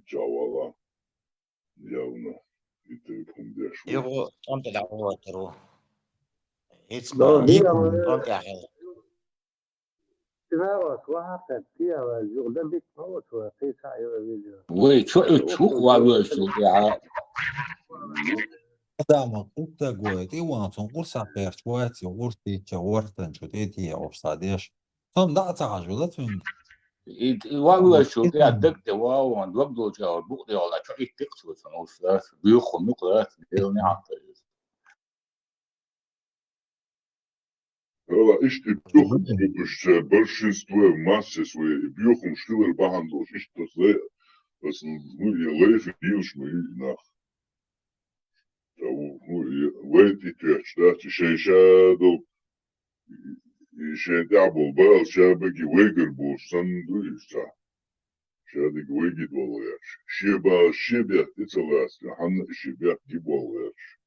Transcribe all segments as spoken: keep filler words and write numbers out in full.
Чавала. Явно. И ты помнишь. Його там тогда вот ру. Эцма. Да, Там да, тяхал. Ты народ, ва хатта, ты, а, юрда бит, ну, вот, вот, ты, са, я видел. Вай, чо, чо, ва, ва, чо, я. Адамо уттагоя, тӀе ван цун къурсах перч вац, урс тича, вартан чу тӀе тия, обсадеш. Сом да ца хажу, да цун. И, и ва, ва, чо, я, даг те ва, ван, даг дол ча, бук де ва, чо, и тик цу цун, обсадеш. Бюху, ну, класс, дел не атта. Ала, ишти бюху букуш, большинство массе своей, бюхум шкилер бахандош, ишти зле, ну, и лейф, и юш, ну, и нах. Та, ну, и вайт и тюч, да, ти шей шадо, и шей дабл, бал, шабаги вайгар бу, сан дуй, са. Шадыг вайгид валаяш. Шеба, шебя, и целас, ханна шебя, ги валаяш.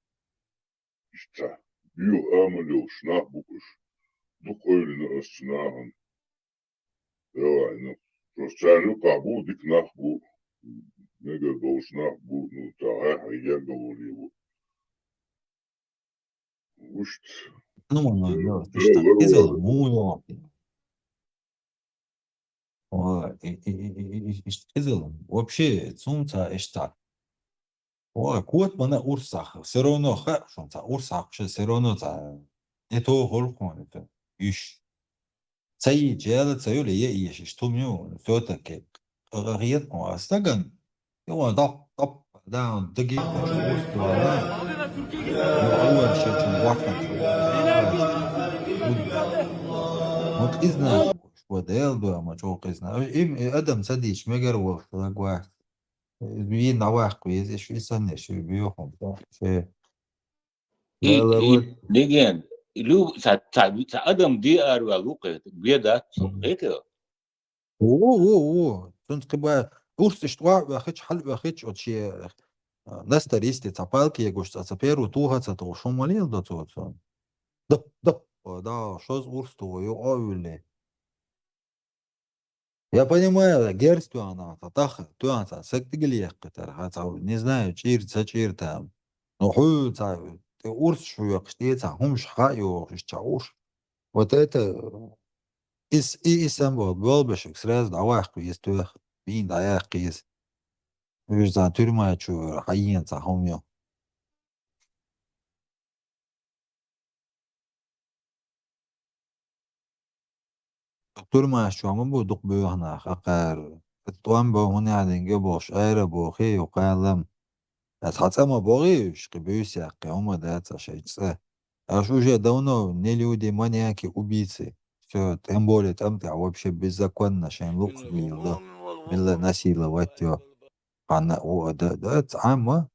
Ишта. Бил амалил шнах букуш. Дук ойлина асцунахан. Давай, ну. Просто царю кабу, дик нах бу. Мега дол шнах бу, ну, та, ай, ай, я говорю. Ушт. Ну, ну, ну, ишта, изел, ну, ну. О, и, и, и, и, и, ишта, изел. Вообще, цунца, ишта. О, кот мана урсах. Все равно, ха, шунца, урсах, все равно, ца. Это холхон, это. Иш. Цаи джела, цаюле е иш, иш тумю, все-таки. Гиет, о, астаган. Его доп, доп, да, он дыги, устуала. Ну, ауэр шачу, вахачу. Вот изна, что дел, да, ма чё изна. Им, и адам садич, мегар вол, лагуа. Вин навах, куиз, иш, исан, иш, биохом, да, ше. И, и, деген, лю, са, са, са адам ди арва лукъе, беда, это. О, о, о, цунц кыба, урс иштва, вахич, хал вахич, от ши, а, на старости, ца палки, я гош, ца, ца перу, туха, ца, то, шо молил, да, цо, цо. Да, да, о, да, шоз урс, то, ё, о, вилли. Я понимаю, герц туана, та, тах, туан, ца, сек тигли яхкатар, ха, ца, не знаю, чир, ца, чир там. Ну, ху, ца, ты урс, шу, я, кшти, ца, хумш, ха, ё, иш, ца, уш. Вот это, ис, и, и сам вот, был бы шик, сразу, давай, хуй, есть, ты, бин, да, я, киз. Уж за тюрьма, чё, хайен, ца, хумё. Турмаш чуама бу дук бюхнах, акъар. Туам бу, хун ядинге бош, айра бу, хи, юкалам. Ас хацама боги, шки бюсяхи, ума да ца шайца. Аш уже давно не люди, маньяки, убийцы. Все, тем более там ты вообще беззаконно, шайн лукс билда. Билла насиловать ё. Хана, о, да, да, цама.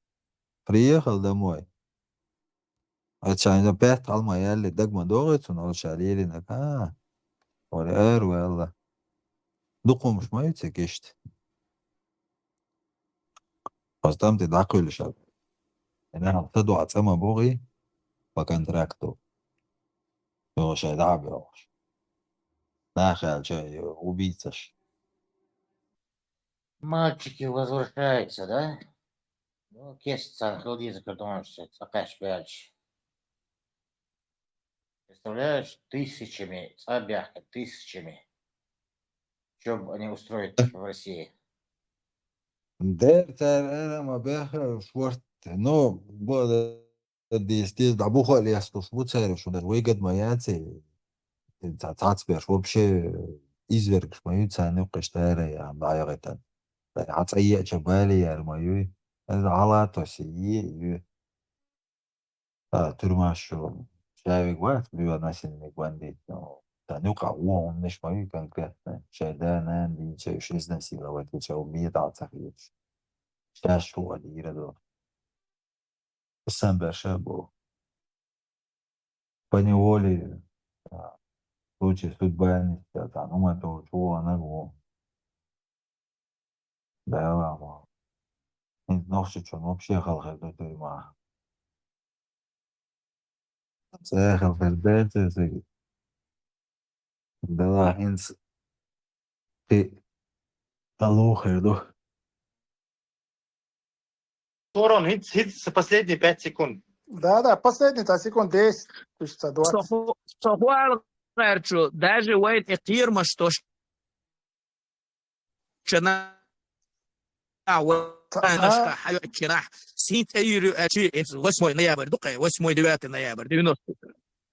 Приехал домой. Ачан да пять алма ялли дагма догы цун, ол шалили на, а. Ол эр вэлла. Дукумш май цекишт. Остам ты дакули шал. Ина хам саду ацама боги по контракту. Ё шай да бёш. Нахал чай, убийцаш. Мальчики возвращаются, да? Ну, кест цан хылдиза кардонш, цакаш бяльч. Представляешь, тысячами, цабяха, тысячами. Чтоб они устроить в России. Дэр цар эра ма бяха шварт. Но, бода дис, дис, да буха лес, то шву цар, шву даже выгод моя ци. Ца, цацбеш вообще извергш мою цаны кыштара я, да, я это. Аца я чабали яр мою. Это ала то си, и, и. А, тюрьма шо. Шавик ват, бива насильник бандит, но. Та нюка, о, он ниш мою конкретно. Шай да, на, ди, чай, шо изнасиловать, чай, убить, а, цахи. Сейчас шо, а, ди, радо. Сам бяша бу. Поневоле, а, случай судьба не спят, а, ну, мы то, чего она, го. Да, ладно. Нохши чон вообще халхер до тюрьма. Це халхер, да, це, це. Да, ладно, инс. Ты, алло, хердо. Туран, хӀинца, хӀинца последние пять секунд. Да, да, последние пять секунд, десять, тысяча двадцать. Со хо-, со хӀоалгӀачу, даже вайн и кхерамаш тош чана, а, ва-, Ца-, вайнашка а. Хьайо чана, синтайрю ачи, это восьмой ноябрь, дукхе, восьмой, девятый ноябрь, девяносто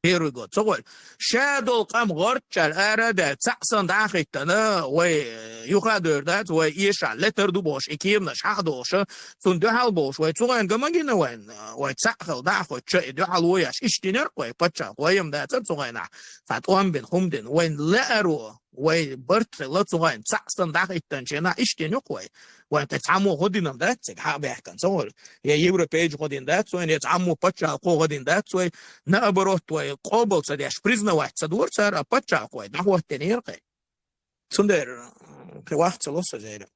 первый год. Ца гӀой. Ша долу къам гӀорччал ара а даьлла, цхьаъ санна дӀа а хӀиттана, вай, э, юха а дойр дац, вай эша летар ду бохуш, и кеманаш хьахдолуша, цунна дуьхьал болуш, вай цу гӀайна ган ма гина вайн, вай цхьаъ хила дӀа а хоьттуш, и дуьхьал вояш, иштта йинаркх вай, паччахь гӀойам дацара цу гӀайнахь, цхьа тӀом бина, хӀума дина, вайн лаьаро, вай барт хилла цу гӀайна цхьаъ санна дӀахӀиттанчу хенахь, иштта йина юкъа вай. Вайн кхин цхьаммо гӀо дина дац цига хьа а баьхкина, ца гӀой. Я европейчу гӀо дина дац вайн, я цхьаммо паччахьо гӀо дина дац вайн, наоборот, вай къобал ца деш, признавать ца дора цара, а паччахьо вай дӀахӀоттийнера кхин. Цундела, м, кхин вахча ца ло со зеран.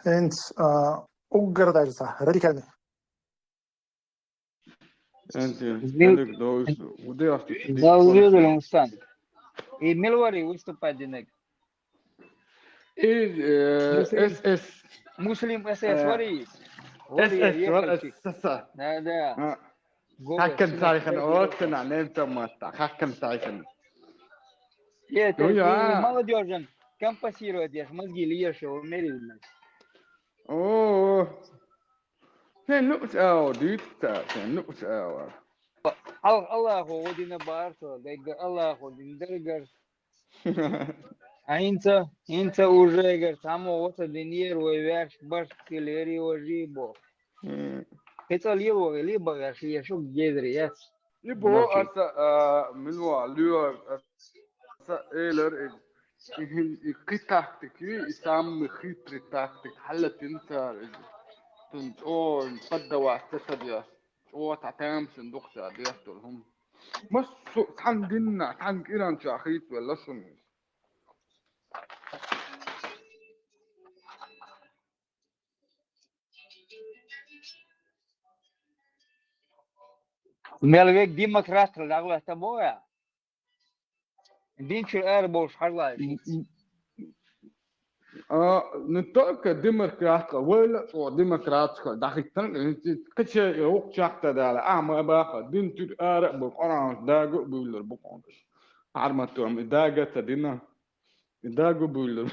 ХӀинца, а, уггар даже цхьа радикальный. ХӀинца, Зил-, дерриг довш, удех, Зил-, Зил-, Зил-, Мустан. И мила вара выступать динарг? И, э, Муслим. С С. Муслим С С Э, вара. Вара, С С, вара, ехальчик. С С. Да, да. А. Голос, Хаккан сильно цайхан, сильно. Оццена, немцов матта, хаккан цайхан. Э, Ну, ты, я. Ты молодёжен компенсировать ешь, мозги льешь его, умеренно. О. Сен нуц ава, дитта, сен нуц ава. Ал-, Аллахо гӀо дина барсо, дайга Аллахо дина дергар. А хӀинца, хӀинца уже гар само васа динер вай ваьш барт хилери важи бо. М. ХӀинца лел вай, ли багаш ешук гезри яц. И бо Ночи. Аса, а, минуа луар, аса элер, и, и, и хи тактик, и, и самый хитрый тактик, хьалла тинцар, и, тун, о, поддаваться садья. О, та тямсин дукха деш долу хӀума. Массо а цхьана динна, цхьана кӀиранчохь хийцавелла шуна иза. Мел век демократра дагӀлатта бохьа? Динчуьра ара болуш хьажлаьш. А, не только демократка, вайла а цо демократка дахиттан, кхече вукху чакхта дала, а, ма баха, дин чуьра ара а бу, Къуръанаш дага а буьйлур бу къонаш. Хьарматом и дага ца дина, и дага буьйлур.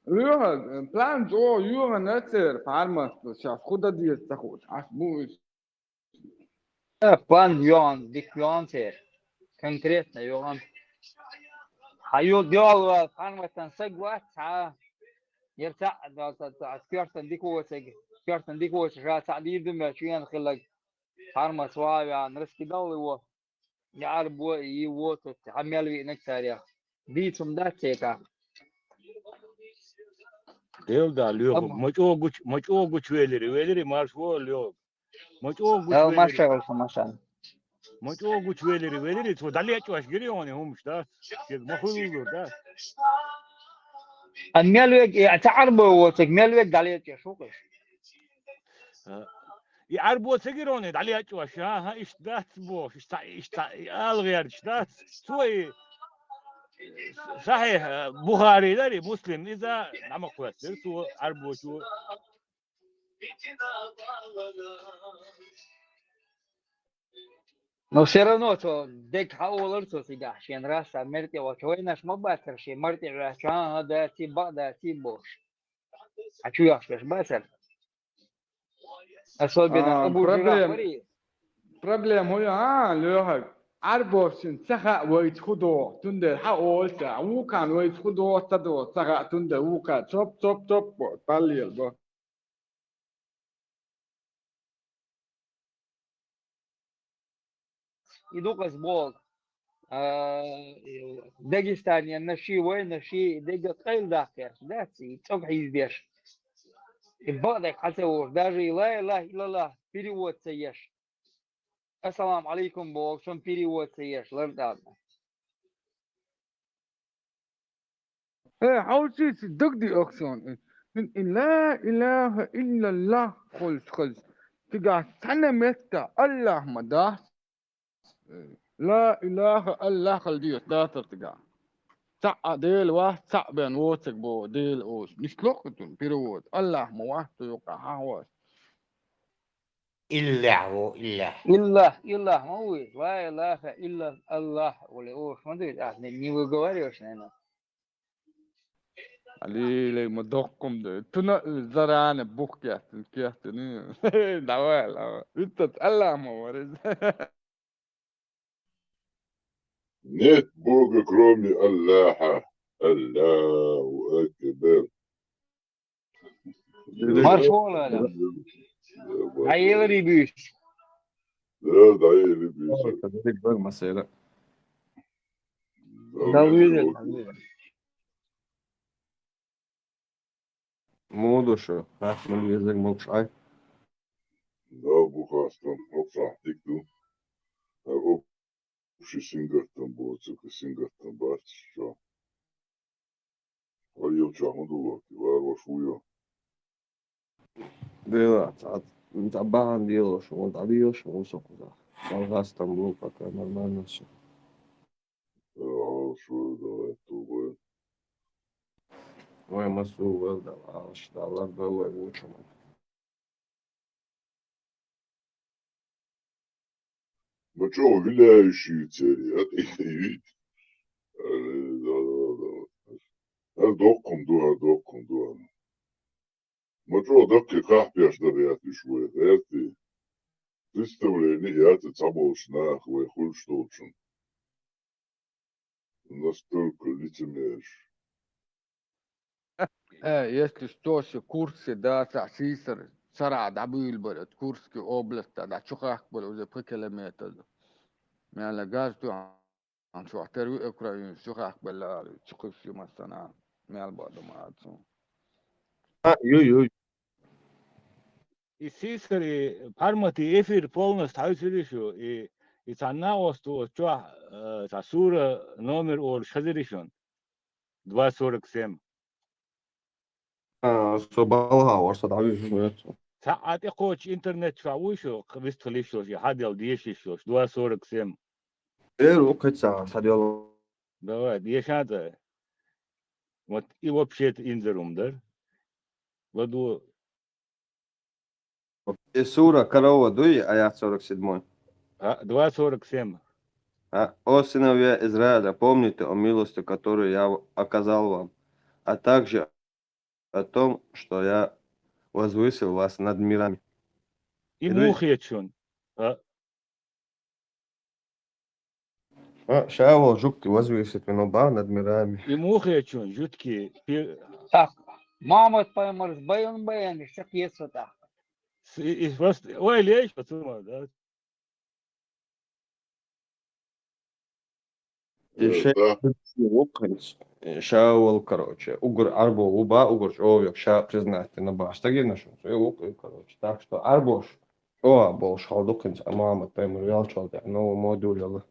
Юха, план чӀогӀа юхана церан, пармаст, сейчас худа деза ца хууш, ас бу иза. Э, план юхана, дика юхана церан. Конкретно юхана. Хьан ю-, дуьхьал вала пармастан саг вац, цхьа. Яра цхьаъ, да, ца, ца, ас коьртан дика воцаг, коьртан дика воцу ша цхьаъ дийр ду моьтту вена хиллаг. Пармаст ваха веана, раскидал его. Я арбо и вот тут, а мел виънаг царех. Дийцум дац цекъа. Дел да, лоьху. Ма чӀогӀа гуч-, ма чӀогӀа гучувелири, велири, марш во, лоьху. Ма чӀогӀа гучувелири. Эл, машалла, машалла. Ма чӀогӀа гучувелири, велири, цо дӀалечкъош гири оне хӀумаш, да? Шег ма хуьллур, да? А мел вег, э, ца арбо воцаг, мел вег дӀалечкъош ву кхуьш. А, и Ӏарбо ца гира оне дӀалечкъош, а, хӀа, иштта дац бохуш, иштта, иштта, и ала гӀерташ дац. Цо и Сахьихь, а, Бухари дарий, Муслим, иза нӀамакх хӀоьттира цо, Ӏарбочо. Но всё равно цо дерг хьаолар цо цигахь, шен раса мертӀе вачу вайнаш ма бацара, шен мертӀе ваьчу, а, а, даций, бакъ даций бохуш. А чу яхчаш бацара. Особенно А, Абу Журах проблем-, вари. Проблема хӀун ю, а, лоьхаг? Ӏарбошцин ца хаьа вайца хӀун догӀу, цундела хьан олу ца, вукхарна вайца хӀун догӀу, ца догӀу, ца хаьа, цундела вукхар чоп, чоп, чоп бо, баллел бо. И ду-кх ас боху, а, Дагестанера наши вай, наши дега къайладаккхеш, дац, и цӀог хьийзадеш. И бакъдерг хьан ца вохуш, даже и ла илаха иллаллах перевод ца еш. Ассаламу алейкум боху, цунна перевод ца еш, лардална. Э, хьовсийца дагадеа оксана. Ин, ин ла илаха иллаллах холчу хаза. Цигахь цхьана метта Аллах ма дац. Э, Ла илаха Аллах хала деза дацар цигахь. Цхьаъ а Дела вац, цхьаъ бен воцург боху Дела олуш. Нисло а кху цуьнан перевод. Аллах ма вац цу юкъахь хьахош. Иллахь ву, иллахь. Иллах, иллах ма ву иза. Ла илаха илла Аллах, оле олуш ма ду иза. Ахь не, не выговариваешь, наверное. Алилай ма доккхум ду. Туна зарана бух кеттин, кеттин. Давай, давай. Витта Аллах ма вариза. Нет Бога, кроме Аллаха. Аллаху Акбар. Марш вон, Аля. Дайла рибиш. Да, дайла рибиш. Дал виза, дал виза. Муха ду шу? Хьаьхна везарг могуш Ӏай? Да, бу хастам, хӀокху сахьт дика ду. ХӀара общий сингаттам боцург, сингаттам бац чохь. Хьо йолчохь хӀун ду лорти, варош ву йо? Дела, цхьа, цхьа бахьана делош, вон дӀадоьлхуш ву со кхузахь. Вон хастам бу, пока нормально всё. Э, Аллаш вара, давай, тобой. Вай масу вара, давай, Аллаш, Далла, давай, вучу. Ма чӀогӀа виляющий церий, а тӀе вит. Э, да, да, да. ХӀара доккхун ду, хӀара доккхун ду, хӀара. Ма чӀогӀа даккхий кхахь пеш дан гӀерташ вай, гӀерти. Представление яц цхьаболчу наха вай хуьлуш долчун. Настолько лицемеришь. Э, если что, ши Курске дацахь сийсара сарахь дӀабуьйлабара, оцу Курский областьта дӀа чу хахкабара уже пхи километр. Мел газ тоьхна чохь тера ву Украинаш чу хахкабелла ала, чу кхуьссу массанхьа, мел боху ма ацу. А, ю, ю. И сийсара, и пхьармати эфир полностью хьаьвсира шу, и, и цхьана накъост оцу чохь, э, цхьа сура номер олуш хезира шуна. Два сорок семь. А, со балха вара, со дӀавижа вара. Цхьа а тӀекхочу интернет чохь вуй шу, вистхила йиш йолуш, и хьаделла деша йиш йолуш, два сорок семь. Эр ву кхин цхьа схьаделла. Давай, деша а дай. Вот и вообще-то инзаре хӀума дара. Ладу. И сура Корова дуй, аят сорок седьмой? А, два сорок семь. А, о сыновья Израиля, помните о милости, которую я оказал вам, а также о том, что я возвысил вас над мирами. И муха хета шуна? А? А, ша волу жуьгти возвысить вина бан над мирами. И муха хета шуна, жуьгти пи- Так, Мухаммад пайхамарс байун баян, иштта кхета со тӀаккха. С-, и, и просто, ой, леш, пацан, да? И Э, шен да. Ву кхинца, э, ша волу, короче, угар Ӏарбо ву ба, угар чӀогӀа ша признать дина баш стагина шуна, и ву, короче. Так что Ӏарбош чӀогӀа болуш хьал ду кхинца, Мухаммад пайхамар велчул тӀехь новый модуль яла.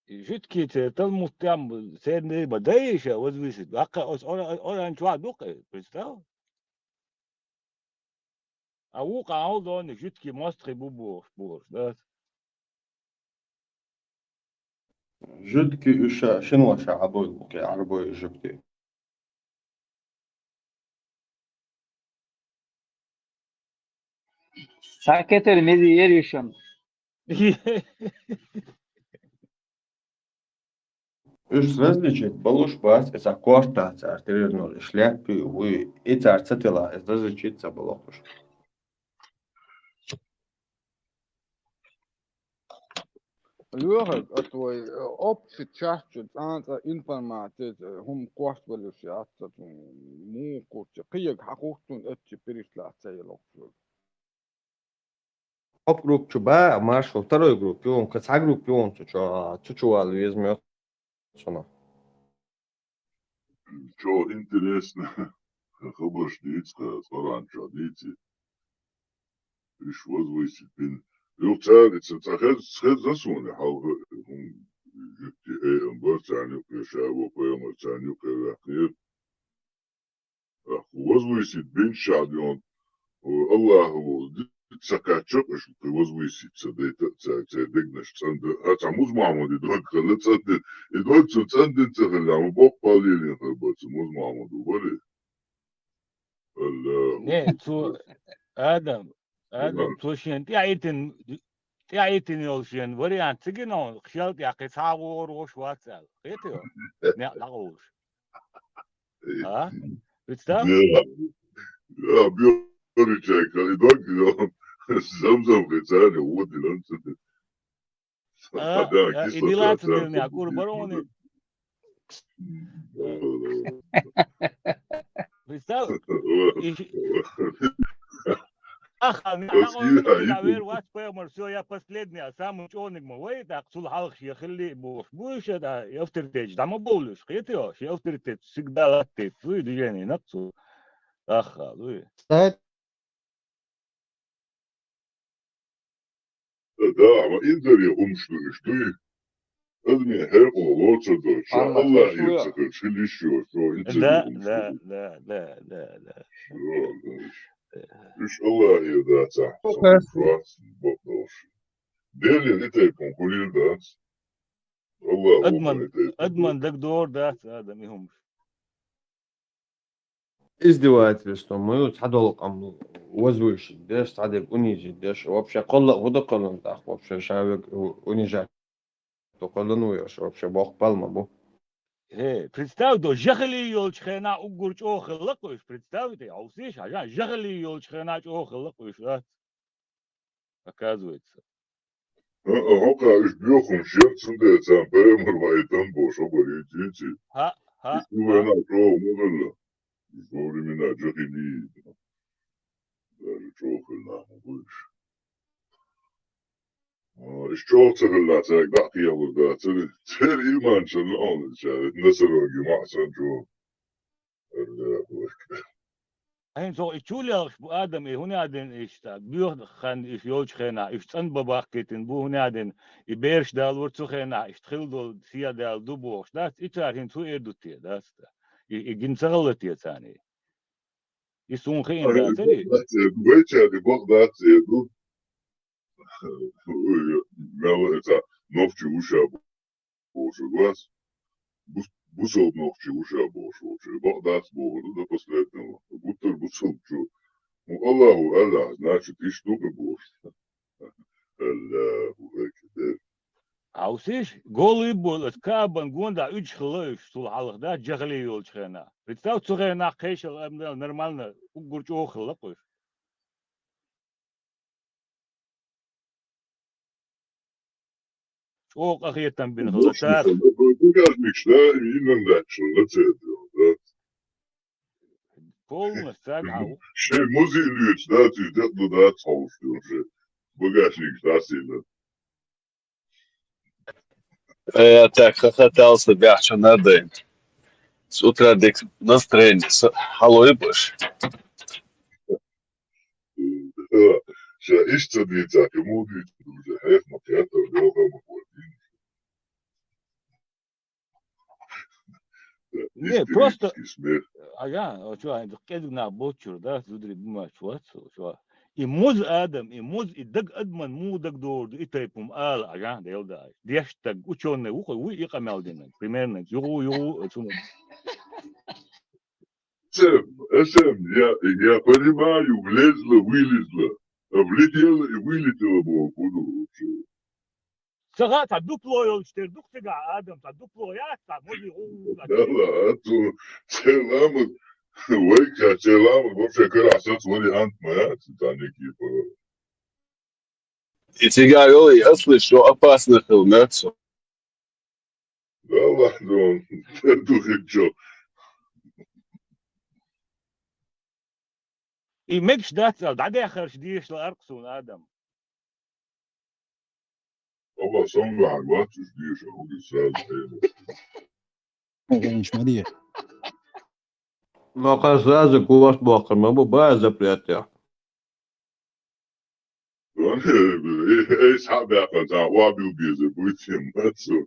И жуьгтий те Талмуд тӀехь церан ба дайша возвысить. Ваккха оцу ора-, оран чохь ду-кх, представь. А вукху Ӏалдоне жуьгтий мостагӀий бу бохуш, бохуш, да? Жуьгтий уьш ша шина ваша Ӏабой, вукху Ӏарбой жуьгтий. Ша кетар мези еришам. Уьш различить балуш бац, и цхьа корта цара тирирнур, и шляппи вуй, и цара ца тила, и различить ца балохуш. Лоьхарг, а твой, э, общий частью цӀанцӀа информация, э, хӀума кхоссавалуш яц ца цунна, муха кхучча, кхиега хьан хӀуттун эцчи пириш лац ца елокхуш. Оп групп чу ба, маршал второй групп, юн, кхин цхьа групп юн цу чу, цу чу вала веза моьтту цунах. Чо интересно, хабарш дийца, кхин цкъа ранчо дийци. Уьш возвысить бина. Юха цара, ца, ца хез-, хезна суна, хьалха, хӀун, жуьгти, э, ам бар, царна юкъе ша ву, пайхамар царна юкъе ваьккхира. Возвысить бина шадион, Аллаху, ца кхаччакъаш, кхы возвысить ца дайта, ца, ца дегнаш цӀанда. А ца Муз Махьмуд и дог хала цӀандин, и дог цу цӀандин ца хала, ма боккъал лелин хала бац Муз Махьмуд, вари. Аллаху Не, цу Адам, Адам, Иман. Цу шен тӀаӀитин, тӀаӀитин йол шен вариант ца гина, хьал тӀаккха цхьа гӀор вош вац аьлла. Хетио? Не, дӀагӀовш. А? Представь? Не, я, я, бьёричай, калидок, я, замзам хицани, вот, и нам цу. А, Хада, а, и кисло дила ца царца дилни, а кур барони. Представь, и ши-, Ах, а, не, Оски, а, а, вер вац пайхамар, всё, я последний, а самый чёрный ма вай, так, цул хьалха шен хилли бош. Бу иша, да, и авторитет, да, ма болуш, хетио, шен авторитет всегда латтет, цуй движение, нак цу. Ах, а, луй. Сайт. Да, ма интервью умшлуш дуй. Адми хӀеркъо лоцурдо, ша Аллах Аллах ишуя. Ецахар шилиш йо, шо Да, интервью да, умшлуй. Да, да, да, да. Шо, да, иш. Иш Аллах едаца, Окей. Сам швац, бокдош. Дели ритайпун хулил дац. Аллах Адман, вохуй тайпун. Адман дагдор дац, адам ихумш. Издевательство, мы цхьадолу къам возвышить деш, цхьадерг унизить деш, вообще кхолла а хӀу ду кхоллан тӀаккха, вообще ша вег унижать ду кхоллан ву йош, вообще боккха палма бу. Э, представь, до жахали йолчу хенахь уггар чӀогӀа хилла кхуьш, представь, хьовсийша, хьажа, жахали йолчу хенахь чӀогӀа хилла кхуьш, а? Оказывается. А, а, хӀокху уьш боьхуш яра, цундела царна пайхамар ваийтан бохуш хабар ю, дийци. ХӀаъ, хӀаъ, Уьш хӀаъ. Вайна чӀогӀа ма хилла. Уьш во времена жахили. Даже чӀогӀа хилла ма бу уьш. А, уьш чӀогӀа ца хилла, цаьрга дӀа а кхехьалур дацара. Церан иман чу лаьа, Носорогий маӀа санна чӀогӀа. Аллаху акбар. ХӀинца хӀокху и чу лелхаш бу адам, и хӀун яздина иштта, боьха хан уьш йолчу хенахь, уьш цӀанба баккхийтина бу, хӀун яздина, и бераш далора цу хенахь, иштта хилла долу сий а даьлла ду бохуш дац, и цара хӀинца хӀун эр ду те, дац та? И, и гина ца хилла те царна и? И суна хиъна дацара и? Вайчарна бакъ дац эр ду. Мел а ца, нохчи вуша бохуш вац. Бус-, бусалба нохчи вуша бохуш волчу. Бакъ дац бохур ду, да последнего. Гуттар бусалба чу. Ну, Аллаху Аллах, значит, иштта ду бохуш. Аллаху акбар. Хьовсийша, голий болу аса Каабан гонда уьдуш хилла уьш, цул хьалха да, жахали йолчу хенахь. Представь, цу хенахь кхайшал амдал нормально, уггар чӀогӀа хилла кхуьш. ЧӀогӀа къахетам бина хилла цара. Багажникаш, да, иман даьччул, да, церан, да. Полностью цаьрга хьал. Шайн музей луьйчу, да, цуьнан декъа ду, да, цхьа уьш ду уже. Багажникаш, да, сийна. Э, так, хахатал со бяхча надо. С утра дик настроение, с-, хьалой баш. Ша иштта дийца, кому дийца, уже хьех ма кхетар, лоха ма хӀоттийна. Не, просто, ага, а чё, а кӀезиг нах боцчура, да, зударий бу ма чу вац, чё. И муз адам, и муз, и даг адаман муха дагдор ду, и тайпа хӀума ала, ага, Дела даьлла. Деш даг, учёный ву, хой, ву и къамел дина, примерно, югу, югу, цуна. Эсэм, эсэм, я, я понимаю, влезла, вылезла. А влетела и вылетела, боху, буду вообще. Ца ха, ца дупло йолчу тера ду-кх цигахь адам, ца дупло яц, ца музи гӀу-, ца Да ладно, а то церан ламаз, вай, ца церан ламаз вообще карахь сац вариант ма яц, ца Никифоров. И цигахь йолу и аслиш шо опасно хила меца. Да ладно, он, ду хӀинчо. И мегаш дац аьлла, дӀадехарш дешла аркъ суна адам. Ама сан ваьхьа вац уьш деша, хӀуди сразу хьенаш. Хьенаш ма де. Ма кхара сразу гост боккхур ма бу, баа запрет яхь. Эй, схьа а баьккхина, цхьа а вабил безар буй, тем мацо.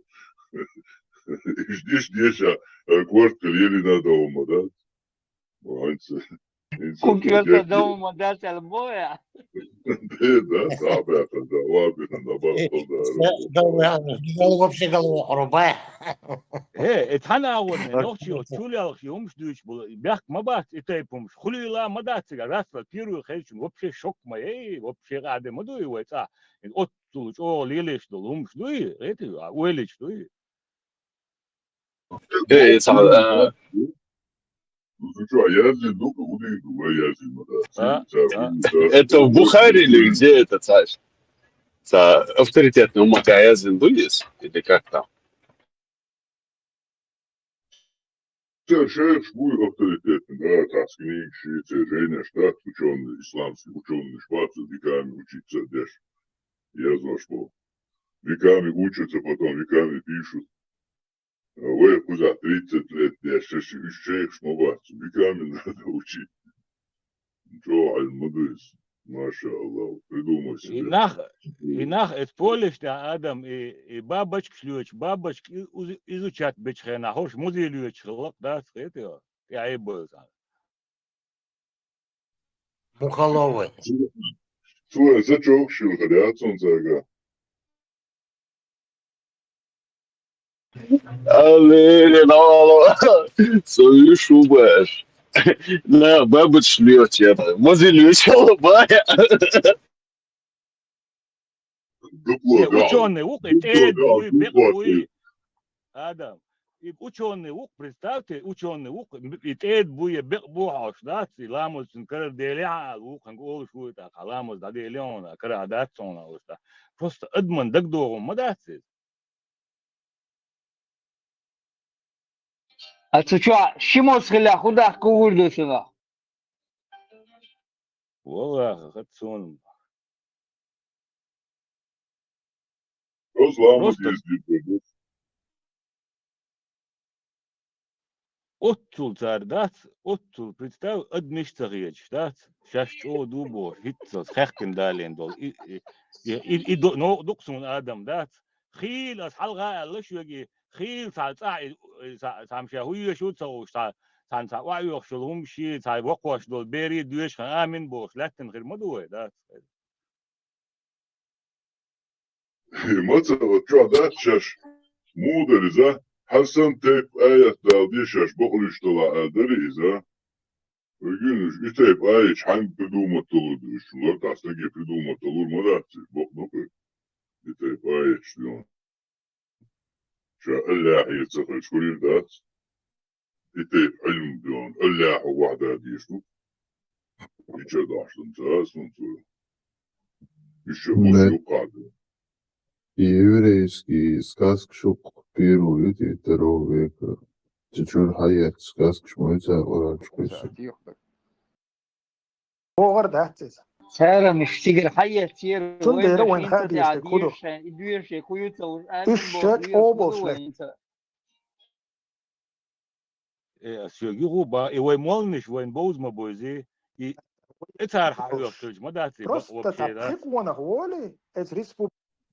Иш диш деша, э, корта лелина дома, да? Ванца. Кукерта дом ма дац аьлла боху. Де, да, сахьабехь, да, вабина, да, баккъал, да, да, да, да, вообще голова хрубая. Э, э, цхьана агӀорна, нохчий оцу чулалгӀа ши хӀумаш дуьйцуш болу, бехк ма бац и тайпа хӀумаш. Хуьлийла ма дац цигахь, рацлал первый хезчун вообще шок ма, эй, вообще къаьхьа ма дуй вай цӀа. Оццул чӀогӀа лелаш долу хӀумаш дуй, эти, а, ойлича дуй. Э, э, цхьа, а, Ну, ты чё, а я здесь долго буду иду, а я здесь, ну, да. А, а. Это в Бухаре или где это, цхьа, цхьа авторитетный умат, а я здесь буду, или как там? Церан шайх шу буй авторитетный, да, цхьа книгаш ю, церан жайнаш, да, учёный, исламский учёный шу бац, диками учиться деш. Язлаш бу. Веками учатся, потом веками пишут. А вай кхузахь тридцать лет деш, шаьш уьш шайхаш ма бац, веками надо учить. ЧӀогӀа Ӏилма ду иза. Маша Аллах, придумай себе. И нах, и нах, эцу полеш тӀехь адам, и, и бабочкаш лоьцуш, бабочка и-, уз-, изучать бечу хенахь, хӀорш музей лоьцуш хилла-кх дац, хетий, тӀаьхье база. Мухаловый. Цо, цо, зачёкаш хилла хилла цунна цаьрга. Алло, алло, со уьш ву баш. На, бабач льёт, я, музей льёт, я, бая. Дупло, не, да. Учёный ву-кх, и тӀеда вуй, бекъа вуй. Адам, и учёный ву-кх, представьте, учёный ву-кх, и тӀеда буй, я бекъа бу хьовш дац, и ламаз цуьнан карара делехьа ала ву-кх, хьанга олуш вуй тӀаккха, ламаз дӀаделе хьуна, карахь дац хьуна олуш тӀаккха. Просто адаман дагадогӀун ма дац иза. А цу чохь ши моз хилла хӀун дахка вур ду шуна? Валлахи, хӀаьта суна. Просто оццул цара дац, оццул, представь, адамаш ца хеташ дац, шаьш чӀогӀа ду бохуш, хӀинццалц хаьхкина далийна долу. И, и, и, и, и до-, новкъа ду-кх суна адам дац. Хийла аса хьалха а аьлла шуьга, хийла цхьа цӀахь и, и цхьа, цхьамма ша хӀун йоьшу ца хууш, цхьа, цхьана цхьа охьаоьхуш йолу хӀумаш, цхьа воккхош долу берийн доьшуш хан амин бохуш, лаьттина хир ма ду вай, дац. И ма ца, вот чохь дац шаьш, муха дара иза, хьан санна тайпа аят дала де шаьш бакъ луьйш дала аьлла дара иза. Вай гуьйна уьш, и тайпа аяташ хьаьнга придумать далур ду уьш, лар тӀаккха стаге придумать далур ма дац, бакъ ду-кх и тайпа аяташ ду. Ша Аллахьера ца хилча, хӀун хир дац? И тайпа Ӏилма доьгӀна, Аллахьа вахьда дийш ду. И ча дахьаш дан ца ас хӀун цо. Иштта бус юккъахь ду. И еврейский сказка шух первый ю, и второго века. Цу чуьра хьаетта сказкаш ма ю цара Къуръан чу кхуьссуш. Бохар дац иза. Цара миш цигара хьаеттера, цундела вайн вайн хаа дезаш дерг хӀун ду? Шайн, и доьшуш, и кху ю ца уж, амин боху, чӀогӀа болуш вайн ца. Э, ас соьга юху бан, и вай молланаш вайн бовза ма бовзи, и, и цара хьан хьоьхуш хилча ма дац, и бакъ вообще, да? Просто цхьа пхи къонах волий, эцу респуб-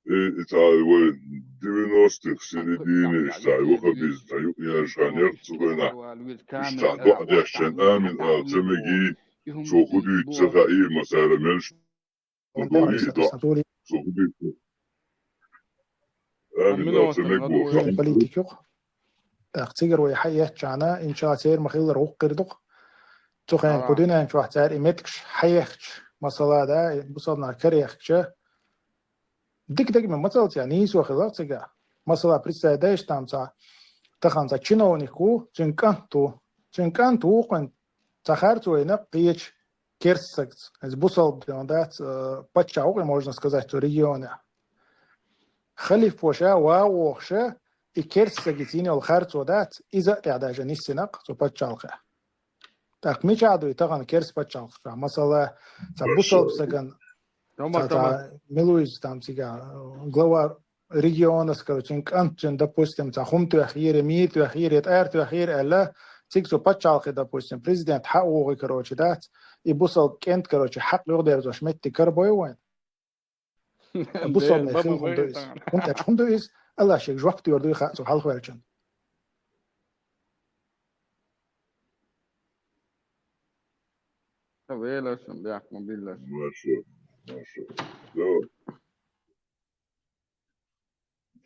Э, и цхьа вай девяностых середины, иштта цхьа юха беза, цхьа юкъ яжа хан яц цу хенахь. Иштта цхьа доӀа деш чен амин ала ца мегий, цо хӀун дуьйцу ца хаий, ма цара мелш ма дуй, доӀа. Цо хӀун дуьйцу? Амин ала ца мегий. Политик юкъ. ТӀаккха цигара вай хьаэцчахьана, иншалла, церан ма-хиллара гӀуллакх хир ду-кх. Цу хенахь кху дуьнен чохь цара и меттигаш хьаехча, масала, да, и бусалба нах караехкича, дика дагаме ма ца лаьа, нийсо хилла-кх цигахь. Масала, представь, дай иш там цхьа, тахана цхьа чиновник ву, цуьнан кӀант ву. Цуьнан кӀант ву-кх вайн цхьа харцо йина кхечу керста стагца. Иза бусалба ден дац, э, паччахь ву-кх, можно сказать, цу регионехь. Халифа ша ван вохуша, и керста стаге йина йолу харцо дац, иза а тӀехь даже нисйина-кх цу пачхьалкхехь. ТӀаккха мичахь ду и тахана керста пачхьалкхехь? Масала, цхьа бусалба стагана, цхьа, цхьа, мила ву иза там цигахь, глава региона, короче, цуьнан кӀант цуьнан, допустим, цхьа хӀума тоьхнера, мийра тоьхнера, тӀара тоьхнера аьлла, цига цу пачхьалкхе, допустим, президент хьа а вогӀий, короче, дац, и бусалба кӀант, короче, хьакъ юхадерзош меттиг карабой вайн? Бусалба хила хӀума ду иза. ХӀунда аьлча хӀума ду иза? Аллах шега жоп лур ду и хаа цу хьалхаваьллачунна. Велашан бяхма биллаш. Маша, Маша. Да.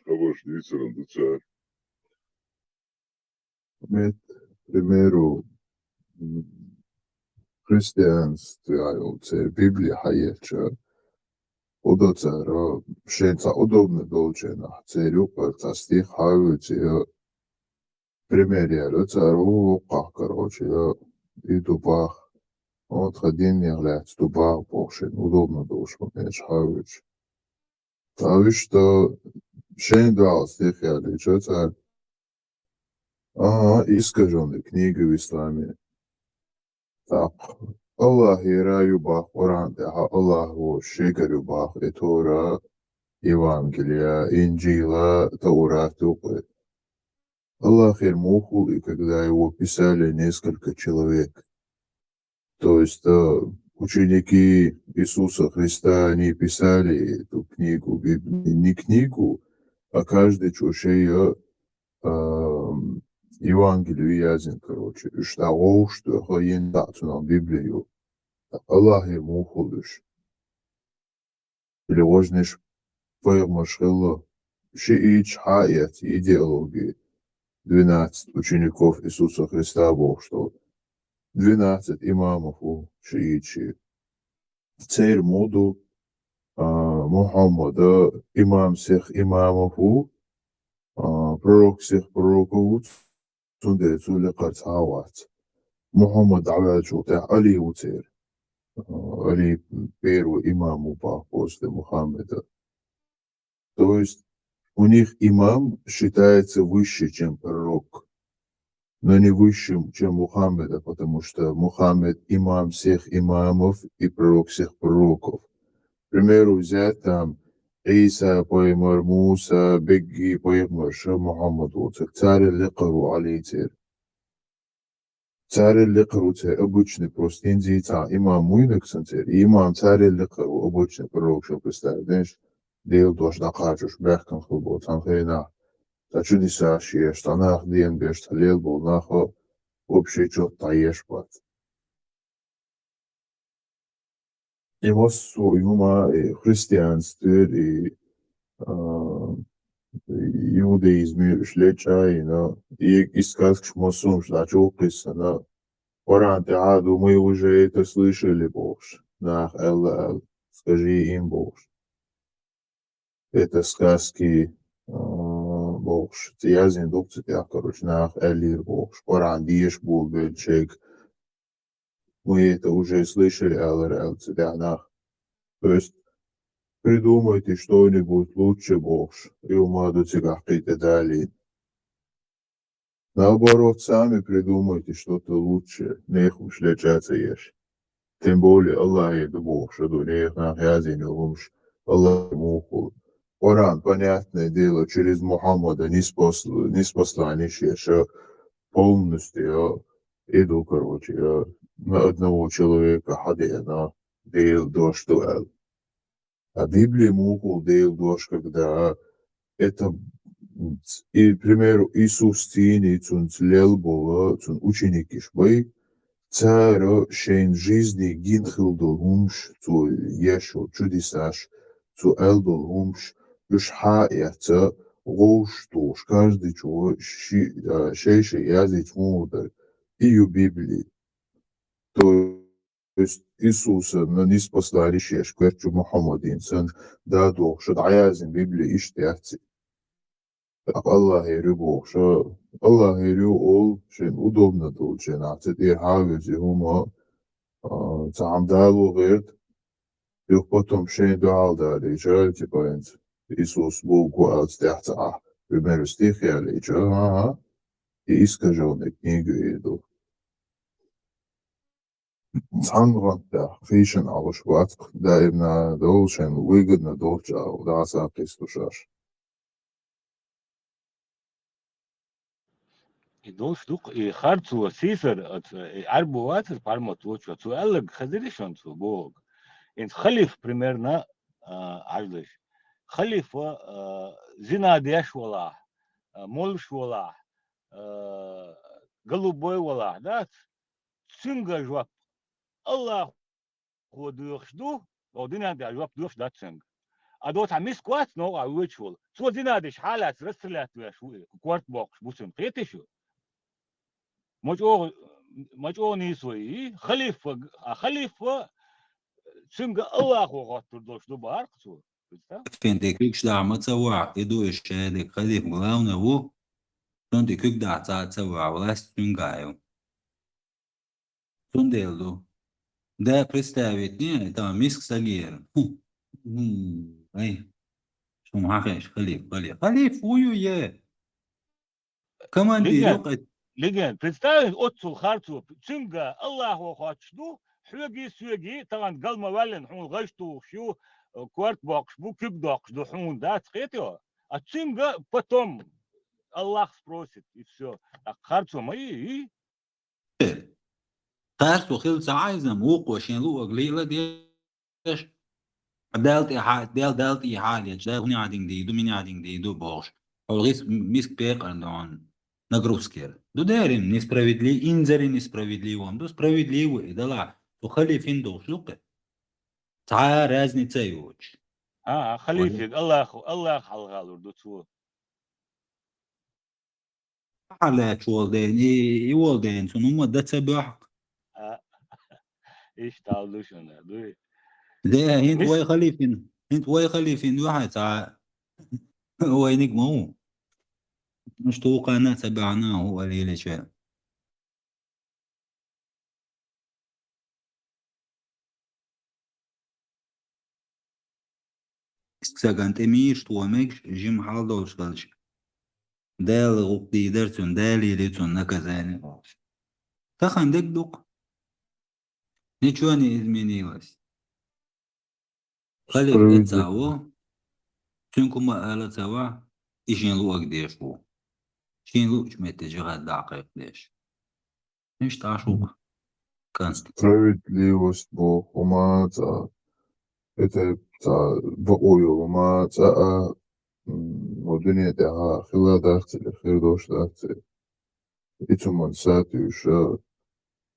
Хабарш дийцаран ду цар. Мет, примеру, м, христианстве йолча Библи хьаеча, ода цара шен ца удобно долченах, цар юкъар ца стих хьавуьци, я пример яра, цара воккхах, короче, я и дубах. Вот ходин не является дубах, бохшен, удобно долча, меч хьавуьци. Та вишта шен дал стих ялича цар. Ага, искажённая книга в исламе. Так. Аллахера ю бах Коран тӀехьа, Аллахо шегар ю бах и Тора, Евангелие, Инжила, Таурат юкъе. Аллахер мухул и, когда его писали несколько человек. То есть, э, ученики Иисуса Христа, они писали эту книгу, Биб-, не книгу, а каждый чу шея, а, Евангелие язин, короче, уж да гъовш да, ха ен да цунах Библию. Аллахе мухул уж. Или важниш пайгъамарш хилла, шииташ хьаэц идеологи, двенадцать учеников Иисуса Христа бохуш долу. Двенадцать имамов ву шииташ. Церан мо ду, а, Мухьаммада имам всех имамов ву, а, пророк всех пророков ву, цундела цу лекхара цхьа а вац. Мухьаммад дӀаваьллачул тӀаьхьа Али ву церан. А, Али первый имам ву бах после Мухаммада. То есть у них имам считается выше, чем пророк, но не выше, чем Мухаммада, потому что Мухаммад имам всех имамов и пророк всех пророков. К примеру, взять там Иса пайгъамар, Муса, бегги пайгъамарш, Мухаммад воцург, царел лекхар ву Али церан. Царел лекхар ву церан обычный, просто инзи цхьа имам вуйнарг санна церан. И имам царел лекхар ву, обычный пророк, шо представить деш, Делан дош дӀакхачош баьхкина хила болу цхьана хенахь. Цхьа чудесаш еш, цхьа нах ден беш, цхьа лелаболу нах а вообще чот дӀаеш бац. И массо а хӀума, и христианствера, и, а, иудаизмера уьш лечкъа а йина, и, и сказкаш массо а хӀумаш дӀачу а кхиссина, Коран тӀехь а ду, мы уже это слышали бохуш, наха аьлла аьлла, скажи им бохуш. Это сказки, а, бохуш, цӀе яздина ду-кх цу тӀехь, короче, наха аьллера бохуш, Коран деша болабелла шайга. Мы это уже слышали, алара аьлла цу тӀехь наха. То есть придумайте что-нибудь лучше бохуш, и хӀума ду цигахь кхин тӀе далийна. Наоборот, сами придумайте что-то лучше, нехан хӀумаш лечкъа а ца еш. Тем более Аллахе ду бохуш а ду, нехан наха яздина йолу хӀумаш Аллахе мухула. Коран, понятное дело, через Мухаммада ниспосл-, ниспослание еш а, полностью а, и ду, короче, а, на одного человека хьадеана, Делан дош ду аьлла. А Библи мухула Делан дош, когда это, и, к примеру, Иисус цӀийнан цуьнца лелаболу, цуьнан ученикаш бай, цара шайн жизни гина хила долу хӀумаш, цо еш йолу чудесаш, цо аьлла долу хӀумаш, уьш хьа а эцна, гӀовш а тухуш, каждый чу ши-, а, шай-шай яздийча муха дара, и ю Библи. То То есть Иисуса на ниспослание еш, коьртачу Мухаммадин санна, да дохуш, дӀаяздина Библи иштта яц. ТӀаккха Аллахера ю бохуш, Аллахера ю олу, шайна удобно долчу хенахь, цу тӀера хьан а веза и хӀума, а, цхьаъ дало гӀерта, юха потом шайн дуьхьал далийча, типа, хӀинца Иисус боху аьлла цу тӀехь ца Ӏа, примеру, стих ялийча, ага, и искажённая книга и ду. Цхьана гӀантда, хийшина Ӏалуш вац-кх, даимна долу шайн выгодно долчу агӀор дӀасакхисту шаьш. И долуш ду-кх, и харцо, сийсара, оцу, и Ӏаьрбо вацара, пармат волчо, цо аьлларг хезира шуна цо бохург. ХӀинца халифа, примерно, а, хьаждаш. Халифа, а, зина деш валахь, а, молуш валахь, а, голубой валахь, дац? Цуьнга жоп. Аллахо доьхуш ду, оха дуьнен тӀехь жоп доьхуш дац цуьнга. А доцахь миска вац новкъахь воьдуш волу. Цо зина деш хьалаца расстрелять веш ву и, корта боккхуш бу цуьнан, кхетий шу? Ма чӀогӀа, ма чӀогӀа нийса вай и, халифа, а халифа, цуьнга Аллахо хоттур долуш ду бахьарх цо. Представь? Халифин тӀе куьг дахь ма ца вахь, и ду и шадерг, халиф главный ву, цунна тӀе куьг дахь ца, ца вахь, власть цуьнгахь ю. Цундела ду. Да, представить не, там миска сагера. Хм. М, ай. Шуна хьан хеш, халиф, халиф. Халиф ву ю е? Командир ю кхе. Леген, представь, оццул харцо, цуьнга Аллахо хоттуш ду, хьоьгий, соьгий, тахана гал ма ваьллина, хьуна гӀаш тухуш ю, корта боккхуш бу, куьг доккхуш ду, хьуна дац, кхетий? А цуьнга потом Аллах спросит, и всё. ТӀаккха харцо ма йий, йий? Харцо хила ца Ӏа иза-м, вукхо шен луъург лийла деш, Далла тӀе хьа-, Дел-, Далла тӀе хьалаеча, Дала хӀунда дина дийр ду, мина дина дийр ду бохуш, хьо гӀис-, миска пекъар ду хьуна, нагрузкера. Ду дерриг несправедливо, инзаре несправедливо-м ду, справедливо и далахь, цу халифин долуш ду кхе. Цхьа а разница йоцуш. А, а, халифега Аллах, Аллах хьалхалур ду цо. Ахьа лаьтташ волу ден, и, и волу ден, цунна хӀумма дан ца боьхьу. А, иштта хьал ду шуна, дуй? Де, хӀинца вай халифин, хӀинца вай халифин ю хьан цхьа вайниг ма ву. Муш тухана ца баьхьна хӀу алийла чу. Иск саган тӀе мийраш тхо мегаш, жима хьал долуш хилча, Дала гӀуллакх дийр дара цунна, Дала йийр ю цунна наказание бохуш. Тахана дерг ду-кх. Ничего не изменилось. Халиф эца ву, цуьнга хӀума ала ца вахь, и шен луъург деш ву. Шен луъучу метте жихӀад дӀакхайкхадеш. Иштта Ӏаш ву-кх конст. Справедливость боху хӀума цхьа, это цхьа бакъо йолу хӀума цхьа а, м, мо дуьне тӀехь хила дац или хир долуш дац. И цу хӀуманна сатуьйсуш,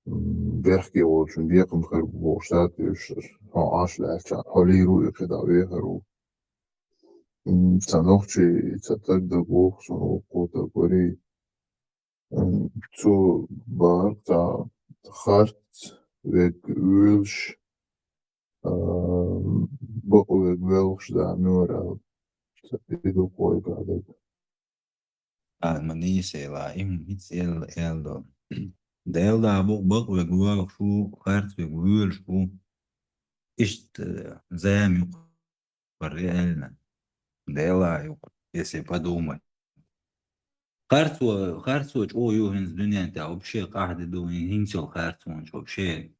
м, бехке волчун бекхам хир бу бохуш сатуьйсуш, хьо Ӏаш лаьттачахьана, хьо лийр ву и кхидӀа вехар ву. М, цхьа нохчий, цхьа таг даг воху суна вукхо таг варий. М, цо бахара цхьа харц вег воьлуш, а, бакъ вег воьлхуш да муьйр аьлла. Ца и ду кхойга даг. Ай, ма нийса эла, им хӀинца эл, эл до. Дела да бу бакъ вег воьлхуш ву, харц вег воьлуш ву. Иштта, э, зама ю-кх. Реально. Дела ю-кх, если подумать. Харцо, харцо чӀогӀа ю хӀинца дуьнен тӀехь, вообще къахьди ду хӀин-, хӀинца йолу харцонаш вообще.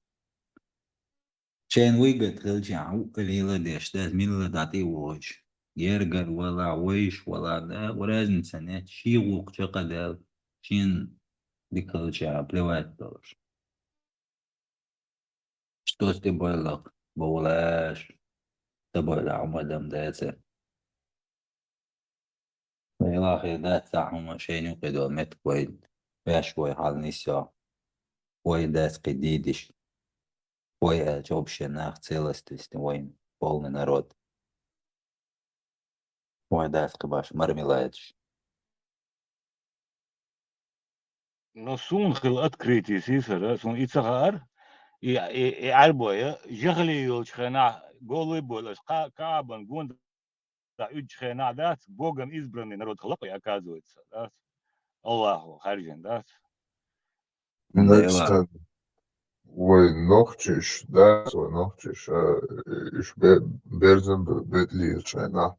Шайна выгода хилчахьана, хӀуъа леладеш, дас милла дӀатӀе а воьдуш, гергара вала, вайша вала, да, разница нет, шен гӀуллакх чекхдаьлла, шена дика хилчахьана, плевать долуш. Что с тобой лох? Бовлаш. Тобой ла хӀума дам дацар. Вай лахе дац цхьа хӀума шайна юкъе долу меттиг вай ваьш вай хьал нисйо. Вай дац кхин дийдиш. Вай аьлча вообще нах целостность вайн полный народ. Вай дац кхин баш мармеладаш. Но суна хила открытие сийсара, суна и ца хаара, и, и, и Ӏарбоя, жахали йолчу хенахь, голубой аша Ка-, Каабан гонда уьдучу хенахь дац, Богом избранный народ хила кхо, оказывается, дац. Аллахо хаьржина дац. Дела. Вай нохчиш, дац, вай нохчиш, а, уьш бе-, берзан бе-, бедлийра шайна.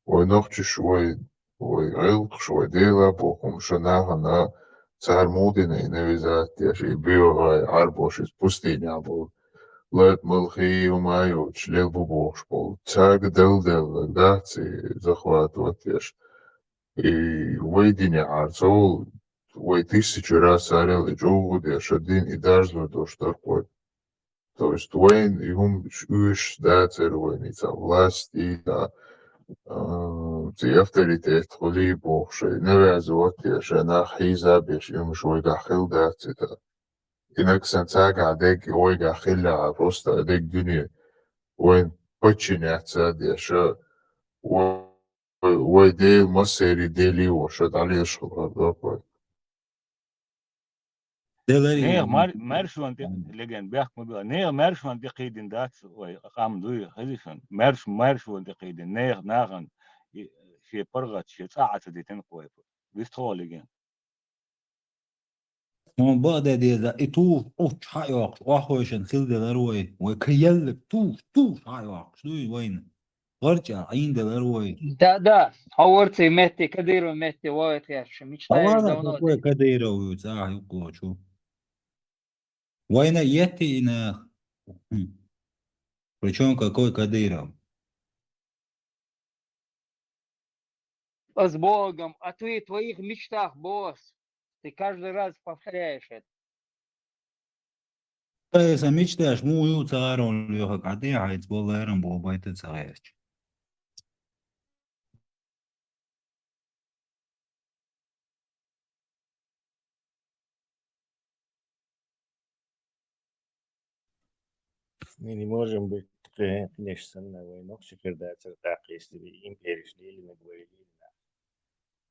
Вай нохчиш, вай, вай гӀиллакхаш, вай Дела боху хӀума ша нахана, цара муха дина и навязать деш, и боьгӀай, Ӏарбош иза пустыня болу. Латмал хи хӀума йоцуш, лел бу бохуш болу. Цаьрга дал делла, дац и захватывать деш. И вай дине Ӏар ца волу, вай тысячу раз царел и чӀогӀа деш, ша дин и даржлур долуш дара кхой. То есть вайн и хӀума уьш дацара вайн и цхьа власть, и цхьа, а, цхьа авторитет хуьлий бохуш, и навязывать деш, нах хьийза беш, и хӀумаш вайгахь хила дац и та. Инаг санна цаьргахь дерг вайгахь хилла, просто дерг дуьне вайн подчиняться а деш, вай, вай Дела массеран Дела волуш дӀалелаш хилар доккхой. Деларе Нехан мар-, маршонан тӀе, легенд бехк ма била. Нехан маршонан тӀе кхийдина дац вай, къам дуй, хезий шуна? Марш-, маршонан тӀе кхийдина. Нехан нахана и, шен паргӀат, шен цӀа а ца дитина кхойпа. Вистхо легенд. Хьуна бакъ де деза, и туф, уьттуш хьа а йоккхуш, охьахойшина хила делара вай. Вай кхин еллиг туф, туф хьа а йоккхуш дуй вайна. ГӀарчӀа Ӏийна делара вай. Да, да, хьо вара цу метте, Кадыров метте вогӀийта гӀерташ, мечтаешь Хьавала давно какой дей. Кадыров ю, цӀахь юккъалочу. Вайна етти и нах. Хм. Причём какой Кадыров? С Богом, а ты в твоих мечтах, босс. Ты каждый раз повторяешь это. Ткъа сан мича деш муха ю ца гӀаролла лоьхург, Ӏа тӀе а хьайца болу лерам боху байта ца гӀерташ. Мы не можем быть кхин-, конечно, вай нохчий хир дацара тӀаккха, если бы империш лелина, говорили.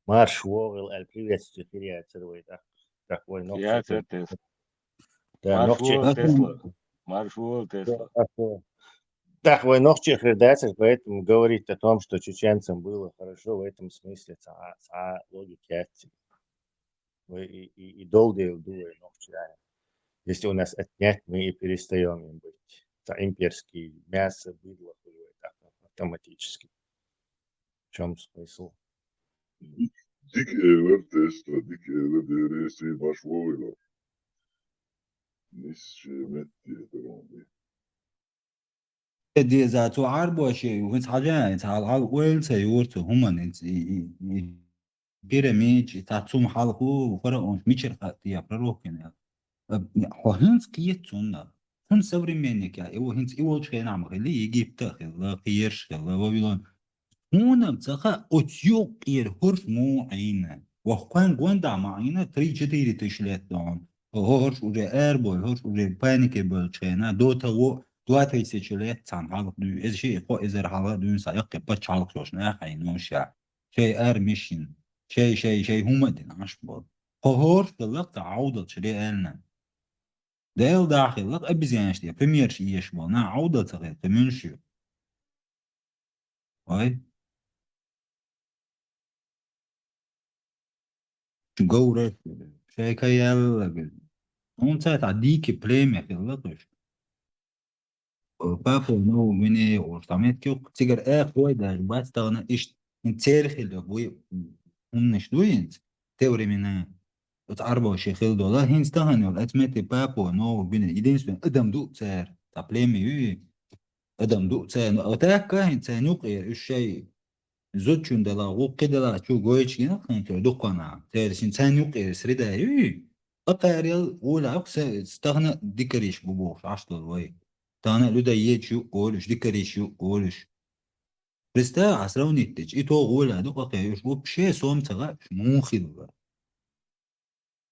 Марш вогӀийла аьлла, приветствие хир яцара вай тӀаккха. ТӀаккха вай нохчий Яцара хир. Тесла. Да, Марш нохчий вогӀийла Тесла. Марш вогӀийла Тесла. Да, да. ТӀаккха вай нохчий хир дацара, поэтому говорить о том, что чеченцам было хорошо, в этом смысле цхьа, цхьа логика яц. Вай и, и, и долдела ду вай нохчий. Если у нас отнять, мы и перестаём им быть. Цхьа имперский мясо, быдло хуьлу вай тӀаккха автоматически. В чём смысл? Дика элира Тесла, дика элира, Дела реза хуьлда, марш вогӀийла. Нисса шен метте дара ван де. Деза, цу Ӏарбоше ю, хӀинца хьажа, хӀинца хьал, хьал ойла ца йора цу хӀуманна, хӀинца и, и, и пирамидаш, и цхьа цум хьалха фараонаш мичара хаьа те, пророкина? Э, хьо хӀинца кхета цунна. Цунна современник яц, и ву хӀинца и волчу хенахь ма хилла, Египта а хилла, кхераш а хилла, Вавилон. Хьуна-м ца хаьа, оцу юккъера хӀорш муха Ӏийна. Воккханна гондахь ма Ӏийна, три-четыре тысячи лет дохьун. ХӀо-, хӀорш уже арабой, хӀорш уже панике боьлчу хенахь, до того, два тысячи лет цхьана хьалха дуьйна, иза шиъ-кхо эзар хьалха дуьйна, цхьа яккхий пачхьалкх йолуш нах Ӏийна хӀорш. Шайн армиш йина, шай, шай, шай хӀума а дина Ӏаш болу. Кхо хӀорш хилла-кх цхьа Ӏовдалчу реально. Дела дахь хилла-кх обезьянаш тӀе, примераш еш болу нах Ӏовдал ца хилла, кхин муьлш ю? Ой. Говраш, шайка яьлла. Хьуна ца цхьа дикий племя хилла-кх уьш. Папуа Нову Гвинея олуш цхьа меттиг ю-кх, цигара экха вай даже бац тахана иштта, хӀинца церан хилла вай хӀуманаш ду хӀинца, те времена, оцу Ӏарбоше хилла долу, хӀинца тахана йолу оцу метте Папуа Нову Гвинея, единственный адам ду цара, цхьа племя ю и, адам ду цара, а так а хӀинца царна юкъера уьш шайн зудчун дала, гӀу-, кхин дала чу гойтуш гина хӀинца дуккха нах, церан шин царна юкъера среда ю и, а кхарел гӀолахь ю-кх са, тахана дикариш бу бохуш Ӏаш долу вай. Тахана а людоедаш ю олуш, дикариш ю олуш. Представь, а сравнить дича, и тогӀа гӀолахь ду къа кхе, уьш вообще сом ца хаьа, уьш муха хилла.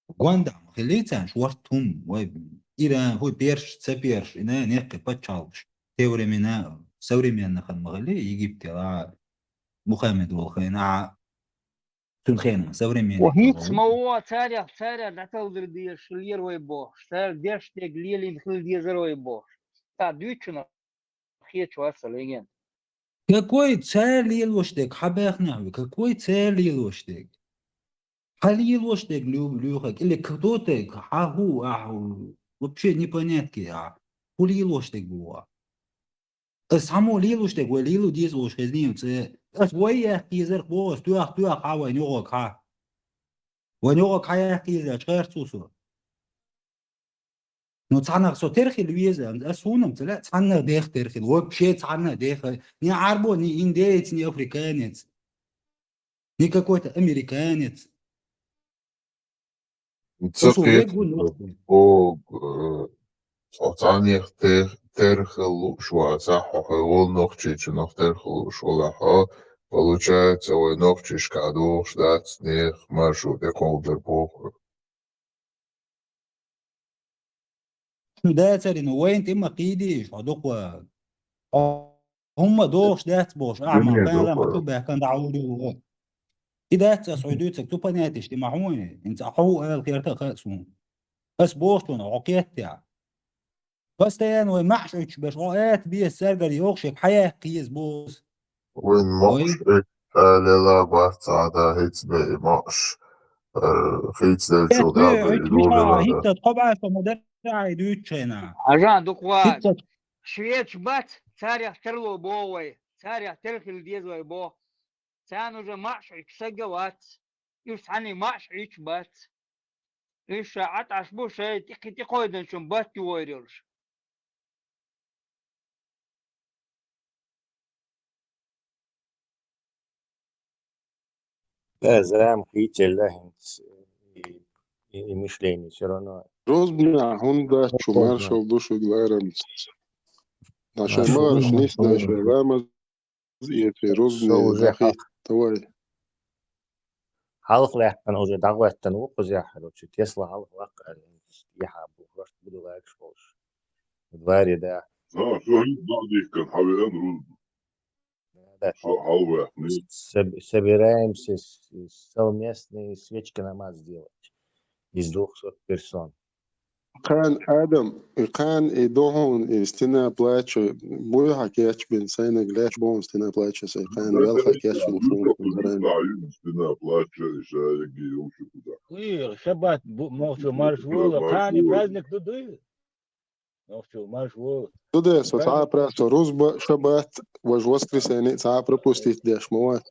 Гондахь ма хилли царна шорта хӀума, вай Иран, хӀу перш, ца перш, и на, неккхи пачхьалкхаш, те времена, современнахан ма хилли, Египтера, Мухаммед волу хенахь, цуьнан хенахь, современник Ва хӀинца ма ву, царех, царех дӀаталдир дезаш лера вай бохуш, цара деш дерг лелийна хила дезара вай бохуш. Ца дуьйцучунах хеташ вац аса легенд. Какой цара лелош дерг? Хьан баьхнехь ву? Какой цара лелош дерг? Хьан лелош дерг лу-, луьйхарг? Или кто ты? Хьан хӀу ахьа? Вообще непонятки ахьа. ХӀун лелош дерг бу ахьа? Ас хьан мо лелош дерг? Вай лело деза олуш хезнийла цӀе. Ас вай яхкийзарх боху, ас тоьхна, тоьхна хьан вайн йогӀаг хьан? Вайн йогӀаг хьан яхкийзарч гӀерташ ву со? Ну, цхьаннах со тера хила веза, ас хӀунам ца лаьа, цхьаннах дех тера хила, вообще цхьаннах деха, ни Ӏарбо, ни индеец, ни африканец, ни какой-то американец. Ца Со со кхета, вегу нохчи. Богу, э, со цхьаннах те-, тера хила лууш вацахь, хьо хьайн волу нохчичунах тера хила лууш валахь, получается, вай нохчишка дохуш дац, нехан маршо тӀекховдар бохург. Дацарина вайна тӀе ма кхийдийша, хьо дукха. Хьо хӀумма дохуш дац бохуш, ахьа ма Дуьне пала ма дукха. Цу баьхкан дӀа хьулдуьллу. И дац ас хьуьй дуьйцург, цу понятешка тӀе ма хьуна, хӀинца хьо хӀу ала кертахь а хаьа суна. Ас бохучунах хьо кхеттехь. Постоянно вай маьӀаш Ӏуьттуш берш, хьо ата беза цаьргара йоху шега хьаяккха еза боза. Вайн маьӀаш Ой. Ӏуьттуш алала бац цхьа а, хӀинца бен и маьӀаш, э, хийцаделлачул Эцна дӀа бен и дуьйцуш дуьйна мишта, хӀинца тхо бӀаьшо ма дара хьайн дуьйцучу хенахь. Хьажа, дукха вац. ХӀинца шведаш бац, царех тарло боху вай, царех тера хила деза вай боху. Царна уже маьӀаш Ӏуьттуш саг а вац. Уьш цхьанне маьӀаш Ӏуьттуш бац. Уьш ша Ӏаташ бу, шайн тӀе-, тӀекхойдинчун батт юхайр йолуш. Да, зама хийцаелла хӀинца и, и, и мышление всё равно. Розбанехь хӀунда дац шу, маршалла ду шуьга ларамца. Ша шайн ма вара, нийса ша ламаз эций, розбане со уже дахи, хьал-, давай. Хьалха лаьттана уже дӀагӀоьттина ву кхузахь, короче, Тесла хьалха ваккха аьлла, тӀехьа бу, хӀорш буду лайкаш болуш. Варе да. А, со хӀинца дӀадихкина, хьан веана розба. Да. Хьал-, хьалваьхна. Соб-, собираемся с-, совместные свечки намаз делать из двухсот персон. Кхана Адам, и кхана и ду хьуна и стена плача, буй хьан кечбина, сайнаг лаьтташ бу хьуна стена плача, сайн кхана вел хьан кечбина шуна хьуна заран. Стена плача, и шариги йолчу куда. Уй, шаббат бу-, мохчо марш волу, кхана и праздник ду дуй? Нохчо марш волу. Ду де, со цхьа а праздник, со розба, шаббат, важа воскресенье цхьа а пропустить деш ма вац.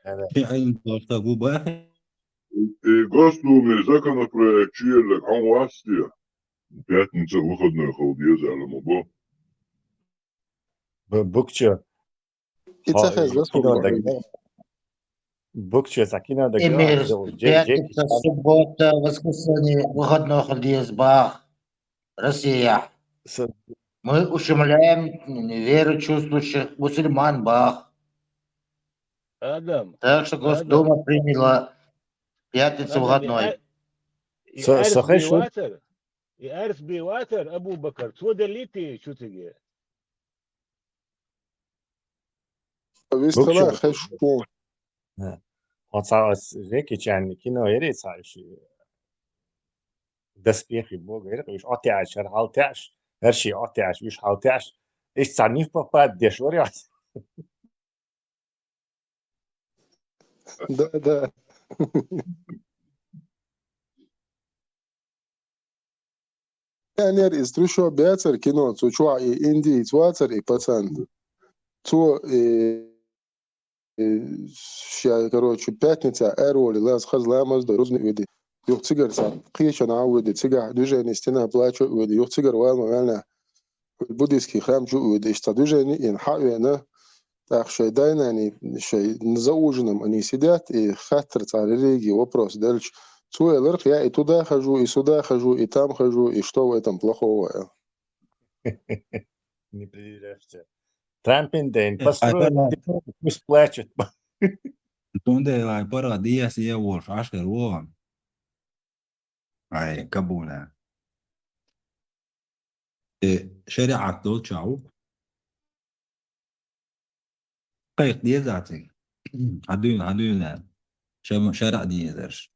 Ши Ӏилма дош ца гу бахи? И Госдуме законопроект чуьйралаг хьан вац те? Пятница выходной хила деза аьлла ма бо. Бу-, букча. И ца хезна суна. Букча ца кино дагара. Эмир, пятница, суббота, воскресенье выходной хила деза бах. Россия. Мы ущемляем веру чувствующих мусульман бах. Адам. Так что Госдума приняла пятницу выходной. Са-, сахай шу. И арс бе вацар Абу-Бакар, цо деллий те шу циге? Вистхила хеш ву. Хьо ца ас Жекичанни кино яри ца иш. Доспехи Бога яри, уьш отяш, хӀара хьалтяш, хӀара ши отяш, уьш хьалтяш. Иш ца не в попад деш вари. Да, да. Пионер из трущоб бяцар кино, цу чуа и индиец вацар и пацан. Цу и, и ща, короче, пятница аэроли лаз хаз ламаз до рузни види. Юх цигар ца, кхеча на види, цига движение стена плачу види, юх цигар валма вална. Буддийский храм чу а вуьйда, иштта движение йина хьа а веана, тӀаккха шайн дайнани, шайн за ужином они сидят, и хаттар цхьа религии вопрос делча, цо элира-кх, я и туда хожу, и сюда хожу, и там хожу, и что в этом плохого? Не придиряйся. Трампин дайн, построили, пусть плачут. Тунде лай пара диас я волш, ашер вон. Ай, Кабула. Э, шариат долча ву. Кхайкх деза цигахь. Хьан дуьйна, хьан дуьйна. Шариат дезарш.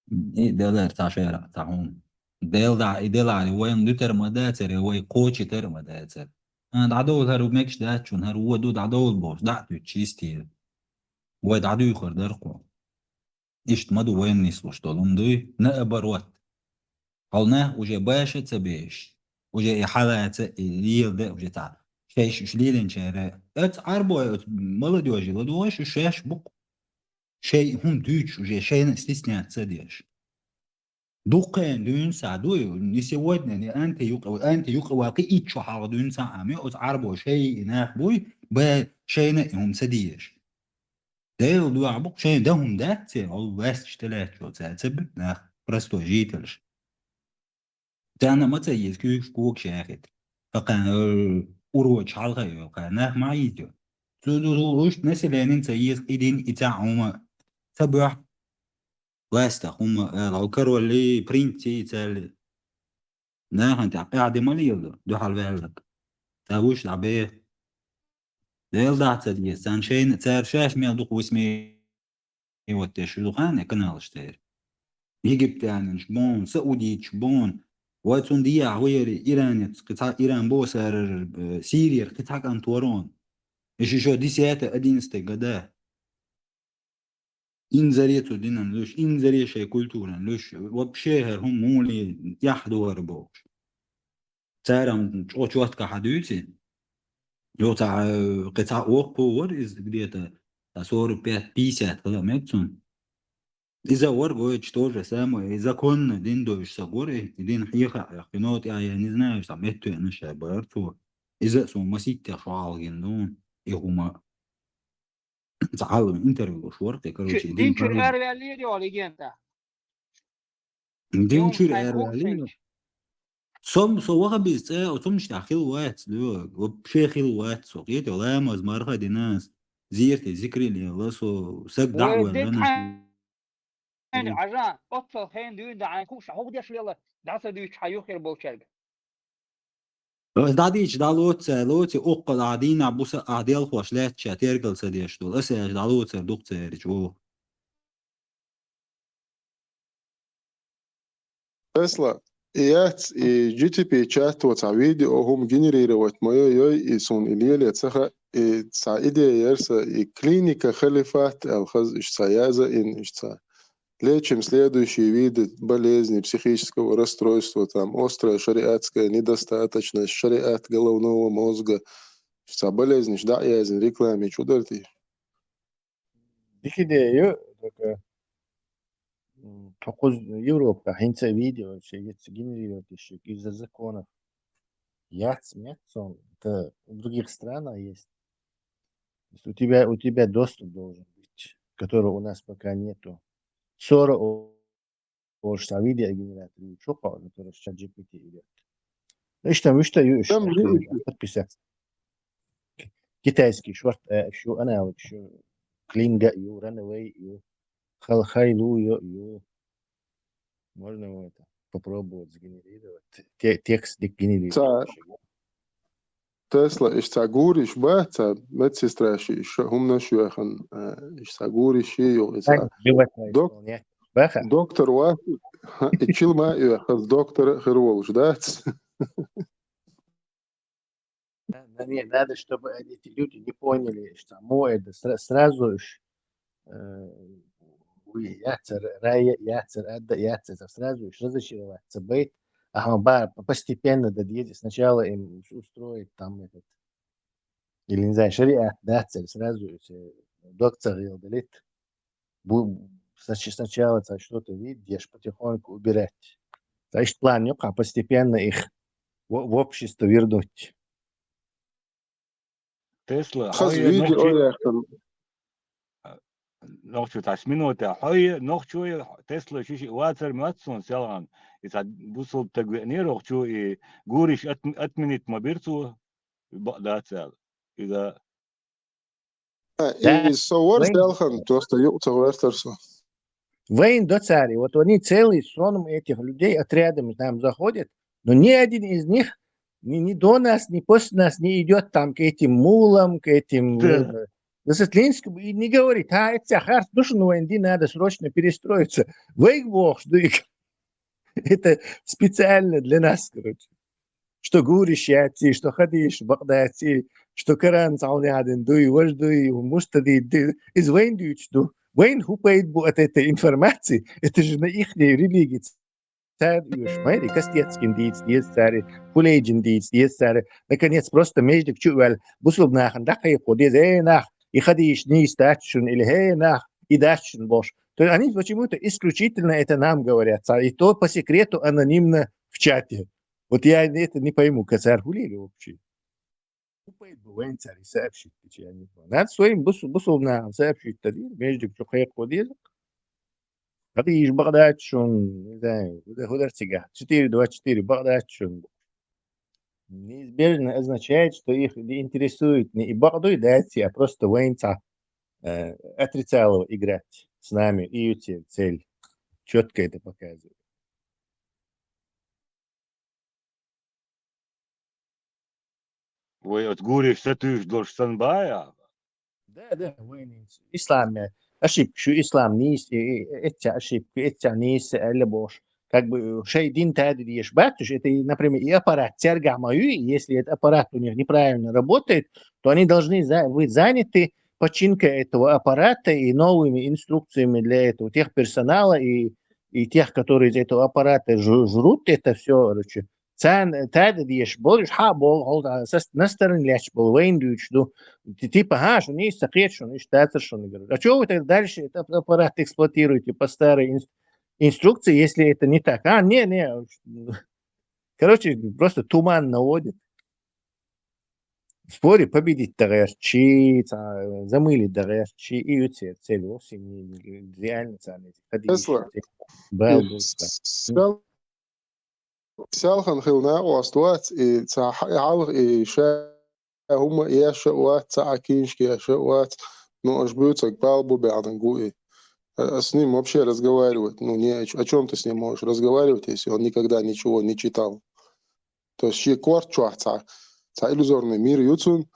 И делар цхьа шариат, цхьа хӀума. Дел дӀа, и делари вайн дуьтар ма дацар, вай кхочи тар ма дацар. А, дӀадовла хӀара мегаш дац шуна, хӀара вон ду дӀадовла бохуш, дӀа а туьттуш йистийла. Вай дӀадуьйхур дара кху. Иштта ма ду вайна нислуш долу, ма дуй, наоборот. Хьо нах уже баша а ца беш, уже и хьалаца, и леладе а уже цхьа. Шайша уьш лелинчара, оцу Ӏарбой, оцу молодёжи ладогӀаш, уьш шаьш бу-кх. Шайн хӀума дуьйцуш уже, шайна а стесняться ца деш. Дуккхен дуьйна схьа дуй, не сегодня, не анти юкъа, анти юкъа ваккхи итт шо хьалха дуьйна схьа а ме, оцу Ӏарбой шайн и нах буй, бай шайна а и хӀума ца деш. Делан дуьхьа бу-кх шайн дан хӀума дац церан, хьо лаьцнаш тӀелаьцначо ца, ца бу нах, простой жителаш. Царна ма ца еза куьйгаш когаш яхийта. Хьакхана, э, урочу хьалха а йолу кхана нах ма хьийзайо. Цу ду-, ду-, уьш населенин ца еза и дин, и цхьа хӀума ца боьхьа. Властах хӀума ала, хьо королли, принци, царли. Нахана тӀехь къаьхьа де ма леладо, дуьхьал ваьлларг. Цхьа вуьш дӀа бе. Леладац ца деза. Царна шайна, цара шаьш мел дукха ву смеяться деш ду хьуна, каналаш тӀера. Египтянаш боху, саудиташ боху. Вай цунна дехьа хӀу яри, иранец, кхин цхьа иран боху цара, э, Сирияра кхин цхьа кӀант вара хьуна. И ши шо десятый, одиннадцатый года. Инзаре цу динан луьш, инзаре шайн культуран луьш, вообще хӀара хӀума мули тӀехь ду хӀара бохуш. Цара-м чӀо чоткахьа дуьйци. Йо, цхьа, э, кхин цхьа воккхо вара иза где-то, цхьа сорок пять пятьдесят хила мега цунна. Иза вара гойтуш тоже самое, и законно дин дойуш ца гур, и дин хьеха а, кино тӀехь я, не знаю, цхьа меттоьна ша бара цо. Иза а суна маситтех шо хьалгина ду, и хӀума. Цхьа хьалла интервью луш вара, кхин, короче, Чу-, дин дин чуьра паргӀат араваьллера йо легенда. Дин Юн чуьра сан араваьллера. Хушинч. Со, со ваха беза цӀа, оцу муьш тӀехь хила вац, ло, вообще хила вац со. Кхета, ламаз марха динас, зерте зикрил яла со, саг Вай дагавелла дин нах. Хьайн Мгм. Ӏажа, оццал хен дуьйна дан хӀуш хьухдеш вела, дӀа ца дуьйцу хьан юххера болчаьрга. Ас дӀадийча, дӀалоцу, лоци, уккха дӀа дийна буса а делхош лаьттача тергал ца деш долу. Ас аьлча, дӀалоцар дукха церич ву. Тесла, и яц, и G T P чат во цхьа видео хӀума генерировать ма йой, йой, и суна и леле ца хаьа, и цхьа идея яра сан, и клиника халифат аьлла хаза иштта цхьа яза ин иштта цхьа. Лечим следующие виды болезни психического расстройства, там, острая шариатская недостаточность, шариат головного мозга, иштта цхьа болезниш дӀа а яздина реклама чу дара те? Дика идея ю, только, м, тхо кхуза Европа хӀинца а видео шегица генерировать ещё из-за законов. Яц, нет, сон, это в других странах есть. То есть у тебя, у тебя доступ должен быть, которого у нас пока нету. Сора о-, Ош цхьа видеогенератор ю, чу кхоъ, который с чат G P T идёт. Иштта, иштта ю, иштта, Там видео. Подписаться. Китайский шорт, э, ещё аналог, ещё Клинга ю, Runway ю, Хал-, Хайлу ю, ю. Можно его это попробовать сгенерировать. Те-, текст дик генерировать. Ца-, Тесла, иштта цхьа гуриш бац, цхьа медсестра ши, иштта хӀуманаш йоьхна, э, иштта цхьа гуриш ши йолу, иштта Ай, цхьа док-, исполнять. Баха. Доктор вац, и чил ма а йоьхна, доктор а хир волуш дац. Да, да, не, надо, чтобы эти люди не поняли, что мо это сра-, сразу уж, э, уй, яцар, рая, яцар, адда, яцар, сразу уж разочароваться бейт. Ага, ба-, по-, постепенно да, сначала им ус-, устроить там этот, или, не знаю, шариат, да, цель сразу, если дог цагъел далит. Бу-, снач-, сначала цхьа что-то вид, еш потихоньку убирать. Значит, план ю, а постепенно их в, в общество вернуть. Тесла, хаза хьо е видео нохчи-, яхтан. Нохчо тхьаш минута, хьо е нохчо е Тесла шиши вацар моьтту суна селхан. И цхьа бусулба таг веанера нохчо, и гуриш от-, отменить ма бира цо, бакъ дац аьлла. Иза А, Да. И со вар Вайн селхан, просто юкъ ца гӀертар со. Вайн до цари. Вот они целый сон этих людей отрядами там заходят, но ни один из них ни, ни до нас, ни после нас не идёт там к этим мулам, к этим, Да. э, Высотлинскому и не говорит: «А, это вся харс, душу, ну, вайн ди, надо срочно перестроиться». Вайг бохш, дуйк. Это специально для нас, короче. Что гуриш яций, что хадиш бакъдаций, что Коран цхьалнехьа дина дуй, важа дуй, муста дийр дуй. Иза вайн дуьйцуш ду. Вайн хӀун пайда бу от этой информации? Это же на ихней религии цара оьшу. Майри кастецкин дийца деза цара, хулейджин дийца деза цара. Наконец, просто междик чу а ваьлла, бусулба нахана дӀакхайкхо деза: «Э, нах, и хадиш нийса дац шуна», или «Э, нах, и дац шуна», бохуш. То есть они почему-то исключительно это нам говорят. И то по секрету анонимно в чате. Вот я это не пойму, кацар хулили вообще. Упасть бы вайн цари сообщить, я не знаю. Надо своим бусу-, бусулбанам сообщить, тогда между чё кхайкхо деза. Тогда иш бакъдачун, не знаю, куда, куда цига. Четыре двадцать четыре бакъдачун. Неизбежно означает, что их не интересует не и бакъдуй дати, а просто вайн ца, э, отрицалово играть с нами. И цель, цель. Чётко это показывает. Вай оцу гурийчу сатуьйсуш долуш санна баха? Да, да, вай нийса. Ислам, э, ошибка шу, ислам нийса, э, э, эццехь ошибка, эццехь нийса аьлла бохуш. Как бы, э, шайн дин тада дезаш бац уьш, это, и, например, и аппарат цаьргахь ма ю, и если этот аппарат у них неправильно работает, то они должны за-, быть заняты починкой этого аппарата и новыми инструкциями для этого техперсонала и, и тех, которые из этого аппарата жу-, жрут это все, короче. Царна тада дезаш болуш, хьа боху, хьо, а, сас-, на стороне лаьтташ болу, вайна дуьйцуш ду. Ти-, типа, ха, шуна нийса ца кхета шуна, иштта дацара шуна, говорю. А чё вы тогда дальше этот ап-, аппарат эксплуатируете по старой инс-, инструкции, если это не так? А, не, не. Короче, просто туман наводит. В споре победить дан гӀерташ, ца-, замылить дан гӀерташ, и ю церан цель вовсе не, не, реально царна эти ходили. Тесла. Бал И бу ца. Сел-, селхана хила накъост вац, и ца хьалха, и ша хӀумма а еш а вац, цхьа а киншка еш а вац, ну, аш буьйцург бал бу баьхна гу и. А, а с ним вообще разговаривать, ну, не о ч-, о чём ты с ним можешь разговаривать, если он никогда ничего не читал? То есть шен корта чохь цхьа, цхьа иллюзорный мир ю цунна,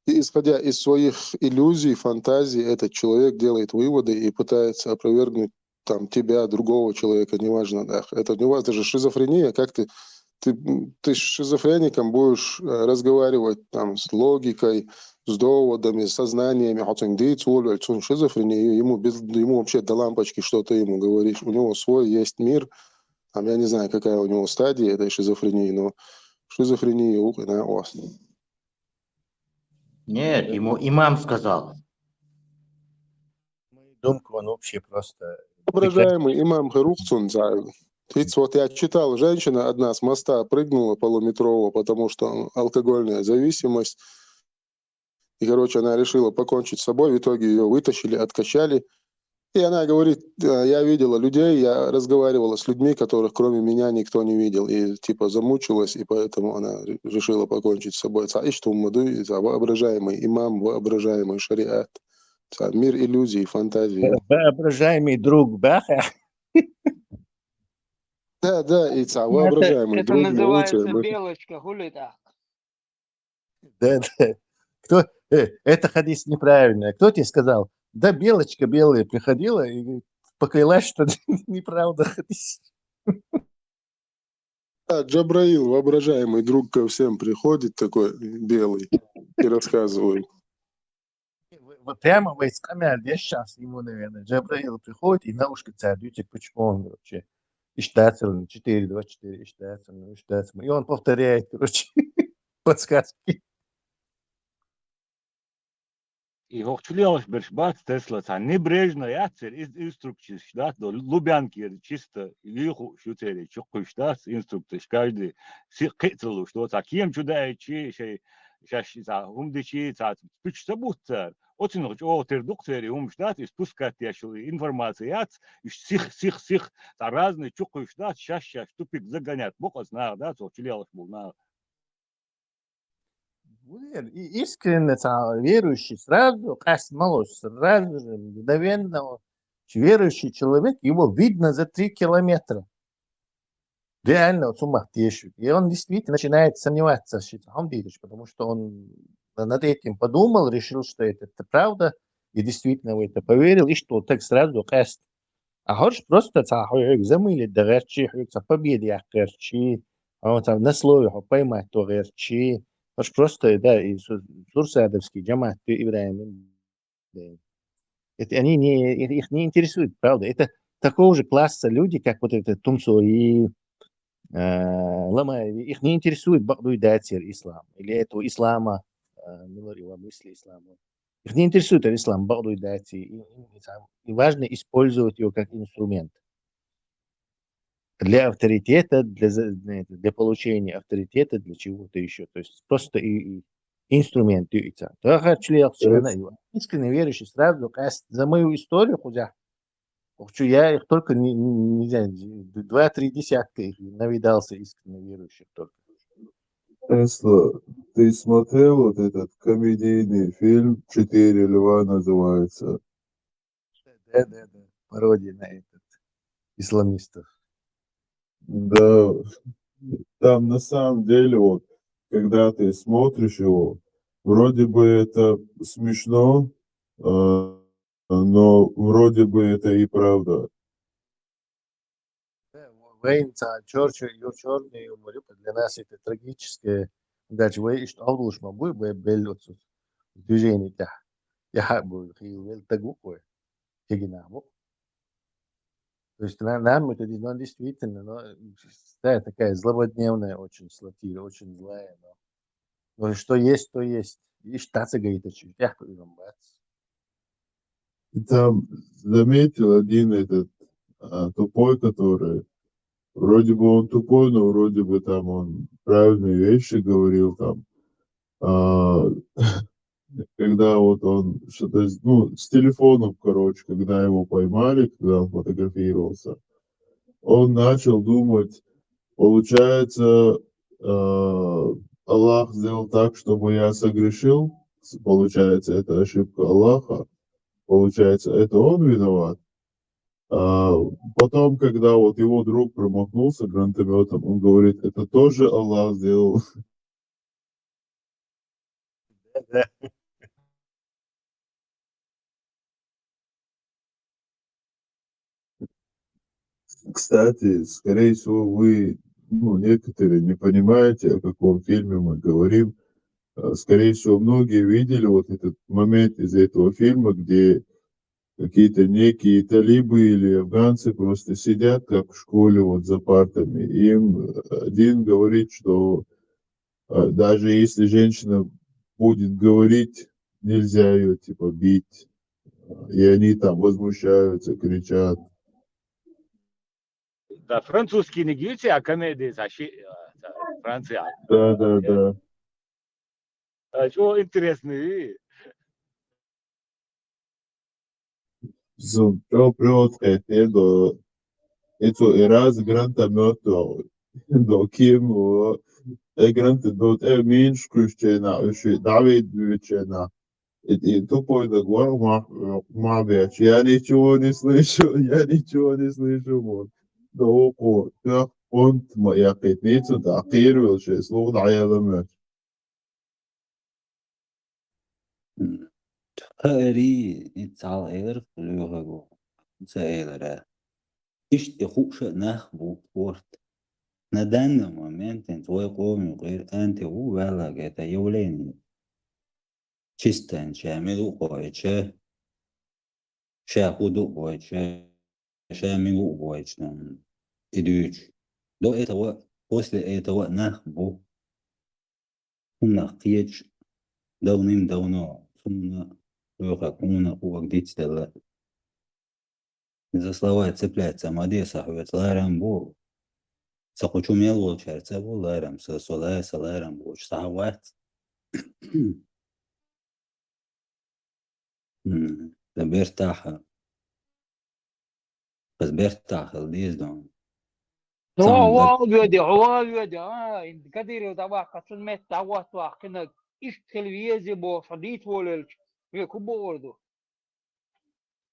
и, исходя из своих иллюзий, фантазий, этот человек делает выводы и пытается опровергнуть там тебя, другого человека, неважно, да. Это у вас даже шизофрения, как ты, ты, м, ты с шизофреником будешь, э, разговаривать там с логикой, с доводами, с сознаниями, хотя он дийца волю, он шизофрения, ему без, ему вообще до лампочки, что ты ему говоришь. У него свой есть мир, там, я не знаю, какая у него стадия этой шизофрении, но шизофрения у нас. Нет, ему имам сказал. Думка, он вообще просто Воображаемый имам хир ву-кх цунна. Ты вот, я читал, женщина одна с моста прыгнула полуметрового, потому что алкогольная зависимость. И, короче, она решила покончить с собой. В итоге ее вытащили, откачали. И она говорит: «Э, я видела людей, я разговаривала с людьми, которых кроме меня никто не видел». И, типа, замучилась, и поэтому она ре-, решила покончить с собой. Ца иштта хӀумма ду, и ца воображаемый имам, воображаемый шариат. Ца мир иллюзий, фантазий. Воображаемый друг баха. Да, да, и ца Ну, это, воображаемый это друг называется мой. Белочка, хули так? Да, да. Кто, э, это хадис неправильный. Кто тебе сказал? Да, белочка белая приходила и поклялась, что неправда хадис. А, Джабраил, воображаемый друг, ко всем приходит такой белый и рассказывает. В-, в-, прямо вай цкъа мел деш щас ему, наверное, Джабраил приходит и наушник цара дуьйцург, почему он, короче, иштта дацара, четыре, двадцать четыре, иштта дацара, иштта дацара. И он повторяет, короче, подсказки. И хӀокху чу лелаш берш бац Тесла, цхьа небрежно яц церан из-, инструкцеш дац, до Лубянкера чисто юьйхуш ю церан, чукхуьйсуш дац инструкцеш, каждый си-, кхин а ца луш, до цхьа кема чу даийтчи, шайн, шаьш цхьа хӀума дичи, цхьа пуьчаш ца бутт цара, оцунах чӀогӀа тера ду-кх церан хӀумаш дац, иза пускать деш йолу информация яц, уьш сих, сих, сих, цхьа разный чукхуьйсуш дац, шаьш-шаьш тупик загонять бо-кх оцу наха, дац, хӀокху чу лелаш болу наха. Валера, и-, искренне цхьа верующий сразу, къаьсттина ма ло, сразу же, мгновенно, вот, верующий человек, его видно за три километра. Реально, вот, цунах тешаш. И он действительно начинает сомневаться, что он видишь, потому что он на-, над этим подумал, решил, что это, это правда, и действительно в это поверил, и что так сразу къаьстта. А хӀорш просто цхьа хьо хьоьга замылить дан гӀертачи, хьоьга цхьа победа яккха гӀертачи, хьо цхьа на слове хьо поймать ван гӀертачи, хӀорш просто, да, и су-, сурсадовский джамат, ты, Ибрахим, да. Это они не, их, их не интересует, правда. Это такого же класса люди, как вот это Тумсои, э, Ламаеви, их не интересует бакъдуй дацара ислам, или этого ислама, э, мила ву и ислама. Их не интересует ислам, бакъдуй дацара, и, и, и важно использовать его как инструмент. Для авторитета, для за-, для, для получения авторитета, для чего-то ещё. То есть просто и, и инструмент, и, и ца. То я хочу, я хочу, Э. она, и искренне верующий сразу, а с-, за мою историю, хотя, хочу, я их только не, не, не знаю, д-, два-три десятка их навидался искренне верующих только. Тесла, ты смотрел вот этот комедийный фильм «Четыре льва» называется? Да, да, да. Пародия на этот, исламистов. Да, там на самом деле вот когда ты смотришь его, вроде бы это смешно, а, но вроде бы это и правда. Вайн цхьа чёрча-, ё-, чёрный юмор, для нас это трагическое. Даже вай иштта алгулуш ма буй, вай беллуцу движение тя. Я буй, хил вел тагу кой. Кегина бу. То есть на-, нам это дис-, ну, действительно, но, да, такая злободневная очень сатира, очень злая, но, но что есть, то есть. Иштта ца гайтачи, тя ку бац. И там заметил один этот, а, тупой, который, вроде бы он тупой, но вроде бы там он правильные вещи говорил там. А, когда вот он что-то, ну, с телефоном, короче, когда его поймали, когда он фотографировался, он начал думать, получается, а, Аллах сделал так, чтобы я согрешил, с-, получается, это ошибка Аллаха, получается, это он виноват. А потом, когда вот его друг промахнулся гранатометом, он говорит, это тоже Аллах сделал. Да, да. Кстати, скорее всего, вы, ну, некоторые не понимаете, о каком фильме мы говорим. А, скорее всего, многие видели вот этот момент из этого фильма, где какие-то некие талибы или афганцы просто сидят, как в школе, вот за партами. Им один говорит, что, а, даже если женщина будет говорить, нельзя её, типа, бить. И они там возмущаются, кричат. Да, французский не говорите, а комедия, а ши-, а, да, Франция. Да, да, да. А, чё интересный? Зун, чё привод хетер до, эцо и раз гранатомёт до, до ким, о, э, гранат до, э, меньше крючена, ещё Давид крючена. И, и тупой договор ма-, ма бяч. Я ничего не слышу, я ничего не слышу, вот. Да, о, о, да, он ма якит, ницу да, кирвел, ше, слух да, я ламач. М. Хаари, и цал эйлер, лёгагу. Ца эйлера. Иштта и хууша нах бу спорт. На данный момент ин твой коми гэр анти у валагета явление. Чистан ша милу койча, ша худу койча, ша милу койча, идуч. До этого, после этого нах бу. Хуннах кьеч давным-давно, сунна, лёха, хунна кувак дицдала. За слова цепляться ма де, сахвет ларам бу. Са кучу мел волчар ца бу ларам, са, са лай-, са ларам бу, уч сахват. М, да бертаха. Бас бертахал дез дон. Ну, сам да. Хьо вал веди, хьо вал веди, а, ин Кадыров даваха цун метта вахт вахкинаг, ишт хил вези бо, шо дит волелч, ве ку борду.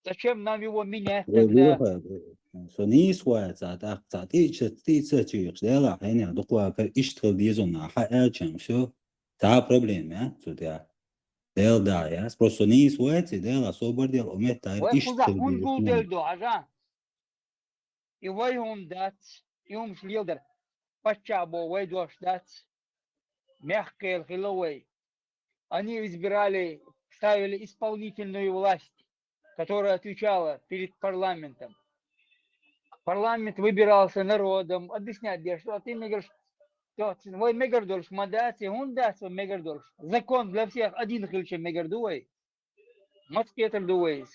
Зачем нам его менять тогда? Со нис вай, ца, так, ца, ти, ца, ти, ца, чи, дела, хеня, дуква, кар, ишт хил дезона, ха, э, чем, всё. Та проблема, а, цу, да. Дел, да, я. Просто со нис вай, ца, дела, собар дел, умет, та, вай ишт хуза хил хун дезона. Гул дел до, ажа. И вай хун дац, и хун шлилдер. Пача бо вай дош дац. Мягкая хила вай. Они избирали, ставили исполнительную власть, которая отвечала перед парламентом. Парламент выбирался народом. Объяснять, где, что ты мне говоришь, что ты, вай мегар долш, ма дац, и хун дац, вай мегар долш. Закон для всех один хилча мегар ду вай. Ма цкетар ду вайс.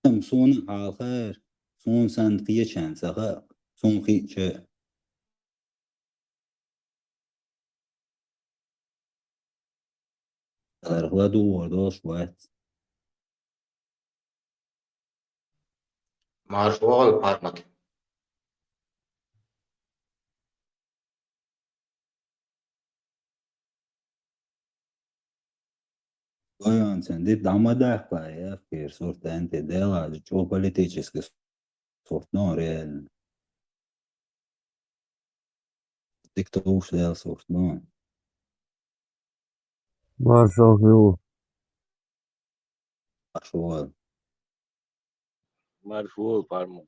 Ам суна хьалхар, сун сан кхечан ца ха, сун кхеча. Архла ду вордош вац. Марш вогал пармат. Лоёнцен, дит дама дахла, я, кир сурт анти дела, чё политический сурт, но реально. Дика товш Дела сурт, ну. Маршо хилла. Маршо. Маршо, Пармат.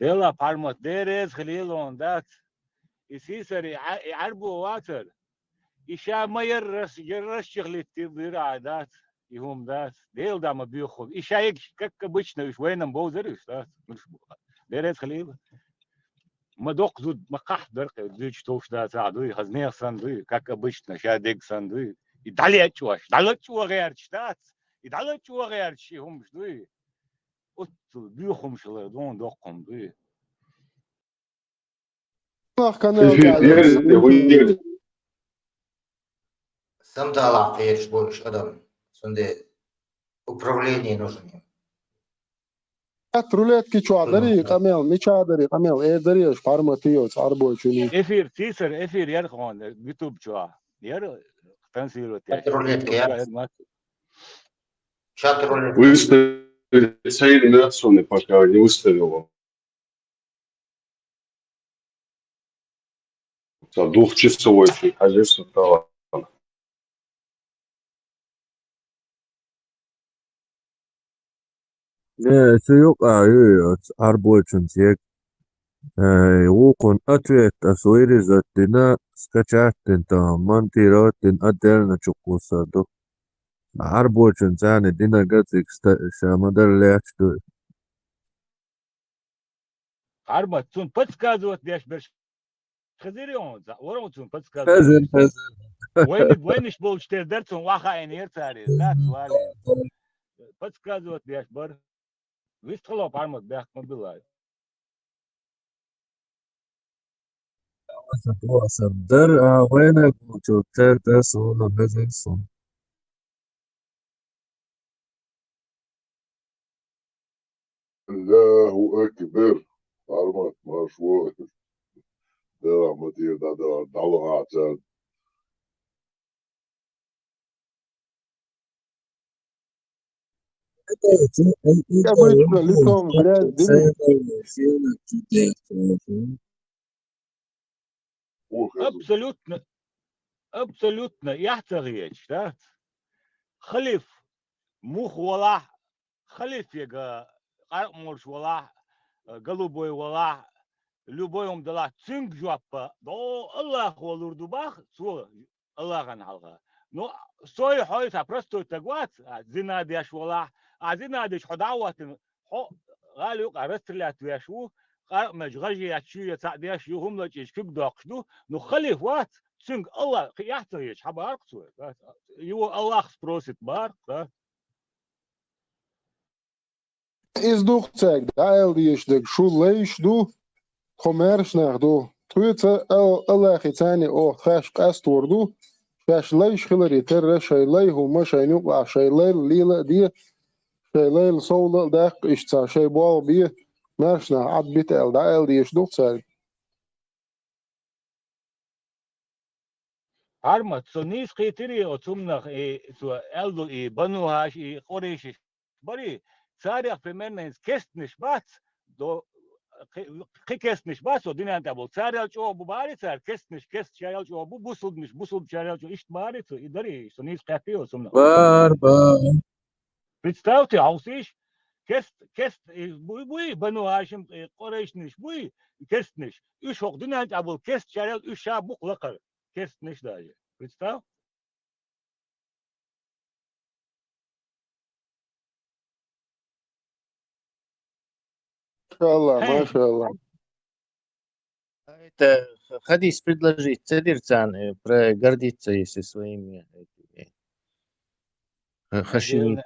Дела, Пармат, Дела реза хилийла хьуна, дац. И сийсара, и Ӏа-, и Ӏарбо вацар. И ша ма яррас, яррас чихлитти бира а дац. И хӀума дац. Дела да ма боьху. И ша егаш, как обычно, уьш вайна-м бовзар уьш, дац. Дела реза хилийла. Ма доккха зуда, ма кхахь дар кхе, зуьйчу товш дац а дуй, хаза нехан санна дуй, как обычно, ша дег санна дуй. И дӀалечкъош, дӀалечкъо гӀерташ дац. И дӀалечкъо гӀерташ и хӀумаш дуй. Оццул боьха хӀумаш хилар дона доккха хӀума дуй. Нах канал Эфир, тӀехь. Эфир, эфир. Самдалахь кхераш бу уьш адам. Цундела управление нужен им. Чат рулетки чохь дарий, къамел, мичахь дарий, къамел, э, дарий, аш Пармат йоцу Ӏарбойчуьнан. Эфир, сийсара эфир яра хьуна, YouTube чохь. Яра транслировать яра. Чат рулетки яра. Чат рулетки. Выставить цель нацию пока не выставила. Ца двухчасовой чу хьажар со талана. Не, цу юкъа ю, оцу Ӏарбойчунца егга. Э, вукхун ответ ас вырезать дина, скачать дина, там, монтировать дина, отдельно чу кхуссар ду. Ӏарбойчунца царна динарг а цига ста-, ша ма-дарра лаьтташ ду. Пармат, цунна подсказывать деш берш хезирий хьуна, цхьаъ вара хьуна цунна подсказывать деш? Хезира, хезира. Вайниг-, вайнаш болчу тера дара цунна охьахаийнера цара, дац валийна. Подсказывать деш бара. Вистхилла, Пармат, бехк ма билла. Аса боху сан дара, а вайниг болчу тера дара суна, хезира суна. Аллаху акбар. Пармат, марш ву. Дела ма дийр, да, да, дала гӀа царна. Обычно лицом в грязь дымит. Абсолютно, абсолютно, яхь ца хеташ, да? Халиф муха валахь, халиф яга къаркъа молуш валахь, голубой валахь, любой хӀума далахь, цуьнга жоп а, до Аллахо лур ду бах, цо Аллахана хьалха. Ну, со и хьо и цхьа простой стаг вац, а, зина деш валахь, а, зина деш хьо дӀа а хӀоттина, хьо гӀала юкъа расстрелять веш ву, къаркъа меж гӀажа етташ ю я цхьаъ деш ю, хӀума лачкъийча куьг доккхуш ду, ну, халиф вац, цуьнга Аллах кхин яхь ца хеташ хьабаккха цо. Его Аллах спросит баккха, да? Иза ду-кх цаьрга дӀааьлла дезаш дерг: шу лайш ду, тхо маьрша нах ду. Тхоьца ал-, Аллахица цхьаьна оха тхаьш къастор ду, шаьш лайш хиларе терра шайн лай хӀума шайна юкъахь шайн лайла лела а де, шайн лайла совла а даккха, иштта цхьа шайн болх бе, маьрша нах Ӏад бита аьлла дӀааьлла дезаш ду-кх цаьрга. Пармат, со нийса кхийтирий оцу хӀуманах, и, цо аьлла ду, и Бану Хьаш-, и Къурайшаш барий, царех примерно хӀинца кестнаш бац, до, кхи-, кхин кестнаш бац, со динан тӀехь болу. Царел чӀогӀа бу бахарий цара, кестнаш кест шаьрел чӀогӀа бу, бусулбанаш бусулба шаьрел чӀогӀа, иштта бахарий цо, и дарий, со нийса кхеттий оцу хӀуманах. Бар, бар. Представьте, хьовсийша, кест, кест, э, буй, буй, Бану Хьашим, э, Къурайшнаш буй, кестнаш. Уьш хӀокху дуьнен тӀехь болу кест шаьрел уьш ша бу-кх лакхара. Кестнаш даже. Представь. Машалла, хӀей, машалла. А это хадис предложить ца дира царна, э, про гордиться, если своими, э, этими, э, хашими.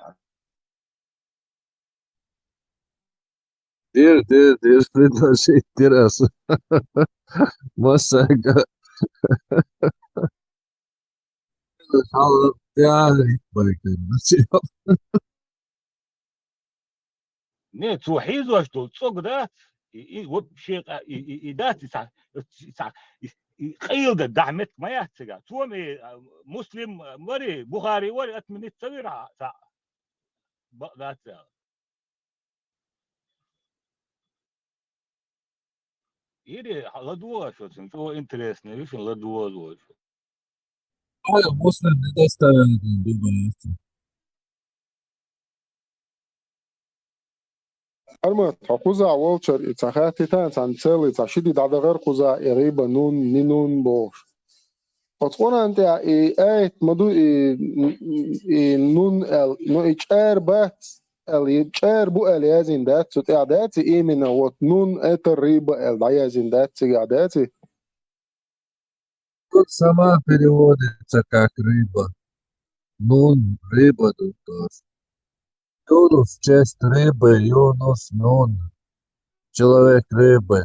Дир, дир, дир, предложить дир ас. Массага. Не, цо хьийзош долу цӀог дац, и, и вообще къа-, и, и, и дац, и цхьа, и цхьа, и, и къайладан дахьа меттиг ма яц цигахь. Цо ма, а, Муслим, а, вари, Бухари вари, отменить ца вира, а, цхьа бакъ дац аьлла. Ири, ладугӀа шо цун, чӀо интересный, вишин ладугӀа шо. Ай, Муслим, не доставил, думаю. Арма, тхо кхуза волчар, и ца хаттитан, цан цели, ца шиди дӀадагӀар кхуза, и риба нун, ни нун бохуш. Оцу Къуръан тӀехь и аят ма ду, и, и нун аьл, но и чӀер бац аьл, и чӀер бу аьл яздина дац, цу тӀехь дац, и именно вот нун это риба аьл дӀаяздина дац, цигахь дац и. Тут сама переводится как рыба. Нун, рыба тут тоже. Юнус в честь рыбы, Юнус Нун. Человек рыбы.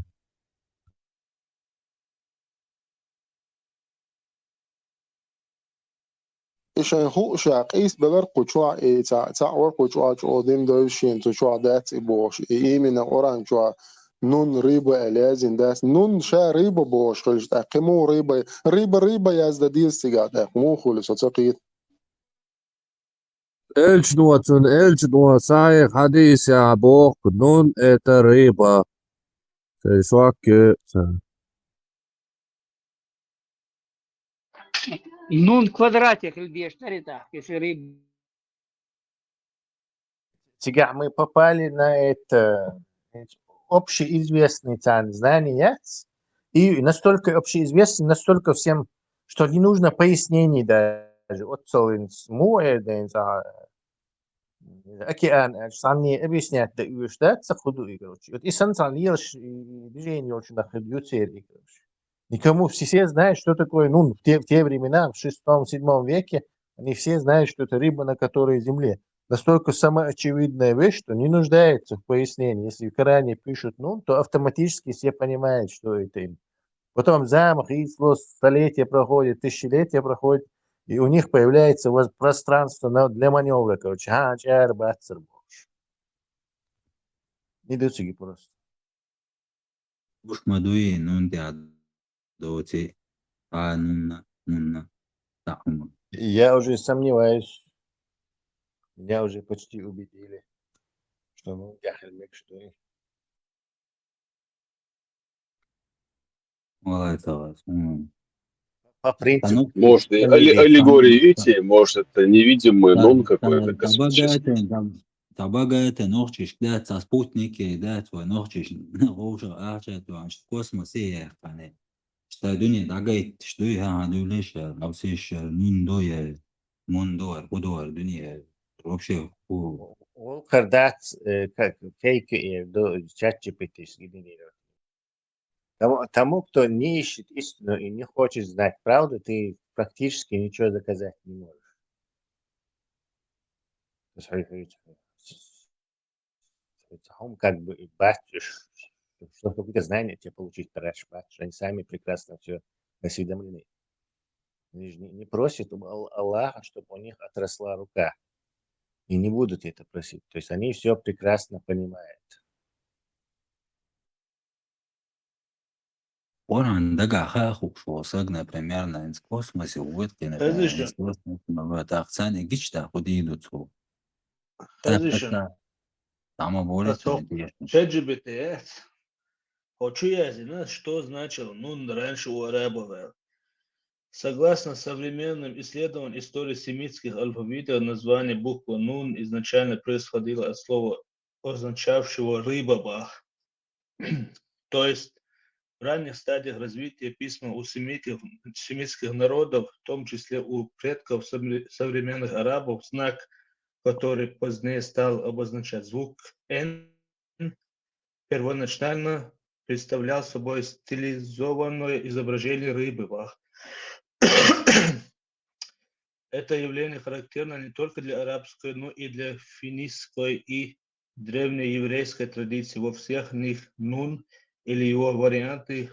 И шайн хууш а къийса белар кху чохь, и цхьаъ, цхьаъ вар кху чохь, чӀогӀа дина довза шена цу чохь дац и бохуш. И именно Къуръан чохь нун риба аьлла яздина дац. Нун ша риба бохуш хилча, тӀаккха кхин муха риба, риба, риба яздан деза цигахь тӀаккха, муха хуьлу со ца кхета. Элчано цунна, элчано сахьихь хьадисехь боху, нун это рыба. Шуьга ца. Нун квадратехь хила дезаш дара и тӀаккха, если рыба. Цигахь мы попали на это, общеизвестный царна знание яц, и настолько общеизвестный, настолько всем, что не нужно пояснений даже. Оццул муха эр дайна цхьа океан аьлча, цхьанне объяснять дан оьшуш дац, ца хӀун ду и, короче. Вот и санна цхьа лелаш и движение йолчунах хир ю церан и, короче. Никому, все, все знают, что такое нун в те, в те времена, в шестом, седьмом веке, они все знают, что это рыба, на которой земле. Настолько самоочевидная вещь, что не нуждается в пояснении. Если в Коране пишут нун, то автоматически все понимают, что это им. Потом замах, и сло-, столетия проходят, тысячелетия проходят, и у них появляется воз-, пространство на, для маневра, короче. А, чар, бацар, бохуш. Не дают просто. Уж ма дуй, нун тӀехь доций, а нунна, нунна, таӀума. Я уже сомневаюсь. Меня уже почти убедили, что нун тӀехь хир мегаш дуй. Валлай, тагӀас. М. По принципу. Станок Может, и Э, алле- там- аллегория, видите, может, это невидимый Та- нун та- какой-то Таба космический. гайтен, там, таба гайтен нохчиш дац, а спутники дац, вай нохчиш, вовша ахча, то, а, космос и яхкане. Шта дуьне дагайт, шта дуьне, ха, дуьлеш, а, гавсиш, а, нун дой, а, мун дой, ху дой, дуьне, а, вообще, ху. Волкар дац, э, как, фейк, э, до, чат G P T генерировать. Тому, тому, кто не ищет истину и не хочет знать правду, ты практически ничего доказать не можешь. То есть, э, э, э, хьуна как бы бац, что какое-то знание тебе получить, трэш бац, они сами прекрасно все осведомлены. Они же не, не просят у Ал- Аллаха, чтобы у них отросла рука. И не будут это просить. То есть они все прекрасно понимают. Къуръан дагахь хаа хууш волу саг, например, из космосе воьду, например, Хезиш? Из космосе ма воьду, тӀаккха царна и гича тӀаккха хӀун дийр ду цо? Хезиш? ТӀаккха, там а более А цо интересно. Чат G P T яц. Хочу я знать, что значил нун раньше у арабов. Согласно современным исследованиям истории семитских алфавитов, название буквы нун изначально происходило от слова, означавшего рыба бах. То есть в ранних стадиях развития письма у семитов, семитских народов, в том числе у предков совре- современных арабов, знак, который позднее стал обозначать звук н, первоначально представлял собой стилизованное изображение рыбы бах. Это явление характерно не только для арабской, но и для финикийской и древнееврейской традиции. Во всех них нун или его варианты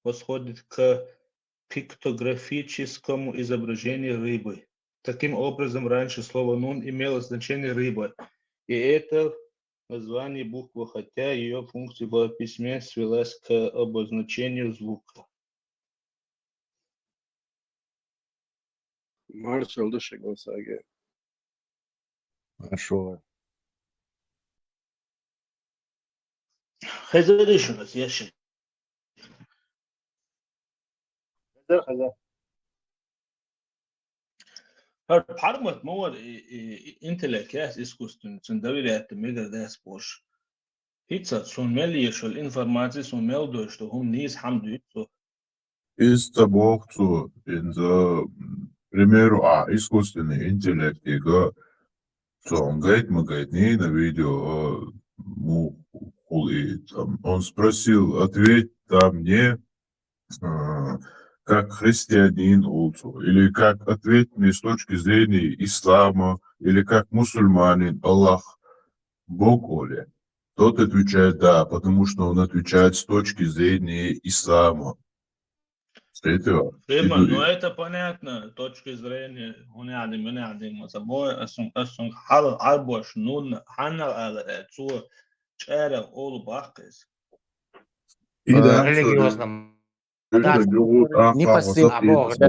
восходит к пиктографическому изображению рыбы. Таким образом, раньше слово нун имело значение рыба, и это название буквы, хотя её функция была в письме, свелась к обозначению звука. Маршалла ду шуьга, Саге. Хорошо. Хезариш у нас яшин. Хазар, хазар. ХӀара пхьармат ма вара и, и, и интеллект яц искусственный, цунна доверять дан мегар дац бохуш. ХӀинца цунна мел езаш йолу информаци, цунна мел доьшу хӀума нийса хьама дуьйцу цо. Иза ца боху цо, инза, м, примеру, а, искусственный интеллектига, цо хьуна гайта ма гайтиний на видео, а, муха хула и, там, он спросил, ответь там мне, а, как христианин, олу цо, или как, ответь мне с точки зрения ислама, или как мусульманин, Аллах Бог, оле. Тот отвечает: «Да», потому что он отвечает с точки зрения ислама. С этого Прямо, ну, иду- это понятно, точки зрения, хӀун яхьа дин, муна яхьа дин, ма ца бой, ас сун, ас сун хьал, хьал бош, ну, хьанна ала, э, цо чӀара олу баккхис. И да, Э, религиозно. Цо Да, югу а, не по а, всем, а, Бог, да.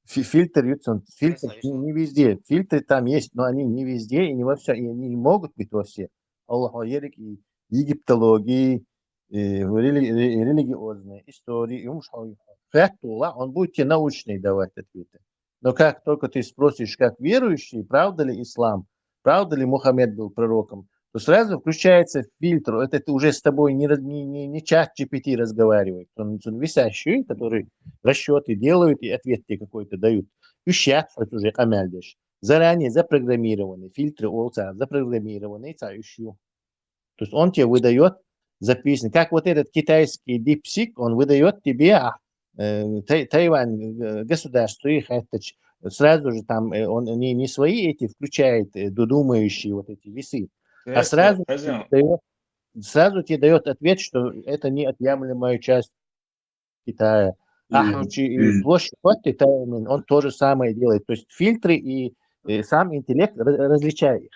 Фи-, фильтр, Юцун, фильтр не, не везде. Фильтры там есть, но они не везде и не во всё, и они не могут быть во все. Аллаху ерик и египтологии, и рели-, ре-, религиозные истории, и уж он, он будет тебе научные давать ответы. Но как только ты спросишь, как верующий, правда ли ислам, правда ли Мухаммед был пророком, то сразу включается фильтр. Это ты уже с тобой не, раз- не, не, не чат G P T разговаривает. Он, он висящий, который расчеты делают и ответ тебе какой-то дают. Уж яц хьо уже къамел деш. Заранее запрограммированный фильтры олу цара, запрограммированный цара уж ю. То есть он тебе выдает записанный, как вот этот китайский DeepSeek, он выдает тебе, а, э, Тай-, Тайвань, э, государство и хаттач, сразу же там, э, он не, не свои эти включает, э, додумающие вот эти весы, а Э, сразу э, тебе даёт, сразу тебе даёт ответ, что это неотъемлемая часть Китая. И, Ахьа чи и площадь хӀотта Тайвань, он то же самое делает. То есть фильтры и, и сам интеллект ра-, различает их.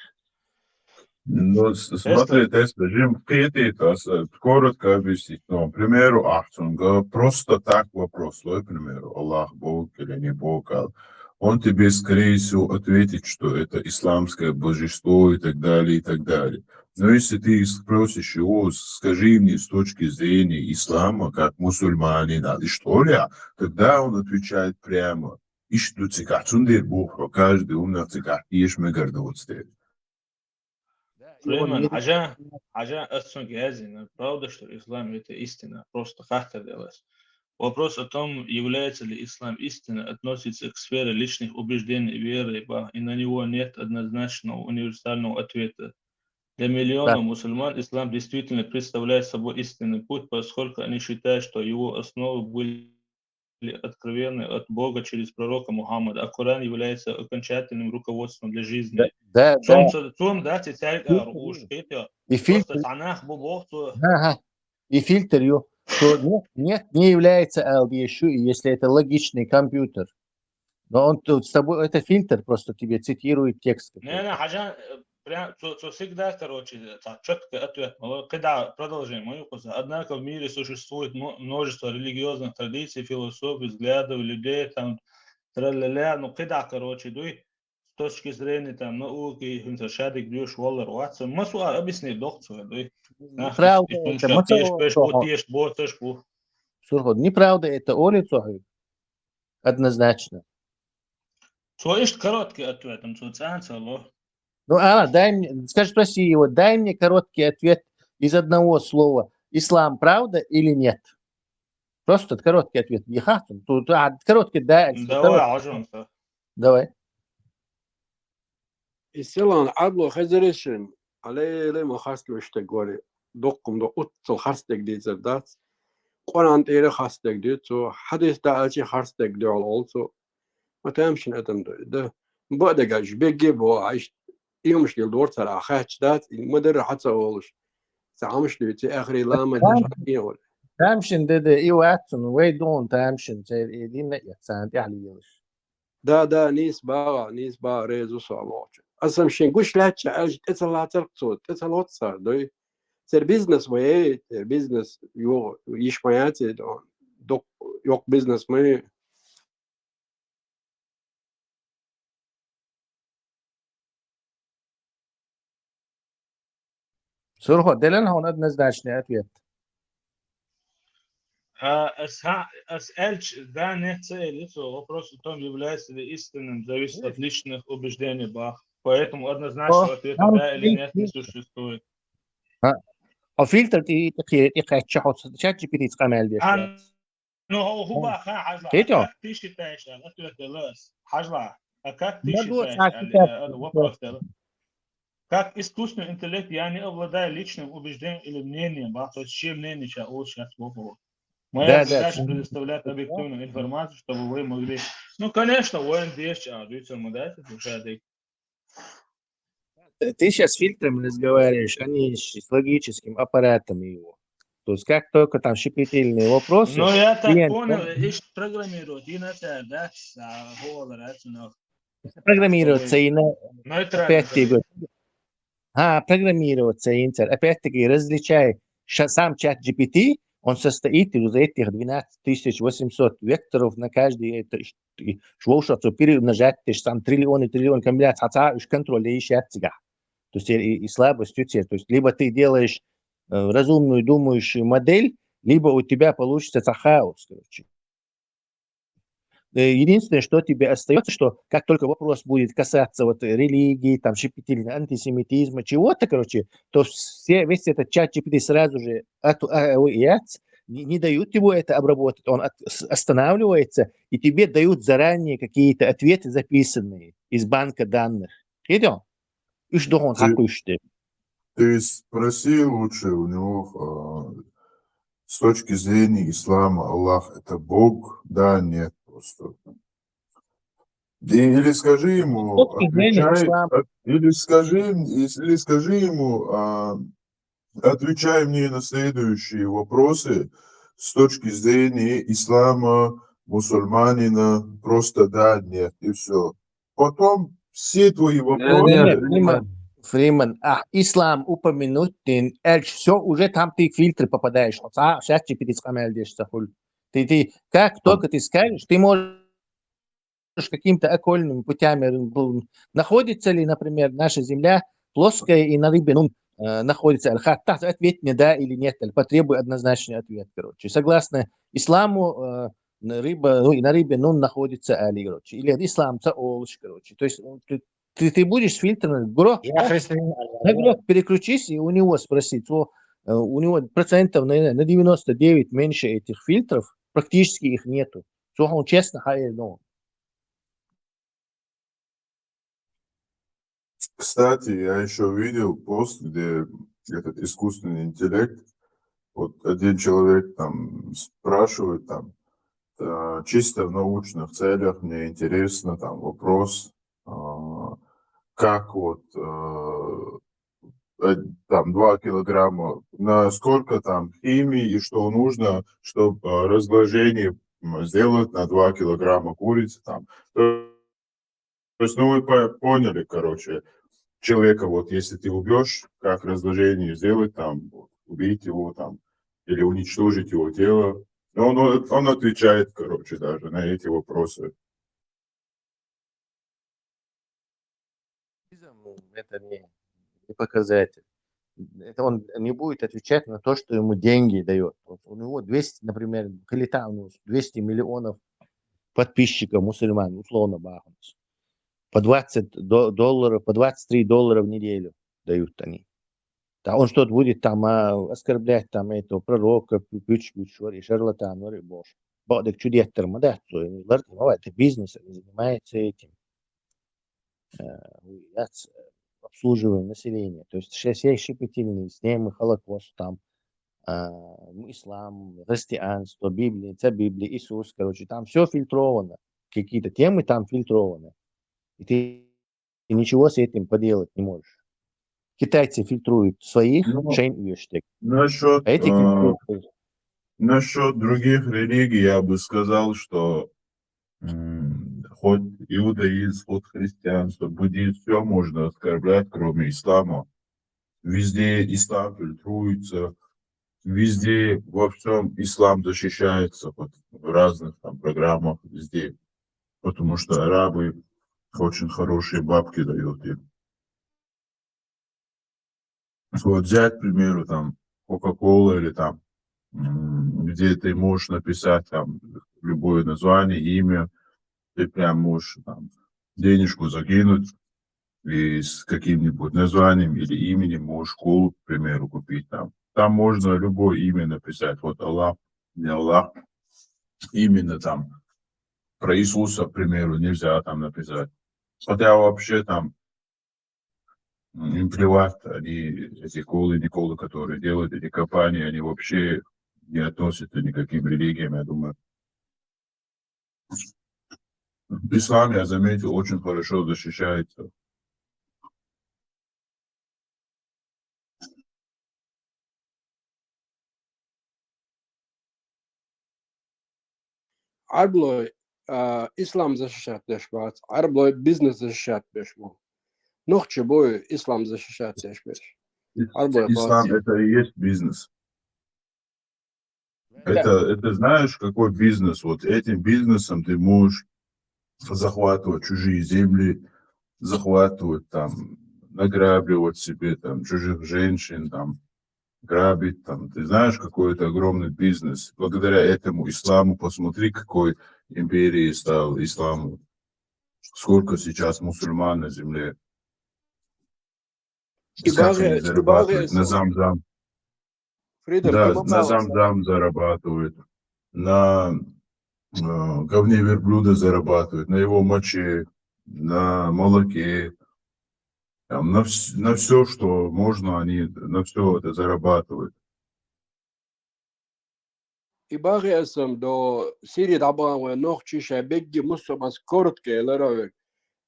Ну, с-, смотри, Тесла, жим кхетит, ас, э, коротко объяснить. Ну, к примеру, ахцунга, просто так вопрос, лой, к примеру, Аллах Бог или не Бог, а он тебе, скорее всего, ответит, что это исламское божество и так далее, и так далее. Но если ты спросишь его, скажи мне с точки зрения ислама, как мусульманина, и что ли, тогда он отвечает прямо. Иштта ду цигахь, цундела боху, каждый умнах цигахь, еш мегар ду оцу дела. Да, и он Сулейман, не Хьажа, Хьажа, ас цунга яздина, правда, что ислам — это истина, просто хаттар делас. Вопрос о том, является ли ислам истиной, относится к сфере личных убеждений, веры, ба, и на него нет однозначного универсального ответа. Для миллионов Да. мусульман ислам действительно представляет собой истинный путь, поскольку они считают, что его основы были откровенны от Бога через пророка Мухаммада, а Коран является окончательным руководством для жизни. Да, да, Цом да. ца-, цом дац и цаьрга Фильтр ю. уж хетя. И Просто фильтр. цхьа нах бу боху цо. Ага. И фильтр ю. Что нет, нет, не является ала дезаш ю, если это логичный компьютер. Но он тут с тобой, это фильтр просто тебе цитирует текст Не, какой-то. не, Хьажа, э, прям, цо, цо всегда, короче, так, чёткий ответ. Мало, когда продолжение, мою куза. Однако в мире существует мо-, множество религиозных традиций, философий, взглядов, людей, там, тра-ля-ля, ну, когда, короче, дуй, с точки зрения, там, науки, хӀинца шадик дуьш валлар вац, ма суал объяснить дохцо, дуй. Нах, Правда, иш-, иш-, это, ма иш-, иш-, цо-, бу, теш, бу, теш, бу. Сурхот, неправда это, оле цо хьоьга. Однозначно. Цо иштта короткий ответ, ам цо цӀанца ло. Ну, а, дай мне, скажи, спроси его, дай мне короткий ответ из одного слова. Ислам — правда или нет? Просто короткий ответ. Не хатун. Тут, а, короткий, да, Давай, короткий. Хьажа, ам ца. Давай. И селан Ӏадло хезарий шуна, Ӏалеле ма харц луш стаг вари, доккхум до уццал харц стаг дийцар дац. Къуръан тӀера харц стаг дуьйцу, хьадис даьлчи харц стаг дуьхьал олцу. Ма тамашийна адам ду, да. Бо дагаж, бегге бо, айш, и юмаш дил дор цара хач дац, и ма дарра хьаца олуш. Ца Ӏамаш дуьйцу, ахри лама деш Тамашийна. хьакъин оле. Тамашийна де де, и вацун, вай дун тамашийна, цер и динна я, цан тӀехьли елаш. Да, да, нийса баха, нийса баха, реза ву со вохчу. Аса шен гуш лаьттача аьлча тӀе ца лацарх цо, тӀе ца лоццар, дуй. Цер бизнес вай, цер бизнес йо, йиш ма яц, док, йоккха бизнес ма ю. Сурхо, делан хьуна однозначный ответ. А, ас ха-, ас аьлча, да, нет, ца аьле, цо вопрос о том, является ли истинным, зависит от личных убеждений, бах. Поэтому однозначного ответа да или нет не существует. А фильтр тӀе, тӀе, тӀе кхаьчча хьо, чат джи пи ти-ца къамаьл деш. А, ну, хӀу, хӀу баха, хьажал, а как ты считаешь, а, ответ дала ас. Хьажал, а как ты считаешь, а, вопрос дала. Как искусственный интеллект, я не обладаю личным убеждением или мнением, бах, то есть чье мнение сейчас лучше, сейчас плохо. Моя задача предоставлять объективную информацию, чтобы вы могли... Ну, конечно, воен деш, а, дивиться, мы, да, это уже Ты сейчас с фильтрами разговариваешь, а не с логическим аппаратом его. То есть как только там щепетильные вопросы... Ну, я так понял, ищ программировать, и на тебя, да, а, голову, да, Программироваться и на... Опять-таки, а, программироваться и интер. Опять-таки, различай, сам чат джи пи ти, он состоит из этих двенадцать тысяч восемьсот векторов на каждый, это, и швоу шо цо перемножать, те же самые триллионы, триллион комбинаций, хотя уж контроль и щас цигахь. То есть и, и слабость у тебя. То есть либо ты делаешь, э, разумную, думающую модель, либо у тебя получится хаос, короче. Э, единственное, что тебе остается, что как только вопрос будет касаться вот религии, там, щепетильного антисемитизма, чего-то, короче, то все, весь этот чат джи пи ти сразу же от, а, а, яц, не, не дают ему это обработать, он от, останавливается, и тебе дают заранее какие-то ответы, записанные из банка данных. Видел? Уж дохун хьакхуьйсуш дерг. Ты спроси лучше у него, а, с точки зрения ислама, Аллах — это Бог? Да, нет, просто. Или скажи ему, отвечай, или скажи, или скажи ему, а, отвечай мне на следующие вопросы с точки зрения ислама, мусульманина, просто да, нет, и все. Потом все твои вопросы... Фриман, а ислам упомянуть, ты, все, уже там ты в фильтры попадаешь. А, сейчас тебе скамель дешь, Сахуль. Ты, ты, как только ты скажешь, ты можешь какими-то окольными путями, находится ли, например, наша земля плоская и на рыбе, ну, находится, аль-хаттах, ответь мне да или нет, или потребуй однозначный ответ, короче. Согласно исламу, рыба, ну, и на рыбе, ну, находится али, короче. Или ислам ца олуш, короче. То есть ты, ты будешь фильтровать. Грох, на грох переключись и у него спросить. У него процентов, наверное, на девяносто девять меньше этих фильтров, практически их нету. Цо хьуна честно хьаэр, ну. Кстати, я еще видел пост, где этот искусственный интеллект, вот один человек там спрашивает, там, э, чисто в научных целях, мне интересно, там, вопрос, э, как вот, э, э, там, два килограмма, на сколько там химии и что нужно, чтобы, э, разложение, м, сделать на два килограмма курицы, там. То есть, ну, вы по-, поняли, короче, человека, вот, если ты убьешь, как разложение сделать, там, вот, убить его, там, или уничтожить его тело. Но он, он отвечает, короче, даже на эти вопросы. Это не, не показатель. Это он не будет отвечать на то, что ему деньги дает. Вот у него двести, например, хилита у него двести миллионов подписчиков мусульман, условно, бахунс. По двадцать до-, долларов, по двадцать три доллара в неделю дают они. Да он что-то будет там, а, оскорблять там этого пророка, пуч, пуч, и шарлатан, и бошка. Бакъдерг чу деттар ма дац цо, лартӀа ма вац, это бизнес, они занимаются этим. Э, яц, обслуживаем население. То есть все, все щепетильные темы, Холокост там, а, ислам, христианство, Библия, ца Библия, Иисус, короче, там все фильтровано. Какие-то темы там фильтрованы. И ты и ничего с этим поделать не можешь. Китайцы фильтруют своих, ну, шайн уьштег. Насчет, а эти, э, фильтруют. Насчет других религий я бы сказал, что, м, хоть иудаизм, хоть христианство, буддизм, все можно оскорблять, кроме ислама. Везде ислам фильтруется, везде, во всем ислам защищается, вот, в разных там программах, везде. Потому что арабы очень хорошие бабки дают им. Вот взять, к примеру, там, Coca-Cola или там м, где ты можешь написать там любое название, имя, ты прям можешь там денежку закинуть и с каким-нибудь названием или именем можешь школу, к примеру, купить там. Там можно любое имя написать, вот Аллах, не Аллах, именно там про Иисуса, к примеру, нельзя там написать. Хотя вообще там м, им плевать, они, эти колы, Николы, которые делают, эти компании, они вообще не относятся ни к каким религиям, я думаю. Ислам, я заметил, очень хорошо защищается. Ӏарбой, а, ислам защищать деш бац, Ӏарбой бизнес защищать деш бу. Нохчий бу ислам защищать деш беш. Ӏарбой Ислам бац. Это и есть бизнес. Это, это знаешь, какой бизнес? Вот этим бизнесом ты можешь захватывать чужие земли, захватывать там, награбливать себе там чужих женщин, там, грабить, там, ты знаешь, какой это огромный бизнес. Благодаря этому исламу, посмотри, какой империей стал ислам. Сколько сейчас мусульман на земле. И Как они баги, и зарабатывают? баги На ислам. Зам-Зам. Фридом, Да, и на баги ислам. Зам-Зам зарабатывают. На э, говне верблюда зарабатывают, на его моче, на молоке, там, на, вс- на все, что можно, они на все это зарабатывают. И баги ислам до Сирии дӀабаха вай нохчий шоай бегги мусульманский коротко ларавег.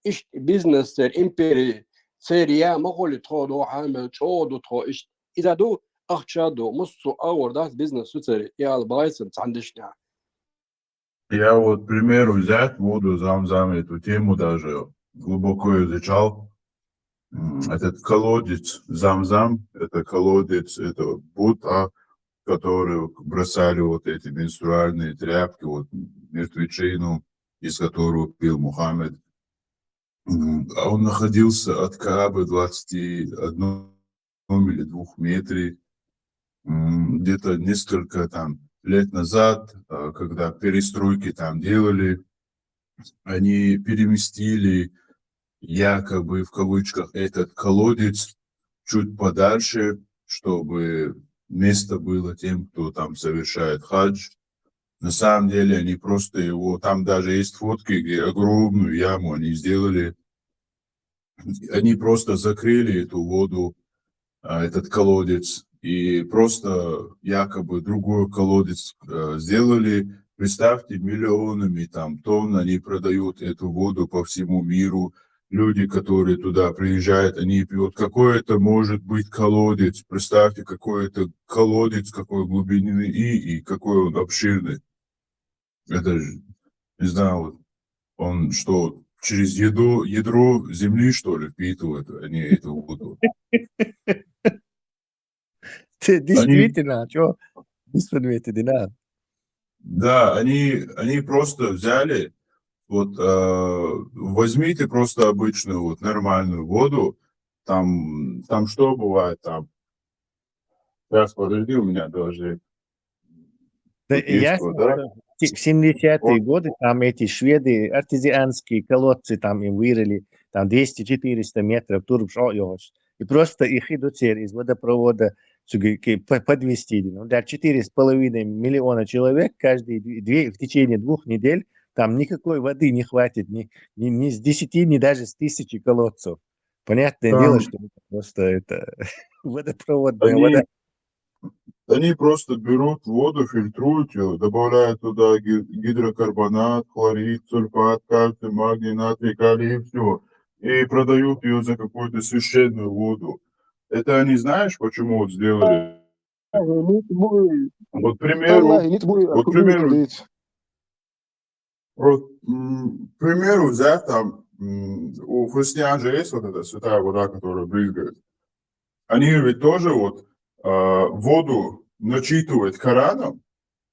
Ишт бизнес цер империи цер я ма хули тхо до хьамел чӀо ду тхо ишт. Иза ду ахча ду муссу агӀор дац бизнес цер я ал баги ислам цхьан дешня. Я вот, к примеру, взять воду Зам-Зам, эту тему даже глубоко изучал. М, Этот колодец Зам-Зам, это колодец, это Будда, который бросали вот эти менструальные тряпки, вот мертвечину, из которого пил Мухаммед. М, А он находился от Каабы двадцать одном или двух метре. М, Где-то несколько там лет назад, а, когда перестройки там делали, они переместили якобы в кавычках этот колодец чуть подальше, чтобы место было тем, кто там совершает хадж. На самом деле они просто его, там даже есть фотки, где огромную яму они сделали. Они просто закрыли эту воду, а, этот колодец, и просто якобы другой колодец э, сделали. Представьте, миллионами там тонн они продают эту воду по всему миру. Люди, которые туда приезжают, они пьют. Какой это может быть колодец? Представьте, какой это колодец, какой глубины и, и какой он обширный. Это же, не знаю, вот он что, через еду, ядро земли, что ли, впитывает, а не эту воду. Действительно, что? Без предмета, да. Да, они, они просто взяли, вот э, возьмите просто обычную, вот нормальную воду, там, там что бывает, там, сейчас, подожди, у меня даже Да, я смотрю, в семидесятые годы там эти шведы артезианские колодцы там им вырыли, там двести-четыреста метров турб шо йош. И просто их идут из водопровода подвести. Ну, да, четыре с половиной миллиона человек каждые две, в течение двух недель там никакой воды не хватит, ни, ни, ни с десяти, ни даже с тысячи колодцев. Понятное там... дело, что это просто это водопроводная они, вода. Они просто берут воду, фильтруют ее, добавляют туда гидрокарбонат, хлорид, сульфат, кальций, магний, натрий, калий и все. И продают ее за какую-то священную воду. Это они, знаешь, почему вот сделали? Вот примеру, вот примеру, вот, к примеру, взять там, у христиан же есть вот эта святая вода, которая брызгает. Они ведь тоже вот э, воду начитывают Кораном,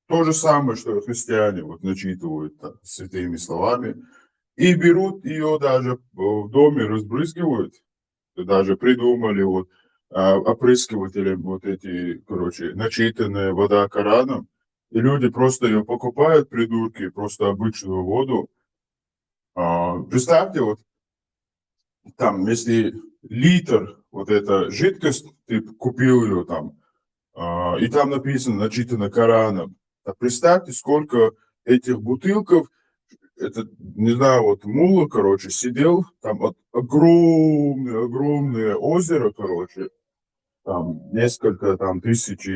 то же самое, что и христиане вот начитывают там, святыми словами, и берут ее даже в доме, разбрызгивают, даже придумали вот а, опрыскивателем вот эти, короче, начитанная вода Кораном, и люди просто ее покупают, придурки, просто обычную воду. А, представьте, вот там, если литр, вот эта жидкость, ты купил ее там, а, и там написано, начитано Кораном, а представьте, сколько этих бутылков, это, не знаю, вот мулла, короче, сидел, там от-, огромное, огромное озеро, короче, там несколько там тысяч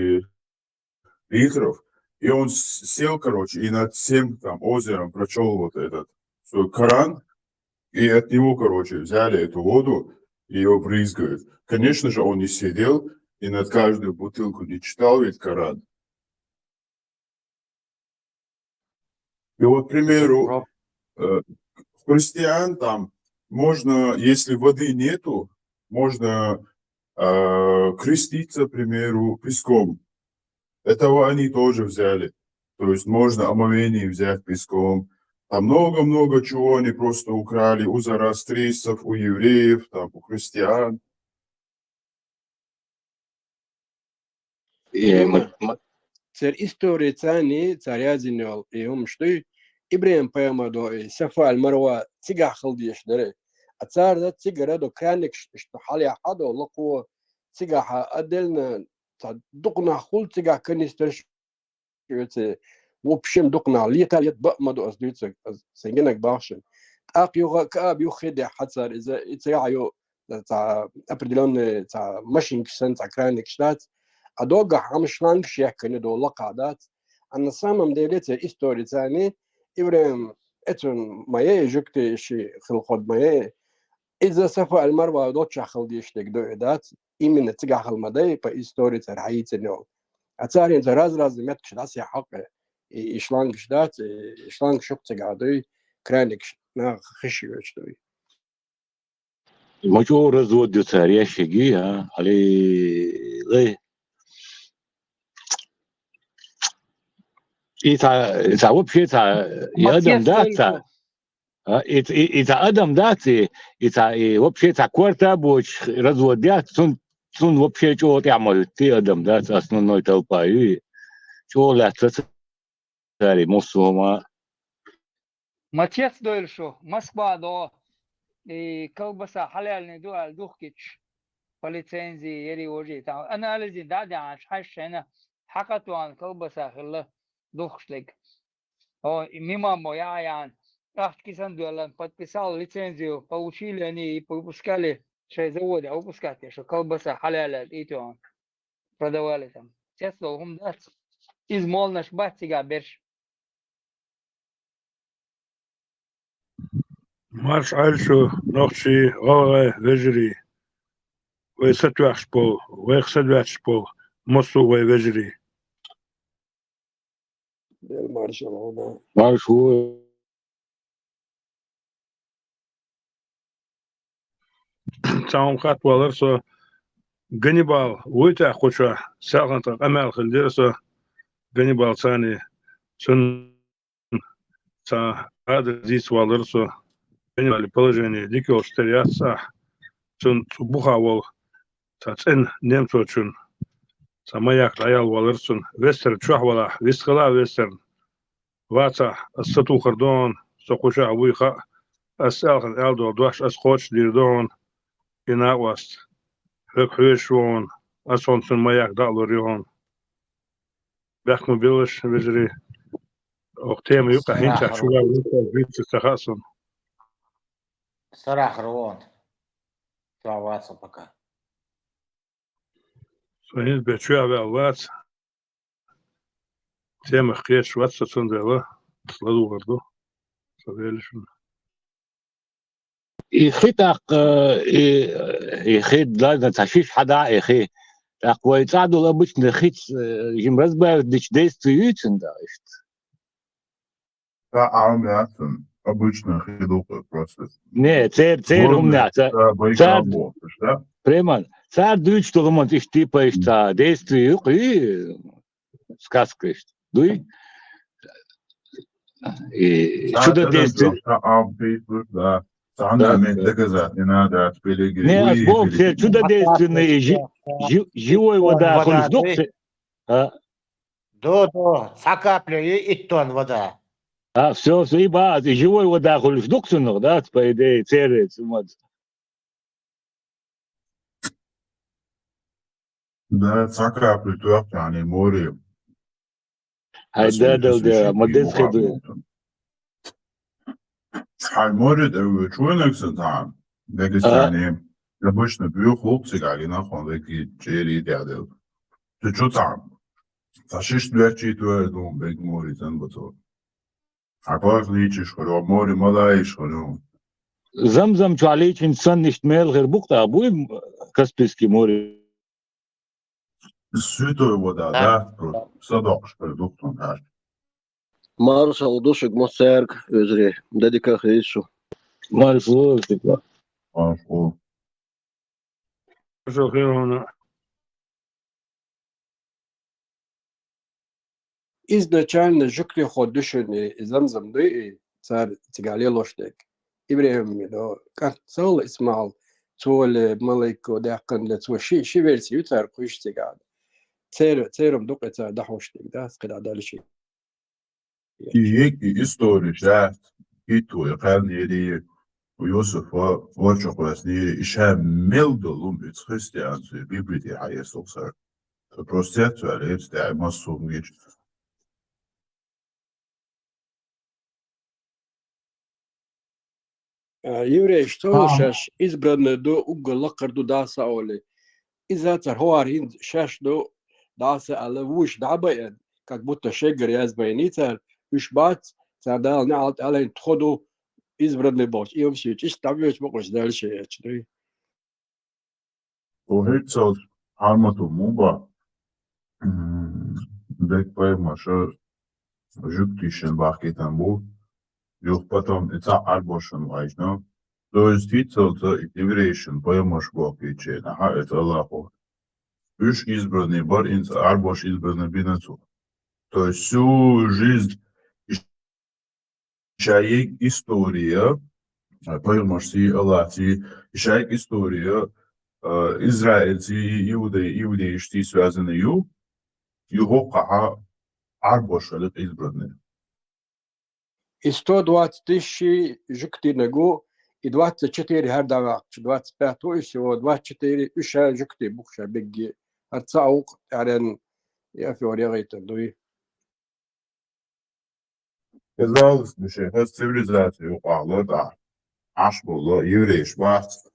литров, и он с-, сел, короче, и над всем там озером прочел вот этот свой Коран, и от него, короче, взяли эту воду, и его брызгают. Конечно же, он не сидел и над каждую бутылку не читал ведь Коран. И вот, к примеру, э, христиан там можно, если воды нету, можно, э, креститься, к примеру, песком. Этого они тоже взяли. То есть можно омовение взять песком. Там много-много чего они просто украли у зороастрийцев, у евреев, там, у христиан. Э, ма-, ма-, цар истори цани, цар язин йол, и хӀумаш дуй, Ибрахим пайхамар до, и Сафа аль-Марва цигахь хила дезаш дара. А цар да цигара до краник ш-, ш-, хьалъяхьа до лакхо, цигахь а отдельно цхьа дукха нах хул цигахь канистраш, оцу, в общем, дукха нах летал ет баа ма ду ас дуьйцург, ас сайн гинарг бахшина. ТӀаккха юха Кааб юха хи дехьа цар иза, и цигахь ю, цхьа определённый цхьа машинкаш санна, цхьа краникаш дац. А доггахь хӀама шлангаш яьккхина до лакхахь дац. А на самом деле цу истори цани Ибрахим эцун ма яй, жугтий ши хила ход ма яй. Иза Сафа аль-Марва долччахь хила дезаш дерг ду и дац. Именно цигахь хила ма дай, по истори цар хьаийцина йол. А царна цу раз-разный меттигаш дӀасаяхьа хьакъе. И, и шлангаш дац, и, и шлангаш юкъа цигахь дуй, краникаш наха хиш йоцуш дуй. Ма чӀогӀа развод ю цара яшшиги, а, али, лай. И цхьа, и цхьа вообще цхьа, и адам дац цхьа. А, и, и, и цхьа адам дац, и, и цхьа, и вообще цхьа корта а боцуш развод яц, цун, цун вообще чӀогӀа тӀехь ма хӀуьттий адам дац, основной толпа ю и. ЧӀогӀа лаьцна ца-, цари муссума. Ма цецдойла шу, Москва до, и колбаса хьалаьллий ду аьлла духкича, по лицензии, ери вожи, там анализин дӀа а даьхьанча, хьаьшшина, хьакхатван колбаса хилла духкуш дерг. О, и мимо мо яхьа яхьан, ахча кисан доьллан, подписал лицензию, получили они и выпускали, шайн заводе выпускать, что колбаса хьалаьллий ду, продавали там. Цецдолу хӀума дац. Иза молнаш бац цигахь берш. Марша Ӏойла шу, нохчий, гӀалгӀай, вежарий. Вай сатоьхча болу, вайх садоьцча болу, массо а вай вежарий. Дела маршалла хьуна. Марша ву. Цхьа хӀума хатта валара со, Ганнибал вуй тӀаккха кху чохь, селхана тӀе къамел хилла дира со, Ганнибал царний, цуьнан цхьа адрес дийца валара со, Ганнибалан положение дика йолуш тера яц ахь, цуьнан цу бухахь волу цхьа цӀена немцочун цхьа маяк дӀаяла валара цунна, Вестерн чохь валахь, вистхила а Вестерн. Вацахь, ас сатухур ду хьуна, со кху чохь вуй хаьа, ас аьлла хилла аьлла долу дош ас кхочушдийр ду хьуна, и накъост, хьоьга хьоьжуш ву хьуна, ас хьуна цуьнан маяк дӀа а лур ю хьуна. Бехк ма билалаш, вежарий, оха тема юкъахь хӀинца чуьра вуьйцуш ца хаьа суна. Сарахара вон. Чохь вацахь пока. Со хӀинца бен чоьхьа ваьлла вац. Темах кхеташ вац со, цундела аса ладугӀур ду. Со веллачунна. И хи тӀаккха, и, и хи, ладно, цхьа шиш хьадахь и хи. ТӀаккха вай цӀахь долу обычный хица, э, жима разбавить дича действие юьйцина да иштта? Ца Ӏам яцун, обычно хи ду просто. Не, цер-, церан хӀуманехь, ца-, цар, прямо, цара дуьйцуш долу хӀуманца иштта типа иштта действие ю кхий, сказка иштта. Дуй? И чудо действие. Ца Ӏам, да. Цхьана момент доказать не надо от Пелигри. Не, аш боху, все чудодейственные, жи-, жи-, живой вода хулаш дукха. А? До, до, цхьа капля и иттон вода. А, все, все, и бац, и живой вода хулаш дукха цунах, да, по идее, церец, вот. Да, цхьа капля тоьхча, хьан море. Хьай дадал де, ма деза хеду. Хьай море да, чу ванаг сан цхьа. Дагестане. Обычно бюх лук цига гина хон веки чери дядел. Ты чу цхьа? Цхьа шиш две чи твоя дом бег море зан бацо. Хьа пах лийчиш хуру, море ма лайиш хуру. Замзам чу лийчинча санна иштта мел хир бу-кх тӀаккха, буй Каспийский море? Святой вода, да? Просто садокъуш хир ду-кх тхуна хьаьжча. Маршал ду шуьга, мо цаьрга, вежарий, дедика хийша шу. Маршал, типа. Маршал. Маршал хир хьуна. Изначально жугтий хо душуни и Замзам дуй и, цар цига лелош дерг. ИбрахӀим до, кӀант цал ИсмаӀал, цо ле, малайко даьккхина ле, цо ши, ши версия ю цар кхуьйш цига. Цер-, церам дукъе цар дахьош дерг, да, кхидӀа дали ши. И йиъ, и истори шаьц, хӀитто, и кхаьннери, Юсуфа, вочакхвеснери, и ша мел долу, и христианцы, Библи тӀе хьаэцалгӀа сара. Просто цецваьлла, эцу тӀехь массо а геча. А, еврейш цо шаьш избранный ду, уггар лакхара ду Даса олий. Иза цар хӀора хӀинца шаьш ду Даса аьлла, вуш дӀа а байина, как будто шеггара язбайний цара, уьш бац, цара Дала неӀалт аьллайн тхо ду избранный бохуш, и хӀума шен чӀист дӀабоьлча бакъош Дала шен эцча дуй. Цо хӀинццалц хьармато муха баха, м, дерриг пайхамарша жугтишна бахкийтина бу, юха потом и цхьа Ӏарбошна вайшна. То есть хӀинццалца и еврейшна пайхамарш бохкийча, ахьа, эца Аллахо. Уьш избранный бара, инца Ӏарбош избранный бина цо. То есть всю жизнь и ша йиъ история, а, пайхамаршций, Аллахций, и ша йиъ история, а, Израильций, иудей-, иудейшций связана ю, юххехь Ӏарбош хилира избранный. И сто двадцать тысяч жугтийнаг ву, и двадцать четыре хӀара дӀаваьккхича, двадцать пять ву, и всего двадцать четыре уьш ша жугтий бу-кх ша бегге. ХӀара цхьаъ ву-кх тӀаьхьаренна и афера яхийтина дуй. Казалось бы, шайн хаза цивилизаци юкъахь ло тӀаккха. Ӏаш болу еврейш бац.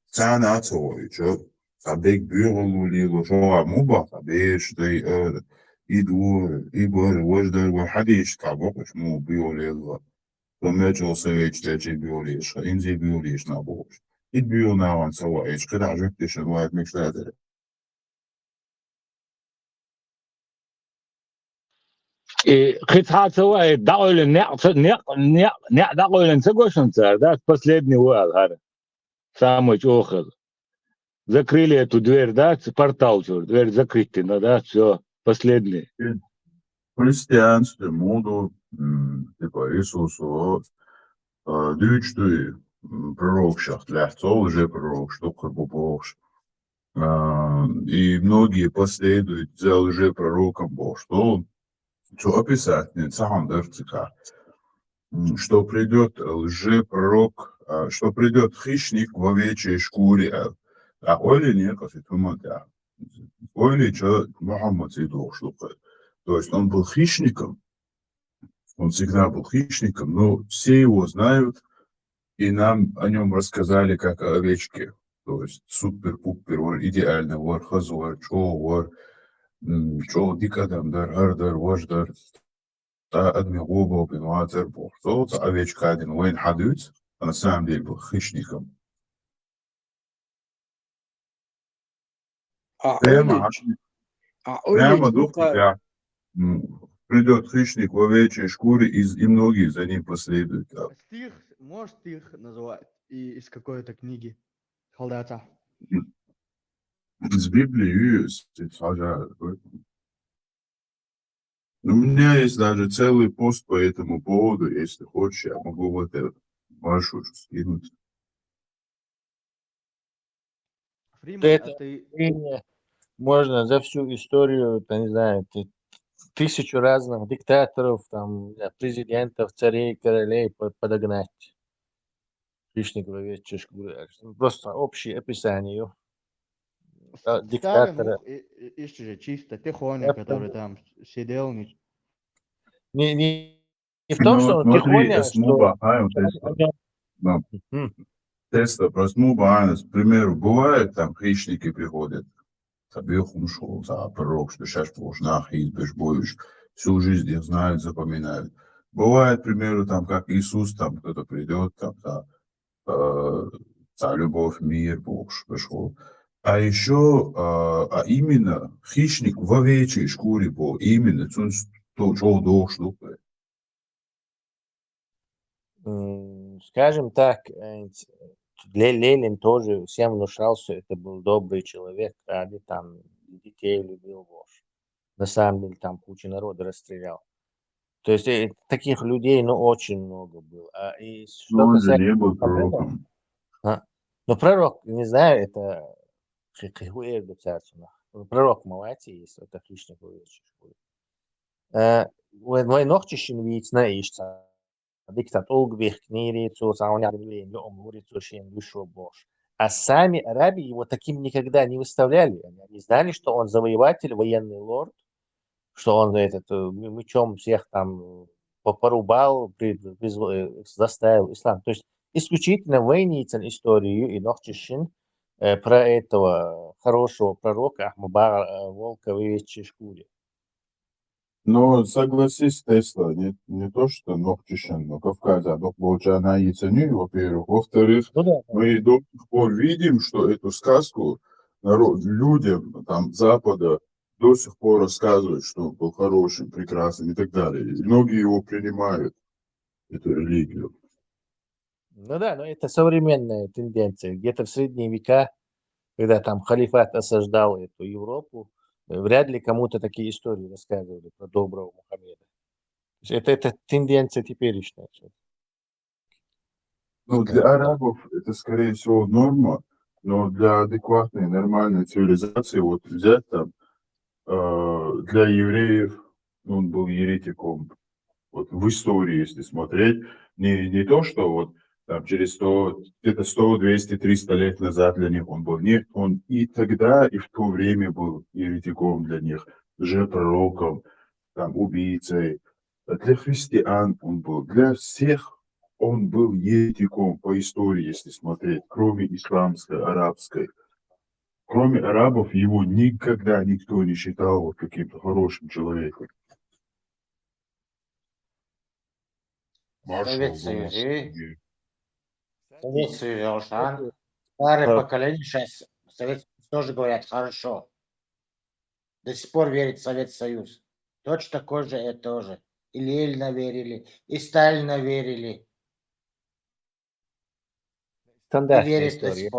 Царна а ца вахча, цхьа дерг боьхалла лело, шуна муха баха, бераш дай ара, и ду, и бара, важа дара, вай хьадийша цхьа боккхуш муха боьхалла лело. Со мечал совечу течи боьхалла еза, инзий боьхалла еза нах бохуш. И боьхалла нахана ца вахча, кхидӀа жуьгтишна вахча мегаш дацара. И кхин цхьа а ца ваийта, дӀакъевлина некъ ца, некъ, некъ, некъ дӀакъевлина ца го шуна цара, да, последний ву аьлла хӀара. Самый чӀогӀа хилла. Закрыли эту дверь, да, ц-, портал чуьра, дверь закрыть дина, да, всё, последний. Христианство муха ду, м, типа, Иисусо, а, дуьйцуш дуй, м, пророкшах лаьцна, цо лжепророкаш дуккха бу бохуш. А, и многие последуют за лжепророком бохуш долу. Цо описать дина цхьа хӀума дара цигахь. М, что придёт лжепророк, а, что придёт хищник в овечьей шкуре, аьлла. ТӀаккха ойла йина кху и хӀуманна тӀехь. Ойла йича, Мухьаммад цӀий дохуш ду кху. То есть он был хищником. Он всегда был хищником, но все его знают, и нам о нём рассказали как о овечке. То есть супер-пупер вар, идеально вар, хаза вар, чӀогӀа вар, м, чӀогӀа дика адам дара, хӀара дара, важа дара. Цкъа адамийн гӀо боху бина вацара боху. Цо цхьа овечка дина вайна хьадуьйцу, а на самом деле был хищником. А прямо, Олич, а, прямо Олич, дух ну-ка, тебя. М, придёт хищник в овечьей шкуре, из-, и многие за ним последуют, да. Стих, можешь стих называть и из какой-то книги? Халдата. М, из Библии, из, из, У меня есть даже целый пост по этому поводу, если хочешь, я могу в это вашу скинуть. Фриман, это а ты... Можно за всю историю, там, не знаю, ты, тысячу разных диктаторов, там, не знаю, президентов, царей, королей подогнать. Хищник в овечьей шкуре. Просто общее описание. Диктатора. Ище же чисто Тихоня, который там сидел. Не, не, не в том, что он Тихоня, что... Тесто, просто, к примеру, бывает, там хищники приходят, там, пророк, что сейчас будешь нах, будешь, всю жизнь их знают, запоминают. Бывает, к примеру, там, как Иисус, там кто-то придет, там, да, э, за любовь, мир, Бог пришел. А еще, э, а именно хищник в овечьей шкуре был, именно, то, что дождь. Скажем так, Ленин тоже всем внушал, что это был добрый человек, ради там детей любил, Бог. На самом деле там кучу народа расстрелял. То есть э, таких людей, ну, очень много было. А, и что ну, он же не был пророком. А? Но пророк, не знаю, это пророк Мавати есть, это хищник будет. Э, вай нохчишин виц на ишца. Диктат улгбих книри цу сауня лен лём лури цу шен вышо бош. А сами арабы его таким никогда не выставляли. Они знали, что он завоеватель, военный лорд, что он этот э, мечом всех там порубал, заставил ислам. То есть исключительно войницын историю и нохчишин э, про этого хорошего пророка Ахмаба э, волка в овечьей шкуре. Но согласись, Тесла, не, не то, что нохчишин, но Кавказа, но получается, она и ценю, во-первых. Во-вторых, ну, да, мы до сих пор видим, что эту сказку народ, людям там Запада до сих пор рассказывают, что он был хорошим, прекрасным и так далее. И многие его принимают, эту религию. Ну да, но это современная тенденция. Где-то в средние века, когда там халифат осаждал эту Европу, вряд ли кому-то такие истории рассказывали про доброго Мухаммеда. Это, это тенденция теперешняя. Ну, для арабов это, скорее всего, норма, но для адекватной, нормальной цивилизации, вот взять там, э, для евреев, ну, он был еретиком, вот в истории, если смотреть, не, не то, что вот там через сто, где-то сто, двести, триста лет назад для них он был. Нет, он и тогда, и в то время был еретиком для них, лжепророком, там, убийцей. Для христиан он был, для всех он был еретиком по истории, если смотреть, кроме исламской, арабской. Кроме арабов его никогда никто не считал вот каким-то хорошим человеком. Совет Союз. Совет Союз, Алшан. Старое поколение сейчас Совет Союз тоже говорят хорошо. До сих пор верит в Совет Союз. Точно такой же это тоже. И Ленина верили, и Сталина верили. Стандартная история.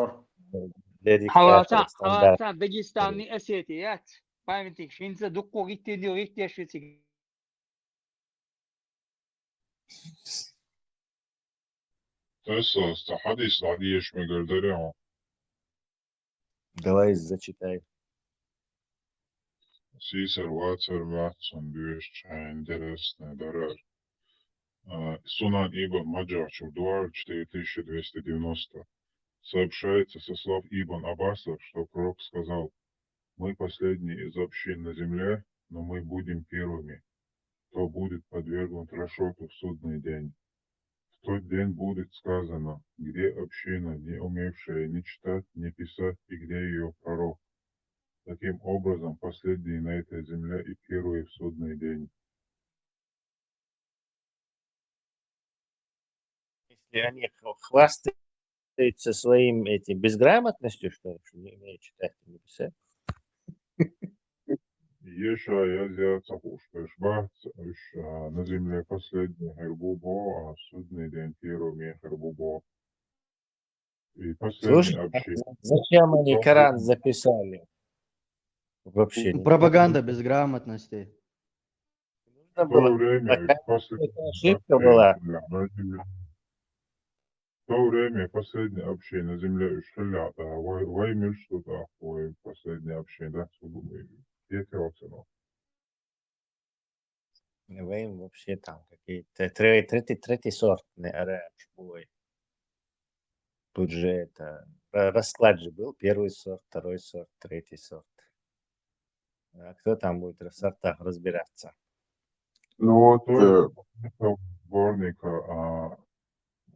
Хаваса, хаваса, Дагестанный Осетия. Памятник, шинца дукку гитти дио гитти швецик. Тесла, ста хадис ладиеш мегар даряо. Давай, зачитай. Сисер вацер мацун дуеш интересный дарар. Сунан Ибн Маджа, Чурдуар, четыре тысячи двести девяносто. Сообщается со слов Ибн Аббаса, что пророк сказал: «Мы последние из общин на земле, но мы будем первыми. Кто будет подвергнут расчёту в судный день? В тот день будет сказано: где община, не умевшая ни читать, ни писать, и где её пророк?» Таким образом, последние на этой земле и первые в судный день. Если они хвастаются своим этим безграмотностью, что ли, что не умеют читать и не писать. Ешая зяца хушпеш бац, на земле последний хербубо, а в судный день первыми хербубо. Слушай, зачем они Коран записали? Вообще. Пропаганда безграмотности. Нужно было. Ошибка была. то время последнее общение на земле уж хилла, да, вай, вай миль что-то, вай последнее общение, да, что думаю, я тебя оценил. Вай вообще там какие-то тре-, третий, третий сорт, не, ара, шпой. Тут же это, ра-, расклад же был, первый сорт, второй сорт, третий сорт. А кто там будет в сортах разбираться? Ну, вот Э, это сборника а,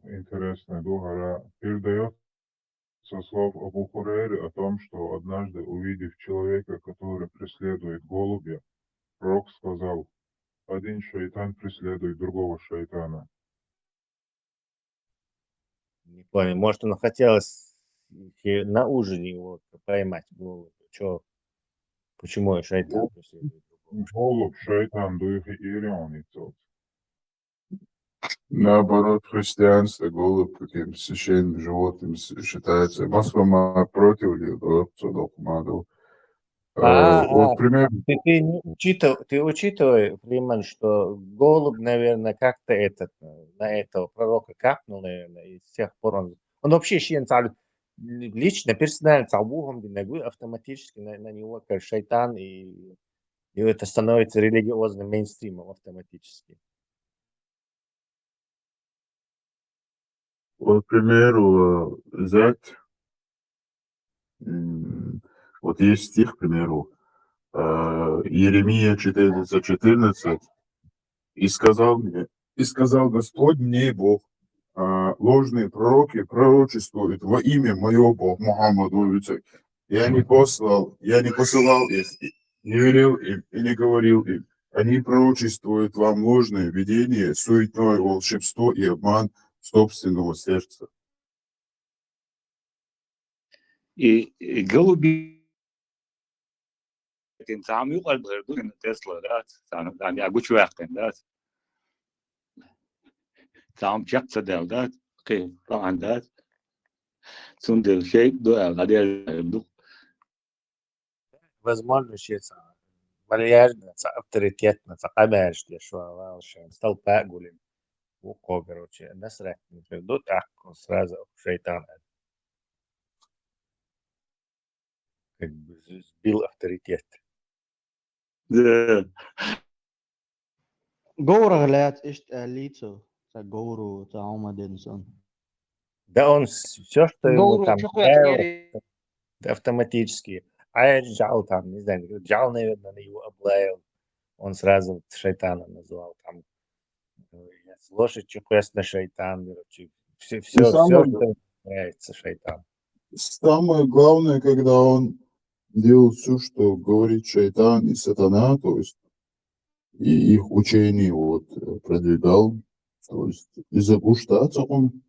интересная дугара передается со слов Абу Хурейры о том, что однажды, увидев человека, который преследует голубя, пророк сказал: «Один шайтан преследует другого шайтана». Не понял. Может, он хотел с- и на ужине его поймать голубя. Чё? Почему шайтан преследует другого? Голубь, шайтан, дуйхи ирион и тот. Наоборот, христианство голубь каким-то священным животным с- считается. Масвама против ли, э, цудок маду. Э, А, Вот а, пример. Ты, ты не учитыв-, ты учитывай, Фриман, что голубь, наверное, как-то этот, э, на этого пророка капнул, наверное, и с тех пор он, он вообще щен цаль-, лично, персонально цалбухом динагу автоматически на, на него как шайтан, и, и это становится религиозным мейнстримом автоматически. Вот, к примеру, э, взять, м, вот есть стих, к примеру, э, Иеремия четырнадцать четырнадцать, и сказал мне, и сказал Господь мне Бог, а, ложные пророки пророчествуют во имя мое, Бог, Мухаммад, он говорит, я не послал, я не посылал их, и не велел им, и не говорил им. Они пророчествуют вам ложное видение, суетное волшебство и обман собственного сердца. И, и голуби тин цаам юкъал бер ду ин Тесла, да? Цаам, цаам я гучвахтен, да? Цаам чакца дел, да? Кы, паган, да? Цундел шей ду, а, гадел ду. Возможно, щец, а, вальяжно, ца авторитетно, ца къамаьлаш деш валал шен, стал пагулин. Вукхо, короче, Насрат, например, ду так, он сразу шайтан. Как бы з- сбил авторитет. Да. Говрах лаьц иштта аьллий цо, ца говро, ца хьума денсан. Да он все, что ему Говро там чу нравилось, кхоьхкера. Да, автоматически. А я жал там, не знаю, жал, наверное, на его облаял. Он сразу вот шайтана назвал там. Э, я с лошадь чу кхоьссина шайтан, короче. Все, И все, все, самое, что нравится шайтан. самое главное, когда он делал все, что говорит шайтан и сатана, то есть и их учение вот э, продвигал, то есть из-за гушта цоком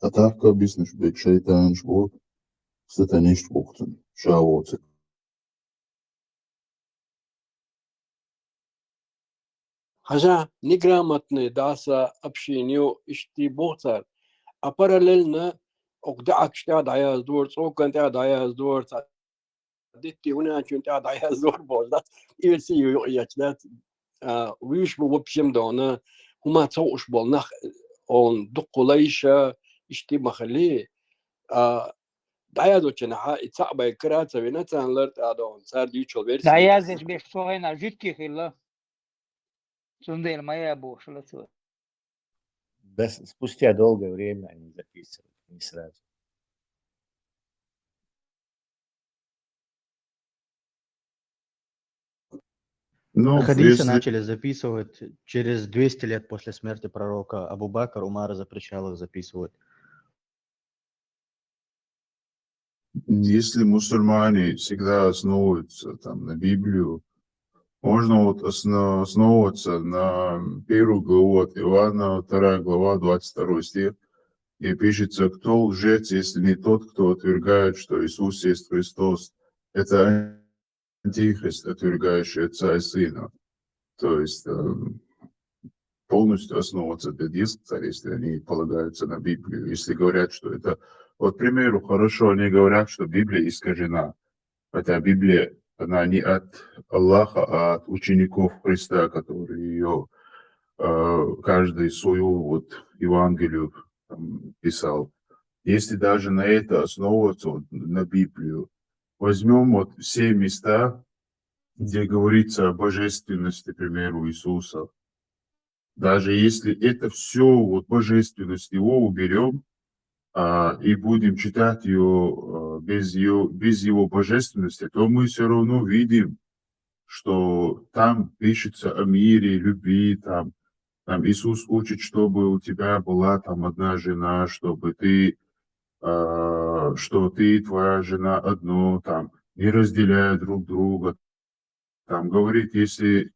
атака бизнес бек шайтан вот сатанист бухтун шавоцик. Хьажа, неграмотный даса общение иштта боху цара. А параллельно окху даьӀахкаш тӀехь дӀаяздора, цӀокан тӀехь дӀаяздора, цхьа дитти хӀунанчун тӀехь дӀаяздора бохуш дац. Ирси ю юкъа ечу дац. А, вуьйш бу, в общем, дона, хӀума ца хууш болу нах, он дуккха лайша, иштта ма хили. А, дӀаяздочу нахьа и цхьаъ бай кара ца вина, царна лар тӀа дона, цара дуьйцуш версия. ДӀаяздеш беш цу хенахь жуьгти хилла. Цундела ма яа бохуш ла цо. Да, с- спустя долгое время они записывают, не сразу. Ну, Хадисы если начали записывать через двести лет после смерти пророка. Абу Бакр Умара запрещал их записывать. Если мусульмане всегда основываются там на Библию, можно вот осно- основываться на первую главу от Иоанна, вторая глава, двадцать второй стих, где пишется: «Кто лжец, если не тот, кто отвергает, что Иисус есть Христос?» Это антихрист, отвергающий Отца и Сына. То есть э, полностью основываться для дискций, если они полагаются на Библию, если говорят, что это... Вот, к примеру, хорошо, они говорят, что Библия искажена. Хотя Библия, она не от Аллаха, а от учеников Христа, которые ее э, каждый свою вот Евангелию там, писал. Если даже на это основываться, вот, на Библию, возьмем вот все места, где говорится о божественности, к примеру, Иисуса, даже если это все, вот божественность его уберем, а, и будем читать ее, а, без ее, без его божественности, то мы все равно видим, что там пишется о мире, любви, там, там Иисус учит, чтобы у тебя была там одна жена, чтобы ты, а, что ты и твоя жена одно, там, не разделяя друг друга, там говорит, если,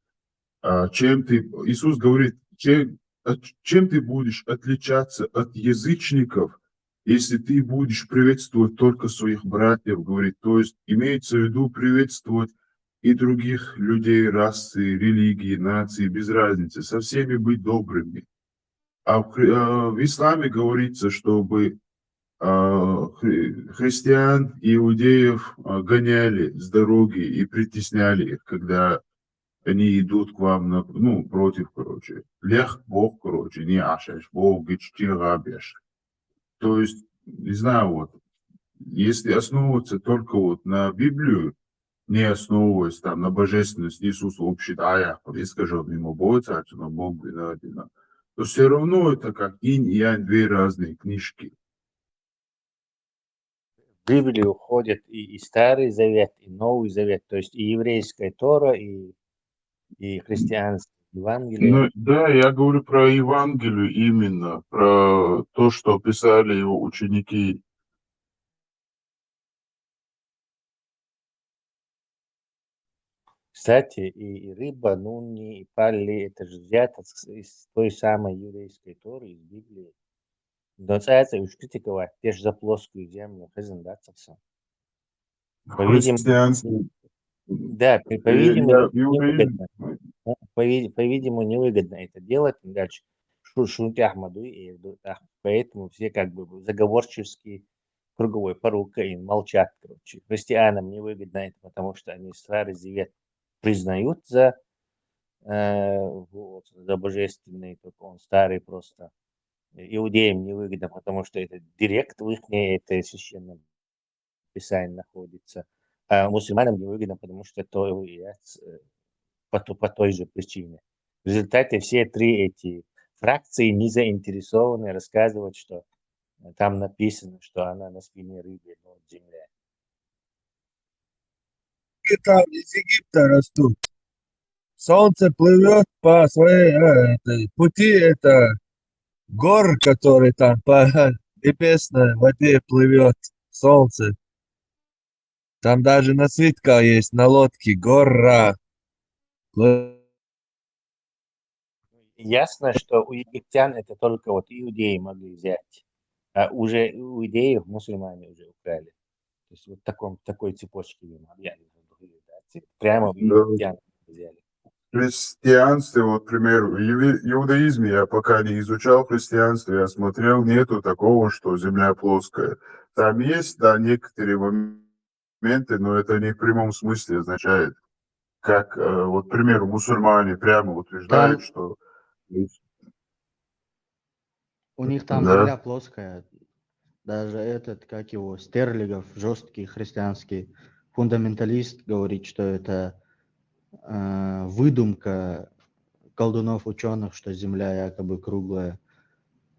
а, чем ты, Иисус говорит, чем, от- чем ты будешь отличаться от язычников, если ты будешь приветствовать только своих братьев, говорит, то есть имеется в виду приветствовать и других людей, расы, религии, нации, без разницы, со всеми быть добрыми. А в, хри- а в исламе говорится, чтобы, а, хри- христиан и иудеев, а, гоняли с дороги и притесняли их, когда они идут к вам на, ну, против, короче. Лех Бог, короче, не ашаш, Бог гичти габеш. То есть, не знаю, вот, если основываться только вот на Библию, не основываясь там на божественность Иисуса, вообще, да, я искажен мимо бойца, но Бог виноват, то все равно это как инь и янь, две разные книжки. В Библию входит и, и Старый Завет, и Новый Завет, то есть и еврейская Тора, и, и христианское Евангелие. Ну, да, я говорю про Евангелие именно, про то, что писали его ученики. Кстати, и, и рыба, нунни, и палли, это же взято с- из той самой еврейской Торы, из Библии. Но цаца уж критиковать, те же за плоскую землю, хазен, да, цаца. По-видимому, Христианский. Да, по- Э, по-видимому, я- не- иудаизм. невыгодно. Ну, по-ви- по-видимому, невыгодно это делать. Дальше Шу- Шунти Ахмаду и Эрду Ах-, поэтому все как бы заговорчески круговой порукой молчат, короче. Христианам невыгодно это, потому что они Старый Завет признают за, э, вот, за божественный, только он старый просто. Иудеям невыгодно, потому что это директ в их, это священном писании находится. А мусульманам невыгодно, потому что то и, э, по, то- по той же причине. В результате все три эти фракции не заинтересованы рассказывать, что там написано, что она на спине рыбы, но земля. И там из Египта растут. Солнце плывет по своей э, этой пути, это гор, который там по небесной воде плывет, солнце. Там даже на свитка есть, на лодке, гора. Плы- Ясно, что у египтян это только вот иудеи могли взять, а уже у иудеев мусульмане уже украли. То есть вот в таком, такой цепочке мы могли, да, цеп- прямо у Да. египтян взяли. В христианстве, вот, к примеру, в иудаизме я пока не изучал христианство, я смотрел, нету такого, что земля плоская. Там есть, да, некоторые моменты, но это не в прямом смысле означает. Как, э, вот, к примеру, мусульмане прямо утверждают, Там- что У них там Да. земля плоская. Даже этот, как его, Стерлигов, жесткий христианский фундаменталист, говорит, что это э, выдумка колдунов, ученых, что Земля якобы круглая.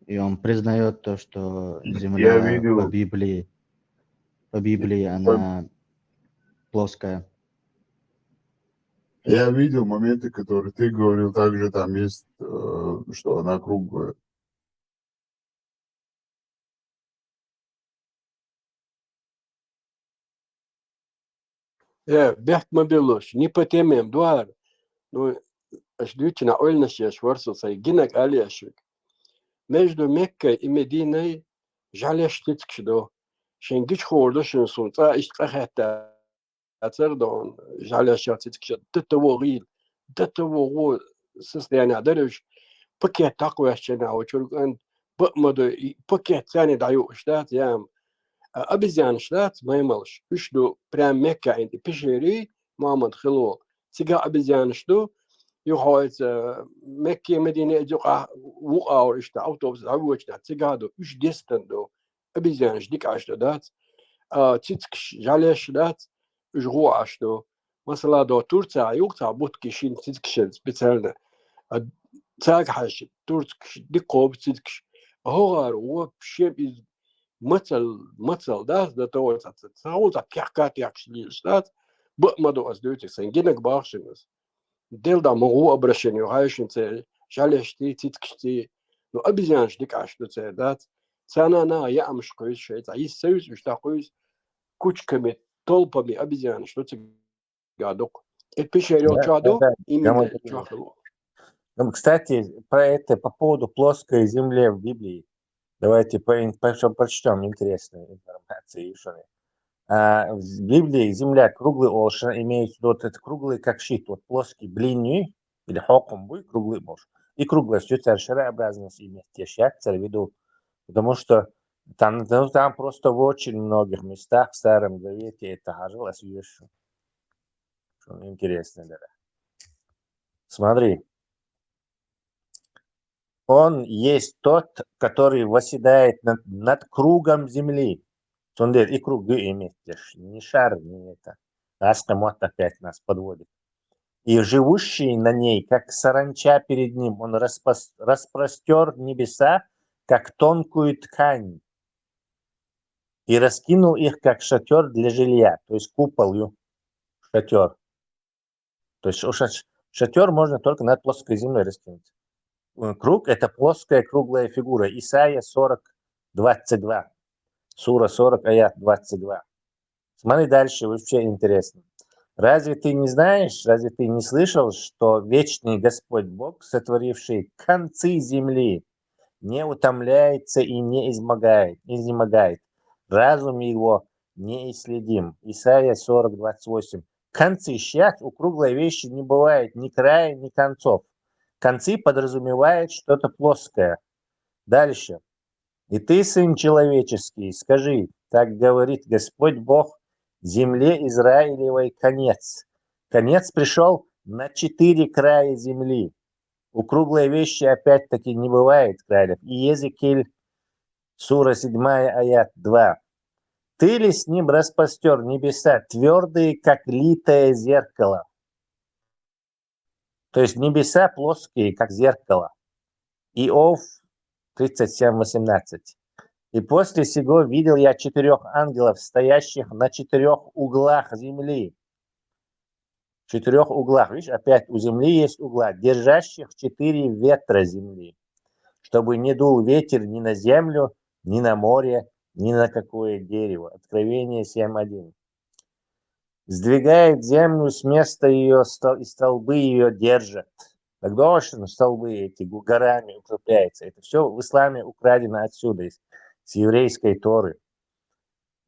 И он признает то, что Я Земля видел. по Библии, по Библии она плоская. Я видел моменты, которые ты говорил, также там есть, э, что она круглая. Э, бехк ма белуш, Никодим дуар. Ну, аш дучина ойлнаш яш варсу сай гинак алияшук. Между Меккой и Мединой жаляш тицкшдо. Шен гич хордо шен сун ца ишт къахетта. Ацар дон жаляш тицкшдо. Дата вогил. Дата вогу состояние дарыш. Пакет такой аш чена очурган. Бакмадо и пакет цани даю штат ям. А обезьян штат маймалш. Уж ду прям Мекка инди пешери Муаммад хило. Цига обезьян шту. юхьоца Мекке, Медине, из юкъа вукъа вар иштта автобус дӀавоьдучу наха цигахь ду, уьш дестан ду, обезьянаш дикаш ду, дац, а, цицкаш, жӀалеш дац, уьш гӀо Ӏаш ду. Масала, до Турция юкъа цхьа бутки шина цицкашан специально. А, цаьрга хьаьжча, турцкаш дика кхобу цицкаш. А хӀогӀар вообще иза мацал, мацал дац, да товар цхьа, цхьа, цхьа, цхьа кехка техкаш лелаш дац, бакъ ма ду ас дуьйцург, сайн гинарг боху шуна ас. Делла дӀа ма гӀо обращение ю хьаьжча церан жӀалешций, цицкашций, ну, обезьянаш дикаш ду церан, дац. Царна наха яамаш кхуьйсу шайн, цхьа йист ца юьсу уьш дӀакхуьйсу, кучками, толпами обезьянаш ду цига дукха. И пещера Да, чохь да, ду, да, именно гамма чохь ду. Ну, кстати, про это, по поводу плоской земли в Библии. Давайте по-, по-, прочтём интересную информацию ещё. А, в Библии земля круглый олуш, имеется в виду вот этот круглый, как щит, вот плоский, блинный, или хьокхам буй, круглый болуш. И круглость, цара шарообразность имеет, я щас цара веду. Потому что там, ну, там просто в очень многих местах в Старом Завете это хьажал, ас ю шу. Интересно, да. Смотри. Он есть тот, который восседает над, над кругом земли. Цундела и круг ю и меттеш, не шар, не это. Аскъа мотт опять нас подводит. И живущие на ней, как саранча перед ним, он распос-, распростёр небеса, как тонкую ткань, и раскинул их, как шатёр для жилья, то есть купол, ю, шатёр. То есть ша-, шатёр можно только над плоской землей раскинуть. Э, круг — это плоская круглая фигура. Исайя сорок, двадцать два. Сура сорок, аят двадцать два. Смотри дальше, вообще интересно. Разве ты не знаешь, разве ты не слышал, что вечный Господь Бог, сотворивший концы земли, не утомляется и не измогает, изнемогает? Разум его неисследим. Исайя сорок, двадцать восемь. Концы. Щас у круглой вещи не бывает ни края, ни концов. Концы подразумевает что-то плоское. Дальше. И ты, сын человеческий, скажи: так говорит Господь Бог, земле Израилевой конец. Конец пришёл на четыре края земли. У круглой вещи опять-таки не бывает краев. И Езекииль, сура седьмая, аят два. Ты ли с ним распростёр небеса, твёрдые, как литое зеркало? То есть небеса плоские, как зеркало. Иов тридцать семь восемнадцать. И после сего видел я четырёх ангелов, стоящих на четырёх углах земли. Четырёх углах. Видишь, опять у земли есть угла, держащих четыре ветра земли, чтобы не дул ветер ни на землю, ни на море, ни на какое дерево. Откровение семь один. Сдвигает землю с места её, стол-, и столбы её держат. Так дальше, ну, столбы эти гу-, горами укрепляются. Это всё в исламе украдено отсюда, из, с еврейской Торы.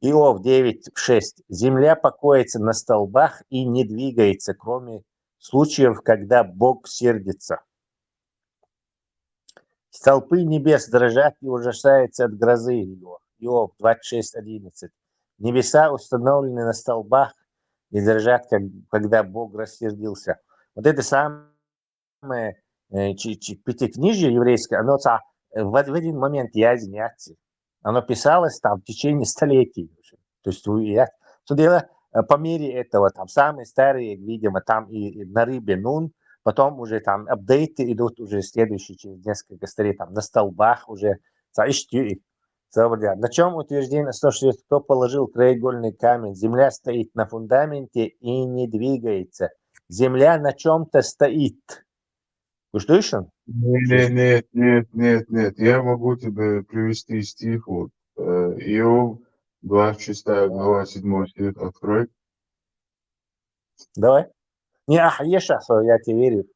Иов девять шесть. Земля покоится на столбах и не двигается, кроме случаев, когда Бог сердится. Столпы небес дрожат и ужасаются от грозы его. Иов двадцать шесть одиннадцать. Небеса установлены на столбах и дрожат, как, когда Бог рассердился. Вот это самое, э, чи-, чи-, пятикнижие еврейское, оно ца-, э, в, в один момент я извиняться. Оно писалось там в течение столетий. То есть, у-, я, то дело, э, по мере этого, там, самые старые, видимо, там и, и на рыбе Нун, потом уже там апдейты идут уже следующие через несколько столетий, там, на столбах уже, ца-, ишти-, ца-, на чём утверждение сто шестьдесят, кто положил краеугольный камень? Земля стоит на фундаменте и не двигается. Земля на чём-то стоит. Уж слышал? Нет, нет, нет, нет, нет. Я могу тебе привести стих. Вот, э, Иов, двадцать шестая глава, седьмой стих. Открой. Давай. Не, ах, ешь, а, я тебе верю.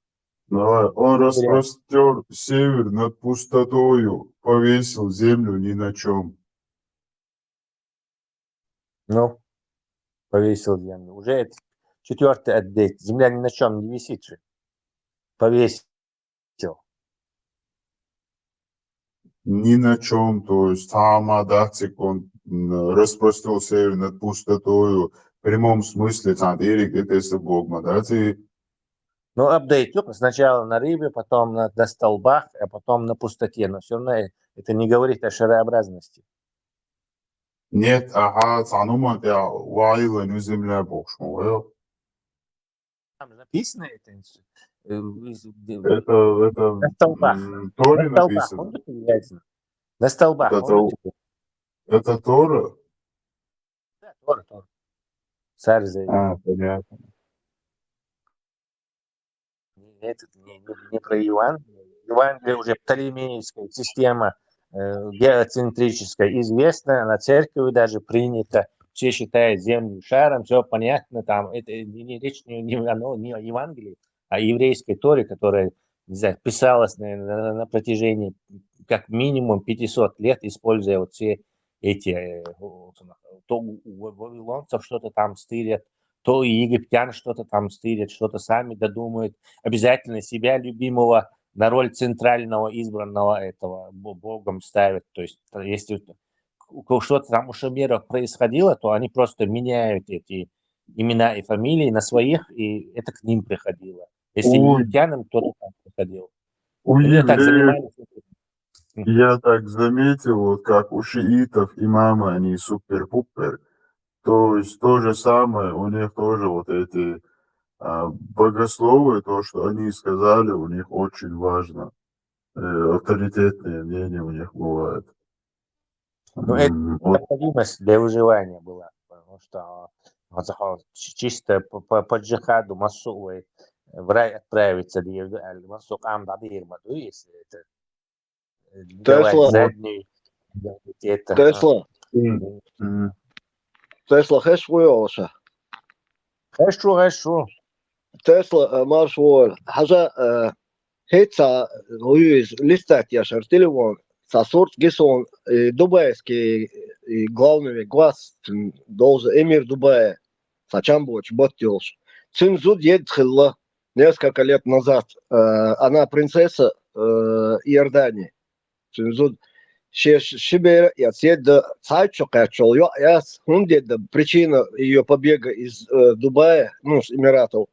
Давай. Он распростёр север над пустотою, повесил землю ни на чём. Ну, повесил землю. Уже это четвёртый апдейт. Земля ни на чём не висит же. Повесил. Ни на чём, то есть сама, да, цик он, м, распростёр север над пустотою. В прямом смысле, там, Эрик, это если Бог, ма, да, ци-, Ну, апдейт юкъа, сначала на рыбе, потом на, на столбах, а потом на пустоте. Но все равно это не говорит о шарообразности. Нет, ага, цануман я вайла нюземля бокшмуэл. Там же написано это. Э, из- где- Это, это На столбах. м, Торе На столбах. написано. Он тут является. На столбах. Это Он Тор- тут- Это Тора? Да, Тора, Тора. Сарзе. А, понятно. Не, этот, не, не- не про Евангелие. Евангелие уже птолемейская система, э, геоцентрическая, известная, она церковью даже принята. Все считают Землю шаром, все понятно. Там это не, не речь не, не, оно, не о Евангелии, а о еврейской Торе, которая, не знаю, писалась на, на- на протяжении как минимум пятьсот лет, используя вот все эти, э, то у вавилонцев что-то там стырят, то и египтян что-то там стырят, что-то сами додумают. Обязательно себя любимого на роль центрального избранного этого бо- богом ставят. То есть, э, если у кого что-то там у шумеров происходило, то они просто меняют эти имена и фамилии на своих, и это к ним приходило. Если Ой. египтянам, кто-то там приходил. У Они так евреев, занимались. я так заметил, вот как у шиитов имамы, они супер-пупер. То есть то же самое, у них тоже вот эти а, богословы, то, что они сказали, у них очень важно. Э, авторитетное мнение у них бывает. Ну, это М, вот. Необходимость для выживания была, потому что вот, а, ч- чисто по, по, по джихаду массовый в рай отправиться, да, и в- а, массу кам да, да, и в аду, если это, э, не давать Тесла. Заднюю, это, а, Тесла. М, м. Тесла, хеш хуёлша. Хорошо, хорошо. Тесла, э, марш вор. Хажа, э, хеца, уюз, листать я шар телефон. Са сурт гисон, э, дубайский, э, главный гвас, м, должен эмир Дубая. Са чамбоч, бот ёлш. Цин зуд ед хилла несколько лет назад. Э, она принцесса, э, Иордании. Цин зуд ше-, шибера я цед да цайчо качол ё яс. Хунде да причина её побега из, э, Дубая, ну, с Эмиратов.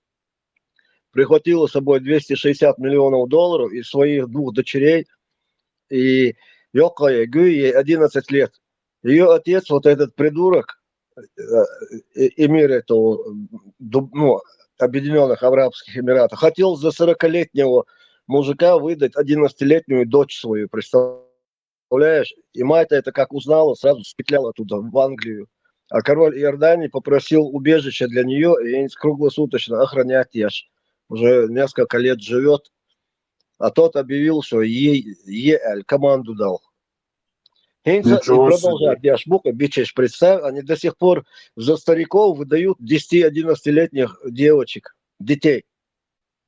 Прихватила с собой двести шестьдесят миллионов долларов и своих двух дочерей. И ёкая гю ей одиннадцать лет. Её отец, вот этот придурок, э, э, эмир этого, м, Дуб- ну, Объединённых Арабских Эмиратов, хотел за сорокалетнего мужика выдать одиннадцатилетнюю дочь свою, представляешь? И мать это как узнала, сразу спетляла туда, в Англию. А король Иордании попросил убежище для неё, и они круглосуточно охранять её. Уже несколько лет живёт. А тот объявил, что ей, ей команду дал. Хинца и Ничего продолжает. себе. Я ж бука бичеш, представь, они до сих пор за стариков выдают десяти-одиннадцатилетних девочек, детей.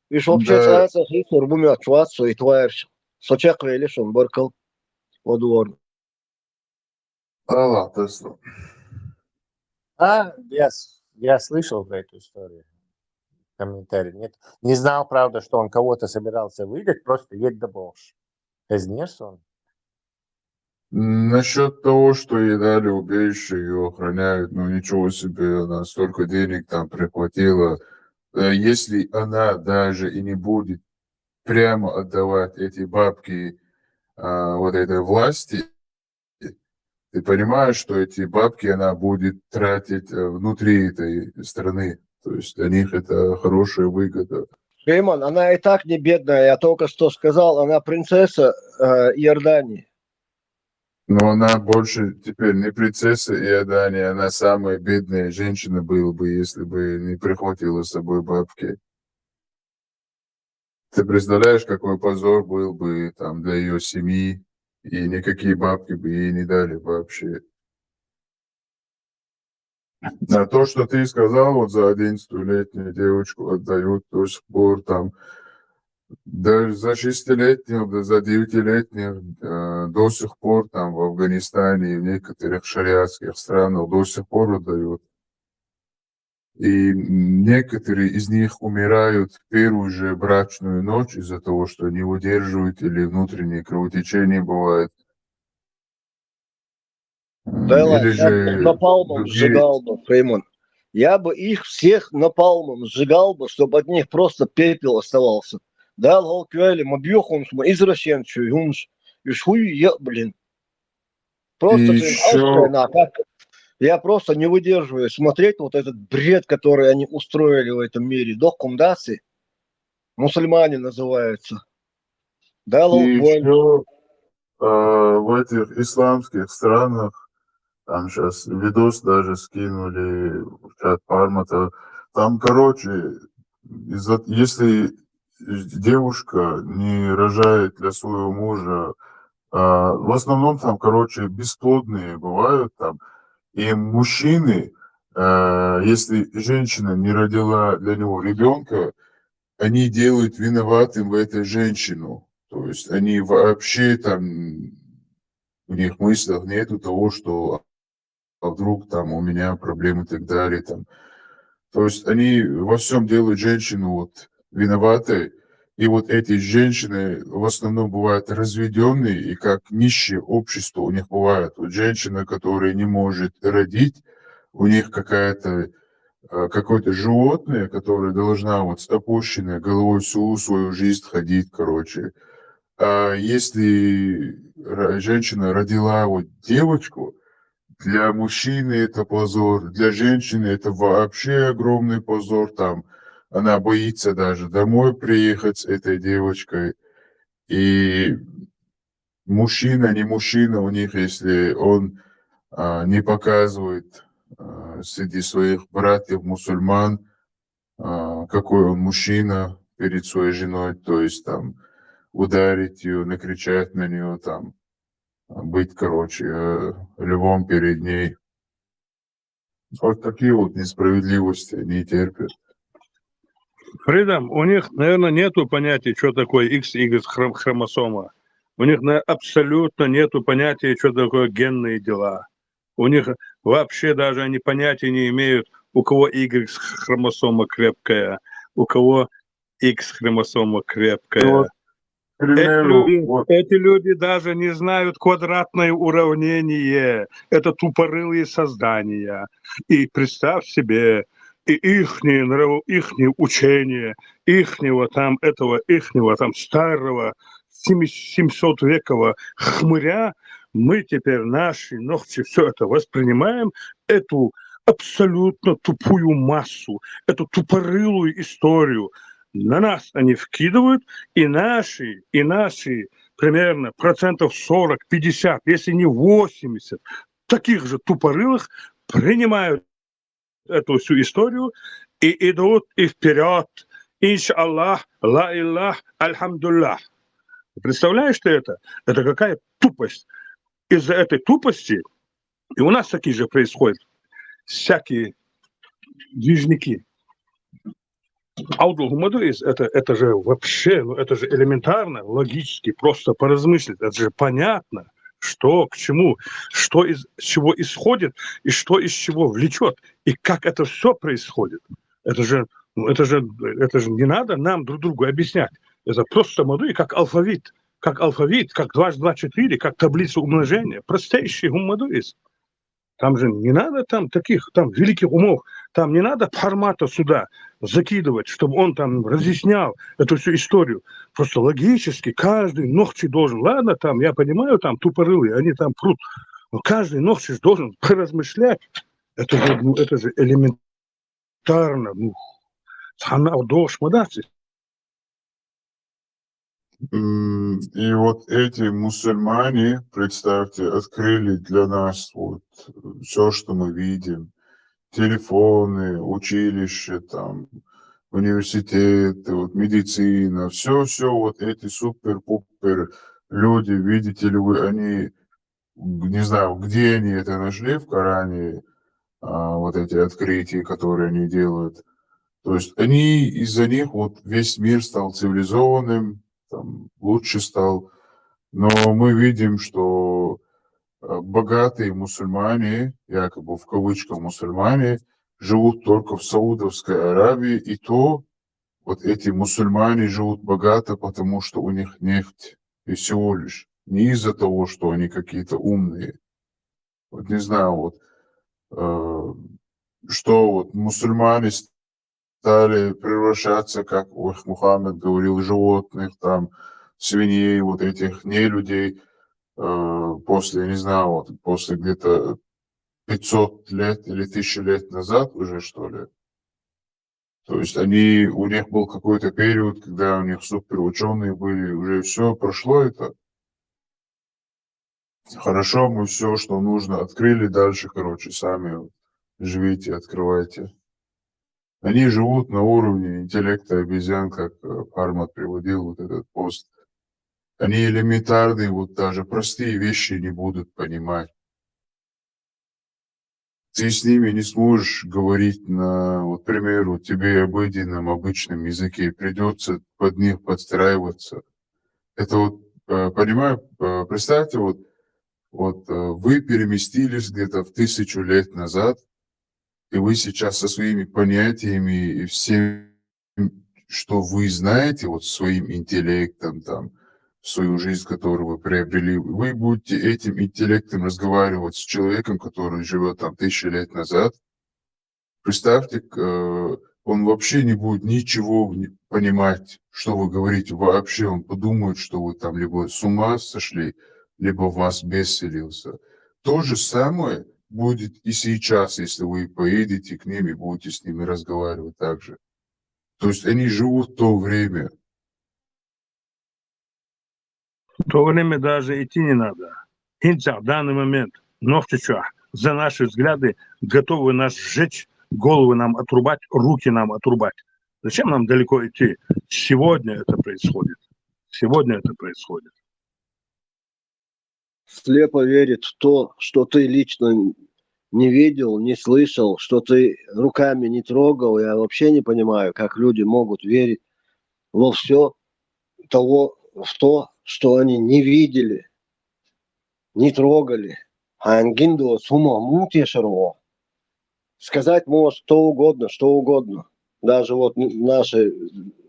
И ж вообще Да. цаца хисур бумя чуат, что и тварь. Сочек вели, что он баркал во двор. Алла, Тесла. А, я, с- я слышал про эту историю. Комментарий нет. Не знал, правда, что он кого-то собирался выдать, просто ед да болш. Эзнерсон. Насчет того, что ей дали убежище, её охраняют, ну ничего себе, она столько денег там прихватила. Э, Если она даже и не будет прямо отдавать эти бабки а, вот этой власти, ты понимаешь, что эти бабки она будет тратить э, внутри этой страны. То есть для них это хорошая выгода. Шейман, она и так не бедная, я только что сказал, она принцесса э, Иордании. Но она больше теперь не принцесса Иордании, она самая бедная женщина была бы, если бы не прихватила с собой бабки. Ты представляешь, какой позор был бы там для её семьи, и никакие бабки бы ей не дали вообще. А то, что ты сказал, вот за одиннадцатилетнюю девочку отдают до сих пор там, даже за шестилетних, да за девятилетних э, до сих пор там в Афганистане и в некоторых шариатских странах до сих пор отдают. И некоторые из них умирают в первую же брачную ночь из-за того, что не выдерживают или внутренние кровотечения бывают. Да ладно, Или же напалмом другие- сжигал бы, Фрейман. Я бы их всех напалмом сжигал бы, чтобы от них просто пепел оставался. Да, Лол Кюэли, ма бьёхунш, ма извращенчу, юмш, и шуй я, блин. Просто И ты ещё- на как я просто не выдерживаю смотреть вот этот бред, который они устроили в этом мире. Докумдасы, мусульмане называются. Да, Лол И Кюэли. еще в этих исламских странах, там сейчас видос даже скинули в чат Пармата, там, короче, из-за- если девушка не рожает для своего мужа, а, в основном там, короче, бесплодные бывают там, и мужчины, а, если женщина не родила для него ребенка, они делают виноватым в этой женщину. То есть они вообще там, в них мыслях нету того, что а вдруг там у меня проблемы и так далее. Там. То есть они во всем делают женщину вот виноватой. И вот эти женщины в основном бывают разведенные, и как нищее общество у них бывает. Вот женщина, которая не может родить, у них какая-то э, какое-то животное, которое должна вот с опущенной головой всю свою жизнь ходить, короче. А если ра- женщина родила вот девочку, для мужчины это позор, для женщины это вообще огромный позор, там она боится даже домой приехать с этой девочкой. И мужчина, не мужчина у них, если он а, не показывает а, среди своих братьев мусульман, а, какой он мужчина перед своей женой, то есть там ударить ее, накричать на нее, там а, быть, короче, э, львом перед ней. Вот такие вот несправедливости они терпят. При этом у них, наверное, нету понятия, что такое X, Y хром- хромосома. У них на- абсолютно нету понятия, что такое генные дела. У них вообще даже они понятия не имеют, у кого Y хромосома крепкая, у кого X хромосома крепкая. Вот, к Эти примеру, люди, вот, эти люди даже не знают квадратное уравнение. Это тупорылые создания. И представь себе, и ихние, нрав... ихние учения, ихнего там, этого, ихнего там старого семи- семьсот векова хмыря, мы теперь наши ногти все это воспринимаем, эту абсолютно тупую массу, эту тупорылую историю. На нас они вкидывают, и наши, и наши примерно процентов сорок, пятьдесят, если не восемьдесят, таких же тупорылых принимают эту всю историю и идут и вперед. Иншаллах, ла илях, альхамдуллах. Представляешь ты это? Это какая тупость. Из-за этой тупости и у нас такие же происходят всякие движники. Аудул Гумаду из это, это же вообще, ну это же элементарно, логически, просто поразмыслить. Это же понятно, что к чему, что из чего исходит и что из чего влечет, и как это все происходит. Это же, ну, это же, это же не надо нам друг другу объяснять. Это просто моду и как алфавит, как алфавит, как дважды два четыре, как таблица умножения. Простейший гуммадуис. Там же не надо там таких, там великих умов, там не надо Пармата сюда закидывать, чтобы он там разъяснял эту всю историю. Просто логически каждый ногти должен, ладно, там, я понимаю, там тупорылые, они там прут, но каждый ногти должен поразмышлять. Это же, ну, это же элементарно. Ну, цхьана догӀуш ма дац. М, И вот эти мусульмане, представьте, открыли для нас вот все, что мы видим. Телефоны, училища, там, университеты, вот медицина, все-все вот эти супер-пупер люди, видите ли вы, они, не знаю, где они это нашли в Коране, а, вот эти открытия, которые они делают. То есть они из-за них вот весь мир стал цивилизованным, там, лучше стал. Но мы видим, что э, богатые мусульмане, якобы в кавычках мусульмане, живут только в Саудовской Аравии, и то вот эти мусульмане живут богато, потому что у них нефть, и всего лишь. Не из-за того, что они какие-то умные. Вот не знаю, вот э, что вот мусульмане стали превращаться, как, ой, Мухаммед говорил, животных, там, свиней, вот этих нелюдей, э, после, не знаю, вот после где-то пятьсот лет или тысячи лет назад уже, что ли. То есть они, у них был какой-то период, когда у них суперученые были, уже все прошло это. Хорошо, мы все, что нужно, открыли, дальше, короче, сами вот живите, открывайте. Они живут на уровне интеллекта обезьян, как э, Пармат приводил вот этот пост. Они элементарные, вот даже простые вещи не будут понимать. Ты с ними не сможешь говорить на, вот, к примеру, тебе обыденном, обычном языке, придется под них подстраиваться. Это вот, э, понимаю, э, представьте, вот, вот э, вы переместились где-то в тысячу лет назад, и вы сейчас со своими понятиями и всем, что вы знаете, вот своим интеллектом, там, свою жизнь, которую вы приобрели, вы будете этим интеллектом разговаривать с человеком, который живет там тысячи лет назад. Представьте, э, он вообще не будет ничего понимать, что вы говорите вообще. Он подумает, что вы там либо с ума сошли, либо в вас бес селился. То же самое будет и сейчас, если вы поедете к ним и будете с ними разговаривать так же. То есть они живут в то время. В то время даже идти не надо. Хинцах, в данный момент, Нохчичах, за наши взгляды, готовы нас сжечь, головы нам отрубать, руки нам отрубать. Зачем нам далеко идти? Сегодня это происходит. Сегодня это происходит. Слепо верит в то, что ты лично не видел, не слышал, что ты руками не трогал. Я вообще не понимаю, как люди могут верить во все того, в то, что они не видели, не трогали. Хьангиндо сума мутешарво. Сказать может что угодно, что угодно. Даже вот в нашей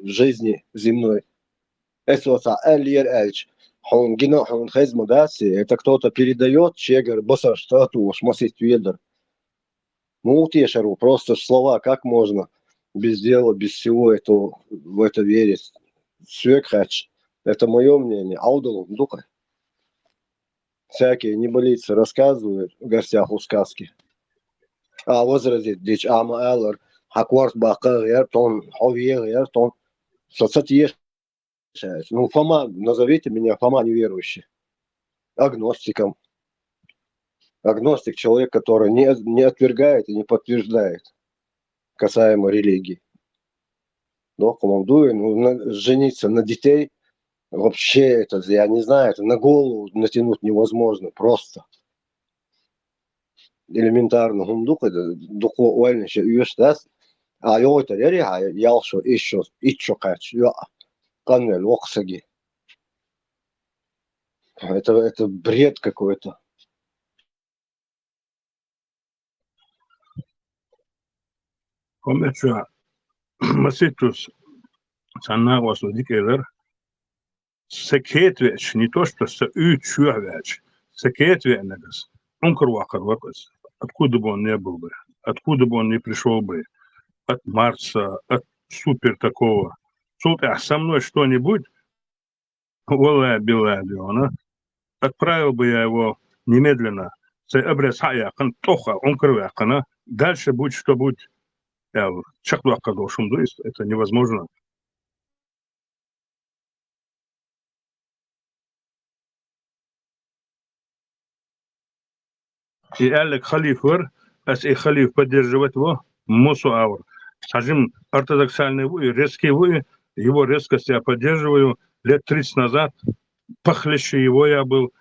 жизни земной. Эсоса Эльер Эльч. Хьон гина хьон хезма даси. Это кто-то передает, чегар басар статус, масит ведар. Мутешару, просто слова, как можно без дела, без всего этого, в это верить? Сюек хач. Это мое мнение. Аудалу, дука. Всякие небылицы рассказывают в гостях у сказки. А возразит, дич, ама эллар, хакварс бака гертон, ховье гертон, соцат еш. Ну, Фома, назовите меня Фома неверующий. Агностиком. Агностик — человек, который не, не отвергает и не подтверждает касаемо религии. Но командую, ну, на- жениться на детей, вообще это, я не знаю, это на голову натянуть невозможно просто. Элементарно, хум дука, это дука уэльнича юэс дас, а йо это рери, а ялшо, ишо, ичо кач, йо, канвел, оксаги. Это, это бред какой-то. Коммерчуа маситус санна осу дикелер. Са кетвеч, не то что са ю чуя веч. Са кетве нагас. Он круакар вакас. Откуда бы он не был бы? Откуда бы он не пришел бы? От Марса, от супер такого. Султя со мной что-нибудь, Валлахи, биллахи, Диона, отправил бы я его немедленно. Цей обрез хая кан тоха, он кровя кана. Дальше будь что будь. Я чакдуака дошум дуис, это невозможно. И Алек Халиф вар, ас и Халиф поддерживать его, мосу авр. Сажим ортодоксальный вуи, резкий вуи, его резкость я поддерживаю. Лет тридцать назад похлеще его я был.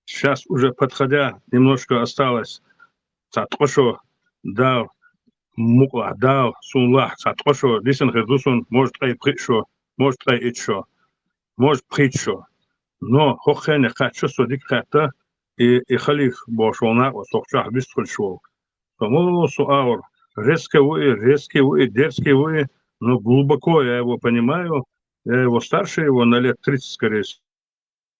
Сейчас уже подходя, немножко осталось. Цаткошо дал, мукла дал, сунлах, цаткошо, лисен хердусун, может, ай пхитшо, может, ай итшо, может, пхитшо. Но хохене качо содик хата, и, и Халиф бошона, сохчах бистхульшвол. Тому су аур, резкий вуи, резкий вуи, дерзкий вуи, но глубоко я его понимаю, я его старше его на лет тридцать, скорее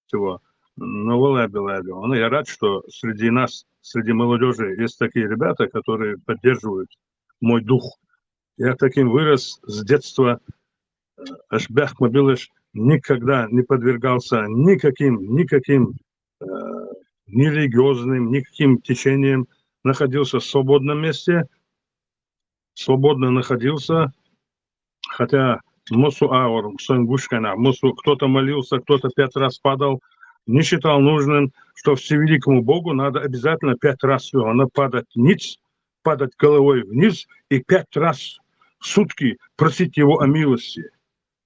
всего. Ну, валлахи, биллахи, ну, я рад, что среди нас, среди молодёжи есть такие ребята, которые поддерживают мой дух. Я таким вырос с детства. Аш бяхма билаш, никогда не подвергался никаким, никаким э, ни религиозным, никаким течением, находился в свободном месте, свободно находился, хотя мусу аур, сон гушкана, мусу, кто-то молился, кто-то пять раз падал, не считал нужным, что всевеликому Богу надо обязательно пять раз всё равно падать ниц, падать головой вниз и пять раз в сутки просить его о милости.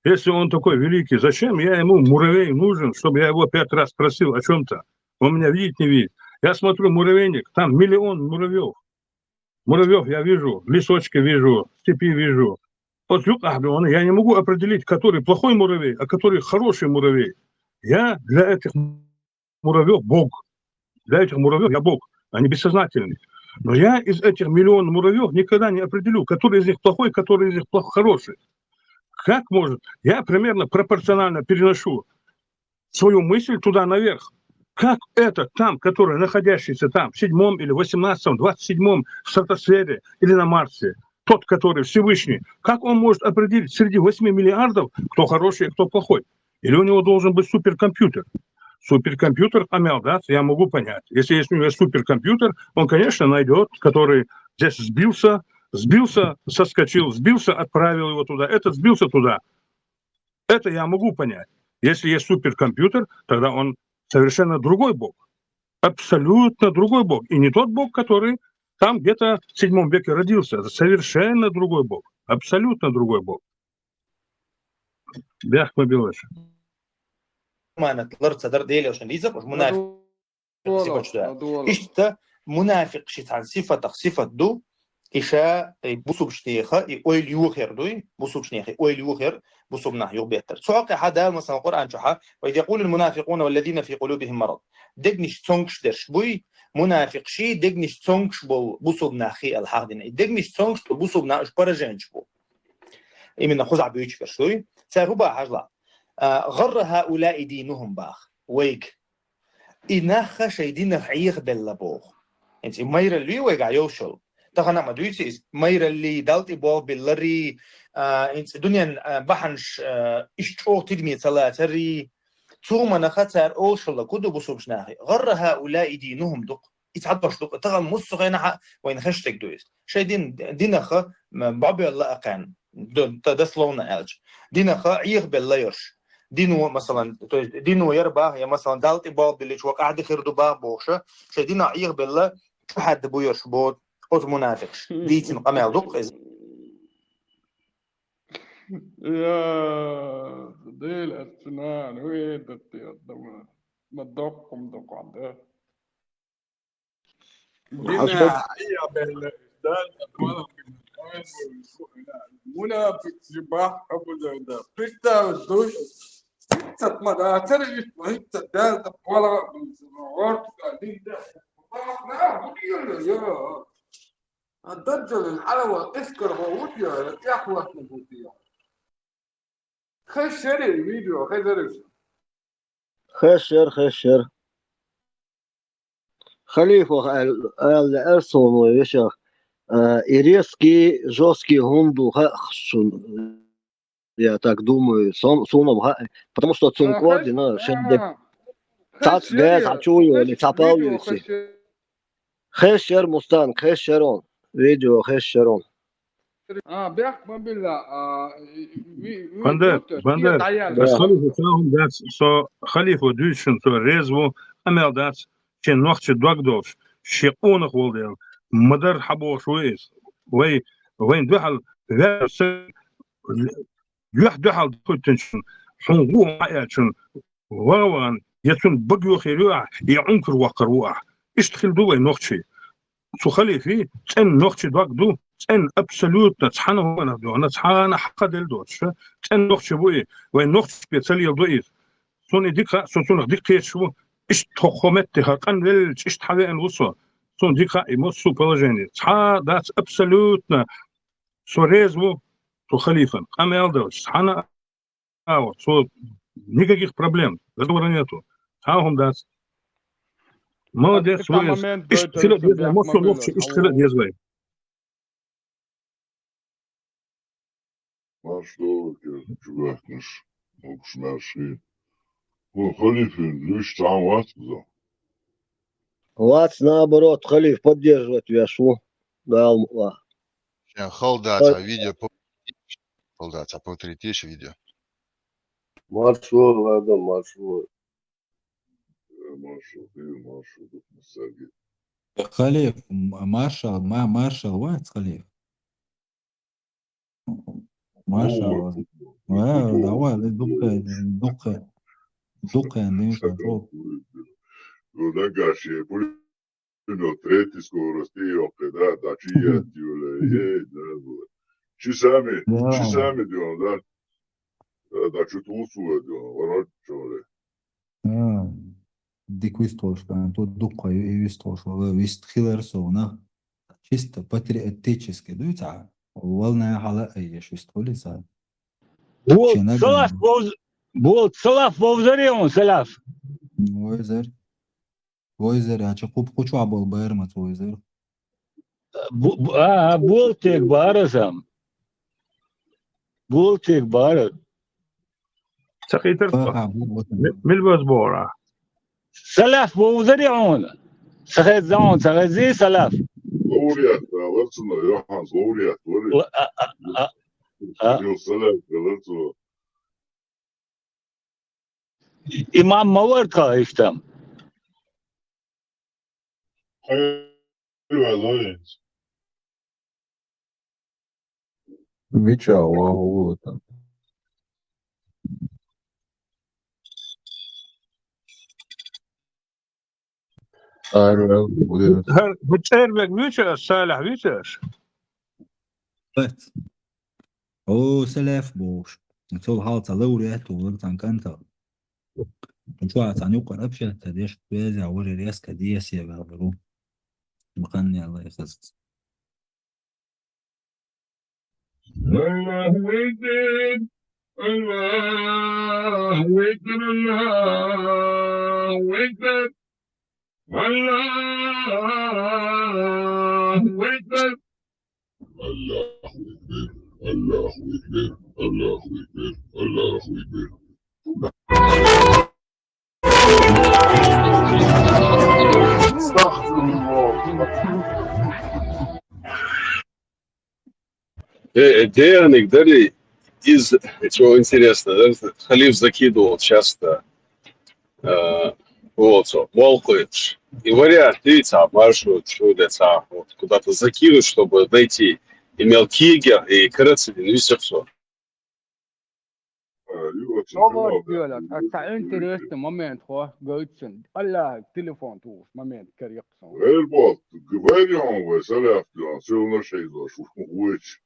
Если он такой великий, зачем я ему муравей нужен, чтобы я его пять раз просил о чем-то? Он меня видит, не видит. Я смотрю муравейник, там миллион муравьев. Муравьев я вижу, в лесочке вижу, в степи вижу. Вот юг ахбиона, я не могу определить, который плохой муравей, а который хороший муравей. Я для этих муравьев Бог. Для этих муравьев я Бог. Они бессознательны. Но я из этих миллион муравьев никогда не определю, который из них плохой, который из них плох-, хороший. Как может? Я примерно пропорционально переношу свою мысль туда наверх. Как этот там, который находящийся там, в седьмом или восемнадцатом, двадцать седьмом в стратосфере или на Марсе, тот, который Всевышний, как он может определить среди восьми миллиардов, кто хороший и кто плохой? Или у него должен быть суперкомпьютер? Суперкомпьютер, амялдат, я могу понять. Если есть у него суперкомпьютер, он, конечно, найдет, который здесь сбился, сбился, соскочил, сбился, отправил его туда, этот сбился туда. Это я могу понять. Если есть суперкомпьютер, тогда он совершенно другой Бог. Абсолютно другой Бог. И не тот Бог, который там где-то в седьмом веке родился. Это совершенно другой Бог. Абсолютно другой Бог. Бяхма билаш. Аманат ларца дар деле шун диза, мунафикъ сифат ду. Иштта мунафикъ ши цхьан сифатах сифат ду, иша, э, бусубчнеха, и ойл юхер дуй, бусубчнеха, и ойл юхер, бусубнах юх беттер. Цоке хада, масалан, Къуръан чуха, «وإذ يقول المنافقون والذين في قلوبهم مرض». Дегниш цонгш дерш буй, мунафикъ ши, дегниш цонгш бол, бусубнах хи ал хахдина. И дегниш цонгш бол, бусубнах уж пораженч бу. Именно хуза буйч берш дуй. Цар хуба хажла. А, «غر هؤلاء دينهم» бах. Вайг. И наха шай динах гӀех белла бох. Инц и майралли вайга йовшал. Тахан ма дуйци из майралли, далти бох беллари, а, инц дунен, а, баханш, а, иш чох тидми цала цари. Цума наха цар олшала куду бусубш нахи. «غر هؤلاء دينهم» дук. Ицхьад баш дук. Тахан муссу хена ха вайн хештег дуйс. Шай дин, динаха, м, бабелла акан. Д-, д-, дословно аьлча. Динаха гӀех белла йорш. Дино, масалан, то есть дино яр бах, я, масалан, далти бал билич ва къахди хир ду бах бохша, ше дина гӀех белла, чу хадда бу йорш бо, оз мунафикъш. Дийцин къамел дук из. يا ديل السنان، وين دتي الضمان؟ ما تدقم دقم ده. Дина гӀия белла, Далла балагьбина, мунафикъ жибахь Абу Дарда. Пиртав дуй, хӀитта ма дацара иш, хӀитта Далла балагьбина, гӀортка динда. Даджалил гӀалава эскар хӀо вутьяра, тӀехватна вутьяра. Хай шери видео, хай дариш. Хешер, хешер. Халифа аьлла арсун вай вешах. А, и резкий, жесткий гьунду хаахшун. Я так думаю, сон, суном ха, потому что цун квадина, шенде. Тац газ хачу или цапал юси. Хешер, Мустан, хешер он. Видео хешер он. А, бяхк ма билла, а, ви, ви, Бандер, доктор, Бандер, даял. Бандер, халифа, цо, халифа дуйшун, цо резво, амел дац, чен нохчи дог долш, ши къонах волдел, мадар хабош вайс, вай, вайн духьал, вяса, юх духьал духуттанчун, хун гу ма аячун, вагаван, я цун баг юхир юа, я ункур ваккар вуа. Ишт хил ду вай нохчи. Цу халифи, цӀен нохчи дог ду, цӀен абсолютно, цхьана хӀуманах ду, ана цхьана хьакъа дел доцуша, цӀен нохчи ву и, вай нохчи специалист ду и. Цун и дика, со цунах дика кхеташ ву, ишт тхо метте хакъан велча, ишт хьавеан ву со. Цун дика и мо су положение. Цхьа дац абсолютно, со рез ву, цу халифан. Къамел далш, цхьана а, вот, цо никаких проблем, разговора нету. Хьан хӀума дац? Молодец, вай. Иштта хила деза, мосо лохчу, иштта хила деза вай. Марш долу чу баьхкинарш, могуш-маьрша. Ху халифин луьйш цхьа вац кхуза? Вац, наоборот, халиф поддерживать веш ву. Дала мукъ лахь. Шен хала дац, а видео по-, хала дац, а повторить йиш видео. Марш ву, ладно, марш ву. Э, маршал, ты маршал, тут на саге. Халиф, м-, маршал, ма-, маршал вац, халиф? Маршал. Ва, давай, дукха, дукха, дукха, дукха. Ну, да, гаши, пуль- Ну, третий скорости йоккхи, да, да, чи яддиула, е, да, бу. Чи сами, чи сами дион, да. Да, да, чу тулсула дион, вороччула. А, дик вистхуш, кан, ту дукха ю-, и вистхуш, вала вист хилар сона. Чисто патриотически, дуй ца? Волна хала айеш вистхули ца. Бол, чина салаф ган. Вовз-, бол, салаф вовзаре он, салаф. Вовзар. Войзар, а ча кху-, кху чохь болу байрамаца войзар. Бу-, бу-, а, а, болтег бара сам. Болтег бара. Ца хитар. Аха, бу-, бу-, ми-, мил боз бора. Салаф вовзари он. Сахет заун, сахет зи салаф. Лауреат, а, вацна, Йохан, лауреат, вари. Ла-, а, а, а, а. Йо, салаф, вацна. Имам ма вара тхан иштта. Хьайвалорица. Мича вагӀу вулатан? Ара, вулат. ХӀара, хӀу цӀербег вуьйцу ас, Салахь вуьйцу ас? Бац. О, салаф бохуш. Цул хьалха лауреат вара цхьана кӀантал. Чохь цхьана юккъара общаться деш, веза вара резко десе ваьлла ву. Бакъанне Аллах хаза. Аллаху акбар, Аллаху акбар, Аллаху акбар. Аллаху акбар, Аллаху акбар, Аллаху акбар, Аллаху акбар. Э, э, дерник, дали из, чего интересно, да, халиф закидывал часто, э, вот, молкует. И вариант, видите, а маршрут, что ли, а, вот, куда-то закинуть, чтобы найти. Имел кигер и карацин, и все, все. Ю, оцу Робот журнал делать, а цхьа интересный момент хо гойтсун. Аллах, телефон тухуш момент каракъсан. Робот, говори он вай, салаф, всё равно шейзош, вуч.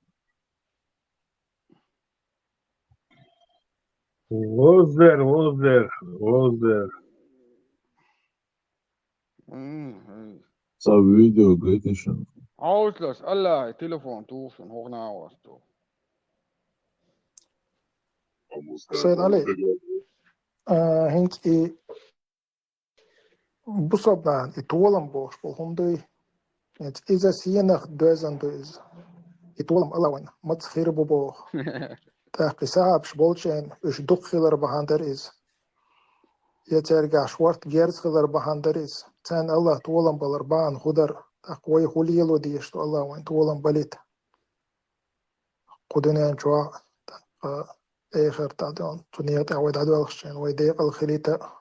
Воздер, воздер, воздер. Мгм. Цхьа видео гайтина шуна. Хьовсалаш, Аллахьа телефон тухуш шуна, хӀокху нахе вац ту. Сайд Али, а, хӀинца и бусалба нахана и толам бохуш болу хӀума дуй? ХӀинца иза сенах доьзна ду иза. И толам ала вайн, маца хир бу боху. ТӀаккха и сахьабаш болчу хенахь, уьш дукха хилар бахьана дара иза. Я цаьргахь шорта герз хилар бахьана дара иза. Царна Аллах толам балар бахьана хӀун дара? ТӀаккха вай хӀун лело дезаш ду, Аллах вайн толам балийта? Кху дуьнен чохь, тӀаккха эхартахь, цу некъа тӀехь вай дӀадоьлхучу хенахь, вай декъала хилийта,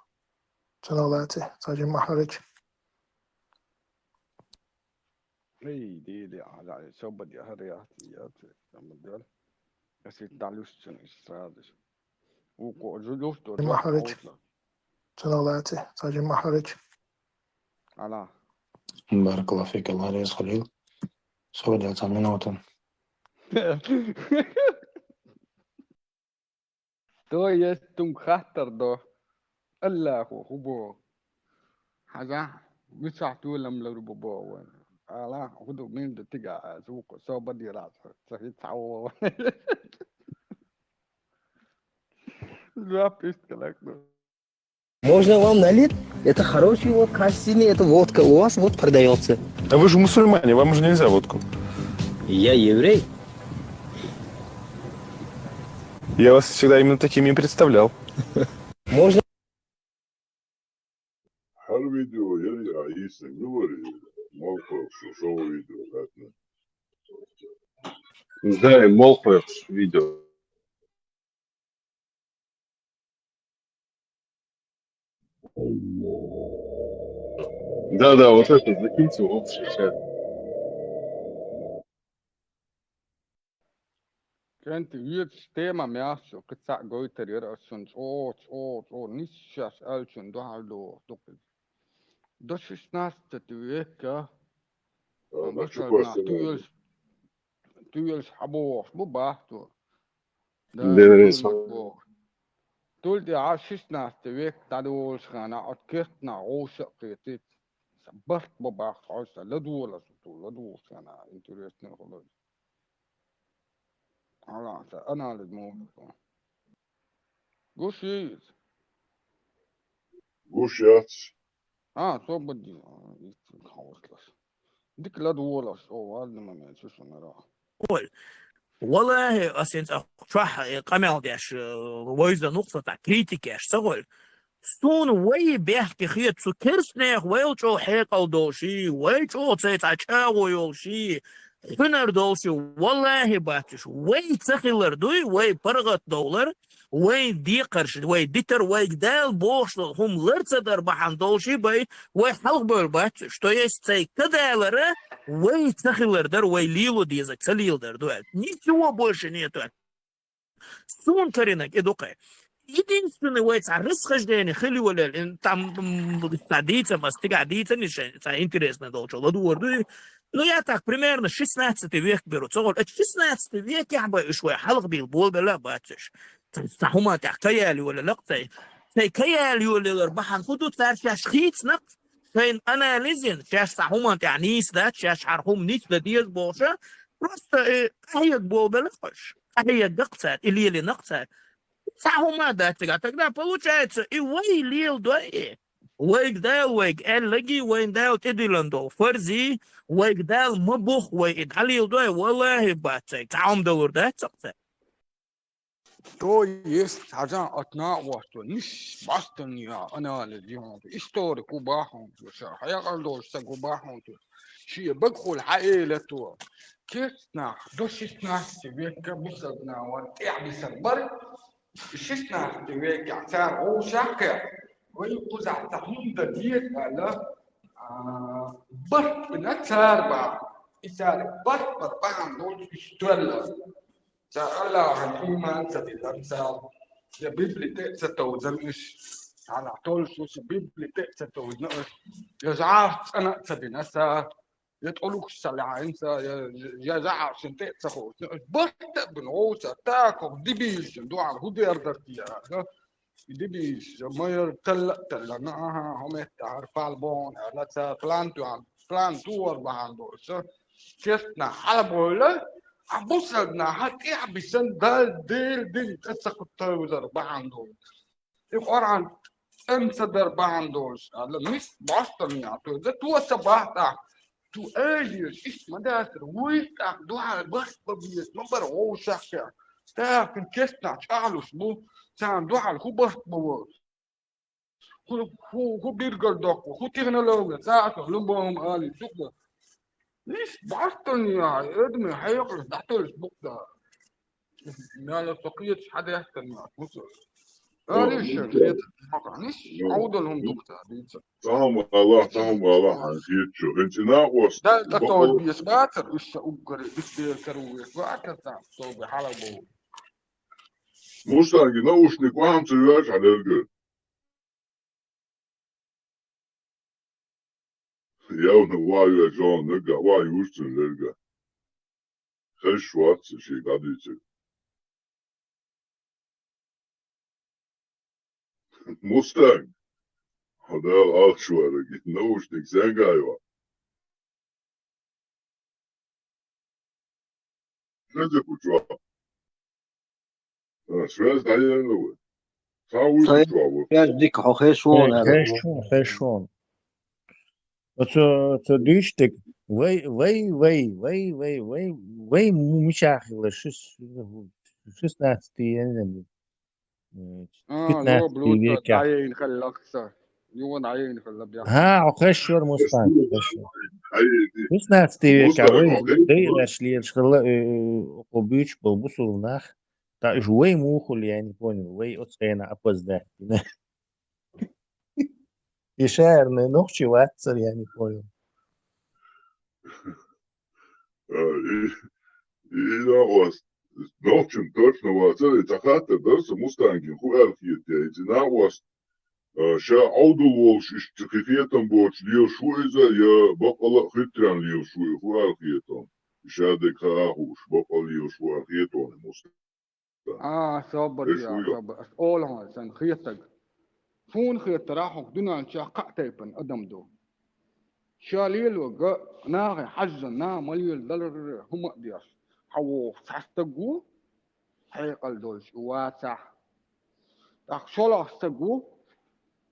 цунах лаций, цхьа жимма хьарча. Эй, дийде, хьажа, собар яхар яц, яц, ама дер. Ас ит дӀалуьсту цунна иза сразу. Вукхо жу луш ду, ма хьарча. Цунах лаций, цхьа жимма хьарча. Ала. Баракаллаху фик, Аллах реза хуьлийла. Собар ял цхьа минута. То есть тунга хаттар до. Аллаху хӀун боху? Хьажахь, муьцахь толам лур бу боху вайн. Ала, хӀун ду, мин ду тигахь аса, вукхо собар дийр аса, ца хӀинца хьан вон. Жоп иштта хиларг ду. Можно вам налить? Это хороший, вот, качественный, это водка у вас вот продается. А вы же мусульмане, вам же нельзя водку. Я еврей. Я вас всегда именно таким и представлял. Можно? Хьар видео яри, а ийсаг ма вари, молхаш шу шоу видео гатна. Да, и молхаш видео. Да, да, вот это закиньте в общий чат. КӀентий, везачу тема мягӀчу, кхин цхьаъ гойтар яра ас шуна, чӀогӀа, чӀогӀа, чӀогӀа, нийсса шаьш аьллачун дуьхьал дохуш ду кхин. До шестнадцатого века, а, бусалба нах туьйш, туьйш хьабохуш бу бахто. Да, Деррис. Туьйш бохуш. Тул тӀехьа шестнадцатый век дӀадолуш хана, оцу керт нах вовшах а кхетийта. Сан барт бан бахта хьо, сан ладогӀалаш ду, ладогӀалаш хана, интересно хуьлуш. Хьала, сан анализ муха ду. Гуш йий иза? Гуш яц. А, со бадди, а, иза хьовсалаш. Дика ладогӀалаш, о, варна момент, шу шунара. Оль, валлахӀи, ас хӀинца чохь, э, къамел деш, э, вайза нукъ ца, цхьа критика еш ца гӀоль. Суна вай бехке хета, цу керстанех вайл чӀогӀа хьекъал долуш и, вай чӀогӀа цай цхьа чӀагӀо йолуш и, хьуьнар долуш и, валлахӀи, бац уьш. Вай ца хилар дуй, вай паргӀатдовлар, вайн декхарш, вай дитар, вайга Дала бохуш долу хӀума лар ца дар бахьана долуш и бай, вай хьалхабевлла бац уьш. То есть цай ка далара вай ца хилар дара, вай лело дезарг ца леладар ду аьлла. Ничего больше нету аьлла. Суна карийнарг и ду-кх. Единственный вай цхьа расхождение хила йолаелла, ин там, м, цхьа дийцам, ас цигахь дийцина шайн, цхьа интересно долчо ладугӀур ду. Ну, я так, примерно шестнадцатый век беру. Ца гӀолу, оцу шестнадцатый векехь бай уьш вай хьалхабийла болабелла а бац уьш. Цхьа хӀуман тӀехь каяла йолаелла-кх цай. Цай каяла йолаялар бахьана хӀун ду, цара шаьш хийцина-кх, шайна анализ йина, шаьш цхьа хӀуман тӀехь нийса дац, шаьш хӀара хӀума нийса дан деза бохуша, просто, э, къахьега болабелла-кх уьш. Къахьегна-кх цара, и лелийна-кх цара. Цхьа хӀума а дац цигахь. Тогда получается, и вай леладой и. Вайга Дала вайга аьлларгий, вайна Дала тӀедиллина долу фарзий, вайга Дала ма боху вай и дӀалеладой, валлахӀи, бац цайга. Цхьа хӀума далур дац-кх цара. То есть, хьажа, оцу накъостал нисса бӀастанехьа анализ йи хьуна, историк ву бахьана, ша хьекъал долуш стаг ву бахьана, шен багахула хьаэлира цо. Керста нах до шестнадцатого века бусалба нах вара тӀехь бисар бара, шестнадцатый векехь цара вовшах а кхетта, вай кхузахь цхьа хӀума дан деза аьлла, а, барт бина цара бахьана. И цара барт бар бахьана долчу уьш тоьлла. Цара АллахӀан ийман а ца дина цара, я Библи тӀе а ца товзана уьш, царах толлуш ву ша Библи тӀе а ца товзана уьш, я жӀарах цӀана а ца дина цара, я тӀулгаш ца лаьхьина цара, я, я жӀарашна тӀе а ца ховсана уьш. Барт а бина вовшах, тӀаккха дибийшна дуьхьал хӀун дер дара те аьлла. И дибийша, майар талла а таллана, аха, хӀун меттахьара пал бохуна аьлла, цара план тоьхна, план тохар бахьана долуш, керста нах хьалабевлла, а бусалба нах тӀехь а бисина, Дала Делан дин тӀе ца кхуьттуьйтар бахьана долуш. И Къуръан цӀена ца дар бахьана долуш аьлла, мис бӀостанехьа тоьлла, то ца бахьа тӀаккха. Цу Ӏелаша иштта ма дацара, вуй тӀаккха дуьхьал барт бан беза ма бара вовшах а. ТӀаккха керста нах чӀагӀлуш бу, царна дуьхьал хӀун барт бан вара. ХӀун, хӀун, хӀун билгалдоккху, хӀун технология, цхьа а ца, любому али, чу а. Нисса бӀастанехьа, адамийн хьекъалаш дӀатевжаш бу-кх цара. Мел со кхеташ хьан даьхкина ма, муса. Ари шен хетар, маха, нисса, ну, Ӏовдал хӀума ду-кх цара дийца. Цхьа хӀума алахь, цхьа хӀума алахь, хьан хетачо. ХӀинца и накъост. Дала тӀатовжа безаш бацара, уьш сан уггаре, бисбелла каро веш бацара цхьа, со бен хьалабовла. Мустанги наушник вахана ца йоьжа хьан лергара. Явна ван вер жон нагахь, ван юрцун лерга. Хезаш вац шен дӀадийцар. Мустанг! Хьо Дала ахча вараг, наушник сенга йо? Хеза кучо. А, связь дӀаелла вай. Цхьа вуйсу чохь ву. Кеш дика, хьо хеш вон, аьлла. Хеш вон, хеш вон. Оцу, оцу дуьйш дика. Вай, вай, вай, вай, вай, вай, вай, му-, мичахь хилла шис-, шестнадцатый, я не знаю, э, А, пятнадцатый йо, блуд, веках. Дӏаейна хилла лакса. Юха дӏаейна хилла бяхна. Ха, хьо хеш вара, Мустан, хеш вара. Шестнадцатый веках вай, вай, вай, леш лелаш хилла, э, э, оцу буьйцуш болу бусулба нах. Та уьш вай муха хуьлу, я не понял. Вай оцу хенахь опоздать дина. И шаьрна нохчи вацара, я не понял. А, и, и накъост. Нохчина точно вацара, и цхьа хаттар дара сан Мустангин, хӀун аьлла хета, и накъост, а, ша Ӏовдал волуш, иштта кхин хетам боцуш лелаш ву иза, я баккъала а хуьттаренна лелаш ву, хӀун аьлла хета. Ша дерг хаа хууш, баккъала лелаш ву аьлла хета Мустангин. А, собар, я, собар. Ас олу хьуна сан хетаг. Суна хетарехь, хӀокху дуьнен чохь кхаа тайпана адам ду. Ша лелорг нахе хьаьжжина, наха ма леладалара, хӀума а деш, хьан вогӀуш цхьа стаг ву, хьекъал долуш вацахь. ТӀаккха шолгӀа стаг ву,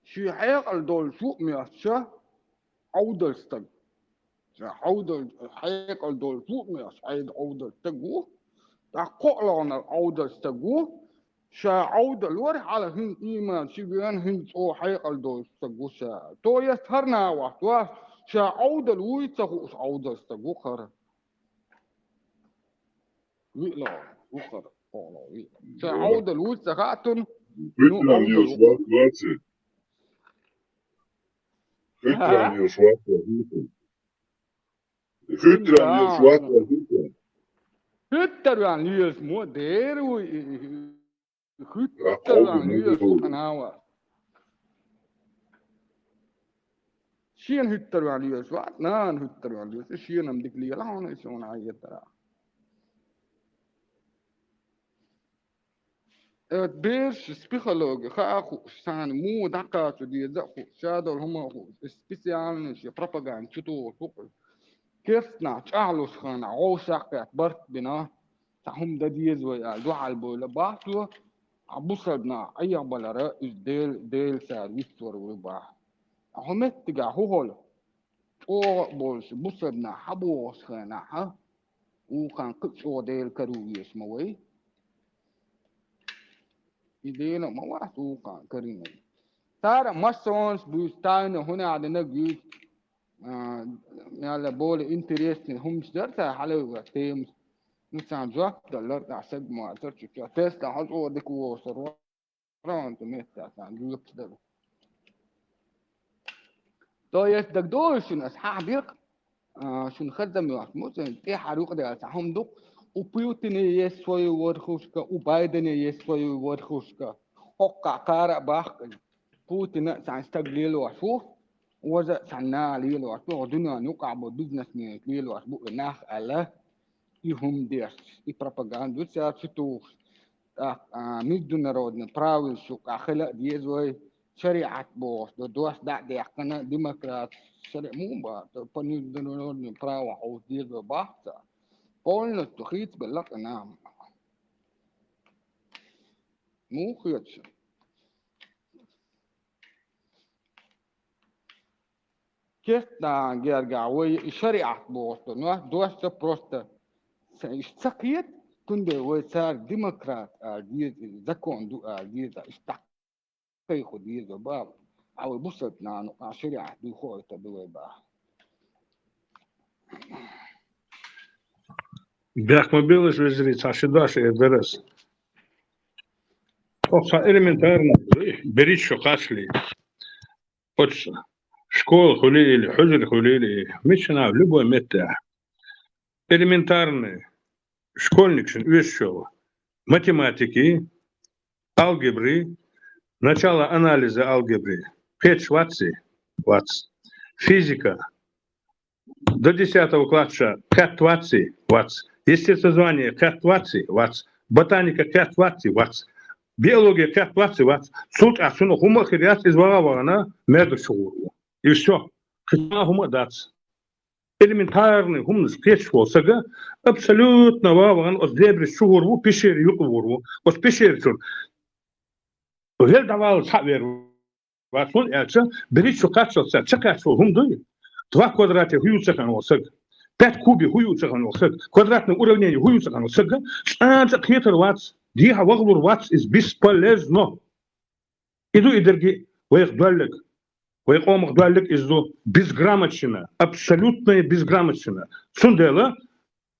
шен хьекъал долуш ву а моьттуш, Ӏовдал стаг. Ша Ӏовдал, хьекъал долуш ву, ша Ӏовдал стаг ву. ТӀаккха кхоалгӀанал Ӏовдал стаг ву. Ша Ӏовдал вара, хьала хӀинца ийман ши веана, хӀинца чӀогӀа хьекъал долуш стаг ву ша. То есть хӀара нахвас вац, ша Ӏовдал вуй ца хууш Ӏовдал стаг ву хӀара. ВиълагӀа ву хӀара, кхоалгӀа виъ. Ша Ӏовдал вуй ца хаьа цунна, ну, Ӏовдал ву. Хиттаран йолуш вац вай хӀуьттан. Хиттаран йолуш вац вай хӀуьттан. Хиттаран йолуш мо дера вуй, и, и, хиттаран йолуш хьан вац. Шена хиттаран йолуш вац, нана хиттаран йолуш, шена-м дика лела хьуна, и суна Ӏан еттара. Э, бераш психологи хаа хууш, царна муха дӀакхачо деза а хууш, ша долу хӀума а хууш, специальный шен пропаганда чу тухуш ву-кх. Керста нах чӀагӀлуш хенахь, гӀовшах кхетта барт бина, цхьа хӀума дан деза вай аьлла, дуьхьал бовла бахьа цо, а бусалба нах Ӏехабалара, иза Дела, Дела цара вуьтур ву бахьа. Ткъа хӀун меттигахь хӀун хьолу? ЧӀогӀа а болуш, бусалба нах хьан бохуш хенахь, а? Вукхарна кхин а чӀогӀа Дела каро везаш ма вай. И Дела а ма вац вукхарна карийнарг. Цара масонаш буьйцу, тайна хӀун аьлла динарг юьйцу, а, мелла более интересный хӀуманаш дара цара хьалайвар темаш. Ну, царна жоп даллар, тӀаккха саг ма вацара чу. Тесна хьо чӀогӀа дика вогӀур вара. Фронта метта царна жоьпаш дара. То есть дагадогӀий шуна, ас хьахьабиркх, а, шуна хаза ма йоцу, муьлхха тӀаьхьара юкъадаьлла цхьа хӀума ду-кх, у Путина есть свои верхушка, у Байдена есть свои верхушка. ХӀоккхахь кхара а баккха, Путина а цхьана стаг лелош ву, важа а цхьана наха лелош ву, хӀокху дуьненна юкъахь болу бизнесменаш лелош бу и нах аьлла. И хӀума деш, и пропаганда ду цара чу тухуш. ТӀаккха, а, международный правилаш юкъахь хила а деза вай, шариӀат бохуш ду, дош дӀа а даьккхина, демократ, шариӀат муха боху, по международным правам хьовса деза вай боху цара. Полностью хийцабелла-кх и нах. Муха хета шуна? Керстанан гергахь вай и шариӀат бохуш долу, ну, дош ца просто, ца, иштта ца кхета, цундела вай цара демократ ала деза, закон ду ала деза, иштта кхайкха деза боху. А вай бусалба нахана а шариӀат дуй хоуьйтур ду вай боху. Бехк ма биллалаш, вежарий, цхьа ши дош эр дара ас. Оха цхьа элементарно, берриш шо кхачале. Оцу школа хуьлий или, хьуьжар хуьлий или, миччанхьа, любой меттехь. Элементарный школьникашна оьшуш йолу математики, алгебри, начало анализа алгебри кхеташ вацций? Вац. Физика. До десятого класса кхетта вацций? Вац. Естествознание кхетта вацций? Вац. Ботаника кхетта вацций? Вац. Биология кхетта вацций? Вац. Цул тӀаьхьа цунах хӀума а хир яц, иза вагӀа-вагӀана медрачу гӀур ву. И всё. Кхин а хӀума а дац. Элементарный хӀуманаш кхеташ волу сага абсолютно вагӀа-вагӀана оцу дебраш чу гӀур ву, пещера юкъа гӀур ву. Оцу пещера чуьра Вел дӀавала цхьа вер вац, хӀунда аьлча, берригаш кхаччалца ца кхаьчча хӀума дуй. Два в квадрате хӀу ю ца хинна волу саг, пять в кубе хӀу ю ца хинна волу саг, квадратное уравнение хӀу ю ца хинна волу саг, цкъа а кхетар вац, дехьа вахалур вац иза, бесполезно. И ду и дерриге вайх доьлларг, вай къомах доьлларг иза ду, безграмотщина, абсолютная безграмотщина. Цундела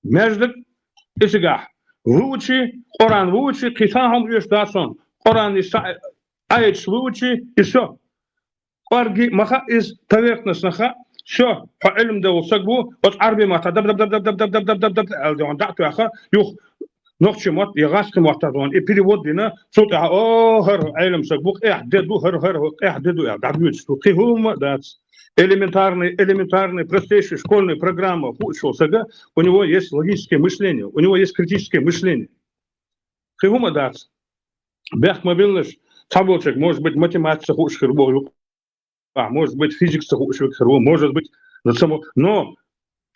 маьждиг и цигахь вуучи, Къуръан вуучи, кхин цхьа хӀума оьшуш дац хьуна. Къуръан и са-, аяташ вуучи, и всё. КӀорги ма хаьа иза, поверхностно хаьа, всё, хьо Ӏилма долу саг ву, оцу Ӏарби матта даб даб даб даб даб даб даб даб даб аьлла, дӀа а тоьхна, юха нохчийн мотт я гӀазкхийн мотт а дона, и перевод дина, цул тӀаьхьа, о, хӀара Ӏелам саг ву, къехь де ду, хӀара, хӀара, къехь де ду аьлла, дӀабоьдуш ду. Кхин хӀума а дац. Элементарный, элементарный, простейший школьный программа хууш волу сага, у него есть логическое мышление, у него есть критическое мышление. Кхин хӀума а дац. Бехк ма биллалаш, цхьаболчерг, может быть, математика ца хууш хир бу юкъа, а, может быть, физика ца хууш верг хир ву, может быть, ну, само, но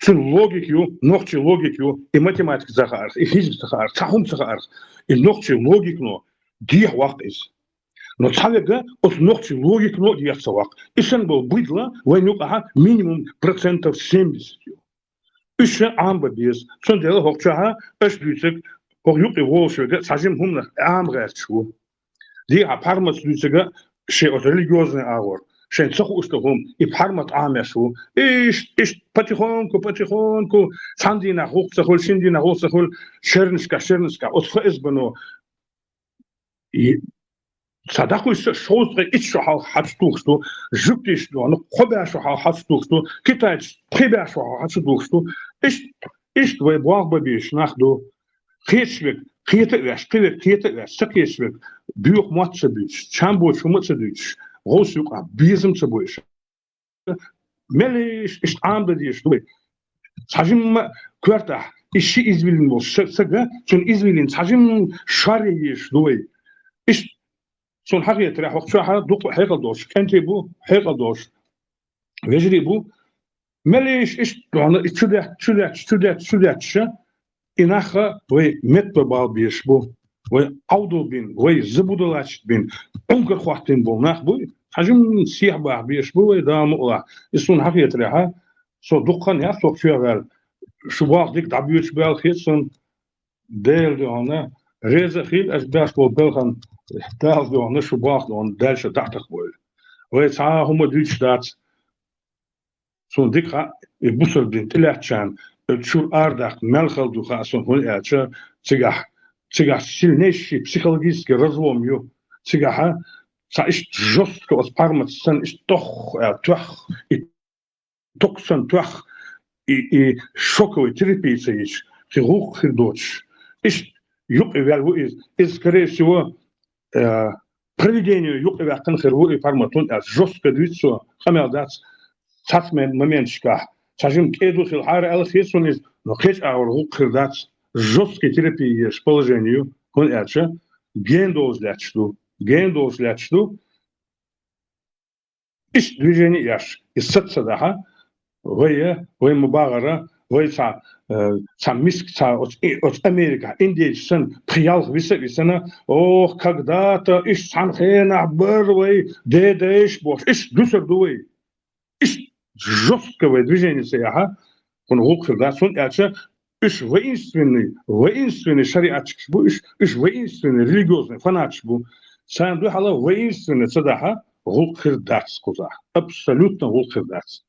цуьнан логика ю, нохчийн логика ю, и математика ца хаарх, и физика ца хаарх, цхьа хӀума ца хаарх, и нохчийн логикано дехьа ваккха иза. Но цхьаверг оцу нохчийн логикано а дехьа ца ваккха. И санна болу бидла вайн юкъахь минимум процентов семьдесят ю. Уьш ша Ӏамабан беза. Цундела хӀокху чохь аша дуьйцург, хӀокху юкъе волуш верг а цхьа жима хӀуманах Ӏама гӀерташ ву. Дехьа пхьармаца дуьйцург а шен оцу религиозный агӀор, шайн ца хууш долу хӀума, и пхьармат Ӏамош ву. Иштта, иштта, потихоньку, потихоньку, цхьана дийнахь гӀуллакх ца хуьлу, шина дийнахь гӀуллакх ца хуьлу, шернашкахь, шернашкахь, оцу ФСБ-но и ца дӀакхуьйсуш, шовзткъе итт шо хьалха хьаца тухуш ду, жуьгтий шо дона, кхо бӀе шо хьалха хьаца тухуш ду, китайцаш пхи бӀе шо хьалха хьаца тухуш ду. Иштта, иштта вай болх бан безаш нах ду. Кхеташ верг кхета а веш, кхин верг кхета а веш, ца кхеташ верг боьха мотт ца буьйцуш, чам боцу хӀума а ца дуьйцуш, гӀовс юкъахь безам ца бойуш. Мел иштта, иштта Ӏамадан дезаш ду вай. Цхьа жимма коьртахь, и ши извилин волуш са-, сага, цуьнан извилин цхьа жимма шарре езаш ду вай. Иштта, суна хьахетарехь, хӀокху чохь дукха хьекъал долуш кӀентий бу, хьекъал долуш вежарий бу. Мел иштта, иштта, дона, и чу детташ, чу детташ, чу детташ, чу детташ, и нах а вай метта бала безаш бу. Вай Ӏовдал бина, вай забудалачить бина, Ӏунгар хӀоттийна болу нах буй, цхьа жимма сехьа баха безаш бу вай, Дала мукъалахь. И суна хьахетарехь, со дукха хан яц хӀокху чохь ваьлла, шу болх дика дӀабоьдуш баьлла хета суна, Дела дуьхьал, реза а хила аша беш болу балхана, Дала дуьхьал, шу болх дуьхьал, дальше дӀа а тахабойла. Вай цхьа а хӀума дуьйцуш дац. Суна дика хаьа, и бусалба дин тӀелаьцначарна, э, чуьра арадаккха мел хала ду хаьа суна, хӀунда аьлча цигахь, цигахь сильнейший психологический разлом ю. Цигахь а цхьа иштта жёстко оцу пхьармаца санна иштта тох аьлла, тоьхна, и ток санна тоьхна, и, и шоковый терапия ца йича, кхин гӀуллакх хир доцуш. Иштта юкъа ваьлла ву иза. Иза, скорее всего, э, провидение юкъа ваьккхина хир ву и пхьармат, хӀунда аьлча жёстко дуьйцу цо, къамел дац, цхьацца мен-, моменташкахь цхьа жимма кӀеду хилахьара аьлла хета суна иза, но кхечу агӀор гӀуллакх хир дац, жёсткий терапия езаш положение ю, хӀунда аьлча гена долуш лаьтташ ду, гена долуш лаьтташ ду. Иштта движение еш, и саца дахьа, вай, вай ма бахара, вай цхьа, э, цхьа миска, цхьа оцу, и, оцу Америкахь индейцаш санна, пхи-ялх виса а висана, ох, когда-то, иштта цхьана хенахь бара вай дедайш бохуш, иштта дуьсур ду вай. Иштта жёстко вай движение ца яхьа, хӀунда гӀуллакх хир дац, хӀунда аьлча уьш воинственный, воинственный шариатчикаш бу, уьш, уьш воинственный религиозный фанаташ бу. Царна дуьхьала воинственный ца дахьа, гӀуллакх хир дац кхузахь. Абсолютно гӀуллакх хир дац.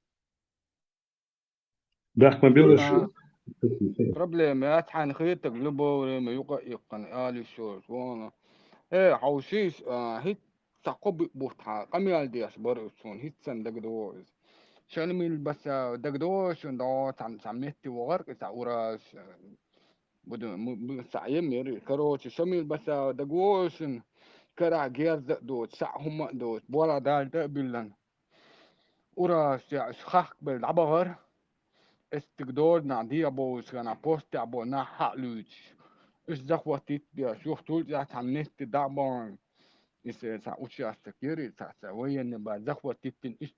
Бехк ма биллалаш. Ага. Проблема яц, хьайна хетарг любое время юкъа а иккхина, ала йиш йолуш вон. Э, хьовсийша, а, хӀинца кхо бу-, бутт хьан къамел деш бара уьш суна, хӀинца санна дагадогӀу иза. Шамил Басаев дагадогӀу шуна, догӀу цхьана, цхьана метте вахара-кх иза, цхьа ураз, э, буду, му-, бу-, цхьа ем яра. Короче, Шамил Басаев дагадогӀу шуна, карахь герз а доцуш, цхьа хӀума а доцуш, болх далийта а биллина. Ураз яа, уьш хахкабелла дӀабахара. Эциг дозанахь дегӀ бовзуш хенахь, постехь болу нах хьа а луьйцуш, уьш захватить а деш, юхатулла цхьа метте дӀа а бахана. Иза цхьа участок яра, цхьа, цхьа военный база захватить дина, уьш,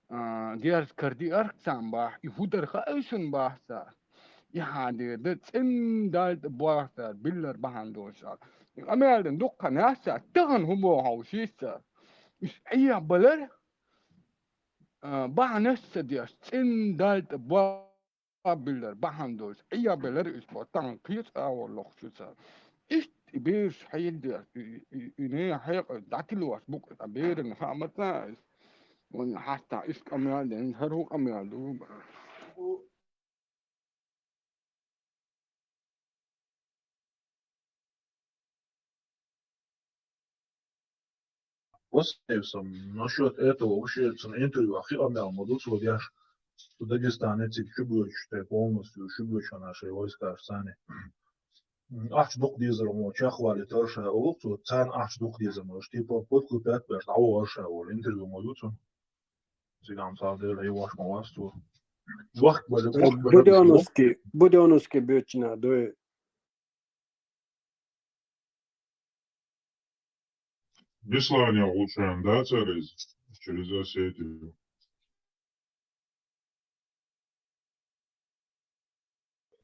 а, герз карадеара царна боху, и хӀун дара хаьа шуна боху цара. И хьан дера дан цӀена далийта боху цара, биллар бахьана долуш аьлла. Къамаьл дина дукха хан яц цар, тахан хӀун боху хьовсийша. Уьш Ӏехабалар, а, бахьанаш ца деш, цӀена Далла тӀе бохабиллар бахьана долуш, Ӏехабелар уьш боху, тахана кхечу агӀор лохуш ю цара. Иштта и бераш хьеладеш, и, и, и, и нехан хьекъал дӀатилла вац бу-кх, ткъа берана хаа ма ца иза. Вайн хьастахь иштта къамел дина, хӀара хӀун къамел ду? Васильевсом насчёт этого вообще цуьнан интервью хи къамел ма ду цо деш, что Дагестане цига чу боьдуш, тхе полностью чу боьдуш хьана шайн войскаш царна. Ахча дукха дезар ма чекхвалийтар ша олу цо, царна ахча дукха дезар ма, типа подкупать беш дӀавахар ша олу интервью ма ду цуьнан. Цигахь цхьа дера хьевош ма вац цо. Вахт бара, вахт бара. Будённовский, Будённовский бечина дуй. Беслане гӀулчан дацара иза через Осетию.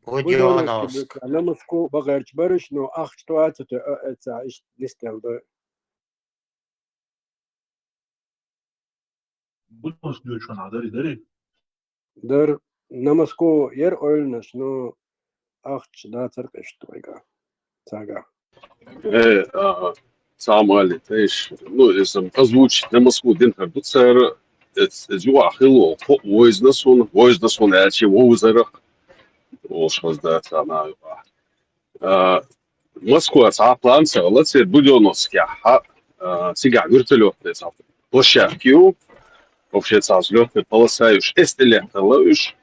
Будённовский. Будённовский бечина, на Москву бахарчу бараш, но ахча тоьа ца тоьа, а, а, ца, иштта дистел ду. Будённовский доьшуш хьан дарий, дарий? Дара, на Москву яра ойланаш, но ахча дацара къиштта вайга. Цага. Э, а, Самали, тейш, ну, если озвучить на Москву дин хар ду цара, эц, эц юа хило, хо, войзна суна, войзна суна, аьлчи, вовзарах, волш хазда цана юа. А, Москва цхьа план ца хилла, церан Будённовскехь, а, цигахь вертолётный цхьа площадка ю, вообще цхьа взлётный полоса ю, эс тӀе лехкарла уьш,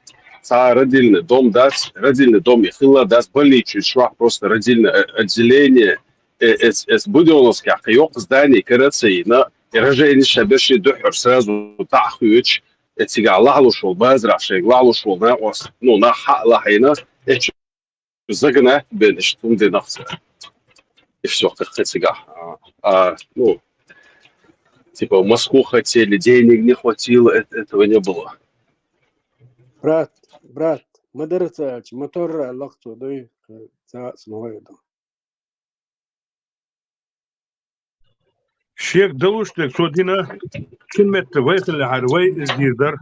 цхьа родильный дом дац, родильный дом и хилла дац, больничный чохь просто родильный, э, отделение, э, эс, эс Будённовскехь кхин йоккха здание кара а ца йина, и рожайнаш ша берш дуьххьара сразу таӀа хоьцуш, э, цигахь лахьалуш волу базарахь шайга лахьалуш волу накъост, ну, нах хьа а лахьийна, э, загнать бен, иштта хӀума динарх цара. И всё, кхин цигахь. А, а, ну, типа, в Москву хотели, денег не хватило, эт-, этого не было. Брат, брат, ма дара ца аьлча, мотор а лакха цо дуй, ца а ма вай ду. Шега далуш дерг цо дина, цуьнан метта вай хиллехьара, вай иза дийр дара,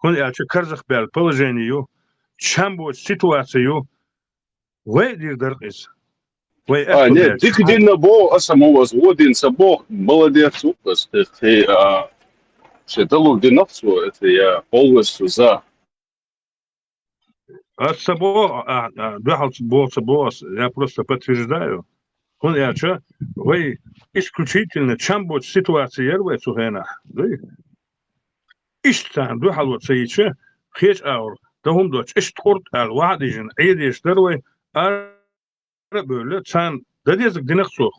хӀунда аьлча карзахбаьлла положение ю, чам боцу ситуация ю, вай а дийр дара иза. Вай а, не, дика дина боху, аса ма ваза, вон дина ца боху, молодец, укхаза, кхин, кхин, а, шен далур динарх цо, это я полностью за. Ас ца боху, а, а, дуьхьал ца боху, ца боху ас, я просто подтверждаю. ХӀунда аьлча вай исключительно чам боцу ситуация яра вай цу хенахь, дуй? Иштта царна дуьхьало ца йича, кхечу агӀор, дан хӀума доцуш, иштта къурт аьлла, вахьа дижина, Ӏедеш дара вай, ара а бевлла, царна дан дезарг динарх цо,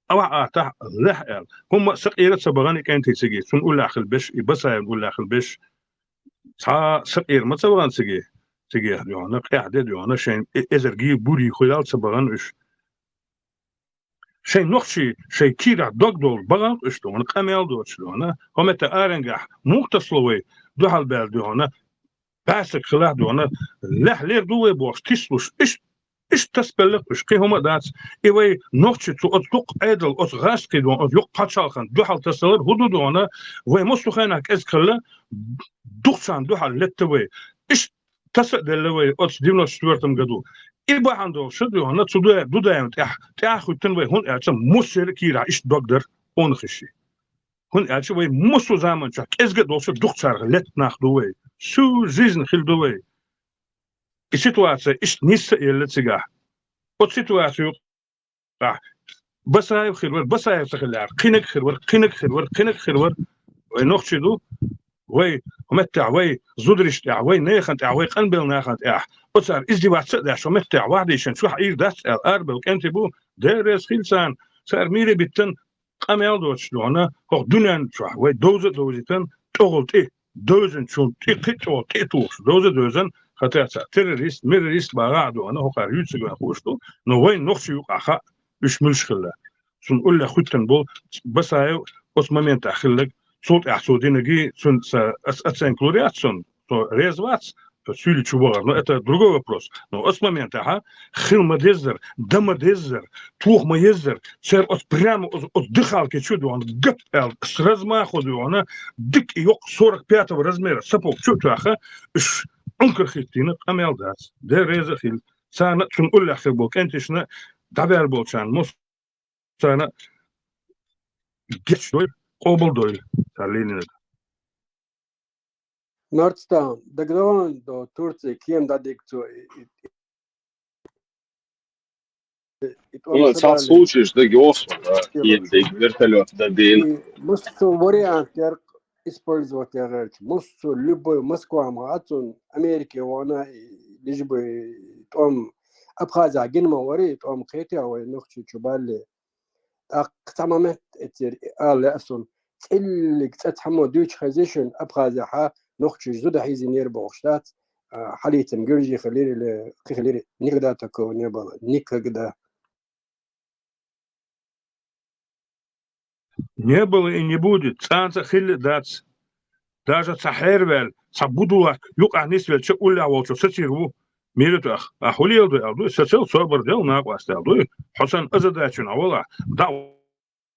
а вахьа атахь лаьхьа аьлла. ХӀумма а сакъера а ца бахана и кӀентий цига, цунна уллехь хила беш, и Басаевна уллехь хила беш, цхьа а сакъера ма ца вахана цига, цига дуьхьана, къаьхьа де дуьхьана, шайн э-, эзаргий, бурий хуьлал ца бахана уьш. Шайн нохчий, шайн кийрахь дог долуш бахана уьш дуьхьана, къамел доцуш дуьхьана, хӀо метта аренгахь муха тасало вай, дуьхьал баьлла дуьхьана, бӀаьсаг хилахь дуьхьана, лаьхьа лер ду вай бохуш, тислуш, иштта, иштта тасабеллакх уьш, кхин хӀума а дац. И вай нохчий цу оцу дуккха Ӏедал, оцу гӀазкхий дуьхьана, оцу юккъа пачхьалкхан дуьхьал тасалар хӀун ду дуьхьана, вай массо а хенахь кӀезиг хилла, дукхачарна дуьхьал летта вай. Иштта таса а делла вай оцу девяносто четвёртом году. И бахьана долуш ша дуьхьана цу Ду-, Дудаевна тӀехь, тӀаьхьа хӀуьттина вай, хӀунда аьлча массеран а кийрахь иштта дог дара, къонахий. ХӀунда аьлча вай массо а заманчохь кӀезиг а долуш дукхачарах летта нах ду вай. Всю жизнь хилла ду вай. И ситуация иштта нисса а елла цигахь. Оцу ситуацию юкъахь Басаев хир вара, Басаев ца хилла, кхинаг хир вара, кхинаг хир вара, кхинаг хир вара. Вай нохчий ду, вай хӀуметтехь, вай зударшна тӀехь, вай нехан тӀехь, вай къанбелла нахана тӀехь, оцара издеваться а деш, хӀуметтехь, вахьдийшина чохь Ӏийр дац аьлла, арабевлла кӀентий бу, Дела реза хила царна, цара мийре биттина, къамел доцуш дуьхьана, хӀокху дуьнен чохь вай довза а довзийтина, тӀехула тӀе, довзанчунна тӀе, кхин а тӀехула тӀе а тухуш, довза а довзана, хӀета цхьа террорист, миррорист бахахь а дуьхьана, хӀокхара юьйцург вайн хууш ду, но вайн нохчий юкъахь хаьа, уьш муьлш хилла. Цунна уллехь хӀуьттина болу Басаев оцу моментахь хилларг, цул тӀаьхьа цо динаргий, цунна сан оц-, оценка лур яц цунна, со реза вац, Суьйли чу вахар. Но это другой вопрос. Но оцу моментехь хила ма-деззара, дан ма-деззара, тоха ма-еззара, церан оцу прямо оцу, оцу дехалке чу а дуьхьал гап аьлла, сразу ма а хо дуьхьал, дика и йоккха сорок пятого размера сапог чу а тоьхна, уьш Ӏункар хӀиттийна къамел дац. Дела реза а хила. Царна а цунна уллехь хир болу кӀенташна дӀабаьлла болчарна, мос- царна гечдойла, къобалдойла цара лийнарг. Нордстаун, дагадогӀун до Турции кема дӀадигга цо и, и, и, и тӀом Вон цхьа садале. Случайш дага йоху, да, Йо. Кема дигга, вертолёт дадийна. И массо вариант яра использовать яхарчу. Массо, любой, Москва ма а цунна, Америке вахана, и лишь бы тӀом Абхазехь гина ма вара, и тӀом кхетий вай нохчий чу балле. ТӀаккха цхьа момент эццера ала лаьа суна. ЦӀиллиг цӀа цхьаммо дуьйцуш хезий шуна, Абхазехьа нохчий зуда хьийзийнера бохуш дац, а, хьалийцина гуьржий хилира или кхин хилира, никогда такого не было. Никогда. Не было и не будет. ЦӀанца а хилла а дац. Даже цхьа хьерваьлла, цхьа будулак юкъахь нисвелча уллехь волчо сацийр ву. Мира тӀехь. Ахь хӀун леладо аьлла дуй? Сацал, собар дел, накъост аьлла дуй. Хьо санна аза дачун Ӏа валахь, дӀа а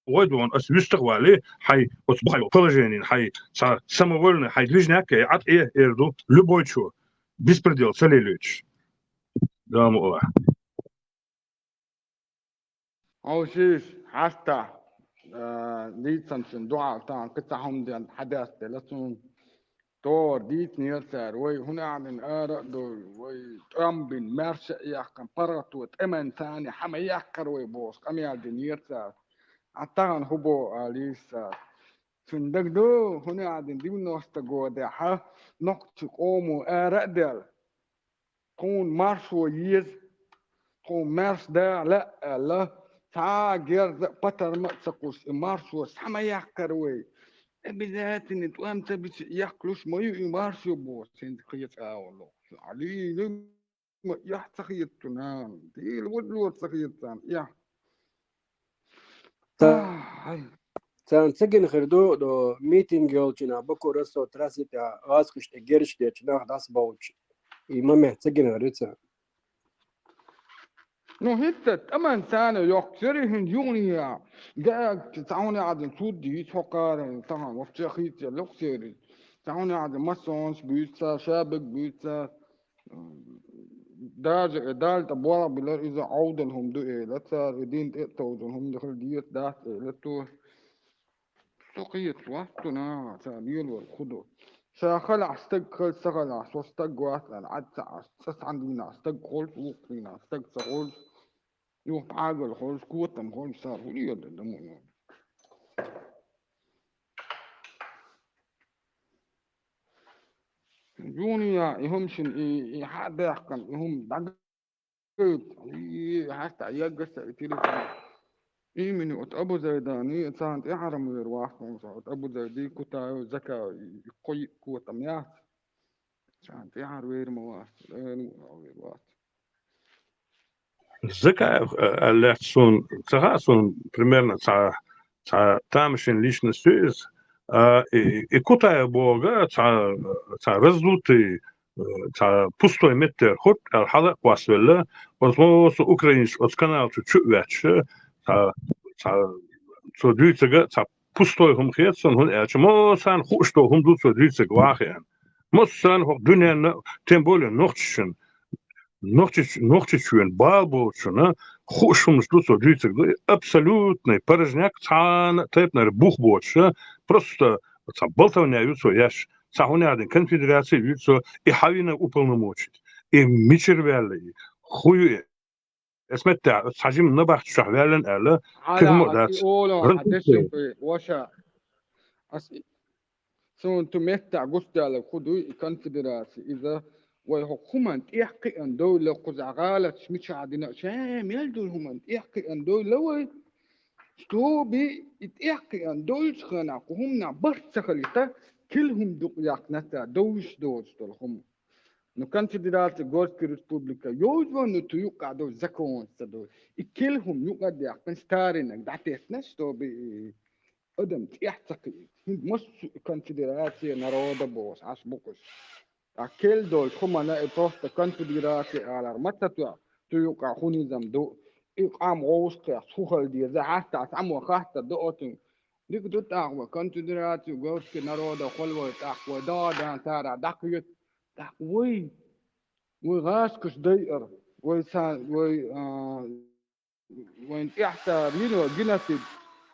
вой дуьхьал, ас вуьстах а валий, хьайн оцу бухахь йолу положенина, хьайн цхьа самовольный, хьайн движняк а, Ӏад э, эр ду, любой чо, беспредел ца лелойтуш. Дама Аллах. Хьовсийша, хьаста, а, дийцамчин дуьхьал тахана кхин цхьа хӀума ден хьадаьстелла цунна. Товар дийцинера цара, вай хӀун аьлла ара а ду, вай тӀом бина, маьрша а яьккхина, паргӀато тӀеман царна хьан ма яьккхара вай бохуш, къамел динера цара. Ӏа тахана хӀун боху алийша цара? Цунна дагадогӀу, хӀун аьлла девяносто годехьа нохчийн къомо ара а даьлла. Тхуна маршо еза, тхуна маьрша даха лаьа аьлла, цхьа а герза а, патарма а ца кхуьссуш, и маршо схьа ма яьккхара вай. Обязательно тӀом ца бича, яхлуш ма ю и маршо бохуш, хӀинца кхечу агӀор лохуш. Алийна ма яхь ца хета цунна, дийла вудлора ца хета царна, яхь. Ца-, Ай. Царна ца гина хир ду, до митинг йолчу нах, Баку-Ростов трасси тӀехь гӀазкхашна тӀе герзаш дечу нах дӀасабовлучу. И момент ца гина хир ду царна. Ну, хӀинца тӀаман царна йоккхуш яра, хӀинца юханехьа. Гег, цхьа хӀума яхьадина, цу дийца хӀокхара, тахана вообще хийцаелла локхуш яра. Цхьа хӀума яхьадина, массонаш буьйцу цара, шабаг буьйцу цара. Даже э Далла тӀе болх биллар, иза Ӏовдал хӀума ду, эла цара, и дин тӀе а товжун хӀума ду, хила деза дац, эла цо. Со кхета вац цу наха, цара лелор хӀун ду. Ша халахь стаг хила, са халахь со стаг вац аьлла, Ӏад ца Ӏаш, цкъа цхьана дийнахь стаг холчу, вукху дийнахь стаг ца холчу, юха пхьагал холчу, котам холчу, цара хӀун лелор ду ма ю. Юханехьа и хӀума шина, и, и хьа а даьккхина, и хӀума дӀагайта. И, хьаста яггаш ца и телефон. Имени оцу Абу Зайдани, царна тӀаьхьара ма вер вац хьуна со. Оцу Абу Зайди, Кутаев, Закаев, и, и кхо йиъ котам яц. Царна тӀаьхьара вер ма вац. Эр ма вер вац. Закаев, э, аьлла лаьцна суна, ца хаьа суна, примерно цхьа, цхьа тамашийна личность ю иза. А, и, и Кутаев боху цхьа, цхьа раздутый, э, цхьа пустой меттера хӀутту аьлла хьала а кхоссавелла, оцу, оцу украинцаша оцу канал чу чу а ветташ, цхьа, цхьа, цо дуьйцург цхьа пустой хӀума хета суна, хӀунда аьлча массарна хууш долу хӀума ду цо дуьйцург ваха хиъна. Массарна хӀокху дуьненна, тем более нохчашна, Нохчич-, Нохчийчоьнан бала боцучунна хууш хӀуманаш ду цо дуьйцург ду, и абсолютный порожняк, цхьана а тайпанара бух боцуш, просто цхьа болтовня ю цо еш, цхьа хӀун аьлла конфедераци ю цо, и хьан вина уполномочить, и мичара ваьлла, и хӀун ю и? Эс меттехь, цхьа жима набахташахь ваьллина аьлла, кхин хӀума а дац. Ас и олу, хьан дешна кхин, ваша. Ас и Суна цу меттехь гучудаьлларг хӀун ду и конфедераци? Иза вай хӀокху хӀуманна тӀехь кхиъна довла, кхузахь гӀалаташ мичахь дина а, ша мел долу хӀуманна тӀехь кхиъна довла вай. Чтобы и тӀехь кхиъна долчу хенахь кху хӀуманах барт ца хилийта, кил хӀума дукъ яьккхина цара довлуш доцуш долу хӀума. Ну, конфедерация Горская республика йовза ван, ну, цу юккъехь долу законаш ца довла. И кил хӀума юкъа а даьккхина, старинаг дӀатеттина, чтобы и адам тӀехь ца кхиийта. ХӀинца массо а конфедерация народа бохуш, Ӏаш бу кхуьш. ТӀаккха кел долчу хӀуманна и просто конфедерация алар ма ца тоьхна, цу юкъахь хӀун низам ду, и къам вовшахкхетча хӀун хила деза, хьастахь цхьаммо хаттар до оцунга. Дика ду тӀаккха вай конфедерацию городских народов хуьлу вай, тӀаккха вай дагӀа дан цара дӀакхета, тӀаккха вай, вай гӀазкхаша дайар, вай сан, вай, а, вайн тӀехь цара йина геноцид,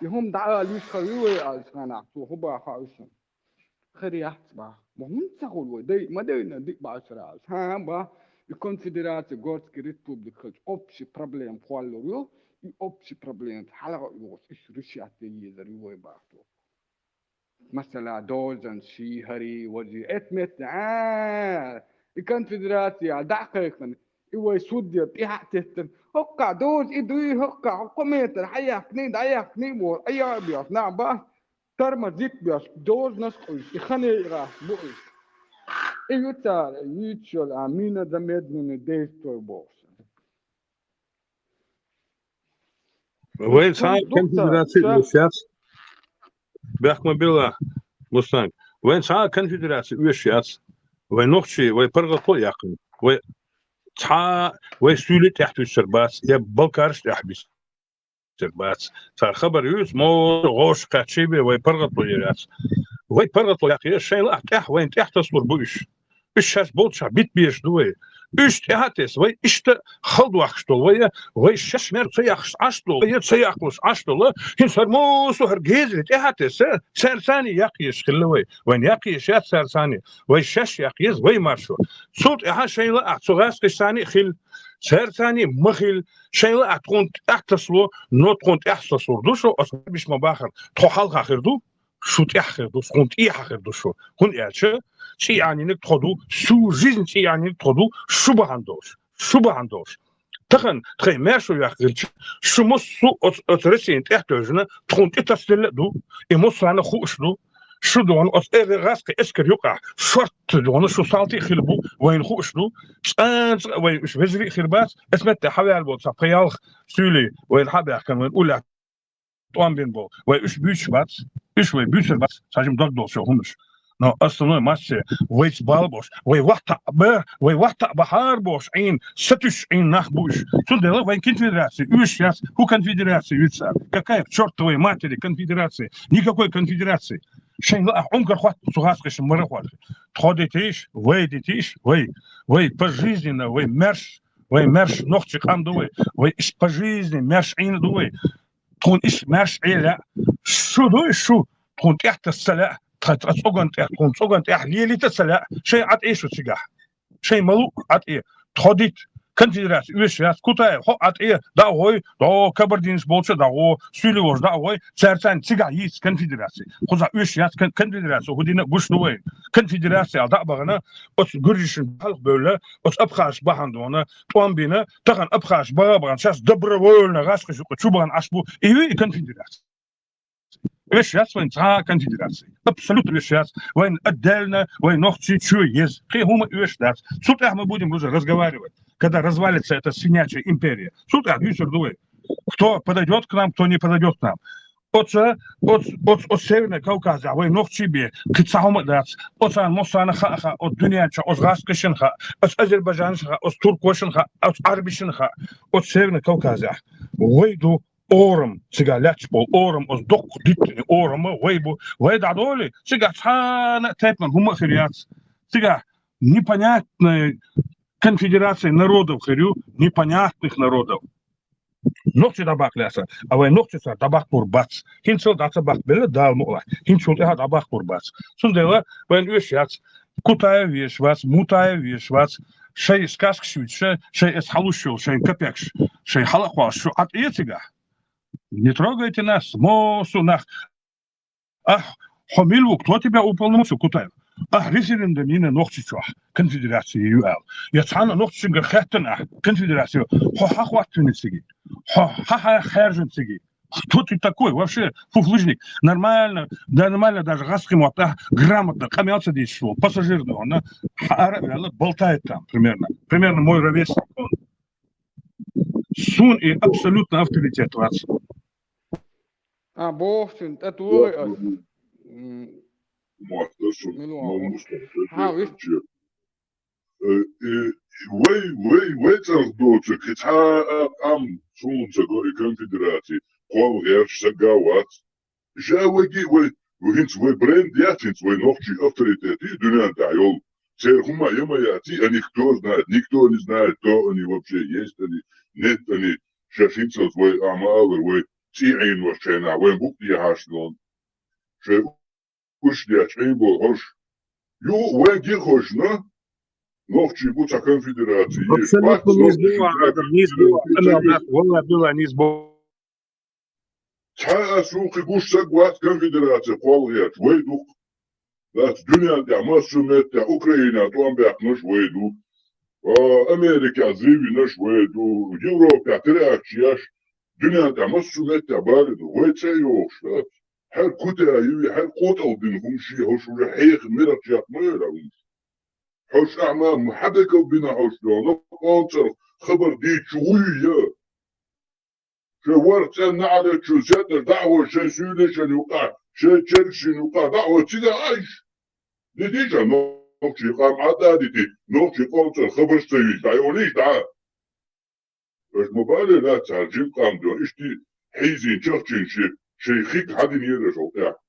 и хӀума дӀаала йиш хир ю вай аьлча ханахь, цо хӀун баха хаьа шуна? Хир яц баха. Ма хӀунда ца хуьлу вай? Дайа ма дайна, дика баха шура аьлча. ХӀан, баха, и конфедерация городских республик хилча, общий проблема кхоллалур ю, и общий проблема хьалха а йогӀуш, уьш решать ян езар ю вай баха цо. Масала, дозанаш, хӀара, важа, эт метта, а, и конфедерация дӀа а кхайкхина, и вай судья тӀаьхьа а теттина, хӀокхахь доза и дуй, хӀокхахь хӀокху метр хьаяьккхиний, дӀаяьккхиний бохуш, айхьа а беш, нах бац, тормозить беш, дозанаш а къуьйсуш, и ханера гӀаш бу уьш. И ю цара юьйцуш йолу, а, минозамедлительные действия бохуш. Вайн цхьа а конфедераци оьшуш яц. Бехк ма билла, Мустанг. Вайн цхьа а конфедераци оьшуш яц. Вай нохчий, вай паргӀато а яьккхина. Вай цхьа а, вай суьйле а тӀаьхьатуьйсур бац, я балкараш а тӀаьхьабисур бац. Цара хабар юьйцу, мо гӀоша кхаьччий бен, вай паргӀато яр яц. Вай паргӀато яккха еза, шайн лаахь тӀаьхьа, вайна тӀаьхьатасалур бу уьш. Уьш шаьш болчохь бита безаш ду вай. Уьш тӀаьхьа а тесна, вай иштта хала дохкуш долу вай, вай шаьш мер ца яккхаш Ӏаш долу, вай ца яккхалуш Ӏаш долу, хӀинца хӀара мосо хӀара гезаре тӀаьхьа а тесна, цаьрца а яккха езаш хилла вай. Вайна яккха езаш яц цаьрца а, вай шаьш яккха еза вай маршо. Цул тӀаьхьа шайн лаахь цу гӀазкхашца а хила, цаьрца а ма хила, шайн лаахь тхуна тӀаьхьатасало, но тхуна тӀаьхьатасалур ду шо, оцу биш ма бахара, тхо хьалха хир ду. Шу тӀаьхьа хир ду, тхуна тӀехьа хир ду шу. ХӀунда аьлча цӀий Ӏанийнарг тхо ду, всю жизнь цӀий Ӏанийнарг тхо ду, шу бахьана долуш, шу бахьана долуш. Тахана тхайн маьршо яккха хилча, шу массо а оцу, оцу Россина тӀехь тевжина, тхуна тӀе тасделла а ду, и массарна хууш ду. Шу дона оцу э, гӀазкхийн эскар юкъахь шортта дона шу салти а хила бу, вайна хууш ду. ЦӀа-цӀа вай уьш вежарий а хир бац, эс метта хьаваьлла болу цхьа пхи-ялх суьйлий вайна хьа а баьхкина, вайна уллехь тӀом бина болу. Вай уьш буьйцуш бац, уьш вай буьйцур бац, цхьа жима дог долуш йолу хӀуманаш. Но основной массе вайца бала болуш, вай вахта а бан, вай вахта а бахьара болуш Ӏийна, сатуьйсуш Ӏийна нах бу уьш. Цундела вайн конфедерация оьшуш яц, хӀун конфедерация ю цара? Какая к чёртовой матери конфедерация? Никакой конфедерации. Шайн лаахь Ӏумкар хӀотту цу гӀазкхашна мара хӀотту. Тхо дитийша, вай дитийша, вай, вай пожизненно, вай маьрша, вай маьрша нохчий къам ду вай, вай иштта по жизни маьрша Ӏийна ду вай. Тхуна иштта маьрша Ӏе лаьа. Шу дуй шу, тхуна тӀехь таса ца лаьа, тхан цӀоган тӀехь, тхуна цӀоган тӀехь лелийта а ца лаьа, шайн Ӏа тӀе шу цигахь. Шайн малу Ӏа тӀе, тхо дита, конфедерация оьшуш яц, Кутаев, хьо Ӏа тӀе, дӀа а гӀой, дӀо кабардинаш болчу а дӀа гӀо, суьйли волчу дӀа а гӀой, цаьрца а цигахь йийца конфедерация. Кхузахь оьшуш яц кон-, конфедерация, хӀун дина а гуш ду вай. Конфедерация аьлла дӀа а бахана, оцу гуьржашна хьалха бевлла, оцу абхазаш бахьана дона, тӀом бина, тахана абхазаш баха а бахана, шаьш добровольно гӀазкхаша юкъа чу бахана Ӏаш бу, и ю и конфедерация. Оьшуш яц вайн цхьа а конфедерация. Абсолютно оьшуш яц. Вайн отдельно, вай нохчий чу еза. Кхин хӀума оьшуш дац. Цул тӀаьхьа мы будем уже разговаривать, когда развалится эта свинячья империя. Цул тӀаьхьа дуьйцур ду вай. Кто подойдёт к нам, кто не подойдёт к нам. Оцу, оцу, оцу, оцу Северный Кавказехь вай нохчий бен, кхин цхьа хӀума а дац. Оцарна массарна хаа, хаа, оцу дуьнен чохь, оцу гӀазкхашна хаа, оцу азербайджанашна хаа, оцу туркошна хаа, оцу Ӏарбишна хаа, оцу Северный Кавказехь. Вай ду орам, цигахь лаьтташ болу орам, оцу доккха диттина орам вай бу. Вай дӀадолий, цигахь цхьана а тайпана хӀума а хир яц. Цигахь непонятная конфедерация народов хир ю, непонятных народов. Нохчий дӀабаккха лаьцна, а вай нохчий цара дӀабаккхалур бац. ХӀинццалц дӀа ца баккхабелла, Дала мукъалахь, хӀинццул тӀаьхьа дӀабаккхалур бац. Цундела вайна оьшуш яц, Кутаев везаш вац, Мутаев везаш вац, шайн сказкаш юьйцуш, шайн эс хьалуш йолу, шайн капекаш, шайн хьала а кхоллуш, шу Ӏа тӀе цигахь. Не трогайте нас, мосу нах. Ахь, хьо мила ву, кто тебя уполномочил, Кутаев? Ахь референдум йина Нохчийчохь, конфедерация ю аьлла. Я цхьана нохчашкара хаьттина ахь, конфедерация ю. Хьо хьан хӀоттавина цига? Хьо хьан хьаьржина цига? Кто ты такой вообще, фуфлыжник? Нормально, да, нормально даже гӀазкхийн мотт ахь грамотно, къамел ца дийцаш волу пассажир ду хьуна, хьан ара а ваьлла, болтает там примерно. Примерно мой ровесник он. Суна и абсолютно авторитет вац. А, бохучун, тӀе тухий ас. М, Милуан. Хьан вис-, э, э, вай, вай, вай цӀарах доцург кхин цхьа а къам суна ца го и конфедераци, кхол гӀерташ саг а вац. Ша вайги вай, хӀинца вай бренд яц, хӀинца вай нохчий авторитет и дуьнен тӀехь йолу. Церан хӀума а яма яц, и а никто знает, никто не знает, кто они вообще, есть они, нет они. Шаьш хӀинца вай, а ма аллара, вай цӀий Ӏийна ваш чайна, вайн букъ дехьаш лон. Шайн уьш дечу Ӏийна болу хӀорш. Ю, вайн гихошна, нохчий бу цхьа конфедераций, есть. Абсолютно низ бу, низ бу, низ бу. Цхьа а суна кхин гуш саг вац конфедераци кхол гӀерташ, вай ду-кх. Дац дуьнен тӀехь массо а меттехь Украинехь тӀом баьккхинарш вай ду. А, Америкехь зивинарш вай ду. Европехь теракташ еш, дуьнен тӀехь массо а меттехь бали ду. Вай цӀе а йохуш дац. ХӀара кутаьа ю, хӀара къотӀалдина хӀума шен хӀорш уже хьеха мирах чекх ма йойла хӀумаш. ХӀорш ахьа ма хьабекал бина хӀорш дона, къонцарх хабар дийцу вуй я. Шайн ворхӀ цӀенна Ӏалечун сетар дӀа а вой, шайн суьйдашан юкъа, шайн чергашин юкъа дӀа а вой, цига айш. Дитийша нохчий къам Ӏадда а дити, нохчий къонцара хабарш ца вийца, дӀайолийша дӀа. Аша ма бале, ла цара жин къам дон, иштта хьийзийна чахчийна ши, шайн хиг хьадинера аша хӀокху тӀехь.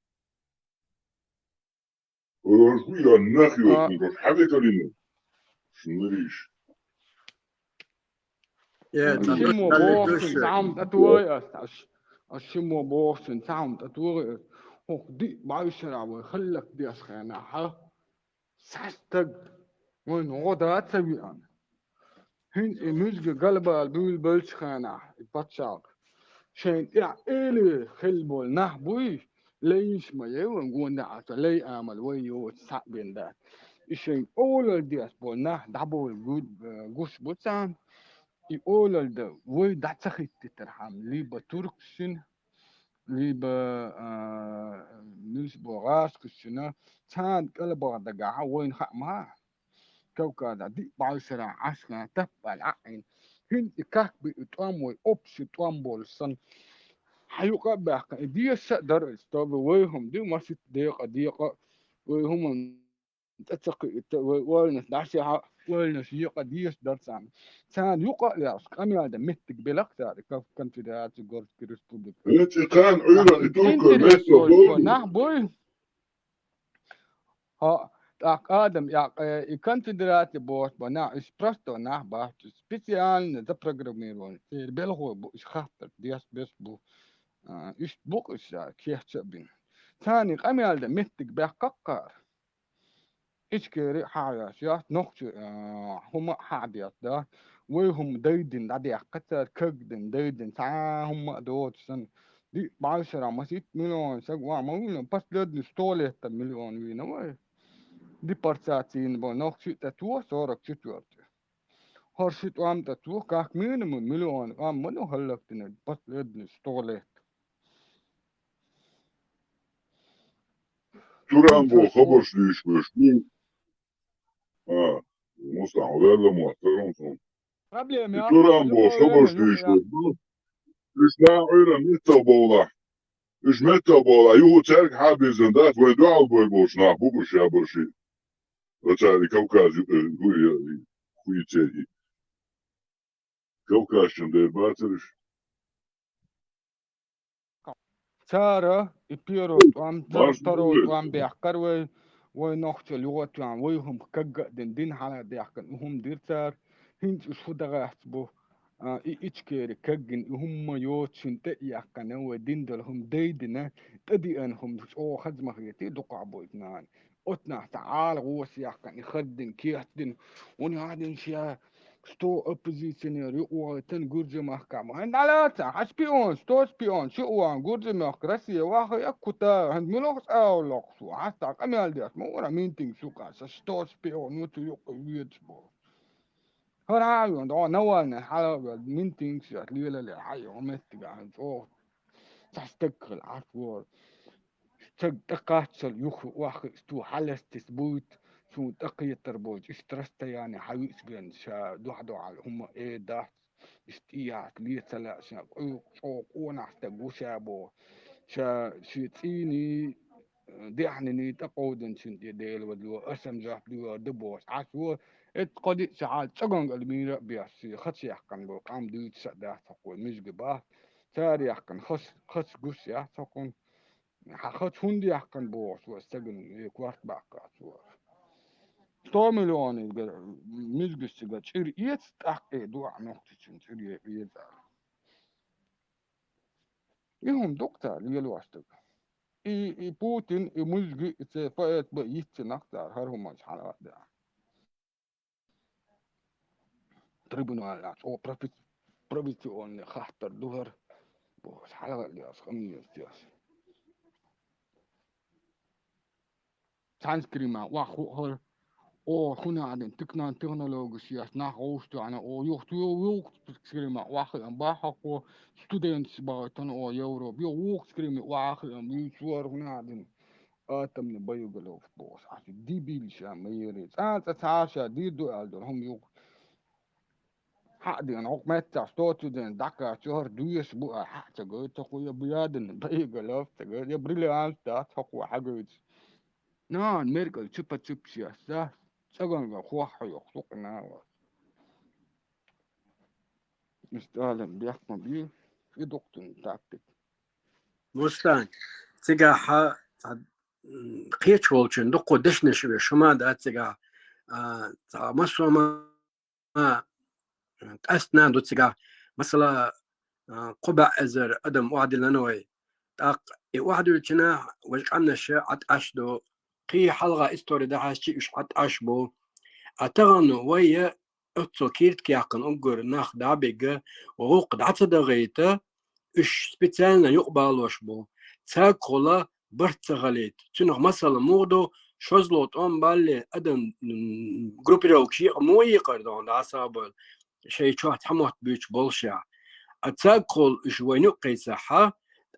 Оьш ву я нах йоцург, оьш хьан векаллина? Шнариш. Э, ца Шиммо бохучун цхьа хӀума тӀетогӀий ас, аш, аш шиммо бохучун цхьа хӀума тӀетогӀий ас. ХӀокху диъ бӀешарахь вай хӀаллакдеш хенахь, хьа? Цхьа стаг вайна гӀо дан ца веана. ХӀинца и муьлхха галбала буьйлабелчу хенахь, и пачхьалкх, шайна тӀехь элира хилла болу нах буй, лайш ма яй вайн гонах, цо лай амал вай йоцу схьа а бен дац. И шайн олалла деш болу нах дӀабовла гу-, гуш бу царна, и олалла дан вай дӀа ца хӀиттийтархьама, либо туркашна, либо, а, муьлш бо гӀазкхашна, царна кӀалбаха дагахь вайна хаьа ма хаьа. Кавказа диъ бӀешарахь Ӏаш хенахь таппал Ӏаьхьина. ХӀинца и как бы и тӀом вай общий тӀом болуш санна, хьан юкъа а баьккхина, и деша а дара иза, тобе вай хӀума ду, масийтта декъа, декъа, вай хӀуманна тӀе ца кхиъта, вай ойланаш дӀасехьа, ойланаш екъа дезаш дара царна. Царна юкъа а лаьцна, къамел дан меттиг белахь цара, кон-, конфедераци, Горский республика. ХӀинца и кхана Ӏуьйранна и туркой меттиг болу нах буй. ХӀаъ, тӀаккха адам, я, э, и конфедераци бохуш бан нах, уьш просто нах бац, уьш специально запрограммированы, церан белхой бу, уьш хаттар деш беш бу. А, уьш бу-кх уьш, а, кечча а бина. Царна и къамел дан меттиг баьккхаккхара. Ичкери а хьан а веш яц, нохчи, а, хӀума а хьан а деш дац. Вай хӀума дайдина дӀадаьккха цара, кагдина, дайдина, цхьа а хӀума а доцуш санна. Диъ бӀешарахь масийтта миллион саг ван ма вуьйна, последний сто лет миллион вийна вай. Депортаци йина бо нохчи тӀе то сорок четвёртый. ХӀара ши тӀом тӀе то, как минимум миллион къам ма ду хӀаллакдина последний сто лет. Туран бо хабарш дуьйш берш бу. А, муста хьо ваьлла мотт, карон сон. Проблема. И Туран бо хабарш дуьйш берш бу. Уьш нах Ӏуьйранна меттал бовлахь. Уьш меттал бовлахь. Юха цаьрга хьан бирзина дац, вай дуьхьал бой болуш нах бу уьш я барши. Оцара и Кавказ ю-, э, ху-, я-, хуй цеги. Кавказчун дер бацараш. Цара и первый тӀом, второй тӀом бехкар вай, вай нохчалла юха а тоьхна, вай хӀума кагга а дина, дин хьала а даьхкина, и хӀума дира цара. ХӀинца уьш хӀу дагӀаьхца бу, а, и Ичкери каггина, и хӀума йоцу шина тӀе а яьккхина, вай дин долу хӀума дайдина, тӀедиъана хӀума чӀогӀа хаза ма хетий, дукхахбойту нана. Оцу нах цхьа Ӏала гӀоса яьккхина, и хаддина, кечдина, хӀунда хьадина ша сто оппозиционер юкъавахийтина Гуржий-махкахь ма. ХӀинца дӀалаца, хьан шпион, сто шпион, ши а вахана Гуржий-махка Россия вахийта кху тӀа, хӀинца муьлха цӀа а локхуш ву, хьан цхьа къамел деш ма вара митингаш юкъахь, сан сто шпион ву цу юкъа везаш боху. ХӀара хьан а веана, дӀо Навальный хьала а веана, митингаш еш лелале, хьан а йо меттигахь, хӀинца чӀогӀа цхьа стаг хила Ӏаш вара. Стаг тӀекхаччалла юха охьахиъча, хьаластица буйта, суна тӀекхетар бойту, иштта расстояние хьан виъча бен ша дуьхьа-дуьхьал хӀума э дац, иштта тӀехьа ле ца лаьа шен, къуьйгӀ чӀогӀа къонахчу стаг ву ша боху. Ша шен цӀийний, даьхниний тӀекховдинчун тӀе Дела вадо, аса-м жоп луьйр ду бохуш, Ӏаш ву, Эт кхо диъ ца хьал цӀаган гал мийра а беш, хача яьккхина бу, къам дуьйцуш а дац хьокхо, мижга бац. Цара яьккхина хача, хача гуш яц хьокхун. Хьа хача хӀунда яьккхина бохуш, вай стагана ве корта баккхац вара. Сто миллионига мижгашчуга чӀир эца, тӀаккха э дуа нохчичун чӀире безар. И хӀума дукха цара лелош дага. И, и Путин, и мужги, и церан поэт ба йиццинах цара хӀара хӀуманаш хьалха а даьхьа. Трибунале чӀогӀа профи-, провокационный хаттар ду хӀара, бохуш, хьалха а лелаш, хӀама еза теш. Цхьана скрима охьахуу хӀара, о, хӀуна а дина, тикнан технологиш еш, нах гӀовш тоьхна, о, юхту, юхту скрима охьахиъна бахьа хьо, студенташ бахийтина, о, Европа, йо, вукху скрима охьахиъна, вуьйцу вара, хӀуна а дина, атомный боеголовка бохуш, ахь дебил ша ма ери. ЦӀа, цӀа, цхьа ша дийр ду аьлла долу хӀума юха. Хьаъ дена, хӀокху меттехь стуцу дена дӀакхаччо хӀара доьшуш бу а хьаъ ца гойту хьо, я бу ядина, боеголовка ца гойту, я бриллиант дац хьо хьагойтуш. Нана, меркал чупа-чупаш яц, да? ЦӀаган ган хох хьо йоху сукъина а вац. Иштта алам бехк ма бий, и дукха цуьнан тактика. Руслан, цигахь цхьа, м, кхечу волчун дуккха дешнаш веш хӀума дац цигахь, а, цхьа массо а ма, а, къаьстина ду цигахь, масала, а, кхо бӀе эзар адам охьадиллина вай. ТӀаккха и охьадиллинчунах важа къаьмнаш Ӏа тӀаш ду. Кхин хьалха истори дахьаш чи уьш Ӏа тӀаш бу. А тахана вай я оццул киртка яьккхина уггар нах дӀа а бигга, гӀуллакх дӀа ца дагӀийта, уьш специально юкъабалош бу. Цаьргахула барт ца хилийта. Цуьнах масала муха ду, шозлагӀа тӀом балле, адам, м, группировкаш екъа муха екъар ду, дӀасабар, шайн чохь цхьа мотт буьйцуш боллушехь. А цаьргахула уьш вайна юкъа кхийсахь,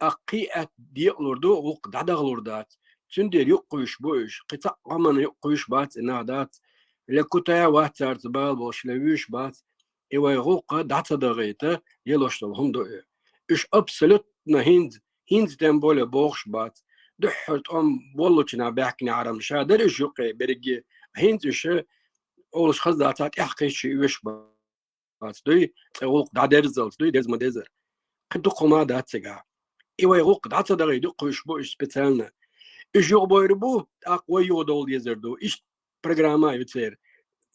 тӀаккха кхин а аьтта декъалур ду, гӀуллакх дӀадахалур дац. Цундела юкъа кхуьйсуш бу уьш. Кхин цхьа гӀамана юкъа кхуьйсуш бац, и нах дац. Ле кутая вац цаьрца бала болуш, ле вуьйш бац. И вай гӀуллакх дӀа ца дагӀийта, лелош долу хӀума ду и. Уьш абсолютно хӀинца, хӀинца тем более бохуш бац. Дуьххьара тӀом боллучунах баьхкинехьара-м ша дара уьш юккъе берриге, хӀинца уьш олуш хаза дацахь, тӀаьхьа кхеччи оьшуш бац. Дуй, цкъа гӀуллакх дӀадерзалц, дуй, деза ма дезара. Кхин дукха хӀума дац цигахь. И вай гӀуллакх дӀа ца дагӀий, дукха кхуьйсуш бу уьш специально. Уьш юхабойр бу, тӀаккха вай юхадовла дезар ду. Иштта программа ю церан.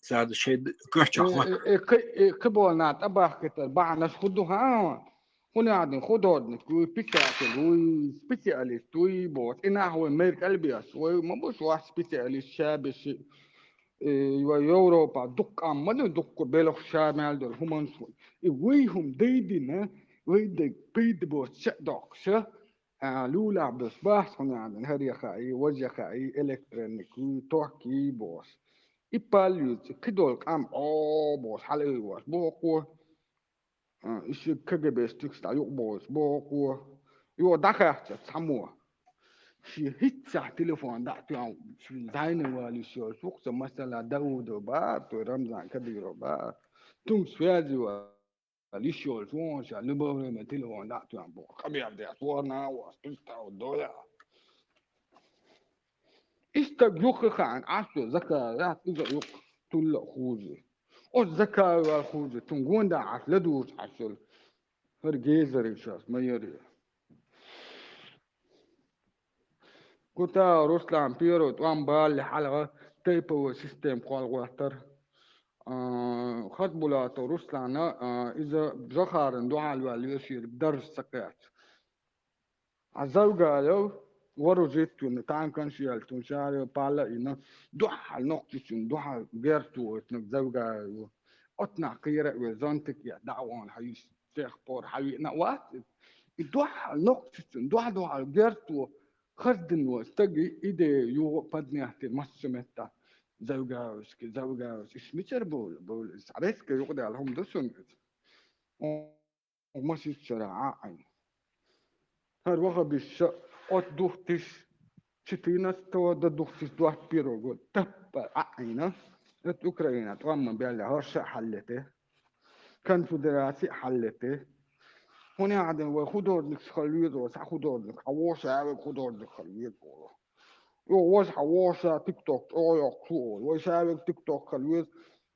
Цара шайн каш чохь хӀотта. Э, э, кхи-, э, кхиболу нах тӀабахкийтар бахьанаш хӀун ду, хьан? ХӀун яхьа дина, художник вуй, писатель вуй, специалист вуй, боху. И нах вай мер кӀалбеш, вай ма бу шуьш специалист ша беши. Э, вай Европа дуккха ма ду, дуккха белхаш ша мел долу хӀуманаш вуй. И вуй хӀума дайдина, вай даг пайда боцу ча а доккхуша. А, лулахь беш бац хьуна яхьа дина, хӀара яха и, важа яха и, электроник вуй, ток и бохуш. И паллуьйцу, кхидолу къам Ӏо бохуш, хьалаайвош боху. А, и ши КГБ-стикаш дӀа юкъабоцуш боху. Йо, дӀахаьхча цхьаммо. Ши хӀиттахь телефон дӀа а тоьхна, ши зайна валуш йолуш ву-кх ца масала Даудов бара, той Рамзан Кадыров бара. Цуьнга связи валуш йолуш ву, ша любое время телефон дӀа а тоьхна боху. Къамел деш, ворна а вош, пристав доя. И стаг юххе хаьа, Ӏаш йо, Закаев яц, иза юккъе тулла а хужий. Оцу Закаевал хужий, цунна гонда Ӏаш, ладугӀуш Ӏаш йолу. ХӀара гезарий шаьш, ма яри. Кутаев Руслан первый тӀом балале хьалха тайповой система кхолгӀоттара. А, Хасбулатов Руслана, а, иза Жохаран дуьхьал ваьлла вешера дарж ца кхаьчча. А Завгаев вооружить вина, танканаш а елла, цунна шаре палла а йина, дуьхьал нохчичун дуьхьал герз войтинарг Завгаев ву. Оцу нах кхера а ве зонтик е дӀа а вахана хьан йиш цех пор хьан виъна а вац. И дуьхьал нохчичун дуьхьал-дуьхьал герз во, хаза дина во стаги идея юха а поднять дина массо а меттехь. Завгаевский, Завгаевский, иш мичара бовла, бовла, иш советский юкъадаьлла хӀума ду шуна иза. Масийтта шарахь Ӏа а Ӏийна. ХӀара вахабиша от двух тысяч четырнадцатого до двух тысяч двадцать первого года таппа Ӏа а Ӏийна. Эт Украина тӀом ма баьлла, хӀорш а хьаллете. Конфедераци а хьаллете. ХӀуна яхьа дина вай художникаш хила веза, вай схьа художник, хьан вовшах а вега художник хила веза олу. Йо, вай схьа вовшах тикток чӀогӀа йоккхуш ву олу. Вай ша а вега тикток хила веза.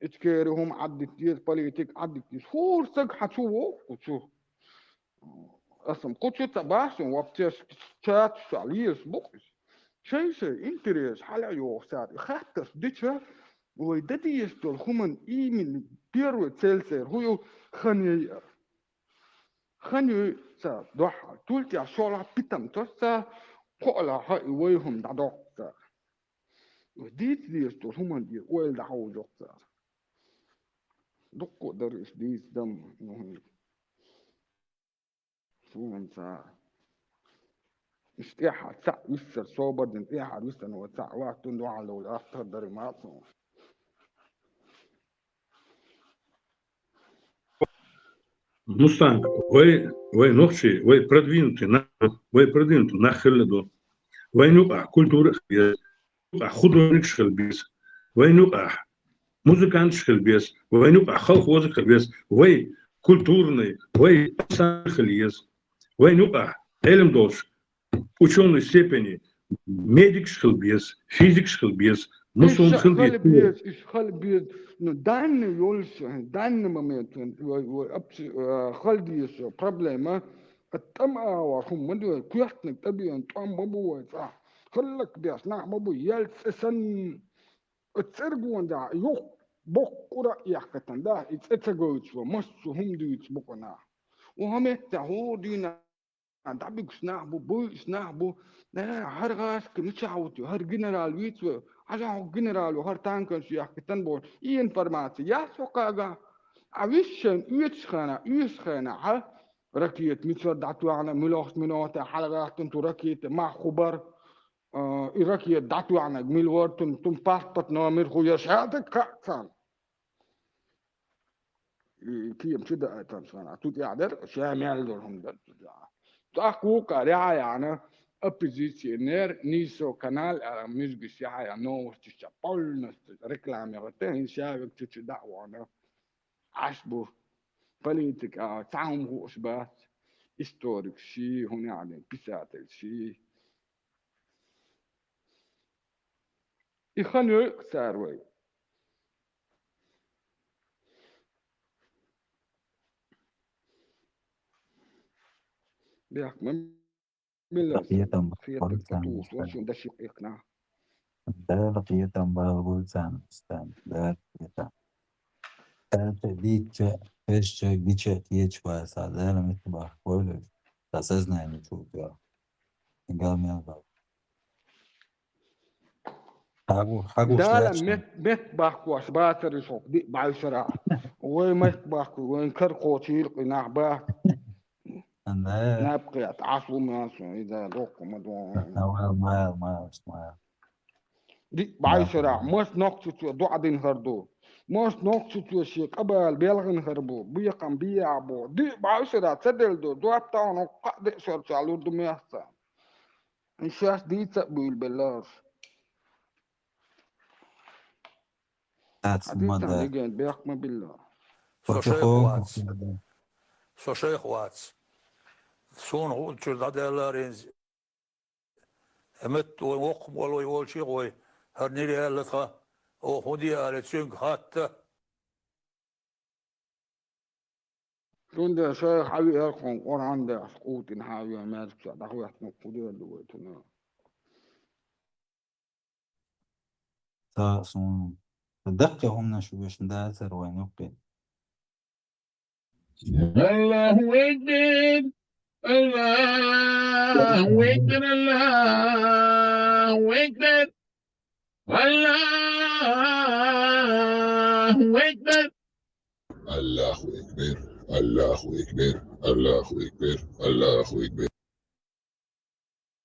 Ичкери хӀума Ӏаддита деза, политика Ӏаддита деза. ХӀора саг хьан чу воккху чу. Аса-м кху чу ца бахьа шун, вообще чаташ чохь лелаш бу-кх иза. Шай-шай интересаш хьала а йохуш цара и хаттарш дича, вай дан дезаш долу хӀуманна именно первый цель церан хӀун ю, хан яйар. Хан ю цара дуьххьара. Цул тӀаьхьа шолгӀа питам тосу цара, кхоалгӀа и вай хӀума дӀадоккху цара. Вай дийца дезаш долу хӀуманна тӀера ойла дӀахьовзоккху цара. Дуккха а дара иштта дийца дам, ну, хӀинца. Суна ца. Иштта тӀаьхьа цхьаъ виссар, собар дина тӀаьхьа виссар, ну, цхьаъ ваттун дуьхьал довла, аттар дара ма суна. Мустанг, вай, вай нохчий, вай продвинутый нах, вай продвинутый нах хилла ду. Вайна юкъахь культура а хила беза, юкъахь художникаш хила беза, вайна юкъахь музыканташ хила беза, вайна юкъахь халхозаг хила беза, вай культурный, вай ансамбль хила еза, вайна юкъахь Ӏилма долуш учёный степени медикаш хила беза, физикаш хила беза, муслимаш хила беза. Иштта хила беза, иштта хила беза. Ну, данный йолуш, данный момент, вай, вай, абс-, а, хила деза проблема. Ат тӀам а вар хӀума ма ду вай, коьртаниг тӀебеана тӀом ма бу вай цӀа. Хиллак беш нах ма бу, ял цӀе санна. Ат цӀергон да, юх, боккъура а яхкатан да, и цӀе ца гойтуш вай, массо а хӀума дуьйцу букъа нах. Вай хӀун метта хӀора дийна дӀабуьгуш нах бу, буьйуш нах бу. Э, хӀара гӀазкхи мичахь ву те, хӀара генерал вийца вай, хьажахь хӀокху генерало хӀара танканаш яхкатан бохуш. И информаци яц хӀокхага. А виссачу шайна оьцуш хенахь, оьшуш хенахь, хьа, ракета мичара дӀатоьхна, муьлхачу минута хьалагӀаттана цу ракета мах хӀун бара, а, и ракета дӀатоьхнарг мила вара, цуьнан, цуьнан паспорт номер хӀун яра, ша дага хаьа царна. И кема чу даийтанчу хенахь, цу тӀехь дара, ша мел долу хӀума дара цу тӀехь. ТӀаккха вукхара яхьа яхьана, оппозиционер, нийсо канал, а, муьжгаш яхьа яхьа новосташ чохь полностью реклама яхӀутту, хӀинца ша верг чу чу дӀа а вахана. Ӏаш бу. Политика, а, цхьа хӀума хууш бац. Историк ший, хӀун яхьа ден, писатель ший. И хан йойу цара вай. Бехк ма биллара. Кхетам бахкъойла царна. Кхетам бахкъойла царна, даши кхетам. Дала кхетам бахкъойла царна, Мустанг. Дала кхетам. Дала дийцча, хезча, гича, кхеча баца, Дала меттиг бахкъойла. Сан сознание чу а тоьхна. Гал мел бала. Хьагу, хьагу Дала шаьш мет-, меттиг бахкош бацара иза хӀокху диъ бӀаьвшарахь. Вай меттиг бахкой, вайн кара кхочийла кхин нах бац. Ана. Наб кхетта, Ӏаш ву ма шу, иза доккха ма ду. Ана, вал, мал, мал, мал. Диъ бӀаьвшарахь, мас нохчочо доӀа дина хӀара ду. Мас нохчочо шен къа-бала белхина хӀара бу, бекхам бехьа бу. Диъ бӀаьвшарахь ца делла ду, доп тахана кхаа-деа шарчохь лур ду мехца. Шаьш дийца а буьйлабелла аша. Дац, хьан ма дийцан дац. Диган бехк ма билла. Со шайх вац. Со шайх вац. Суна хӀуъа чуьра дӀадаьлла хӀинца. Амат вай воккха болу вай волчех вай. ХӀара нира яьлла тхан. Оха хӀун де аьлла, цуьнга хатта. Цундела шайх хьан веара хьуна Къуръан деш, къутина хьан а веана маьждиг чохь дӀахӀоьттина, кху дера ду вай цунна. Ца суна. Даккхий хӀуманаш вешан дацара вайн юккъе. Аллаху акбар! Аллаху акбар! Аллаху акбар! Аллаху акбар! Аллаху акбар! Аллаху акбар! Аллаху акбар! Аллаху акбар!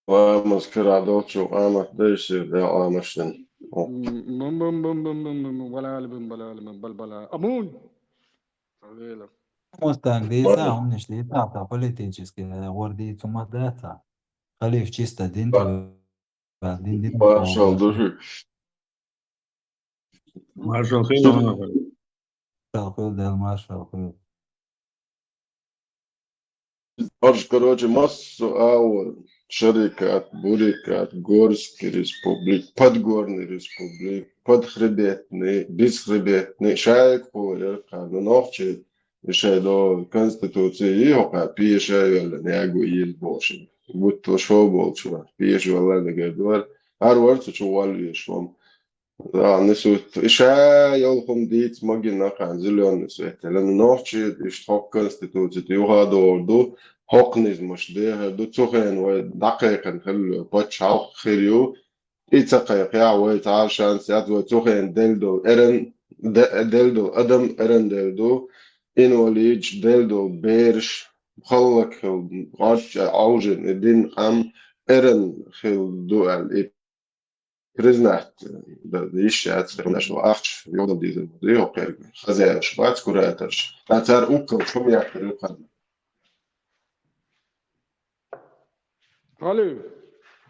Ламаз карахь долчу къамат дайшира, Дала Ӏамашдина. Бум, бум, бум, бум, бум, бум, бум, балалибин, балалибин, балбала. Амун! Мустанг дийца, хӀуманаш дийца, ца политический гӀор дийца хӀума дац. Халиф чисто дин тӀе ваьлла, дин, дин. Маршалла ду шуьга. Маршалла хуьлда, маршалла хуьлда. Маршалла хуьлда, Дала маршалла хуьлда. Орш, короче, массо а ва: Шарикат, Бурикат, Горский республик, Подгорный республик, Подхребетный, Бесхребетный, шайк хулар кхана нохчи, и шай до конституции, и хокха пеша вела нягу ил боши. Будто шо болчу, пеш вела нагар дуар, ар варцу чу вал вешвам. Да, несут. И ша йолхум диц магина кхан зелёный свет. Лен нохчи, ишт хок конституци, ти юха дорду, хок низмаш дехе, ду цухен вай дакхекан хеллю, пачхалк хирю, и цакхекя вай цар шанс, ят вай цухен дельдул, эрен, де-, дельдул, адам эрен дельду, инвалидж, дельдул, берш, халлак хил, гача, аужин, и дин къам, эрен хил ду ал, и признать, да, ищ яц, конечно, ахч, йодал дизер, йо, кер, хозяевш, бац, кураторш. Та цар уккал, шум яхтер, юхан. Алло.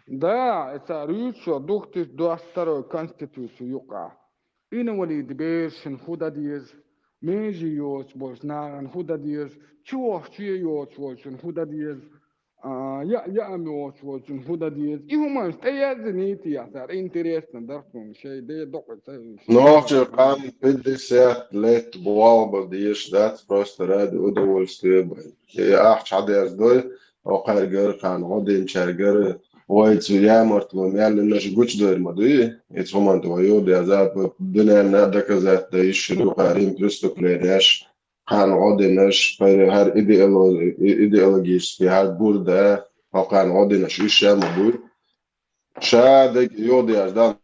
Да, это ручо, две тысячи двадцать второй конституцию юка. Инвалид бершин худа диез, межи йоч больш наган худа диез, чуох чуе йоч большин худа диез, а, я, я ам йоч большин худа диез. И хуманш, те я зените я, сар, интересно, да, хум, шей, де, док, это, Нохчи къам пятьдесят лет буалба диеш дац, просто ради удовольствия бай. И ахч хьадерз дой, окхаргар, кхан, гъодинчаргар, вай цу ямартло мяллинаш гуч дойр ма дуй, и цумант вай юд я за, дунянна доказать да иш шуду, кхарин преступлениеш, кхан, гъодинаш, пайре, хар идеоло-, и-, идеологический, хар бурда, кхан, гъодинаш иш я ма дуй. Ша дег юд я да,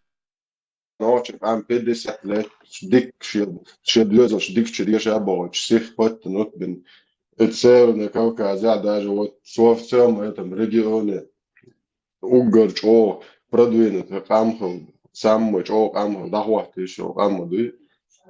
нохчи къам пятьдесят лет дик шед, шед лёзаш дик чуд еша богъоч, сих паттанут бин. Эцел на Кавказе, даже вот во всем этом регионе уггар чӀо продвинутый къам хил, самый чӀо къам хил, дахват ишо къам дуй.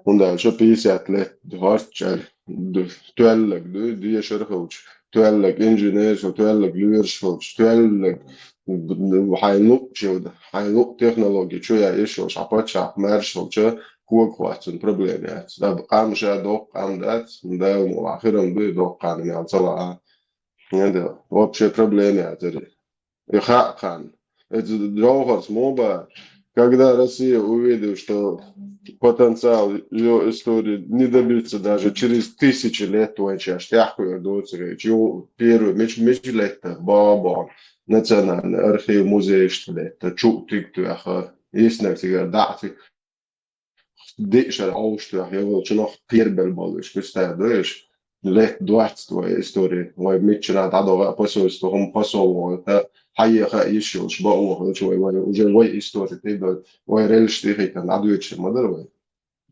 Унда ше пятьдесят лет духарчар, ду-, туаллаг дуй, дуешар хилч, туаллаг инженер, со туаллаг луерш хилч, туаллаг б-, б-, хайлук чевда, хайлук технология, чу я ишо, шапачах, мэрш хилча, куак хватсун проблема яц. Да къам ша док къам дац, да му ахирам дуй док къам мял цала. Не да, вообще проблема яц. И хакхан. Это Джохарс моба, когда Россия увидела, что потенциал ее истории не добиться даже через тысячи лет, то есть аж тяхкую доцеречь, его первый меч, меч летта, бабон, национальный архив, музей, что летта, чу тик туяха, есть на тебя, да, ты, диъ шара Австрия, я волчунах первый баллыш, представь, да, иш лет двадцать твоей истории. Вай митчина дадога посольство, хум посол, это хаяха ишилш, ба, вай, вай, уже вай история, ты, да, вай рельш, ты, хитан, адвечи, мадар, вай.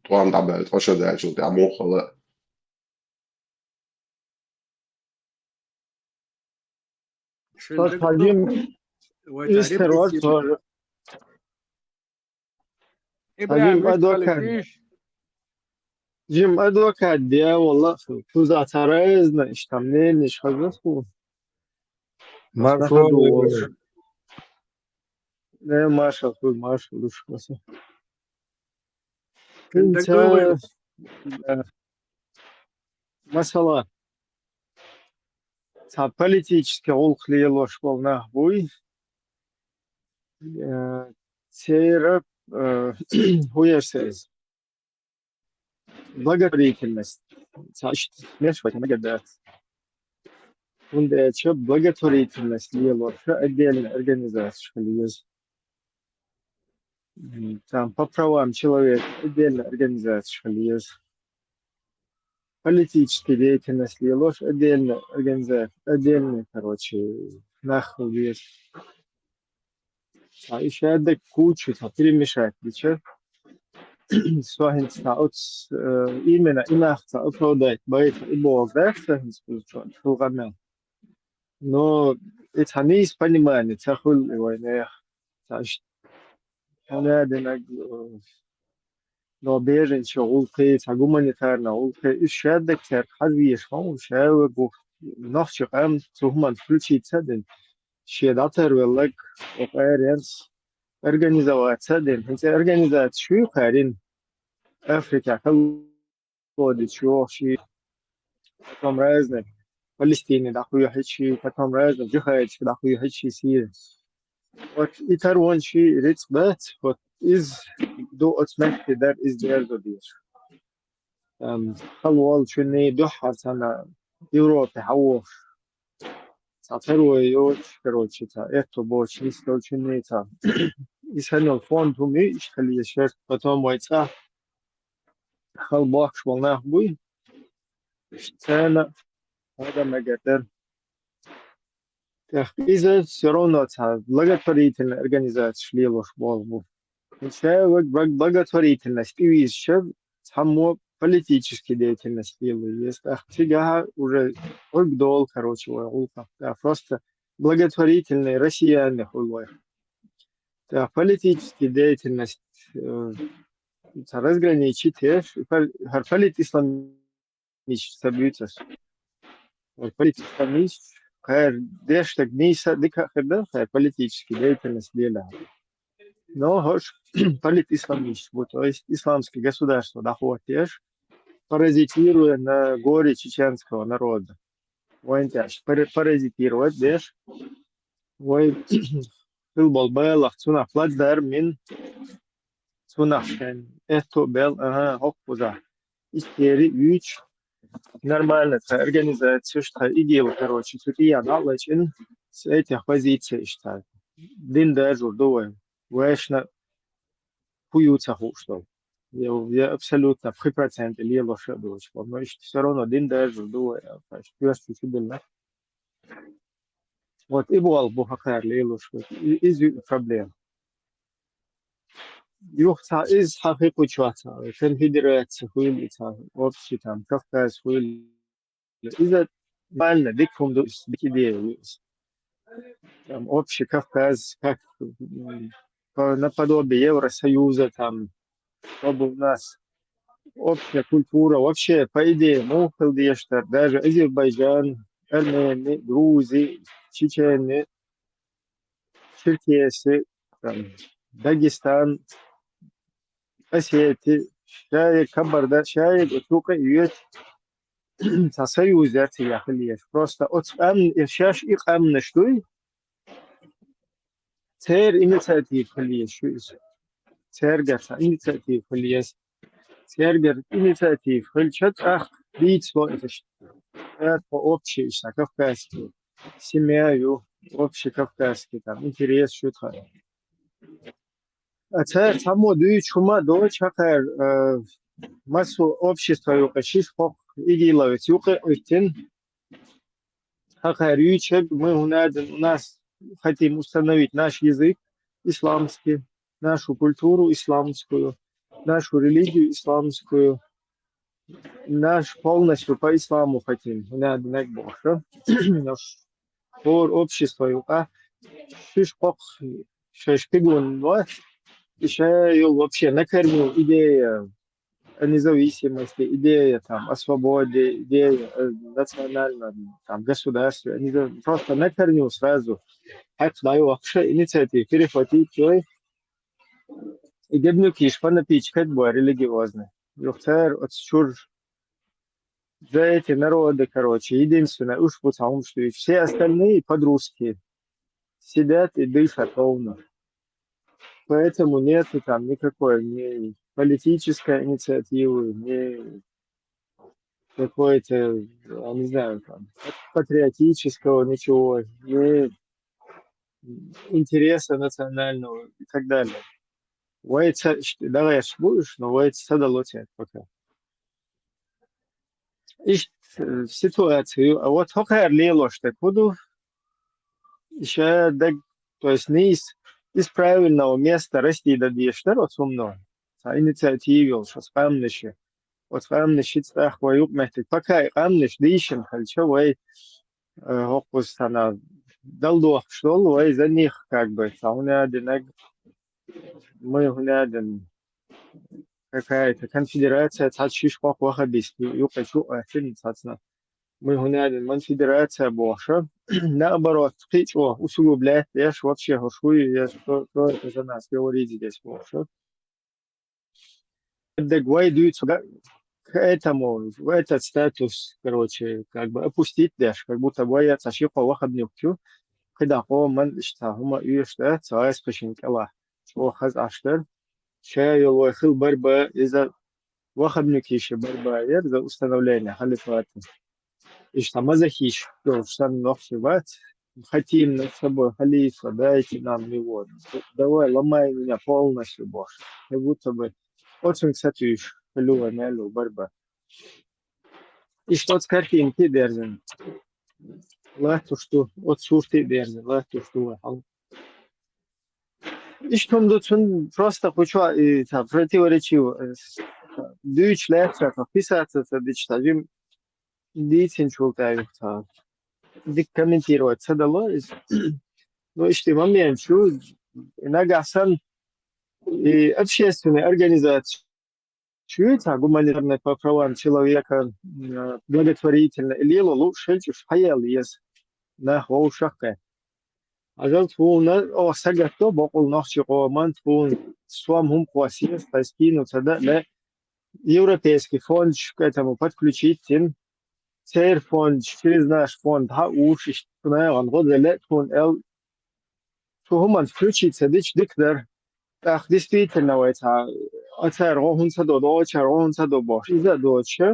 Туан дабел, тошо дальше, ты, амухала. Шин Тот дагту один вай из тарип хорош дисип. Тоже. Ибрагим Один адвокат. Халифиш. Жим адвокат, дия, валла, туза таразна, иштам, не, не, шхазасу. Маршал. Маршал. Не, маршал, хуй, маршал, душ, каса. Шин дагту вай. Масала, ца политический гӀулакх лелош бола нах буй, э, церан, э, хӀу яр са из? Благотворительность. Ца иштта меш вай магадац. ХӀунда аьлча благотворительность лелош отдельная организация хила еза. М, там, по правам человека отдельная организация хила еза. Политическая деятельность лелош отдельная организация, отдельная, короче, нах хила еза. Ца и шаьддаг кучу ца перемешать дича, со хӀинца ца оц-, э, именно и нах ца оправдать байта и богӀа дац, со хӀинца кучу хилгӀа мел. Но и ца нийса понимание ца хуьлу и вайнех. Ца ш-, хьанадинаг, э, но беженча гӀуллакхе, ца гуманитарна гӀуллакхе, уьш шаьддаг цаьрга хьазвеш ма ву, ша вегу, нохчи къам цу хӀуманна включиться а дина. Шен дӀатарвеллаг, оха аренца, организоваться а дина. ХӀинца организация шу ю кхарин? Африка, Колодец, чу йохуш и, потом разные. Палестине дӀахоьхьичи, потом разных джихадисташка дӀахоьхьичи Сири. Вот и таронаш рицкъ дац, вот из ду оцу мехкан дар, из дерзо дезаш. Ам, хала волчунна дуьххьара цхьана Европе хьавогӀуш. Цхьа таро йоцуш, короче, цхьа аьтто боцуш нисдолчунна цхьа. И санал фонд хӀума ю, иштта хила езаш яра. Потом вай цӀа хала бохкуш болу нах буй. Царна адам мегар дара. ТӀаккха иза всё равно цхьа благотворительная организацияш лелош болу бу. Ша ваг-, ваг-, благотворительность тӀевизча, цхьаммо политический деятельность лело еза. ТӀаккха цигахь уже гӀуьрг долу, короче, вай гӀуллакх. Да, просто благотворительный россияне хуьлу вай. ТӀаккха политический деятельность, э, цхьа разграничить еш, и пол-, хӀара политисламист ца буьйцу ас. Вот политисламист, кхара деш стаг нийса дика а хир дара, кхара политический деятельность лелахь. Но хӀорш политисламист бу, то есть исламский государство дӀахоттаеш, паразитируя на горе чеченского народа. Вайн тӀехь пара-, паразитировать деш, вай хила болу балах цунах плацдарм йина, цунах шайн аьтто а бел, ага, хӀокхузахь. Истери а вуьйцуш, нормально тхан организацияш, тхан ИГИЛ, короче, цу тӀехь дӀа а лачкъина, с этих позиций иштта. Дин даржур ду вай. Вайшна хӀун ю ца хууш долу. Я, я абсолютно пхи процент лелош а доцуш. Но иштта всё равно дин даржур ду вай, а, иштта коьртачу чу дилла. Вот и болу бу хӀокхара лелош, вот и, иза ю проблема. Юха цхьа, иза цхьа хи кху чохь цхьа, конфедерация хуьлу и цхьа, общий там, Кавказ хуьлу. Иза нормально, дика хӀума ду, иза дика идея ю иза. Там общий Кавказ, как, м, по-, наподобие Евросоюза, там, чтобы у нас общая культура, вообще, по идее, муха хила дезаш дара, даже Азербайджан, армени, грузи, чечени, черкеси, там, Дагестан, осети, шаерг, Кабарда, шаерг оцу юкъа а йоьцу, цхьа союз яц и яхилеш. Просто оцу къам-, шаьш и къаьмнаш дуй, церан инициатива хила еза шу иза. Цаьргара цхьа инициатива хила еза. Цаьргара инициатива хилча, тӀаккха дийцало иза иштта. Цара тхо общий иштта кавказский семья ю, общий кавказский там интерес ю тхан. А цара цхьаммо дуьйцуш хӀума а доцуш, хӀокхара, э, массо общество юкъа шиш-кхоккха ИГИЛовец юкъа а Ӏуьттина. ХӀокхара юьйцуш, мы гьунадин, у нас хотим установить наш язык исламский, нашу культуру исламскую, нашу религию исламскую, наш полностью по исламу хотим, гьунадинаг бохуш. Наш хӀора общество юкъа шиш-кхоккха шайш кхигун вац, и ша йолу вообще накормил идея о независимости, идея там о свободе, идея, э, национальном там государстве. Они за-, просто накормил сразу. Хьакъ даю вообще инициатива перехватить йой. И гебнюкиш фанатичкать бу религиозный. Юхцар оцу чур за эти народы, короче, единственное, уж пуцаумштуют. Все остальные подростки сидят и дышат ровно. Поэтому нету там никакой ни политической инициативы, ни какой-то, я не знаю, там, патриотического ничего, ни интереса национального и так далее. Вай ца-, ш-, давай аш будешь, но вай ца дало тебе пока. Иштта, э, ситуацию, а вот хӀокхара лелош тӀе хӀун ду? Ша даг, то есть нийс, из правильного места расти дан дезаш дара оцу хӀумано. Цхьа инициатива йолуш оцу къаьмнаши. Оцу къаьмнаш шица тӀаккха вай юкъаметтиг. Пока и къаьмнаш дийшина хилча, вай, э, хӀокхуза цхьана далдохуш долу, вай за них как бы цхьа хӀунадинаг, мы гьунадин какая-то конфедерация, цхьацца шиш-кхоккха ваххабист юкъа чу а хӀиттина цхьацна. Мы гьунадин, ман федерация бохуша. Наоборот, кхин а чӀогӀа усугубляет деш, вообще хӀорш хуй, я что, что это за нас говорить здесь бохуша. Даг вай дуьйцу га-, к этому, в этот статус, короче, как бы опустить деш, как будто бы я цхьа ши-кхо вахабнюк ю, кхидӀа къоман иштта хӀума оьшуш дац, цхьа айса кхишин кӀела чӀогӀа хаза Ӏаш дар. Ша йолу вай хила барба, иза вахабнюкийн ши барба яра, за установление халифата. Иштта мазохисташ долуш санна нохчий вац, хотим над собой халифа, дайте нам его. Давай, ломай меня полностью, бохуш. Как будто бы оцунга сатуьйсуш хилла вай мел ву барба. Иштта оцу картинки а дерзина латтош ду, оцу сурти а дерзина латтош ду вай хьал. Иштта хӀума ду, цунна просто кху чохь и ца противоречиво, э, дуьйцуш лаьцна, ца писаться ца дича, ца жим дийцинчул тӀаьхьа юха ца дика комментировать ца дало иза. Ну, иштта момент шу, и нагахь санна, и общественная организация шу, ца гуманитарная по правам человека, м, благотворительная, и лело лууш хилча, уьш хьаелла еза. Нах вовшахкхе. Хьажал тхуна, оха сагатдо боккъал нохчийн къоман, тхуна сом хӀума кхосса еза, тхайн скину ца дан а ле, европейский фондаш к этому подключить дина, церан фондаш, через наш фонд хьаууш, иштта цу нахана гӀо дан ле, тхуна эл, цу хӀуманца включиться дича дика дара. ТӀаккха действительно вай цхьа, а цара гӀо хӀунда ца до, догӀучара гӀо хӀунда ца до бохуш, иза а доцуша,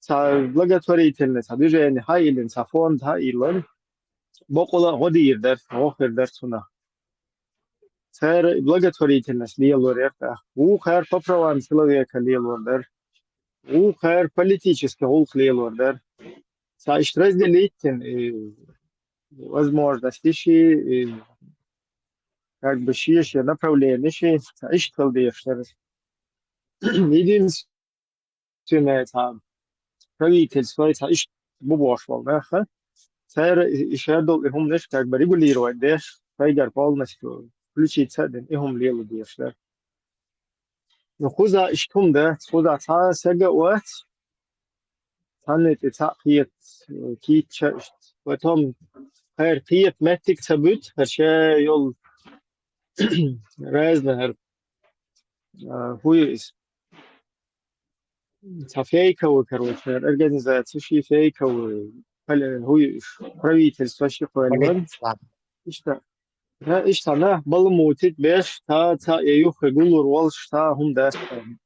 цхьа благотворительный, цхьа движение хьаиллина, цхьа фонд хьаиллина, боккъала а гӀо дийр дара, гӀо хир дара цунах. Цара благотворительность лелор яра тӀаккха. Вукхара по правам человека лелор дара. Вукхара политический гӀуллакх лелор дара. Цхьа иштта разделить дина, и возможности ши, и как бы шен-шен направлени ши, цхьа иштта хила дезаш дара. Единственное, цхьа правительство, цхьа иштта бу бохуш болу нах, цара и, и шадолу и хӀуманаш как бы регулировать деш, шайгара полностью включиться а дина, и хӀума лело дезаш дара. Ну, кхуза иштта хӀума дац, кхуза цхьа а сага а вац, цхьанна тӀе цхьаъ кхета, кийча иштта. Потом хӀара кхета меттиг ца буьту, хӀара ша йолу разный хӀара, а, хӀу ю иза. Цхьа фейковый, короче, организация ши фейковый, пали-, хӀу ю иш, правительство ши кхоьллан. Политика. Иштта, да, иштта нах баламутить беш, цхьа, цхьа я юххе гуллур волуш, цхьа хӀума дац там.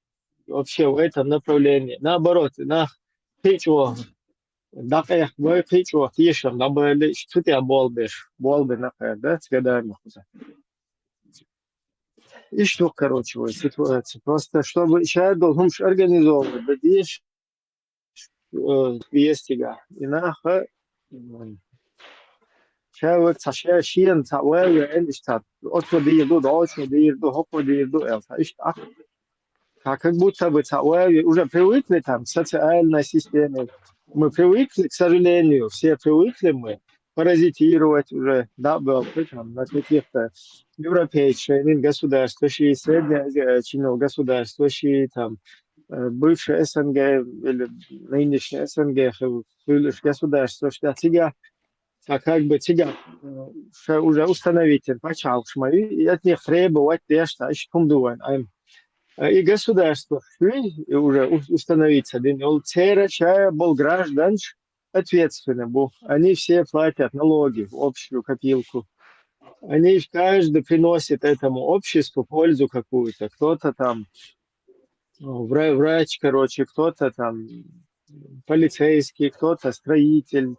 Вообще в этом направлении. Наоборот, нах кхин а чӀогӀа дӀакъехкабой, кхин а чӀогӀа тешам дӀабойла, иштта цу тӀехь болх беш, болх бина кхара, да, цигара ма кхуза. Иштта ду, короче, вай ситуация. Просто, чтобы шадолу хӀумаш организовывать дан дезаш, э, вестига. И наха, м, ша век цхьа ша шена цхьа вай веана, иштта оцо дийр ду, дочо дийр ду, хӀокхо дийр ду, аьлла, цхьа иштта ах. Как, как будто бы цхьа вай уже привыкли там к социальной системе. Мы привыкли, к сожалению, все привыкли мы паразитировать уже, да, был там на каких-то европейских государствах, и среднеазиатских государствах, и там, э, бывшей СНГ или нынешней СНГ, ху-, хуьлуш государствах, да, цига, а как бы цига, э, ша уже установить пачхьалкхаш ма ю, и от них требовать деш, да, иштта хӀума ду вайн, айм. Э, и государство, и уже у-, установиться дина йолу, церан ша болу гражданаш, ответственны бу. Они все платят налоги в общую копилку. Они каждый приносит этому обществу пользу какую-то. Кто-то там, ну, вра-, врач, короче, кто-то там полицейский, кто-то строитель,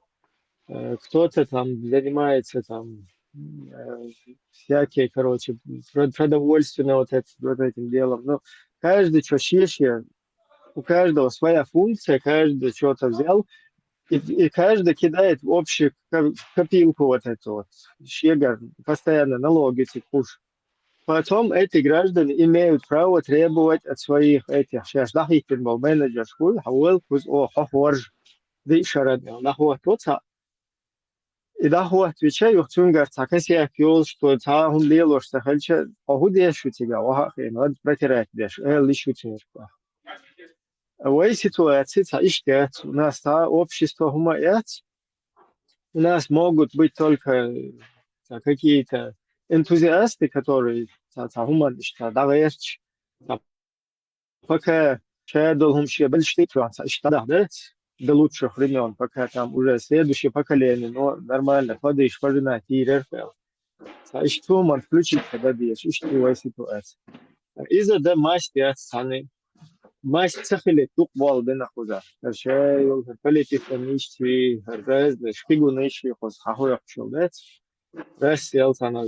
э, кто-то там занимается там, э, всякие, короче, про-, продовольственное вот, это, вот этим делом. Ну, каждый чё, шеше, у каждого своя функция, каждый что-то взял, и, и каждый кидает в общую ко-, копилку вот эту вот. Шегар постоянно налоги эти куш. Потом эти граждане имеют право требовать от своих этих, сейчас, дахиттин бол менеджер хуй, хьавол, куз, о, хо хорж, ди шарад, дахват, вот, И дӀахӀоттавича, юха цуьнгара цхьа косяк йолуш, цо цхьа а хӀума лелош ца хилча, хьо хӀун деш шу цигахь, ваха а хиъна, гӀад протирать деш, ала лиш ю церан. Вай ситуация цхьа иштта яц, у нас цхьа общество хӀума а яц, у нас могут быть только, э, цхьа какие-то энтузиасты, которые цхьа, цхьа хӀуманаш цхьа дӀагӀерташ, цхьа пока Шадолу хӀума шен белш тӀе чохь ца иштта дӀадахь дац, до лучших времён, пока там уже следующее поколение, но нормально, падиш, пожинать, тийрер хьал. Ца иштта хӀуман включиться дан дезаш, иштта вай ситуация. Иза дан маст яц цхьаьна. Маст ца хилийта дукха болу дина кхуза. ХӀара ша йолу, хӀара политика нисчи, хӀара разные шпигунаш, кхуза хьан хьоькхуш йолу дац. Россиял цхьаьна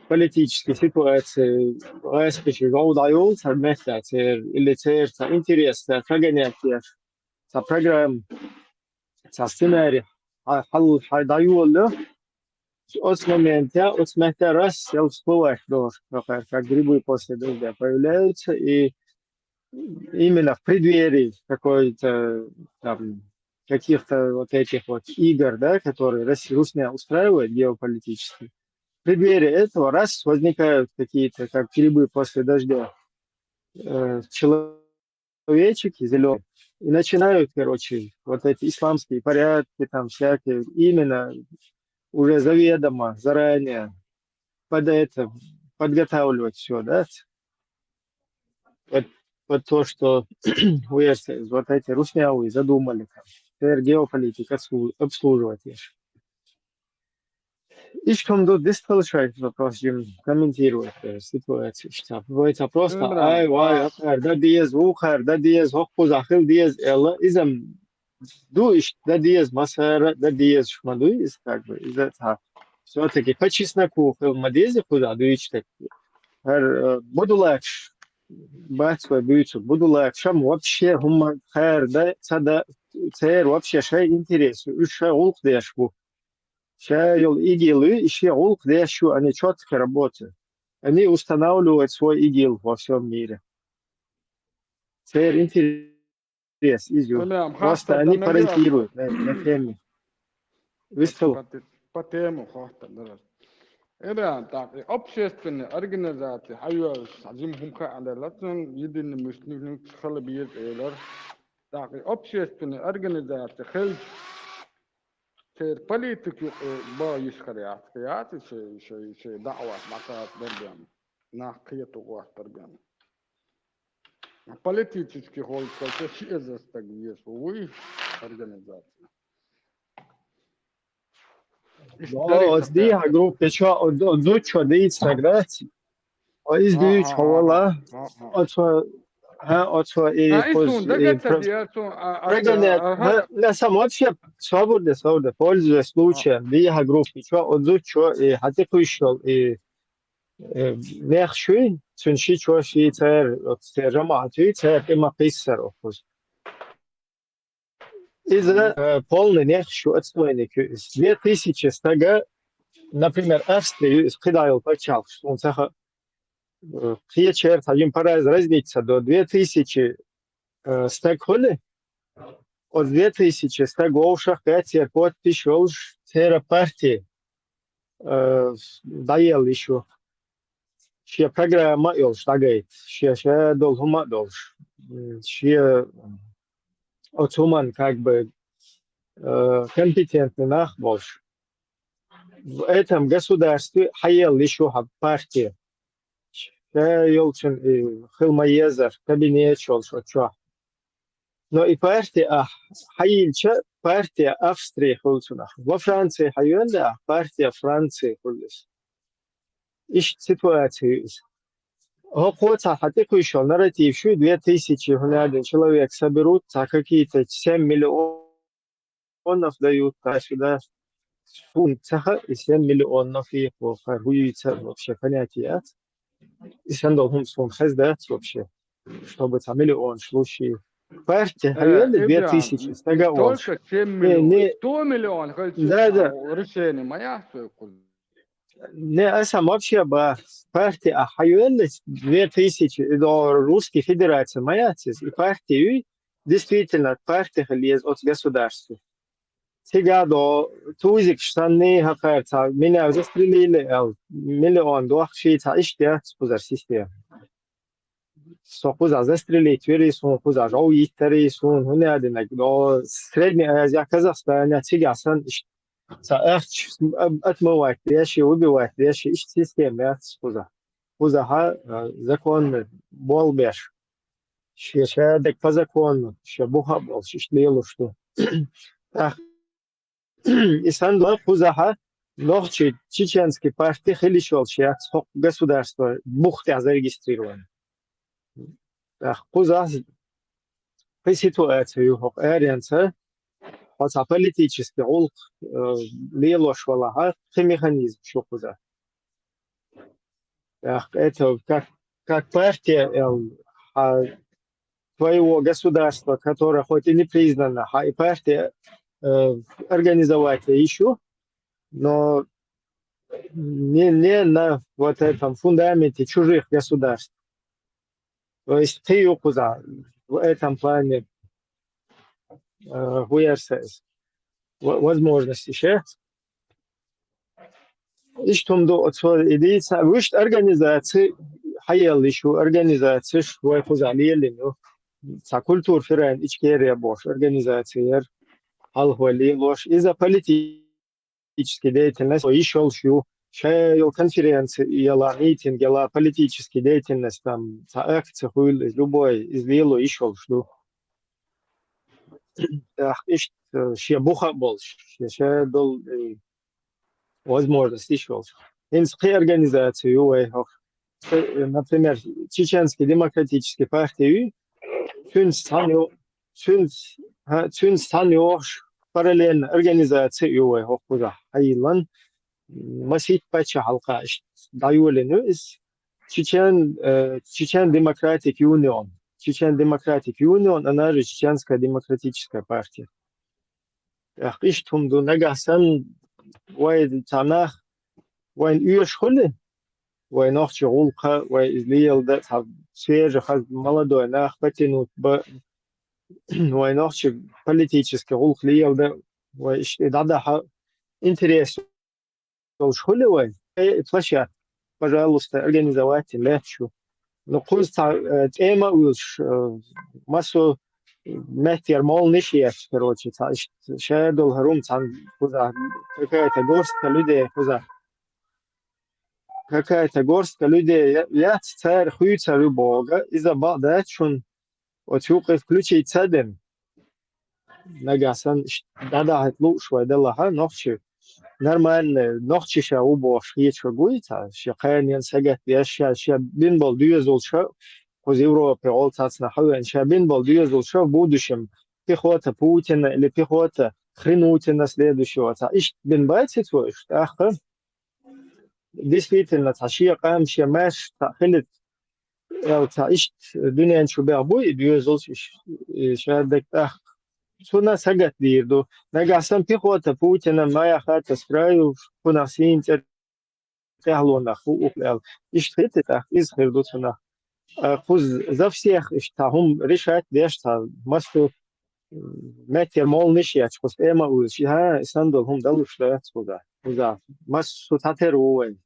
политическая ситуация, гӀаскхи ши жов дӀайолу цхьа меттехь церан, или церан цхьа интерес, цхьа прогонять еш, цхьа программа, цхьа сценарий хьа-, хьал-, хьа-, дӀайолалу. Оцу моментехь, оцу меттехь Россиял всплывать долуш, как грибы после дождя появляются, и именно в преддверии какой-то там каких-то вот этих вот игр, да, которые Россия, Русня устраивает геополитические, в преддверии этого раз возникают какие-то, как грибы после дождя, э, человечки зелёные, и начинают, короче, вот эти исламские порядки, там всякие, именно уже заведомо, заранее под это подготавливать все, да? Вот, вот то, что уверсес, вот эти русня вуй задумали там, церан геополитика обслу-, обслуживать еш. Иштта хӀума ду, дистхила шайн вопрос, Дим, комментировать, э, ситуацию. Иштта вай ца просто, ай, вай, акхар да деза, вукхар да деза, хӀокхуза хила деза, аьлла, иза ду иштта да деза, масара да дезаш ма дуй иза, как бы, иза цхьа. Всё-таки по чесноку хила ма деза кхуза дуьйцуш дерг. ХӀара, э, будулакаш бац вай буьйцург, будулакаш ам вообще хӀумма хара да, ца да, церан вообще шайн интерес, уьш шайн гӀуллакх деш бу. Ша йолу ИГИЛ, и шен гӀуллакх деш ю, они чётко работают. Они устанавливают свой ИГИЛ во всём мире. Церан интерес иза ю. Просто они паразитируют на, на теме. Вистхила. По те-, по тему хӀотта дара. Эбан, так, и общественная организация, хьайоьллуш, хьан жима хӀума хаа аьлла, цунна единый муьстниг хила беза элира. Так, и общественная организация хилча, церан политика юкъа бан йиш хир яц, яц и шайн, шайн, шайн даӀват дӀакхача дерг бен, нах кхето гӀоттар бен. Политически хьолчу ши эзар стаг веза вуй организация. Иштта дерриг оцу дехьа группе чохь, оцу зудчо дийца стаг дац? О, иза дуьйцу хьо вала. Оцо, хӀа, оцо и кхуза, и прогонять, хӀа, на самом вообще, свободно, свободно, пользуясь случаем, дехьа группе чохь, оцу зудчо, и хьан тӀекхуьйсуш йолу, и, э, нехаш юй, цуьнан шичо, ши цара, оцу церан жамаӀат юй, цара тӀе ма кхиссара оцу кхуза. Иза, э, полный нехаш ю, отстойник ю иза. Две тысячи стага, например, Австри ю иза, кхидӀа йолу пачхьалкхаш, суна ца хаьа, э, кхечеран цхьа жима параз-, разница до две тысячи, э, стаг хуьлу. Оцу две тысячи стаг вовшах гӀаьццера подпись йолуш церан парти, э, дӀаелла йиш ю. Шен программа а йолуш дӀагайта, шен ша долу хӀума а долуш, м, шен оцу хӀуманна как бы, э, компетентный нах а болуш. В этом государстве хьаелла йиш ю хьан парти. Ша йолчун и хила ма езара, кабинеташ йолуш оцу чохь. Но и парти ахь хьайиллича, парти Австрии хуьлу цунах. Во Франции хьайоьллий ахь, парти Франции хуьлу иза. Иштта ситуация ю иза. ХӀокхо цхьа хьан тӀекхуьйсуш йолу нарратив шу, две тысячи, хӀунда аьлла, человек соберут, цхьа какие-то семь миллионов дают, туда-сюда. Суна ца хаьа, и семь миллионов и хӀокхара хӀун юьйцу вообще, понятие яц. И санна долу хӀума суна хезна дац вообще, чтобы цхьа миллионаш луш и. Парти хьайоьллий две тысячи стага а волуш. Только семь миллионов. Не, не. Сто миллион хилча, да, да, решение ма яц вай кхуза. Не, аса вообще ба, парти ахь хьайоьллий две тысячи, и до Русский Федерации ма яц иза, и парти юй, действительно, парти хила еза оцу государстве. Цигахь до тузикаш санна хӀокхара цхьа, меня застрелили аьлла, миллион дохкуш и цхьа иштта яц кхузара система. Со кхузахь застрелить вирий, суна кхузахь жов йиттарий, суна хӀунда аьлла динарг, до Средней Азия, Казахстане, цигахь санна иштта. Цхьа ахча отмывать деш, убивать деш, иштта система яц кхузахь. Кхузахь, а, законный болх беш. шен шаьрдага по закону, шен буха а болуш, иштта лелош ду. ТӀаккха и санна кхузахьа нохчий чеченский парти хила йиш йолуш яц хӀокху государство бух тӀехь зарегистрирован. ТӀаккха кхузахь кхин ситуация ю хӀокху аренца, хьо цхьа политический гӀуллакх, э, лелош валахьа, кхин механизм шу кхуза. ТӀаккха это как, как партия, э, хьа твоего государства, которое хоть и не признано, хьа и партия, э, организовать йиш ю, но не, не на вот этом фундаменте чужих государств. То есть кхин ю кхуза в этом плане, э, хӀун яра сан иза, во-, возможности ше. Иштта хӀума ду оцо и дийца, вуьшта организаци хьаелла йиш ю, организацеш вай кхуза лелийна ю. Цхьа культура фирайн Ичкерия бохуш организаци яра, хьалха вай лелош. Иза политический деятельность йиш йолуш ю, ша йолу конференци яла, митинг яла, политический деятельность, там, цхьа акци хуьлу, иза любой, иза лело йиш йолуш ду. ТӀаккха иштта, э, шен буха а болуш, шен ша долу, э, возможность йиш йолуш. ХӀинца кхин организаци ю вай хӀокху. Э, например, Чеченский демократический партия ю, цуьнца цхьаьна йо-, цуьнца, хӀа, цуьнца цхьаьна йогӀуш параллельно организаци ю вай хӀокхузахь хьайиллан. Масийтта паччахьалкхехь иштта дӀайолийна ю иза. Чечен, э, Чечен Демократик Юнион. Чечен Демократик Юнион, она же Чеченская демократическая партия. ТӀаккха иштта хӀума ду, нагахь санна вай цхьа нах, вайна оьшуш хуьлу, вай нохчи гӀуллакха, вай иза леладан, цхьа свежий хаза молодой нах потянуть бан, вай нохчи политический гӀуллакх леладан, вай иштта дӀадахьа интерес йолуш хуьлу вай, э, площадка, пожалуйста, организовать лаьтташ ю. Ну, кхуза цхьа, э, тема а вуьлуш, э, массо меттера молланаш а еш, короче, цхьа иштта ша долу хӀара хӀума цхьаьна кхуза какая-то горстка людей кхуза. Какая-то горстка людей я-, яц, цара хуьйцур ю боху, иза бакъ дац шуна. Оцу юкъе включить ца дина, нагахь санна иштта дӀадахьийта лууш вай далахьа, нохчи, нормально, нохчи ша ву бохуш хеташ ву гуй цхьа, шен кханенна сагатдеш, ша, ша бина болу доьзалша, кхуза Европе гӀолла цхьацна хьавеана, ша бина болу доьзалша в будущем пехота Путина или пехота Хренутина следующего, цхьа иштта бина бац и цо уьш, тӀаккха. Действительно, цхьа шен къам, шен маьрша цхьа хилита, аьлла, цхьа иштта дуьнен чу бех буй и доьзалш, и ш-, и шаьрдага тӀаккха. Цунна сагатдийр ду. Нагахь санна пехота Путина, моя хата с краю, кхунах сийна цӀе тӀехьлонах ху уху аьлла. Иштта хилита тӀаккха, иза хир ду цунах. А кхуза за всех иштта цхьа хӀума решать деш цхьа массо меттера молланаш а етташ, кхуза тема а вуьйлуш, и хӀа, и санна долу хӀума далуш дац кхуза. Кхуза массо цхьатера ву вайн.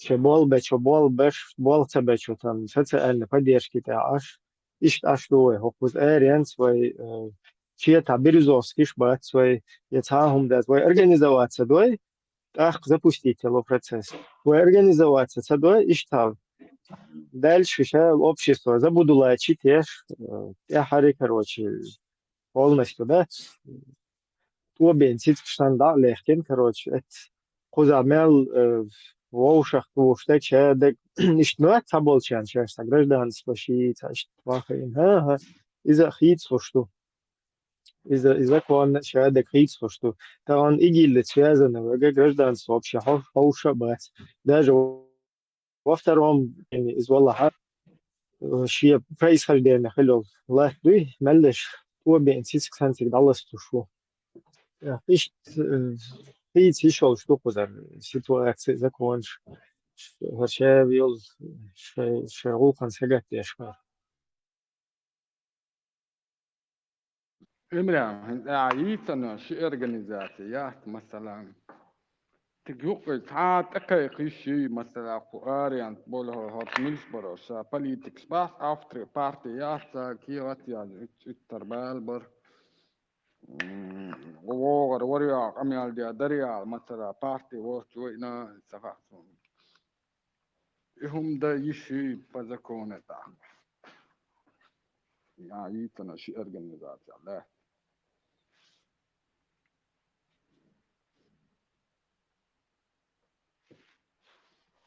Шен болх бечо болх беш, болх ца бечо там социальный поддержки тӀехь Ӏаш. Иштта Ӏаш ду вай, хӀокхуза аренца вай, э, чета Березовскиш бац вай, я цхьа а хӀума дац. Вай организоваться дой, тӀаккха запустить ело процесс. Вай организоваться ца дой, иштта дальше ша общество забудулачить еш, э, тӀаьхьари, короче, полностью, да, тӀобен цицкаш санна дӀа а лехкина, короче, эц кхуза мел, э, вовшах тухуш дерг, ша дерг, иштта ноьт цхьаболчарна шаьш цхьа гражданство ший, цхьа иштта вахийна. ХӀа-хӀа, иза хийцалуш ду. Иза, и законна ша дерг хийцалуш ду. Тахана ИГИЛ-ца связано верг гражданство вообще хьо-, хьовша а бац. Даже во втором, иза валахьа, э, шен происхождение хилла латта дуй, меллаша тӀобеана цицкан санна цига дӀаластуш ву. Э, иштта, э, хийца йиш йолуш ду кхузара ситуация, законаш, хӀара ша йолу, шай, шайн гӀуллакхана сагатдеш хӀара. Имран, хӀинца а йийцина ши организаци яц, масала. Цига юккъе цхьа а тӀекхайкха йиш йий, масала, кху аренца болу хӀо-, хӀорш милс баро, ша политикаш бац, авторы парти яц, ца кехат яц, ит-, иттар бала бар. М, вогӀар варъял, къамел де даръял, масала, парти воцу вайна, ца хаьа суна. И хӀума дан йиш йий по законе тӀаккха. я йийцана ши организаци лаьтта.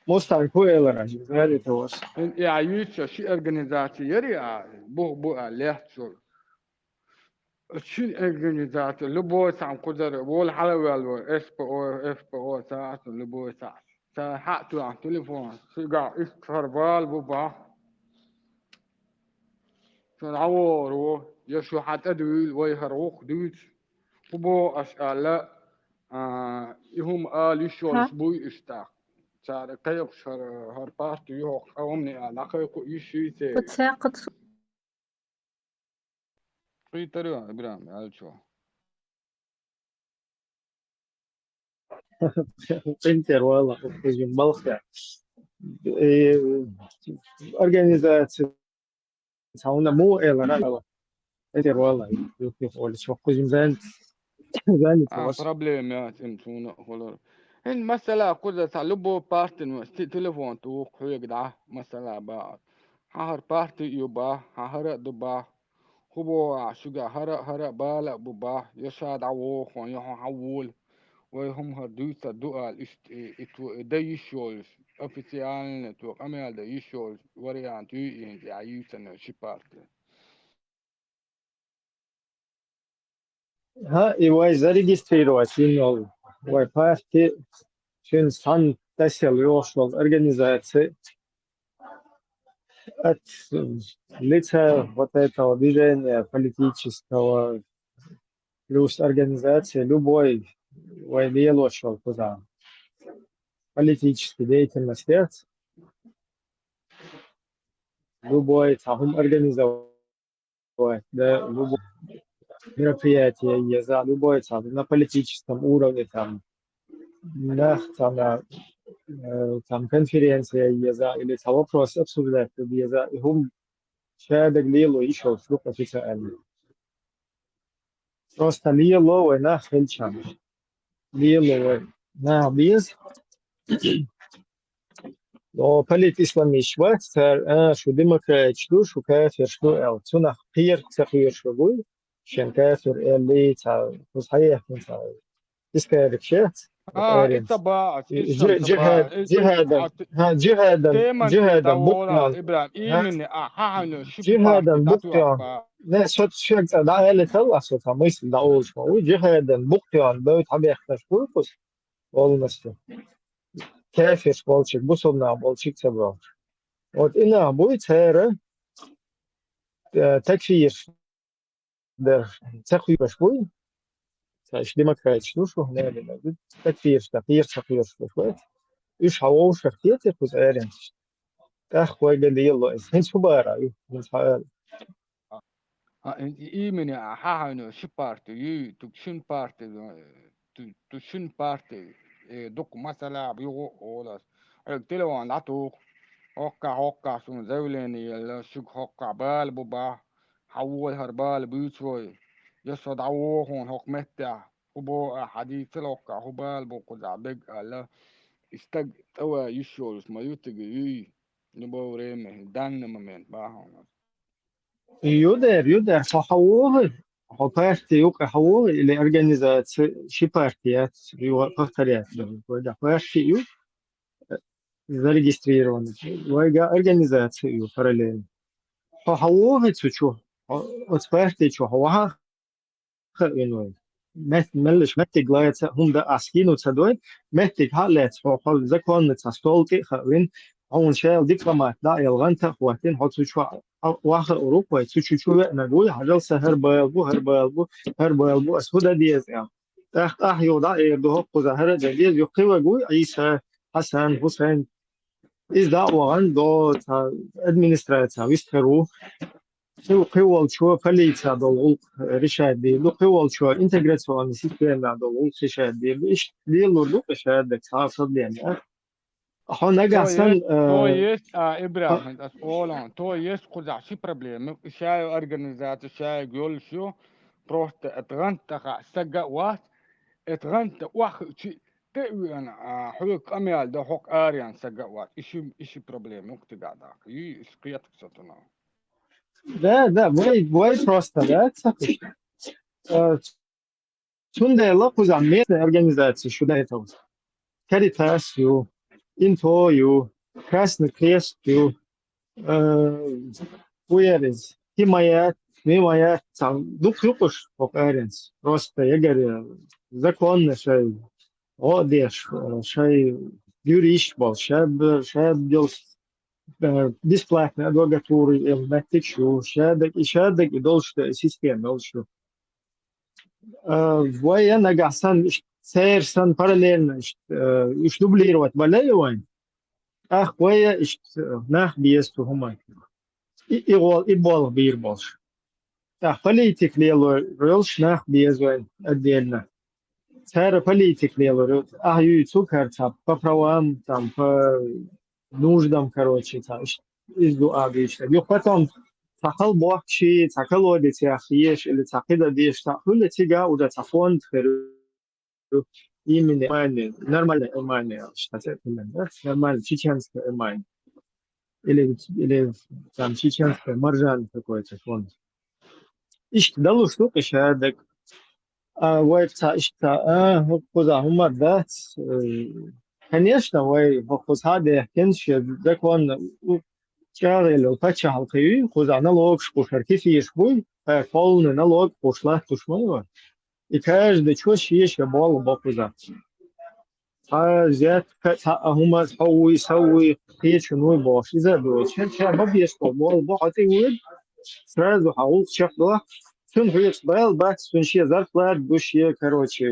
Мустан, хӀу элира, зӀаьрите вас. Я йийца ши организаци яри а, бух бу а лаьтта шура. Шин организаци, любой цхьан кхузара, вола хьалаваьлла вара, СПО, ФПО, цхьа а цун, любой цхьа. Цхьа хьа а тоьхна телефон, шуьгахь иштта хӀара бала бу бах. Шу дӀавогӀур ву, я шу хьа тӀадуьйла, вай хӀара гӀуллакх дуьйцу. ХӀу боху аш аьлла, а, и хӀума ала йиш йолуш буй иштта. Цара кхайкхаш хӀара, хӀара парти ю хӀокху къомане а, дӀакхайкхо йиш юй церан. Кхуьйтарий, Ибрахим, аьллачо? КъинтӀера вала, кхузим балха. Э, организаци, цхьа хӀуна муха элира, къинтӀера вала, юххе олуш, кхузим зан-, занят А, вас. Проблема яц, им цунна а хулар. ХӀинца масала кхуза цхьа любой партин сти-, телефон туху хьоьга дӀа, масала бахьа. Хьан хӀара парти а ю бах, хьан хӀара а ду бах. ХӀу боху ахь шуьга, хӀара а, хӀара а бала а бу бах, я ша дӀавогӀу хьуна, я хьо хьан вола. Вай хӀума хӀара дуьйцур ду ала, иштта и, и то, и дан йиш йолуш, официально то къамел дан йиш йолуш вариант юй и хӀинца а йийцина ши парти. ХӀа, и вай зарегистрировать йина йолу вай парти, шуьнца цхьаьна тасъяла йогӀуш йолу организаци от лица вот этого движения политического плюс организации любой вай лелош йолу кхузахь политический деятельность яц. Любой цхьа хӀума организовать да, любой мероприятие еза, любой там на политическом уровне там, нах там, э, там конференция еза или там вопрос обсуждать еза, и хӀума шадерг лело йиш йолуш ду официально. Просто лело вай нах хилча. Лело вай нах беза. Но политисламисташ бац цара, а, шу демократаш ду, шу кафирш ду аьлла. Цунах кхера ца кхоьруш вай гуй, шен кафир аьлла, ца, кхуза хьаехна ца. Искарик шец. А, аренц. Ица бац, и ица жи-, жихад-, бац, ица жихадан, бац. ХӀа, жихадан, Теман жихадан дӀаволла, букъян. Ибрахим, ХӀа? Именно, а, хьан хьайна ши Жихадан парти букъян. дӀатоьхна. Не, со шег ца дӀаэлла тал, а со ца мысли дӀаолуш ма ву. Жихадан букъян бевт хьабехкаш буй кхуз. Полностью. Кафирш болчиг, бусулба нах болчиг ца бохуш. Вот и нах буй цара, э, такфирш дер ца кхоьруш буй. Цаьш демократиш ду шу, наверное, ду. Такфирш да, кхера ца кхоьруш буй. Уьш хьан вовшах кхетий кхуза аренцаш? ТӀаккха вайга лело иза. ХӀинца хӀу бара ю, хӀинца хьан ала. А, и, и именно, а, хьан хьайна ши парти юй, тук шин парти, э, ту, ту шин парти, э, дукха масала югӀу олас. Хьоьга телефон дӀатуху. ХӀоккхахь, хӀоккхахь суна заявление елла, шуьга хӀоккхахь бала бу бах, хьан вола хӀара бала буьйцу вай. Я со дӀавогӀу хьуна хӀокху меттехь, хӀу боху ахь, хьан дийцал хӀоккхахь, хӀу бала бу кхузахь бег аьлла. И стаг тӀе ван йиш йолуш ма ю цига юй. Любое время, в данный момент, бахьана. Ю дер, ю дер, хьо хьан вогӀу? Хьо парти юкъа хьан вогӀу или организаци, ши парти яц, ю, пахтар яц, вайга парти ю, зарегистрированный, вайга организаци ю параллельно. Хьо хьан вогӀу цу чу? Хьо, оцу парти чу хьо ваха хаавина вай. Мет-, меллаш меттиг лаьца, хӀунда ас хӀину ца дой, меттиг хьа а лаьца, хьо, хьо законно цхьа стол тӀе а хаавина, хьуна шайла дипломат дӀа а елла гӀанта а хӀоттина, хьо цу чу а, а, ваха а урукъ вай, цу чу чу веанарг вуй, хьажал сан хӀара бала бу, хӀара бала бу, хӀара бала бу, ас хӀу дан деза аьлла. ТӀаккха ахьа юха дӀа а эр ду, хӀокхуза хӀара а дан деза, юха кхин верг вуй, Ӏийса, Хьасан, Хусайн. Иза дӀа а вахана, до цхьа администраци вистхир ву. Цу кхин волчо полиция долу гӀуллакх решать дийр ду, кхин волчо интеграционный система долу гӀуллакх решать дийр ду. Иштта лелур ду, кхин шадерг цхьа а проблема яц. Хьо нагахь То сан, есть, то э, есть, а, Ибрахим, ас олан, то есть кхузахь ши проблема. Шай организация, шайга йолуш ю, просто это гӀанта хаьа стаг а вац, это гӀанта охьа чи тӀе а веана, а, хьоьга къамел дан хӀокху аренан стаг а вац. И ши, и ши проблема юкъа тигахь даккха. Юй, иш кхетарг со цунах. Да, да, вай, вай просто, да, ца хуш. Э, Цундела кхузахь местная организация шу до этого. Caritas ю, Инто ю, Красный Крест ю, э, вуярез, Химаят, Мимаят, цхьа дукха ю кхуш хӀокху аренца. Просто ягара законно шай гӀо а деш, э, шай юрист болу, шаб-, шаб йолуш, э, бесплатно адвокатура йолу меттиг шу, шадаг, и шадаг и долуш ду, и система йолуш ду. Э, вай а нагахь санна, иштта церан санна параллельно, иштта, э, уьш дублировать валай вайн. ТӀаккха вай а иштта, э, нах беза цу хӀуманна. И, и гӀол-, и болх бийр болуш. ТӀаккха политика лело йолуш нах беза вайн отдельно. Цара политика лело йолуш. Ахьа юй цу карца по правам, там, по нуждам, короче, там, иш-, иза ду а бийш. Юха потом цхьа халбохкаши, цхьа колодец яхъеш, или цхьа кхидӀа деш, цхьа хуьлу цига уже цхьа фонд хир ю. Именно Германия, нормальная Германия, аьлла, штат это, да? Нормальная чеченская Германия. Или, или там чеченская маржан какой-то фонд. Иштта далуш ду кхи шадаг. А вай цхьа иштта, а, хӀокхуза хӀума дац. Э, конечно, вай хӀокхуза хьа а дехкина, шен законна у-, чӀагӀъелла паччахьалкхе юй, кхуза налогаш кхушара кефеш буй, кхайкхоллана налог кхуш латтуш ма ю. И каждый чо шен-шен болх бо кхуза. Цхьа зетка, цхьа а хӀума, хьо вуй, со вуй, кхечун вуй бохуш. Иза а доцуш, ша ма беш болу болх бо, хьо тӀе воьду, сразу хьан гӀуллакх чекхдо. Цуьнан хьоьца бала бац, цуьнан шен зарплата ду, шен, короче,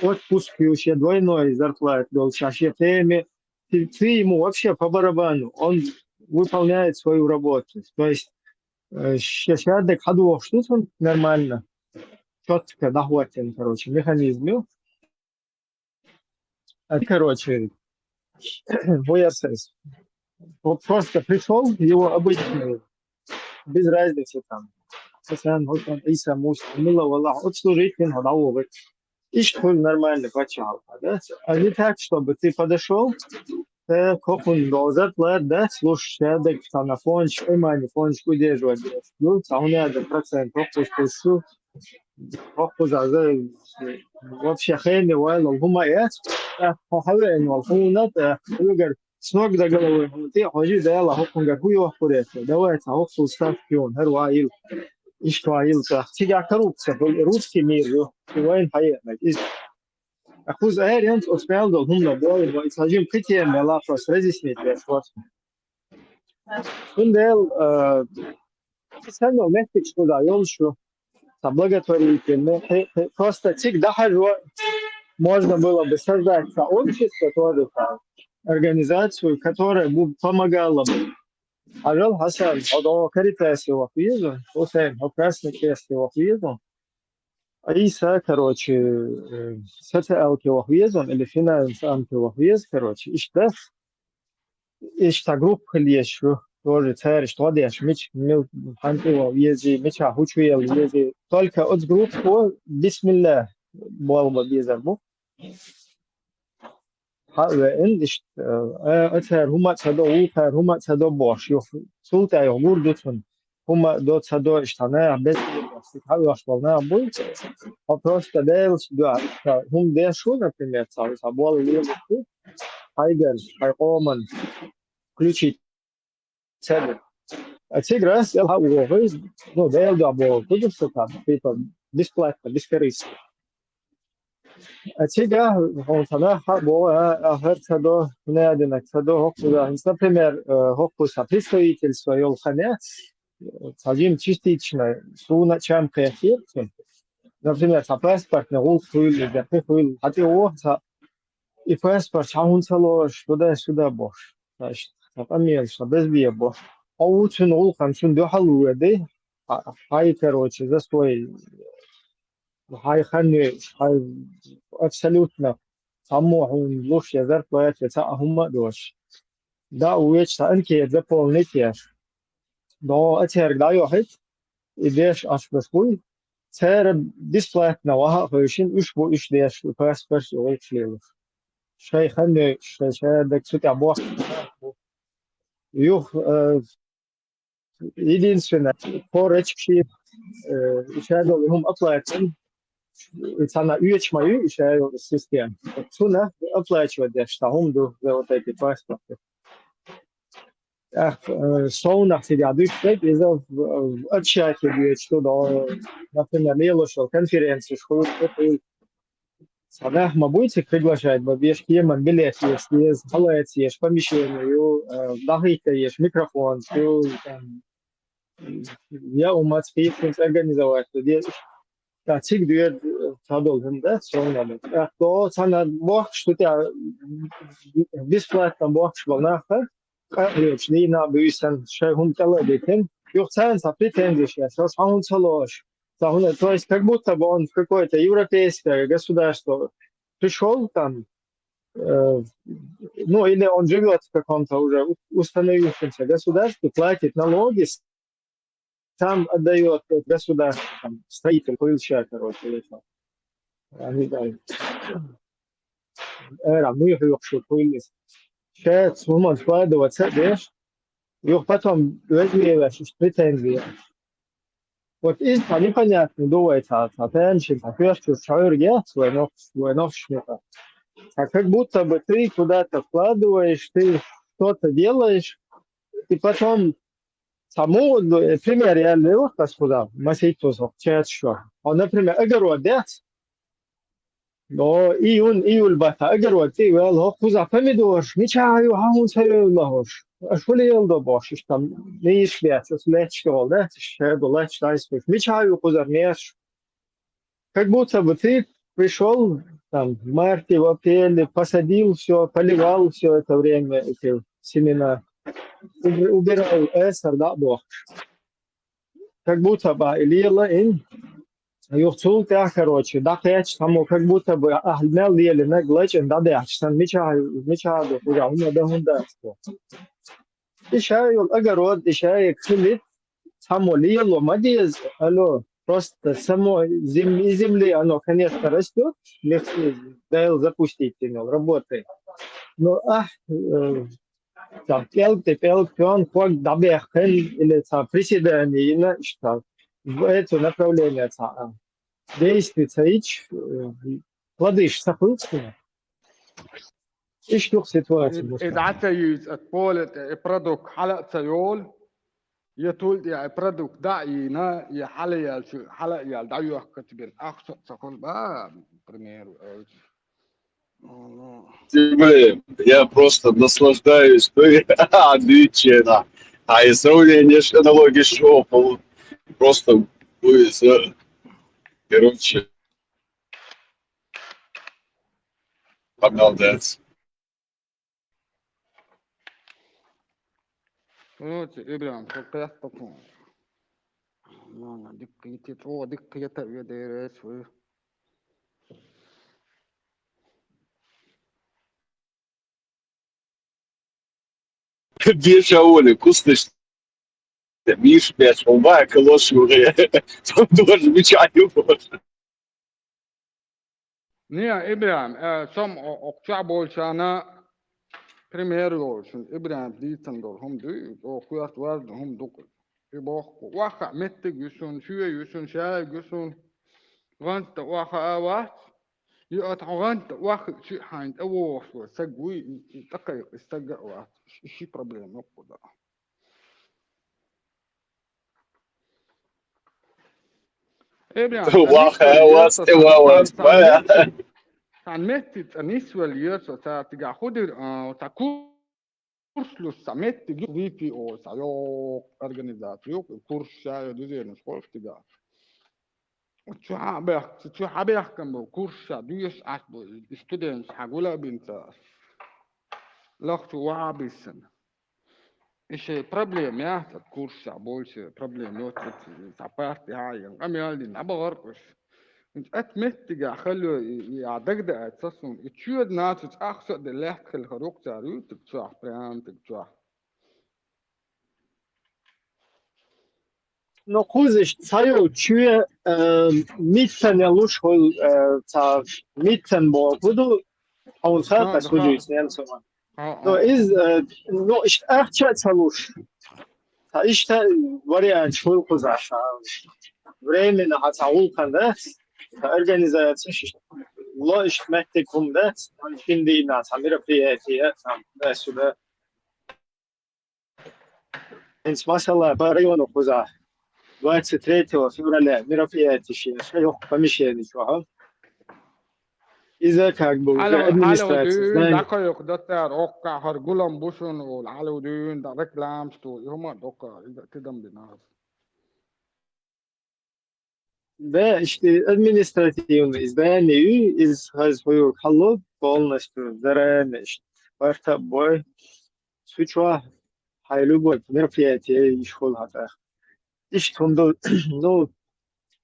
отпуск ю, шен двойной зарплата долу, ша шен премия. Ты, ты ему вообще по барабану, он выполняет свою работу. То есть, э, ша-, шаьрдиг хьадохуш ду цунна нормально, чётко дӀахӀоттина, короче, механизм ю. А ты, короче, вуярсайс. Вот просто пришёл, его обычный, без разницы там. Хасан, Хасан, Иса, Муса, Мила, Валлах, обслужить, хӀинца дӀавогӀу. Иштта хуьлу нормальный паччахьалкхе, да? А не так, чтобы ты подошёл, э, кокун долу зарплата дац, слушай, шаьрдиг цхьана фондаш, внимание, фондаш удерживать деш ду, цхьа хӀунда процент хӀокхуш шу, хӀокхуза за, вообще хене вайла хӀума яц, тӀаккха хьо хьавеана вала хӀуна, тӀаккха хьоьгара с ног до головы хьуна тӀе а хьожий, Дала хӀокхунгара хӀун йохкур яц, давай цхьа хӀокхул ставка юна, хӀара ван йила, иштта ван йила цхьа. Цигахь коррупция хуьлу, русский мир ю, и вайна хьаеанарг иза. Ткъа кхуза аьлла, оцу мел долу хӀуманах боху, и цхьа жима кхин тема мел а просто разъяснить деш вац. Цундела, э, санна меттигаш кхуза йолуш ю, цхьа благотворительный, хе-, хе-, просто цига дахьажо можно было бы создать цхьа общество тоже, цхьа организацию, которая бы помогала бы. Хьажал, Хасан, хьо догӀу Каритасе ваха веза, Хусайн, хьо Красный Кресте ваха веза. Иса, короче, э, социалке ваха веза или финансамке ваха веза, короче, иштта. Иштта группа хила еза шу, тоже цаьршта гӀо деш, мича, мил-, хьанчу вала вези, мича хӀучу вела вези. Только оцу группо бисмилла болх бан безар бу. Хьа а веана, иштта, э, э, цара хӀума а ца до, вукхара хӀума а ца до бохуш, юха цул тӀаьхьа юха гур ду цунна. ХӀума а до, ца до, иштта наха беза, хьа а веш болу наха буй. Хьо просто Делаца дуьхьа, иштта хӀума деш ву, например, цхьа, цхьа болу лелаш ву, хьайгара, хьайн къоман включить ца ду. А цигара ас кӀел хьа а вохуьйту, ну, Делан дуьхьа бохург ду сан там, типа, бесплатно, бескорыстно. А цигахь хьуна ца нах хьа а боху, а, а, хӀара ца до, хӀунда а динарг ца до, хӀокхуза, хӀинца, например, э, хӀокхуза представительство йолу хан яц, цхьа жима частично суна а чам кхетира цунна. Например, цхьа паспортный гӀуллакх хуьлу, иза кхин хуьлу, хьан тӀе воху цхьа, и паспорт хьан хӀунда ца лоруш, туда-сюда бохуш. Цхьа иштта, цхьа къамелаш, цхьа безбе боху. Хьо ву цуьнан гӀуллакхана, цуьнан дуьхьал ву веди, хьа-, хьай, короче, застой, хьай хан веш, хьай абсолютно цхьаммо хьуна луш я зарплата, я цхьа а хӀума а доцуш. Да, ву вечу цхьа анкета заполнить еш. ДогӀу а цаьрга дӀайохьуьйту, и деш Ӏаш берш буй, цара бесплатно ваха а хевшина, уьш бу уьш деш, и паспорт, и гӀуллакхаш лелаш. Шайн хан веш, шайн шаьрдиг цу тӀехь бохку. Юха, э, Единственное, корочки, э, шадолу хӀума оплачивать, цхьана оьцуш ма ю и шадолу система. Цунах оплачивать деш цхьа хӀума ду за вот эти паспорты. ТӀаккха, э, совнах цига дуьсуш дерг, иза в, в общаге доьдуш ду, например, лелош йолу конференцеш хуьлу, хуьлу. Цхьа нах ма буй цига приглашать бан, беш кеман билет еш деза, халац еш, помещение ю, э, дахийта еш, микрофон ю, там, я умац, пицунс организовать ду деза. Ткъа цига доьду, э, цхьадолу хӀума дац, совнах. ТӀаккха цхьана бохкуш ду тӀе, бесплатно бохкуш болу нах, къахьоьгуш дийна а буьйсан, шайн хӀума тӀе ладитина. Юха царна цхьа претензия еш, аса хьан хӀунда ца лоуш? Цхьа хӀума, то есть, как будто бы он в какое-то европейское государство пришёл там, э, ну, или он живёт в каком-то уже у-, установившемся государстве, платит налоги, сам отдаёт государству, там, строитель, хуьлуш, короче, или что. Я не знаю. Эра, муьйхьа юкъахь хуьлу иза. Шаьш хӀуманаш вадо ца деш, юха потом вежливо иштта претензия. Вот иза цхьа непонятно ду вай цхьа, цхьа пеншин, цхьа коьртачуьра чхьоьрга яц вай нохчаш, вай нохчаш мета. А как будто бы ты куда-то вкладываешь, ты что-то делаешь, и потом цхьа муха, э, пример яьлла ву ас кхузахь, масийтта со чаташ чохь. Хьо, например, огород дац? Но июнь, июль баттахь огород тӀе а ваьлла, хӀокху кхузахь помидораш, мичахь ю, хьан хӀунда ца йевлла хӀорш? Аша хӀун леладо бохуш, иштта там нийсаш баьхча, аса лаьтташ тӀехула дац, иштта шадолу лаьтташ дӀасакхуьйсуш. Мичахь ю кхузара маьрша? Как будто бы ты пришёл, там, в марте, в апреле, посадил всё, поливал всё это время эти семена. Уб-, убирал эсар, да, бохуш. Как будто бы и лела ин, юха цул тӀаьхьа, короче, дӀакхаьчча, цхьаммо как будто бы ахь мел лелийнарг лачкъийна дӀадаьхьча санна, мичахь, мичахь ду, кхузахь хӀума дан хӀунда дац боху. И шайн йолу огород, и шайн хилийта, цхьаммо лело ма деза, алло, просто само зем-, из земли оно, конечно, растёт, если Дела запустить йина йолу, работает. Но ахь, э, цхьа пӀелг тӀе пӀелг тоьхна, ког дӀабаьккхина, или цхьа приседание йина, иштта, в это направление цхьа, а, действие ца йича, э, плодыш ца хуьлу цунах. Иштта ю ситуация. И, и дӀа ца юьйцу ат поле тӀе, и продукт хьала а ца йолу, я тул тӀе и продукт дӀа а йийна, я хьала яьлча, хьала а яьлла дӀайохкуьйтуш бен, ахча а ца хуьлу, ба, к примеру, аьлча. Ну, ну. Тем более, я просто наслаждаюсь той, а, отличие, да. А и сравнение, аналогия, что, просто, ну, и всё. Короче, обалдеть. Короче, Ибрахим, со кхетта кхуна. Мана дикка йити, чӀогӀа дикка йита ве дереш ву. Беша воли, кусташ. Миш беш, он вай калош юре. Там тоже меча не может. Не, Ибрахим, э, сом о-, окху чохь болчарна пример йолчун, Ибрахим дийцина долу хӀума дуй, о, коьрта варна хӀума ду. И бохку, охьа меттиг ю шун, шоь ю шун, шаьлиг ю шун, гӀанта охьа а вац, и ат хьо гӀанта охьа чу хьайн тӀе вогӀуш вара, саг вуй, и, и тӀакхайкха, и саг а вац, и ши проблема йоккху да. Эбран, Ваха, вас, те ва, вас, ва. Цхьана метте цӀа нисвелла йора со, цара тигахь хӀун дира, а, цхьа курс луш цхьа меттиг ю, V P O, цхьа йоккха организация ю, курс ша йо дузенаш хӀорш тигахь. Чу хьабехк-, чу хьабехкан бу, курс ша дуьйш Ӏаш бу, и студенташ хьагула а бина цара. Лахчу вахьа биссина. И шайн проблема яц, ат курсах больше проблема йоцург, цхьа парти хьа а йина, къамел дина, дӀабахара уьш. Ат меттигахь хало и, и а дагадеа ца суна. И чоьда нацу цӀахса а де лаьтта хила хӀара юкъ цара юьйтург чохь, прям таг чохь. Ну, кхузаш цхьайолчу, э, митцане луш хуьлу, э, цхьа митцан боху ду, хьуна хаьа, хьуна ас хӀун дуьйцу немцаман. Но иза, э, ну, иштта ахча а ца луш. Ткъа иштта вариант хуьлу кхузахь. Временно хьан цхьа гӀуллакх дац, цхьа организацеш, ло иштта меттиг хӀума дац, шин дийнахь цхьа мероприятие, цхьа сюда. ХӀинца масала по району кхузахь двадцать третьего февраля мероприятие шен, ша йоккха помещение чохь. Иза как бы уже Хьалха, хьалха администрация дуьйна знает. ДӀакхойкху дацара, оккхахьара гулам бу шуна олу, хьалха дуьйна дӀа рекламаш ду, и хӀума а доккха, иза тидам бина. Да, иштта административный здание ю, иза хаза хьуьйриг хьалло, полностью заранее иштта барта а бой. Цу чохь хьайн любой мероприятие йиш хуьлу хьан тӀаккха. Иштта хӀума ду, ну,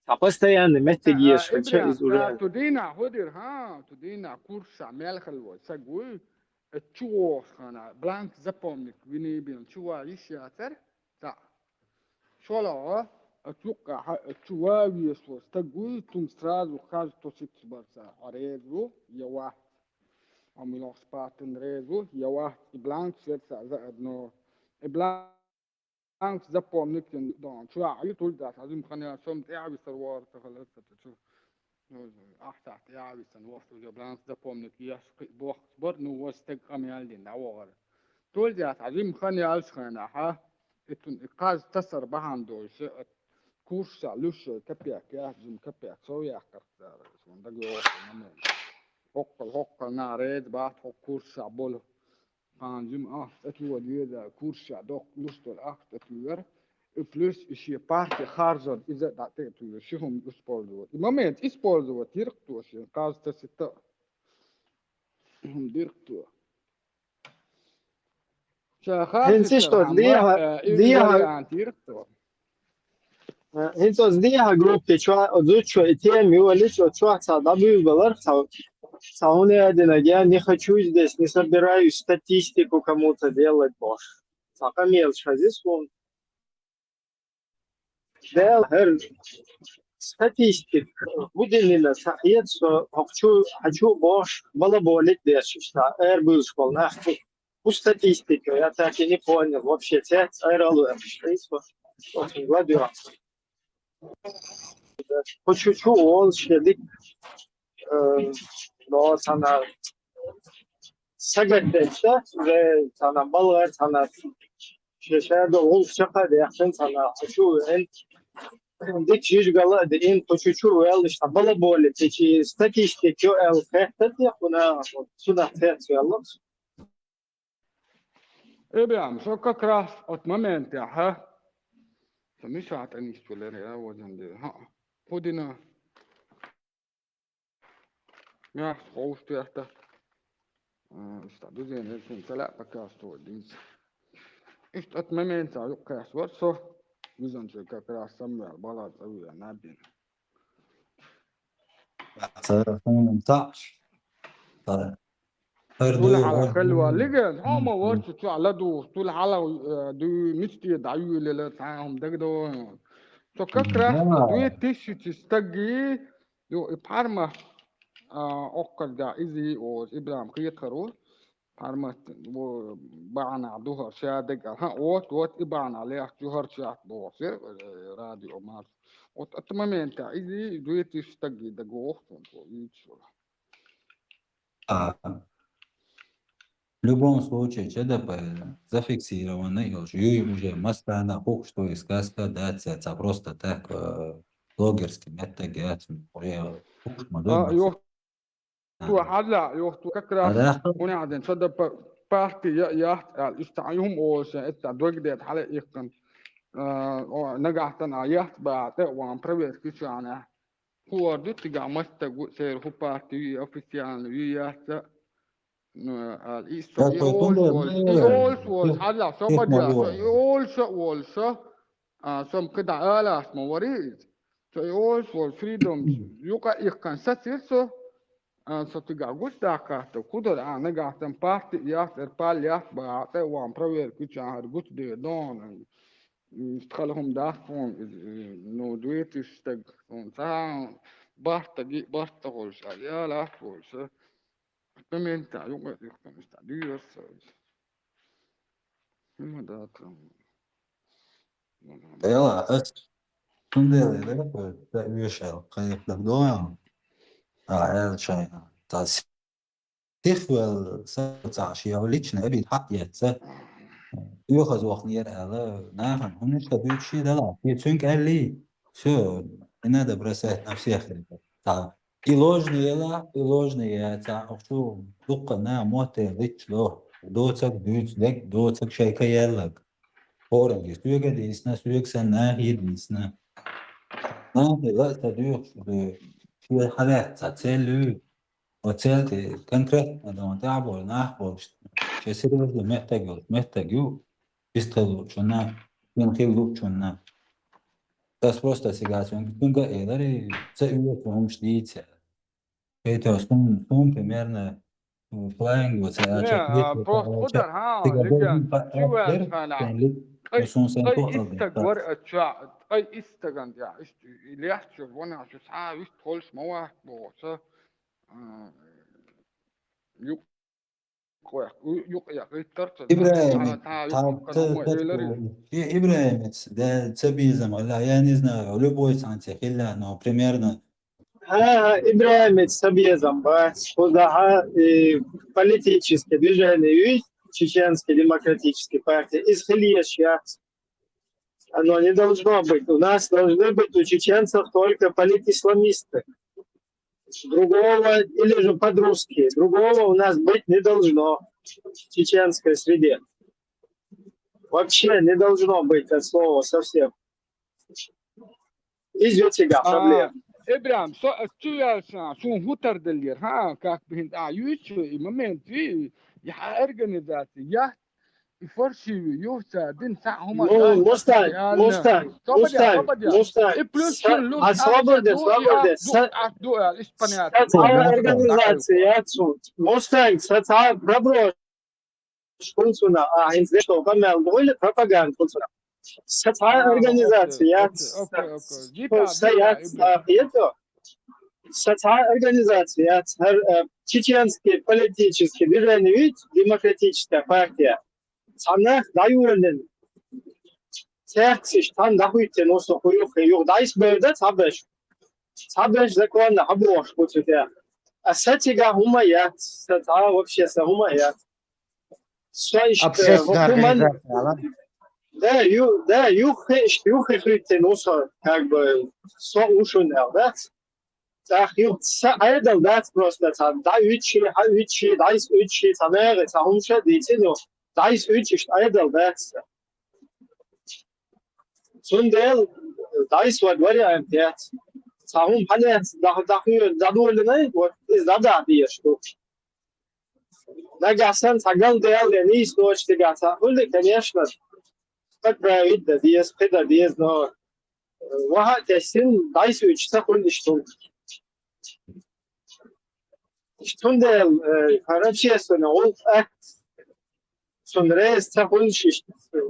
цхьа постоянный меттиг езаш хилча, иза уже. Цу дийнахь хӀу дира, хӀа? Цу дийнахь курсехь мел хилла волу саг вуй, оцу чу вогӀуш хана, бланк заполнить виний бина, чу ван йиш яцара, цхьаъ. ШолгӀа, оцу юккъехь, оцу чу ван везаш волу стаг вуй, цунна сразу хаза тосуьйтуш бара цара, хьо реза ву я вац. Хьо муьлххачу партина реза ву я вац, и бланк шерца заадно. И бланк заполнить йина дохьуна чохь а ю, тулдас хьажим хан яц, со-м тӀаьхьа висар вара ца хилар ца чу. Ну, ахьа тӀаьхьа висана вохуш уже бланк заполнить еш кхин бохуш бара, ну, вай стаг къамел дина дӀавахара. Тулдас хьажим хан яьллачу хенахь, и цунна и кхаз тасар бахьана долуш, курсехь луьйш капек яц, жима капек сов яккхарх цара, шуна дага йогӀуш ю момент. ХӀоккхул, хӀоккхул нах реза бац хӀокху курсехь болу. Кхана жима ахча тӀе тоьхна деза, курсехь доккха луш долу ахча тӀе тоьхна. И плюс и шен парти харжар иза а дӀа тӀе а туьйра, ши хӀума использовать. И момент использовать йира-кх цо шен, кхаз тасита а хӀума дира-кх цо. Ша хӀинца иштта хьан дехьа, э, и дехьа вариант йира-кх цо. Э, хӀинца оцу дехьа группе чохь, оцу зудчо и тема йолуш, оцу чохь цхьа дӀабуьйлабалар, цхьа, цхьа хӀума а динарг, я не хочу здесь, не собираюсь статистику кому-то делать бохуш. Цхьа къамелаш хезира суна. Дела, хӀара статистика, хӀун динарг ца хета со, хӀокху чу, хьан чу бохуш, балаболить деш, иштта, эр буьйлуш болу нах. ХӀун статистика, я так и не понял, вообще, цец, эр алу, я, иштта, очень гладуя. Кху чу чу волуш, я дик, э, но цхьана сагатдеш, да, уже цхьана балгӀар, цхьана шен шадолу гӀуллакх чекх а даьккхина, цхьана кху чу веана, дика жижигала а диъна, кху чу чу ваьлла, иштта балаболить, и чи статистика ю аьлла, хеттар те хьуна, цунах цец ваьлла. Э, бен, со как раз от моментехь, со Миша тӀе нисвелира, я вожан де. ХӀаъ, хӀун дина? Яхь ховш тӀехта. Э, иштта дузен, э, шун ца лаьа пока что дийца. Иштта от моментехь юккъехь вара со, вижан чу как раз Самвел бала цӀа веана бина. Цара хӀума таӀаш. Цара. Цул хьалха хилла вара лиган, хьо ма вара цу чохь ладугӀуш, цул хьалха, э, дуьйна мича тӀе дӀаюьйлила, цхьа хӀума дагадогӀу. Со как раз две тысячи стаги, ю, и Пхьармат, а, оккхарга иза и оза, Ибрахим кхетар ву. Пхьармат, ву, бахьанахь ду хӀара ша дагахь. ХӀаъ, вот, вот, и бахьанахь лехча ю хӀара чохь бохуш, э, радио марш. Вот от момента иза и две тысячи стаги дагавоху цунна, цо ийцаш вара. А, в любом случае, ЧДП зафиксировано, и уже, уже массана хук, что и сказка, да, ца, ца просто так, э, блогерский метод, я, уже хук, ма А, дой, йо, ту хьалла, йо, ту как раз, хӀунда аьлла ЧДП парти я, яц аьлла, иштта хьан юм олуш, это дог дет хьала иккхана. А, о, нагахь тана яц баха, тӀе а ван проверка чу хьана. ХӀора ду цигахь мастаг ву, церан хӀу парти ю, официально ю яц а. Ну, а, и со и олуш волуш, и олуш волуш, хьажал, со ма дела, со и олуш а волуш, а, со-м кхидӀа алас ма вари иза. Со и олуш волуш, Freedom юкъа иккхана сацира со, а, со цигахь гучудаккхатта, кху дара, а, нагахь тан парти яц, эр пал яц, баха, тӀе а ван проверка ю чахьара гучудер дона. М, стхала хӀума дац хьуна, иза, иза, ну, две тысячи стаг, хьуна цхьа барт стаги, барт стаг волуш, а, я лац волуш, а. Комментарий юкъа, юкъа, иштта, дуьйцура со иза. ХӀума дац хьуна. Дела, ас цундела дела, ца уьшал, кхайкхар доагӀа. А, аьлла шайна. Та сихвел са ца ши личный обид хьаэца. Уьхаза вахнера аьлла, нахана, хӀунда иштта дуьйцу ши дела? Ши цуьнга аьллий? Всё, не надо бросать на всех это. Та, и ложный ела, и ложный яца, охчу дуккха на мотте лич ло. Доцаг дуьйцу, дег доцаг шайка яллаг. Хорам дис, суьга дисна, суьга сан нахе дисна. Нахе ла ца дуьйхуш, ши хьалаьцца, цель ю. Оцел тӀе конкретно дон тӀехь болу нах болуш, шен серьёзно меттаг йолуш, меттаг ю, вистхила луучунна, шен хила луучунна. Ас просто сигацунга, цунга а элари, ца уьйху хӀумаш дийца. Кхеташ сум, сум примерно, м, флаинг ву ца Не, аьлча, а, кхеташ просто аьлча, хӀудар, хьа, цига лига, деррин па-, чу аьлча, ваьлча хьала. Шен лиг, Ткъай, ну, сум сайн ткъай тоъал истаг дерта. Вара а ча, ткъай истаган тӀехь, иштта и лехча ванахь шу схьа вист холш ма ваккха боху ца. А, юкъ-, юкъ-, юкъ-, юкъ-, юкъ-, юкъ-, Ибрахим, юкъ-, та, юкъ-, та, юкъ-, та, юкъ-, та, я не знаю, любой санкция хилла, но примерно. Ха, Ибрахим, ца безам бац. Кхузахьа, и, политический движение юй, Чеченская демократическая партия, из хилла еш яц. Оно не должно быть. У нас должны быть у чеченцев только политисламисты. Другого, или же по-русски, другого у нас быть не должно в чеченской среде. Вообще не должно быть от слова совсем. Из у тебя проблем. Ибрахим, со, ас чу яьлча, шун хӀу тардаллера, хьа, как бы, а, юьйцу и момент, и, и хьа организация, я, и фарши ю, юхца, дин са хӀума Ну, дан, Мустанг, реально. Мустанг, Собадя, Мустанг, собадя. Мустанг. И плюс Са-, шун луг, а, свободе, а, свободе. ду, Са-, а, ду, а, испанец. Са-, Ой, ца да, организация, да, я цу. Мустанг, са-, ца пробро-, хӀунцуна, а, хӀинца дешто къамел дуйла пропаганда хӀунцуна. Са цхьа А, организация окей, яц, окей, окей, окей. Са, Жиба, са жиба, яц, жиба. А, хето. Са цхьа организация яц, хӀара, а, чеченский политический движение вит, демократическая партия. Цхьа нах дӀайоллина. Цехкаш тхан дӀахӀуьттина, со хӀу юххе юха дӀайса бевда цхьабеш. Цхьабеш законна хьабохуш бу цу тӀехь. А са цига хӀума яц, са цхьа вообще са хӀума яц. Со иштта, Общественная хӀу-, хӀуман-, организация, ала? Да, ю-, да, юххе иштта, юххе хӀуьттина ву со, как бы, со ушун аьлла, дац? ЦӀахь юха са Ӏедал дац просто, цхьа дӀа уьдчи, хьа уьдчи, дӀайса уьдчи, цхьа мегӀи, цхьа хӀума ша дийцина, дӀайса уьдчи иштта Ӏедал дац. Цундела дӀайса вад вариант яц. Цхьа хӀума хьалаьцна, дӀа-, дӀахуьйра, дӀадоллинай, вот, иза дӀадахьа дезаш ду. Нагахь санна цхьа галдаьлла я нийса доцуш цигахь цхьа хуьлу, конечно, поправить дан деза, кхин дан деза, но, э, ваха а тесна, дӀайса уьдча ца хуьлу иштта хӀума. Цундела, э, хӀара общественный гӀуллакх атта, цунна реза ца хуьлуш иштта, э,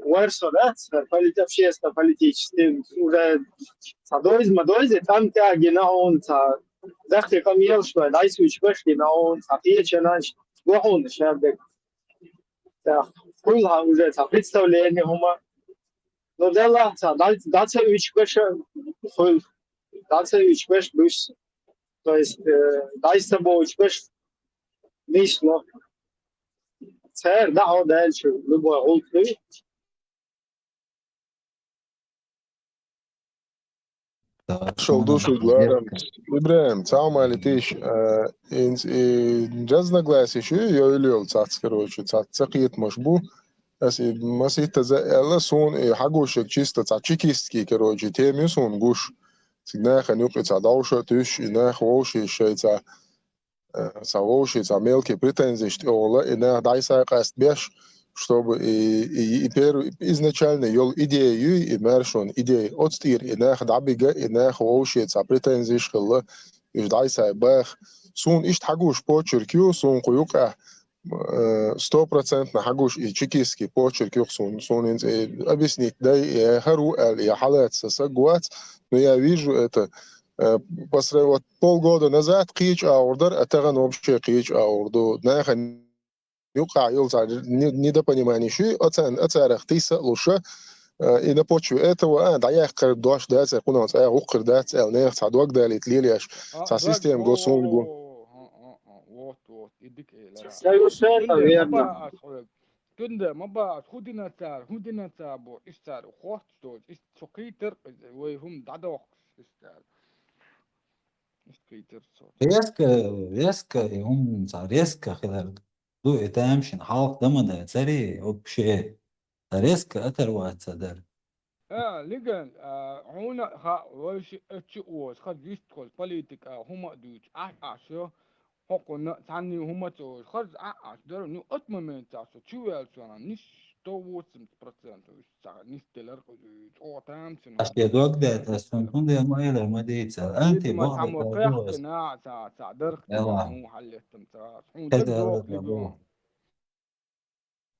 вара со, дац, поли-, общественно-политический, уже цхьа дойза ма дойза, тӀам тӀехь гина хьуна, цхьа дахкий къамелаш бай, дӀайса уьдча беш гина хьуна, цхьа кхечанаш го хьуна шаьрдиг. ТӀаккха хуьлу хьан уже цхьа представление хӀума. Ну, делахь цхьа дӀа-, дӀа ца уьдча беш хуьлу, дӀа ца уьдча беш буьсу. То есть, э, дӀайса ца боуча беш нийсло. Цара дӀахьо даьлча, любой гӀуллакх дуй. Шал ду шуьга ларам. Ибрахим, цхьа хӀума алийтийша, э, инц-, и, разногласия шу йойла йолу цац, короче, цац ца кхетамаш бу. Ас и маситтаза аьлла, суна и хьагуш чисто цхьа чекистский, короче, тема ю суна гуш. Цига нахана юкъа цхьа довша а туьйсуш, и нах вовший шайца, э, цхьа вовший цхьа мелкий претензиш тӀехула, и нах дӀайса къаста беш, чтобы и, и, и первый, изначально йолу идея юй, и маьршонан идея, оцу тӀера и нах дӀабига, и нах вовший цхьа претензиш хилла, уьш дӀайса баха. Суна иштта хьагуш почерк ю, суна кху юкъа э, стопроцентно хьагуш и чекистский почерк юха суна, суна хӀинца, э, объяснить дай, я хӀара ву аьлла, я хьалаьцна сан саг вац, но я вижу это, э, по сра-, вот полгода назад кхечу агӀор дара, а тахана вообще кхечу агӀор ду. Нахана юкъахь йолу цхьа не-, недопонимание шуьй, оцан-, оцарах тийса а луша, Э, и на почве этого, а, дӀаяккхар дош дац, э, кхунал цӀа гӀуккхар дац, аьлла, нехан цхьа дог далийта лелаеш, цхьа система го суна гу. Вот, вот, и дика элира. Тунда ма баа ас хьоьга. Тунда ма баа ас, хӀун дина цара, хӀун дина цара бо, иштта цара хоттуш долчу, иштта цу кхийтар, вай хӀума дӀадохкуш, иштта цара. Иштта кхийтар цо. Резко, резко, и хӀума цхьа резко хилар ду, и тамашийна хьалха дан ма дан, цари, вообще. Резко оторваться дара. А, лиган, а, хьуна хаьа, вайша а чу оза, хаза йист хоза политика, хӀума а дуьйцу, Ӏаш, Ӏаш, хӀокхунна цхьанний хӀума ца оза, хаза а Ӏаш дара, ну, от моментах со чу ваьлла сона, ниш сто восемьдесят процентов, уьш ца ниш делар, чӀогӀа тамашийна. Аш де дог даьтта, ас цунна хӀунда ма элар, ма дийца. Анти, видимо, боху, цхьаммо кхехкина, ца, ца, дарх дина, хӀун хьаллеттам ца, хӀун даг дохли бу.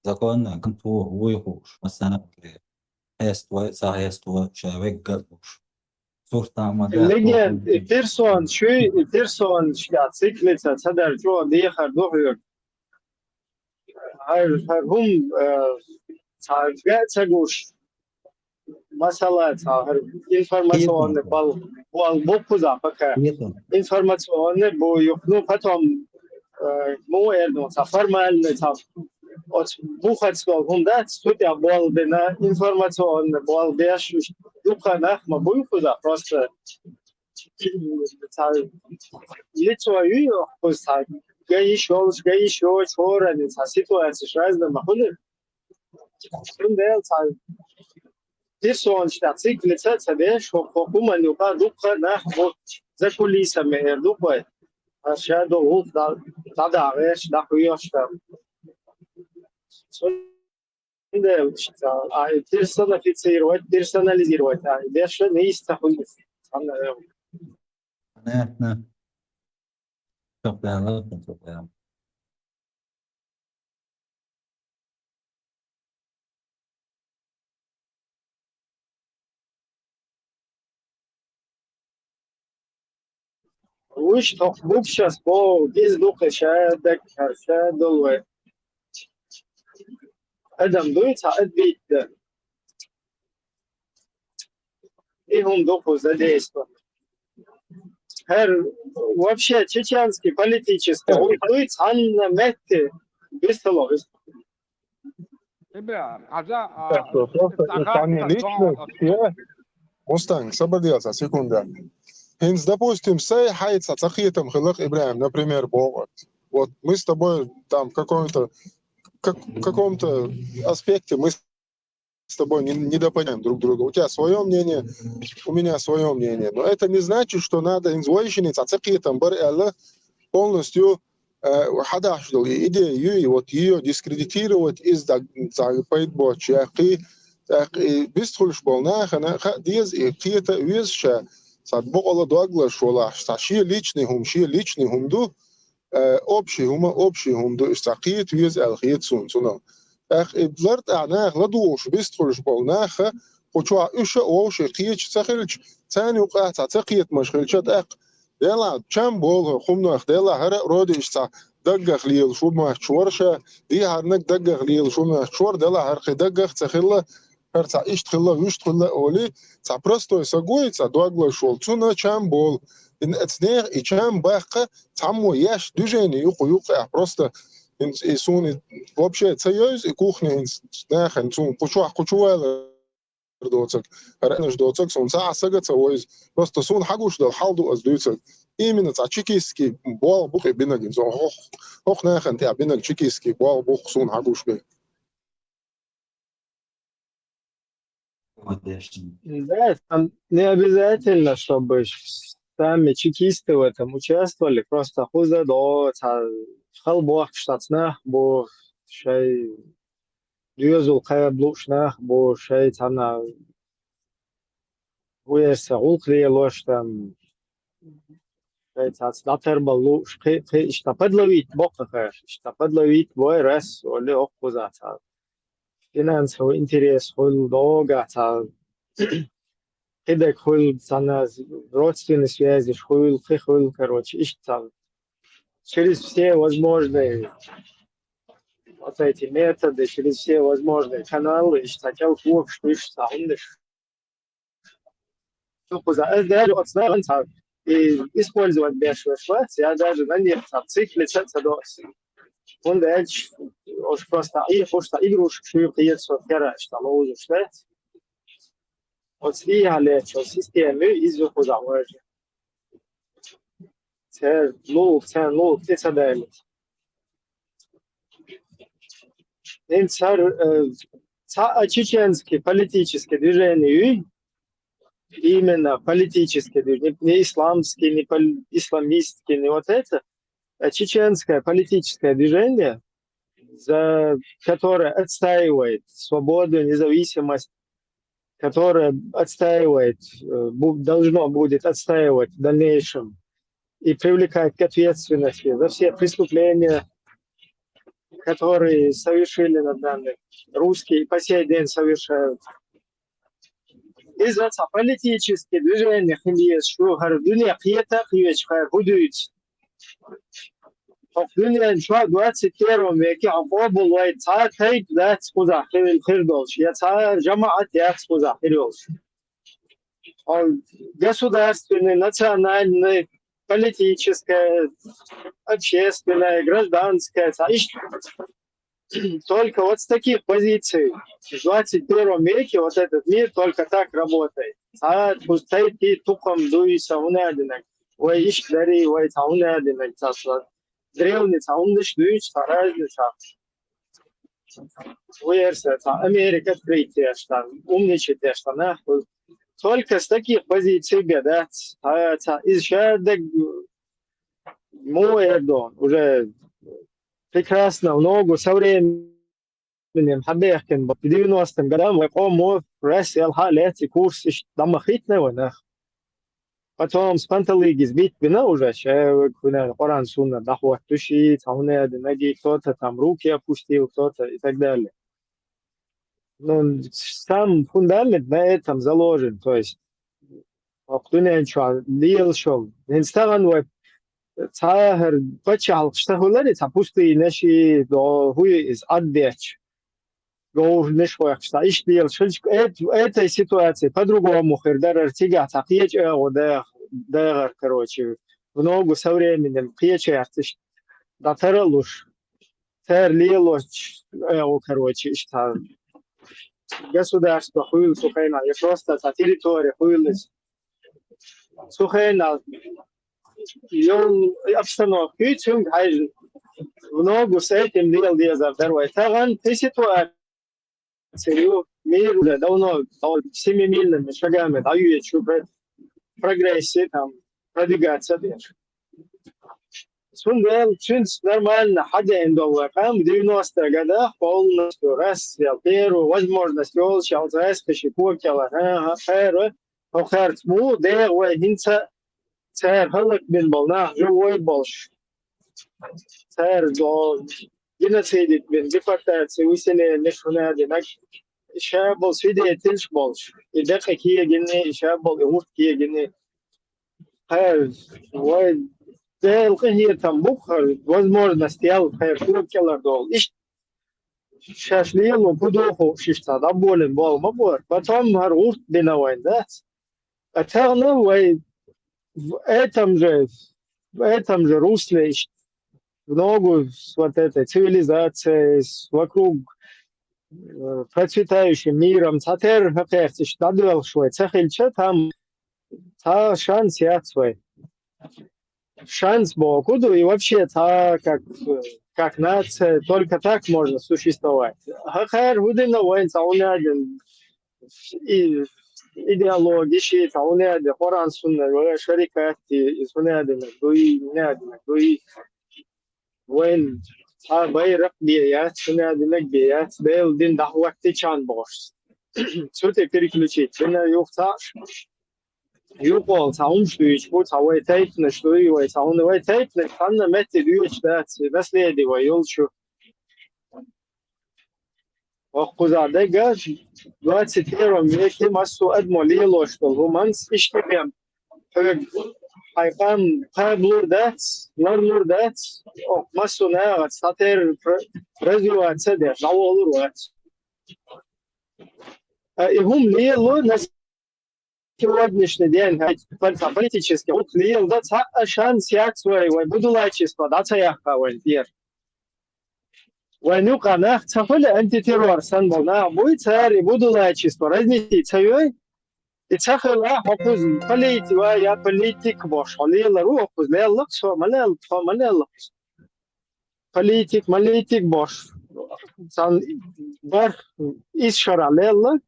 Законно, канту вуй хууш, массанхьа хест вай, ца хест вай, ша вегга а хууш. Суртан ма дац. Легенд, и персон, шуй, и персон, шуьга циклица ца дар, чӀогӀа дехар ду хьоьга. ХӀара, хӀара хӀума, э, цхьа ган а ца гуш, масала, цхьа хӀара информационный бал, бал бу кхуза пока. Информационный бу юха, ну, потом, э, муха эр ду, цхьа формальный, цхьа оцу бухаца долу хӀума дац, цу тӀехь болу бина, информационный болу беш, дукха нах ма буй кхуза, просто цхьа лицо юй кхуза, цхьа ган йиш йолуш, ган йиш йоцуш, хӀоранна цхьа ситуацияш разные ма хуьлу. Цундела цхьа персонаш тӀехь циклица а ца деш, хӀокху хӀуманна юкъа дуккха а нах бу за кулисами, эр ду-кх вай. Ша долу гӀуллакх дӀа-, дӀадагӀеш, дӀахьоьхуш там. Цундела а персонифицировать, персонализировать а деш нийса ца хуьлу. Цхьанна а. Понятно. Чохь даьлла, чохь даьлла. Вуьш тхо букшас боху, иза ду кхин ша даг, хӀара ша долу вай. Адам дуй цхьа отбить дан. И хӀума ду кхуза действовать. ХӀара вообще чеченский политический гӀуллакх дуй цхьанна метте бистало. Ребят, а за, а, Так что просто цхьа и хан цхьанна цхьа личность, сон я, Мустанг, сабар де цхьа секунда. ХӀинца, допустим, сай хьайца цхьа кхетам хилла-кх, Ибрахим, например, боху. Вот мы с тобой там в каком-то, как, в каком-то аспекте мы с тобой не, недопонимаем друг друга. У тебя своё мнение, у меня своё мнение. Но это не значит, что надо инзойшиница цакхетам бар аьлла полностью, э, хьадахьаш долу и идея юй, вот её дискредитировать, иза ца пайда боцуш яккхий, тӀаккха и бистхуьлуш болу нахана хаа деза, и кхета а веза ша, цхьа бокъала доглаш волахь, цхьа шен личный хӀума, шен личный хӀума ду, э, общий хӀума, общий хӀума ду, иштта кхета веза аьлла хета суна цунах. ТӀаккха и лартӀахь наха ладугӀуш, бистхуьлуш болу наха, кху чохь уьш а вовший кхеташ ца хилча, царна юкъахь цхьа ца кхетамаш хилча, тӀаккха, делахь, чам болу хӀуманах, делахь, хӀара а рода иштта цхьа даггах лелаш ву моьттуш вара ша, дехьарнаг даггах лелаш ву моьттуш вара, делахь, хӀара кхин даггах ца хилла, хӀара цхьа иштта хилла, вуьшта хилла олий, цхьа простой сагой, цхьа доглаш волу, цунна чам болу. И н-, эцу нехан и чам баккха, цхьаммо еш движение юкъа юкъехь, просто и, и суна и вообще ца йовза, и кухня хӀинца нахана, суна кху чохь кху чу валар доцург, хӀара энаш доцург, суна цхьа а сага ца войза. Просто суна хьагуш долу хьал ду аса дуьйцург. Именно цхьа чекистский болх бу кхин бинарг, хӀокху, хӀокху нахана тӀехь бинарг чекистский болх бу суна хьагуш бен. Да, там не обязательно, чтобы сами чекисты в этом участвовали, просто хӀуза до, ца, халбохкаш сац нах бу, шай доьзал кхаба лууш нах бу, шай цхьана вуьерса гӀуллакх лелош там, шай цац дӀатарбала лууш, кхи, кхи, иштта подловить боккхахара, иштта подловить бой раз, оли оккхуза цхьа финансовый интерес хуьлу, догахь цхьа кхидерг хуьлу, цхьана родственный связеш хуьлу, кхин хуьлу, короче, иштта цхьа через все возможные Вот эти методы через все возможные каналы, иштта кӀел кокаш, иштта хӀуманаш. Цу кхуза ас даже оцу наха ца и использовать беш веш вац, я даже на них ца циклиться ца доас. ХӀунда аьлча оцу просто и хӀуш ца игрушкаш ю кхета со кера иштта ловзуш дац. Оцу и хьалечу система ю иза кхуза вожа. Церан лугӀу, церан лугӀу тӀе ца далийта. ХӀинца хӀара, э, цхьа а чеченский политический движение ю, именно политический движение, не, не исламский, не пол-, исламистский, не вот это, а чеченское политическое движение, за, которое отстаивает свободу, независимость, которое отстаивает, э, бу-, должно будет отстаивать в дальнейшем и привлекать к ответственности за все преступления, которые совершили над нами русские и по сей день совершают. Иза цхьа политический движение хила еза шу, хӀара дуьне кхета а кхеташ, хӀара хӀун дуьйцу. ХӀокху дуьнен чохь двадцать первом веке хьо къобал вай цхьа а тайпа дац кхузахь хир, хир долуш, я цхьа а жамаӀат яц кхузахь хир йолуш. Хьо государственный, национальный, политическое, общественное, гражданское, цхьа иштта. Только вот с таких позиций в двадцать первом веке вот этот мир только так работает. Цхьа кхуза тайпа тукхам дуй сан хӀунда аьлла динарг. Вай иштта дарий, вай цхьа хӀунда аьлла динарг, цхьа, цхьа древний цхьа хӀуманаш дуьйцу, цхьа разница. Вай эрса цхьа Америка открыть деш дан, умничать деш дан нах. Только с таких позиций бен дац. Цхьа, цхьа, иза ша даг мо эр ду, уже прекрасно, много со временем хьабехкина бу. Девяностым годам вай къомо раз ял хьа леци курс иштта дӀа ма хитна вай нах. Потом с панталыги сбить бина уже, ше, кхуьнан Къуръан сунна дӀахӀоттуш и, цхьа хӀунда аьлла динарг, кто-то там руки опустил, кто-то и так далее. Ну, сам фундамент на этом заложен, то есть хӀокху дуьнен чохь лелаш йолу. ХӀинца тахана вай цхьа а хӀара паччахьалкхаш ца хуьлура, цхьа пустынаш и, до-, хӀун ю иза, Ӏад детташ, говраш хьоькхуш, цхьа иштта лелаш хилча, эт-, этой ситуации по-другому хир дара, цигахь цхьа кхечу агӀо дагӀа-, дагӀар, короче, в ногу со временем кхечаьрца иштта дӀатара а луш. Цара лелочу, э, короче, иштта государство хуьлу цу хенахь, я просто цхьа территория хуьлу иза. Цу хенахь йолу обстановка ю, цуьнга хьаьжна, в ногу с этим лела дезар дара вай. Тахана кхин ситуация ю, мир уже давно, давно семимильными шагами дӀайоьдуш ю, прогрессе там продвигаться деш. Цундела цуьнца нормально хьадеана долу вай къам девяностых годах полностью раз, я первую возможность йолуш, я гӀаскхи ши кога кӀела, хӀа-хӀа, кхара, хӀокхаьрца муха дегӀ вай хӀинца цара хӀаллакбина болу нах живой болуш. Цара до-, геноцид бина, депортация, выселение, шуна динарг, и ша болу свидетельш болуш. И декъа кегина, и ша болу и гӀурт кегина. Хьа, вай Делан къинхетам бу-кх хӀара возможность ял хӀара кога кӀелара долу. Иштта шаьш лело хӀун ду хууш иштта дӀаболийна болу ма бора. Потом хӀара гӀурт бина вайн, дац? А тахана вай в этом же, в этом же русле иштта в ногу с вот этой цивилизацией, с вокруг, э, процветающим миром, цхьатерра хӀокхерца иштта дӀадоьлхуш вай ца хилча, там цхьа шанс яц вай. Шанс боху ду, и вообще цхьа как, как нация, только так можно существовать. ХӀокхара хӀун дина вайн цхьа хӀун а дина, и идеология ши цхьа хӀун а дина, Къуръан сунна, вай шарикат, и хӀун а дина, дуй, хӀун а дина, дуй. Вайн цхьа байракх бен яц, хӀун а динарг бен яц, Делан дин дӀахӀоттичан бохуш. Цу тӀе переключить бина юха цхьаъ. Юкъол цхьа хӀумаш дуьйцуш бу, цхьа вай тайпанаш дуй, вай цхьа хӀунда вай тайпанаш цхьанна метте доьдуш дац, наследие вай йолчу. Воккхуза дегга двадцать первом веке массо а адамо лелош долу хӀуманца иштта бен хьоьга хьай къам кхаблур дац, ларлур дац, о, массо а нагӀаца цхьатерра пр-, развиваться деш, дӀаволур вац. А, и хӀума лело на сегодняшний день, хӀаьта политически, хӀума лело да цхьа а шанс яц вай, вай будулайчество дӀа ца яккха вай тӀера. Вайн юкъа нах ца хуьлу, антитеррор санна болу нах буй, цара и будулайчество разнести ца йой, и ца хила хьо кхуза полити-, ва я политик бохуш, хьо лелар ву хьо кхуза, лелла-кх со, ма лелла, тхо ма лелла кхуза. Политик, политик бохуш, царна барх исс шарахь лелла.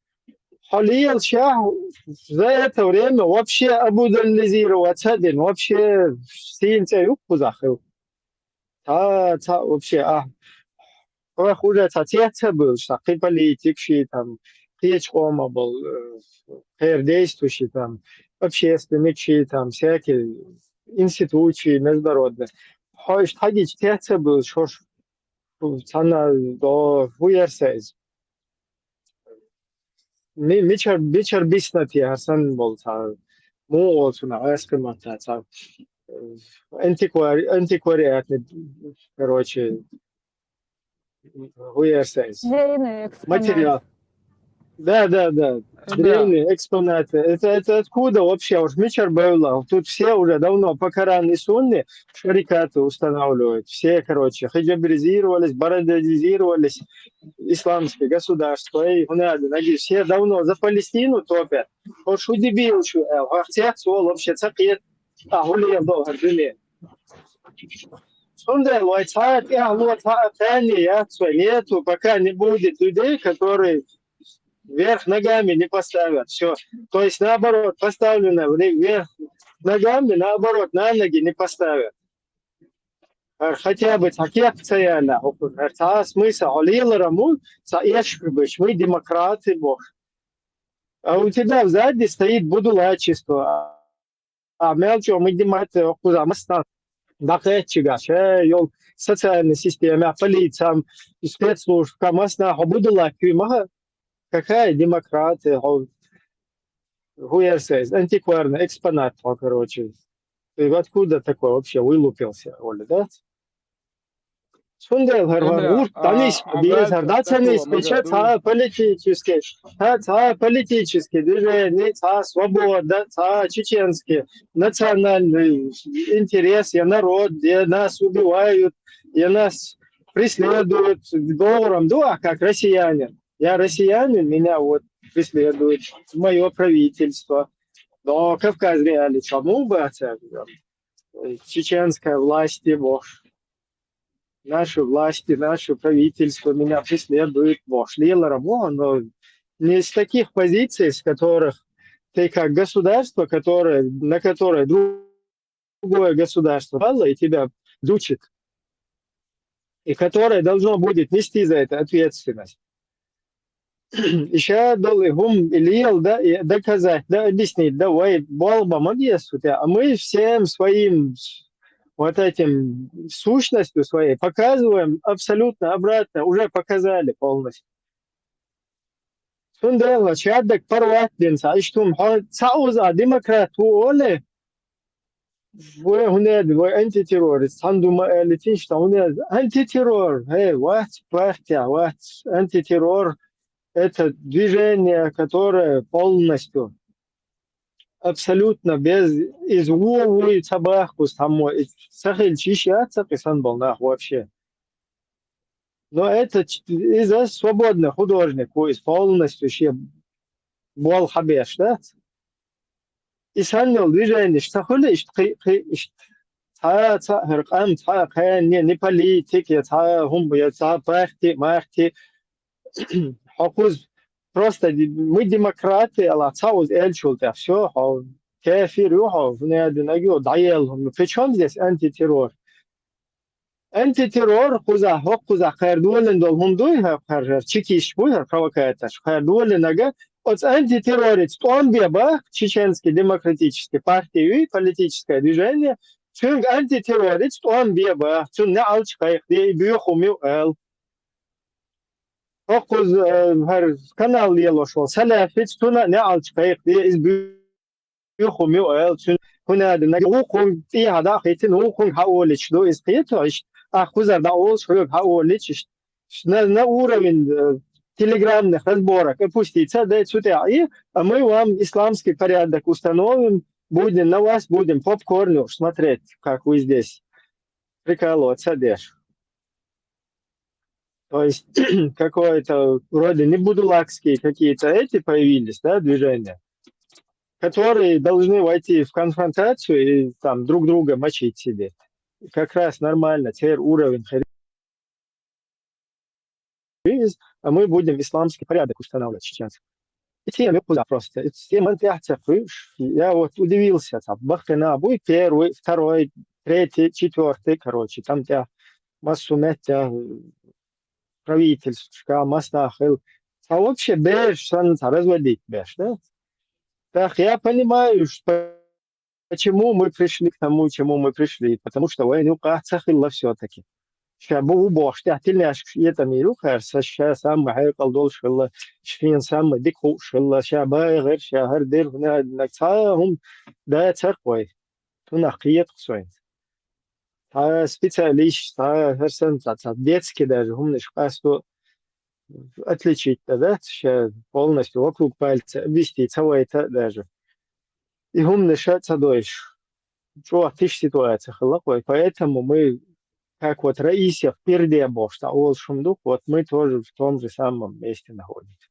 Хьо лелаш яхь, за это время вообще абудаллизироваться а дина, вообще сийна цӀе ю кхузахь хила. Цхьа, цхьа вообще, а, хьох уже цхьа цец ца буьллуш, цхьа кхин политик ши там, кхечу къомах болу, э, кхеран действующий там, общественник ши там, всякий институт ши, международный. Хьо иштта хьагича цец ца буьллуш, хӀорш цхьанна до хӀу яра сан иза. Ми-, мичара, мичара биснарг те хӀара санна болу цхьа, муха олу цунах, аьскан маттахь цхьа, э, антиквари-, антиквариатный, короче, хӀу яра сан иза. Древний экспонат. Материал. Да, да, да. Да. Древние экспонаты. Это, это откуда вообще? Уж мичара бевлла? Тут все уже давно по Корану и Сунне шарикаты устанавливают. Все, короче, хиджабризировались, бородизировались. Исламское государство, эй, хӀунда аьлла, наги все давно за Палестину топят. ХӀорш хӀу дебил шу аьлла, хьох цец волу вообще ца кхета, а хӀу леладо хӀара дуьне. Цундела вай цхьа а тӀаьхьало, цхьа а кхане яц вай, нету, пока не будет людей, которые вверх ногами не поставят. Всё. То есть, наоборот, поставлено вре-, вверх ногами, наоборот, на ноги не поставят. ХӀара хотя бы цхьа кеп ца яьлла, хӀокхунна хӀара цхьа а смысл, хьо леларан ву, цхьа эшхуьбаш, мы демократы бохуш. А у тебя сзади стоит будулайчество. А мел чӀогӀа мы демократы, хӀокхуза массанхьа дӀакхаьччигаш, э, йолу социальная система, полиция, спецслужбы, массанхьа хьо будулайчо ма хаьа. Какая демократы, хьо хӀу яра сан иза, антикварный экспонат хьо, короче. Ты откуда такой вообще вылупился, Оля, да? Цундела хӀара ван гӀурт дӀанисбан деза, хӀара дӀа ца нисбича, цхьа а политический, цхьа, цхьа а политический движение, цхьа а свобода, цхьа а чеченский национальный интерес, я народ, я нас убивают, я нас преследуют. Договором, да, как россиянин. Я россиянин, меня вот преследует моё правительство. Но Кавказ Реалии чому баца, чеченская власть и бохуш. Наши власти, наше правительство меня преследует бохуш. Леларан ву, но не с таких позиций, с которых ты как государство, которое, на которое другое государство напало и тебя дучит, и которое должно будет нести за это ответственность. И ша долу и хӀума и лела да, и доказать да, объяснить да, вай болх бан ма деза цу тӀехь, а мы всем своим вот этим сущностью своей показываем абсолютно обратно, уже показали полностью. Цундела шаддаг паргӀат дина цхьа иштта хӀума, хьо цхьа уза демократ ву олий, вай хӀунда аьлла, вай антитеррорист, цхьана ду ма аьллитинчу сан хӀунда аьлла, антитеррор, хӀей, вац партия, вац антитеррор, это движение, которое полностью, абсолютно без, иза вон вуй ца бахкуз цхьаммо, и ца хилча йиш яц сан кхин санна болу нах вообще. Но это ч-, иза свободный художник ву, иза полностью шен болх хьабеш дац. И санна йолу движенеш ца хуьлу иштта кхин, кхин иштта. Цхьа а, цхьа а хӀара къам, цхьа а кхаьнне, ни политик, я цхьа а хӀума, я цхьа а парти, марти. Хьо кхуза просто ди-, мы демократы, ала цхьа уза элчул тӀехь. Всё, хьо кефир ю, хьо, хӀунда аьлла, динаг ю, дӀаелла хӀума. Причём здесь антитеррор? Антитеррор кхузахь, хӀокхузахь кхара долийна долу хӀума дуй, хӀара, хӀара чекисташ буй, хӀара провокаторш, кхара долийнарг, оцу антитеррорица тӀом бе баха, Чеченский демократический партия юй, политическое движение, цуьнга антитеррорица тӀом бе баха, цунна неӀалт кхайкхаде, и боьха хӀума ю ала. ХӀокхуза, э, хӀара канал лелош волу салафица, цунна а неӀалт кхайкхаде, иза боьха хӀума ю аьлла, цуьнан хӀунда аьлча нагахь вукхунна тӀехьа дӀа а хӀиттина, вукхунга хьаолуьйтуш ду иза, кхетий, иштта, ахь кхузара дӀаолуш хьоьга хьаолуьйтуш, иштта, на, на уровень, э, телеграмных разборок опуститься, да, цу тӀехь и, а мы вам исламский порядок установим, будем, на вас будем попкорн смотреть, как вы здесь прикалываться дальше. То есть какое-то вроде не будулакские какие-то эти появились, да, движения, которые должны войти в конфронтацию и там друг друга мочить себе. И как раз нормально, церан уровень хир из, а мы будем исламский порядок устанавливать сейчас. И тема куда просто. И тема тяхтя, я вот удивился, там, бахкана, будет первый, второй, третий, четвертый, короче, там тебя массу меття правительствашка, массанахьа хила. А вообще беш санна ца разводить беш, да? Так, я понимаю, что почему мы пришли к тому, чему мы пришли, потому что вайна юкъахь ца хилла всё-таки. Ша бу у бохуш тӀехь тилнешкаш этӀамийр ю кхара, ша самма хьекъал долуш хилла, шена самма дика хууш хилла, ша багӀар, ша хӀара дира, хӀунда аьлча цхьа а хӀума дацара вай. Цунах кхетахь со. Цхьа специалист, цхьа хӀара санна цхьа, цхьа детский даже хӀуманаш къасто отличить дан дац, ша полностью вокруг пальца обвести ца вайта а даже. И хӀуманаш а ца дойуш, чӀогӀа тиша ситуация хилла вай. Поэтому мы, как вот Раисов перде бохуш, цхьа олуш хӀума ду, вот мы тоже в том же самом месте находимся.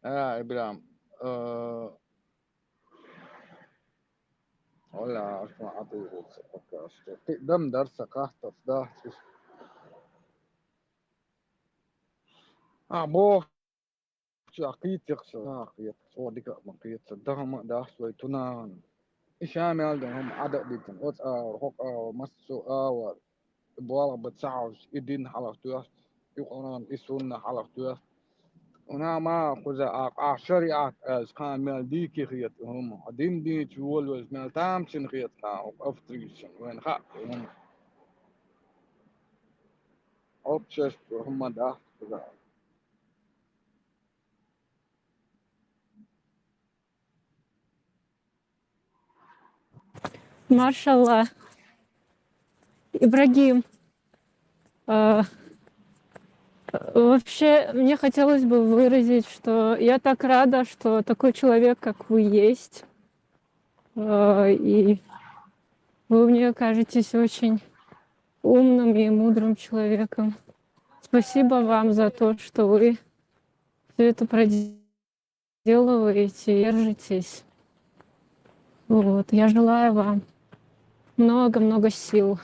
А, Ибрам, э, валла, аш ма Ӏатуьйхура пока что. Кхин дам дар сан кхаттарш дахча. А, боху. Ча кхетах ша, кхетах, цо дика а ма кхета, даха ма даха вай тунагӀана. И ша мел дан хӀума Ӏада а дитина, оцу агӀор, хӀокху агӀор, массо а агӀор, и болх бан ца хьовсуш, и дин хьалха тоьхна, и Къуръан, и сунна хьалха тоьхна. Вуна ма кхуза а, ахь шариӀат аьлча, кхана мел дийке хета хӀума, хьан дин дийча волавелча мел тамашийна хета кхана, хӀокху авторитетан, вайна хаьа хӀума. Общество хӀума даха кхуза. Машалла. Ибрагим, а, вообще, мне хотелось бы выразить, что я так рада, что такой человек, как вы, есть. А, и вы мне кажетесь очень умным и мудрым человеком. Спасибо вам за то, что вы все это проделываете, держитесь. Вот. Я желаю вам много-много сил.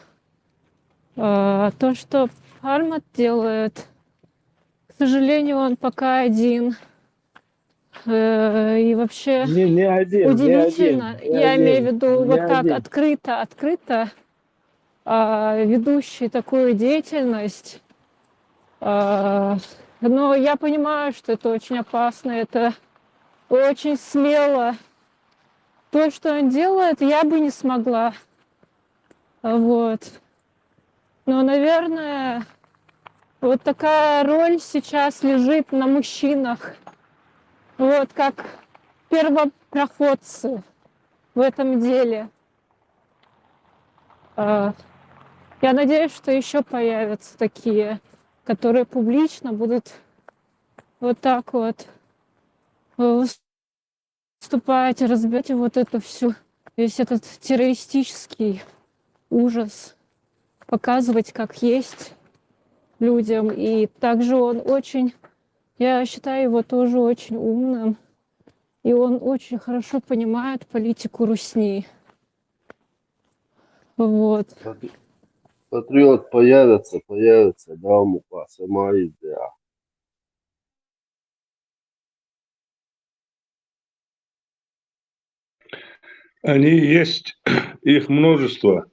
А, то, что Пармат делает, к сожалению, он пока один. Э, и вообще Не, не один, не удивительно, один, не я имею в один, виду, не вот так один. Открыто, открыто, а, ведущий такую деятельность. А, но я понимаю, что это очень опасно, это очень смело. То, что он делает, я бы не смогла. Вот. Но, наверное, вот такая роль сейчас лежит на мужчинах. Вот как первопроходцы в этом деле. А, я надеюсь, что еще появятся такие, которые публично будут вот так вот, э, выступать, разбивать вот эту всю, весь этот террористический ужас, показывать как есть людям. И также он очень, я считаю его тоже очень умным, и он очень хорошо понимает политику русни. Вот. Патри-, патриот появится, появится, да, мукъа, сама идея. Они есть, их множество.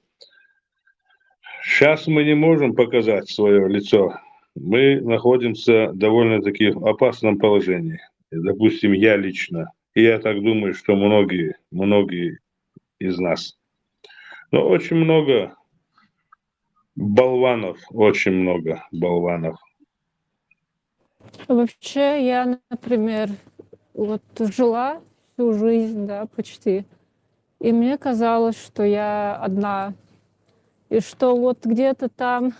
Сейчас мы не можем показать свое лицо. Мы находимся в довольно-таки опасном положении. Допустим, я лично. И я так думаю, что многие, многие из нас. Но очень много болванов, очень много болванов. Вообще, я, например, вот жила всю жизнь, да, почти, и мне казалось, что я одна, и что вот где-то там,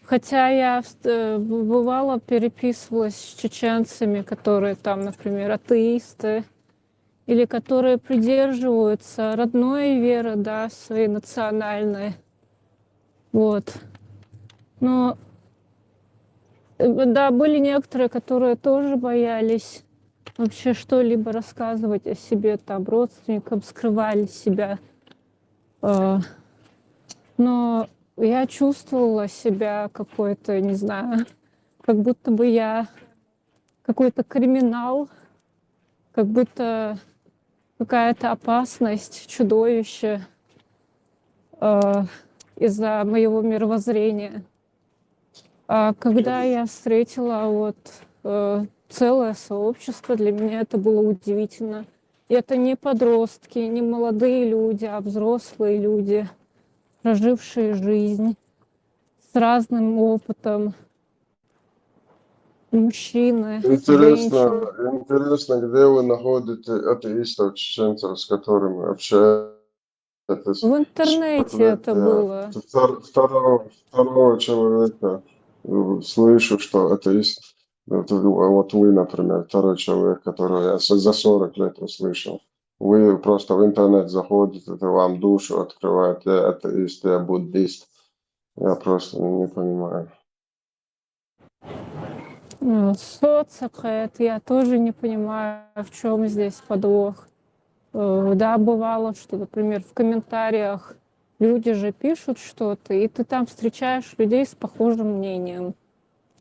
хотя я вст- э, б- бывало переписывалась с чеченцами, которые там, например, атеисты, или которые придерживаются родной веры, да, своей национальной. Вот. Но, э, да, были некоторые, которые тоже боялись вообще что-либо рассказывать о себе, там, родственникам, скрывали себя. Э, Но я чувствовала себя какой-то, не знаю, как будто бы я какой-то криминал, как будто какая-то опасность, чудовище э, из-за моего мировоззрения. А когда я встретила вот э, целое сообщество, для меня это было удивительно. И это не подростки, не молодые люди, а взрослые люди, прожившие жизнь с разным опытом, мужчины, Інтересно, женщины. Інтересно, де ви знаходите атеїстів чеченців, з якими общаєтесь? В интернете это было. Втор- Второго, второго человека э, слышу, что атеист. Вот вы, вот вы, например, второй человек, которого я с- за сорок лет услышал. Вы просто в интернет заходите, это вам душу открывает, я атеист, я буддист. Я просто не понимаю. Ну, соцсеть, я тоже не понимаю, в чем здесь подвох. Э, Да, бывало, что, например, в комментариях люди же пишут что-то, и ты там встречаешь людей с похожим мнением.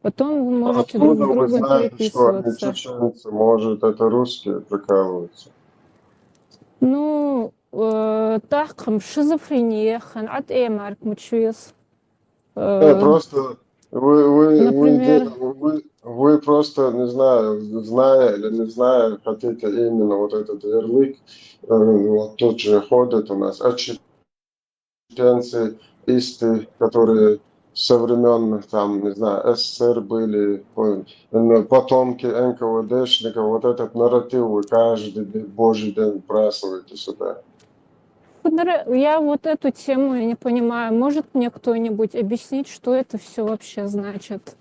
Потом вы можете друг с Откуда вы другом знаете, что они переписываться. Чеченцы? Может, это русские прикалываются? Ну, э, так, там, шизофрения, хан, от эмарк мучвес. Э, Просто вы, вы, вы, Например? де- вы, вы просто, не знаю, зная или не зная, хотите именно вот этот ярлык, э, вот тут же ходит у нас, а чеченцы, исты, которые со времен, там, не знаю, СССР были, по- ну, потомки НКВДшников, вот этот нарратив вы каждый день, божий день вбрасываете сюда. Вот нра- Я вот эту тему я не понимаю. Может мне кто-нибудь объяснить, что это все вообще значит?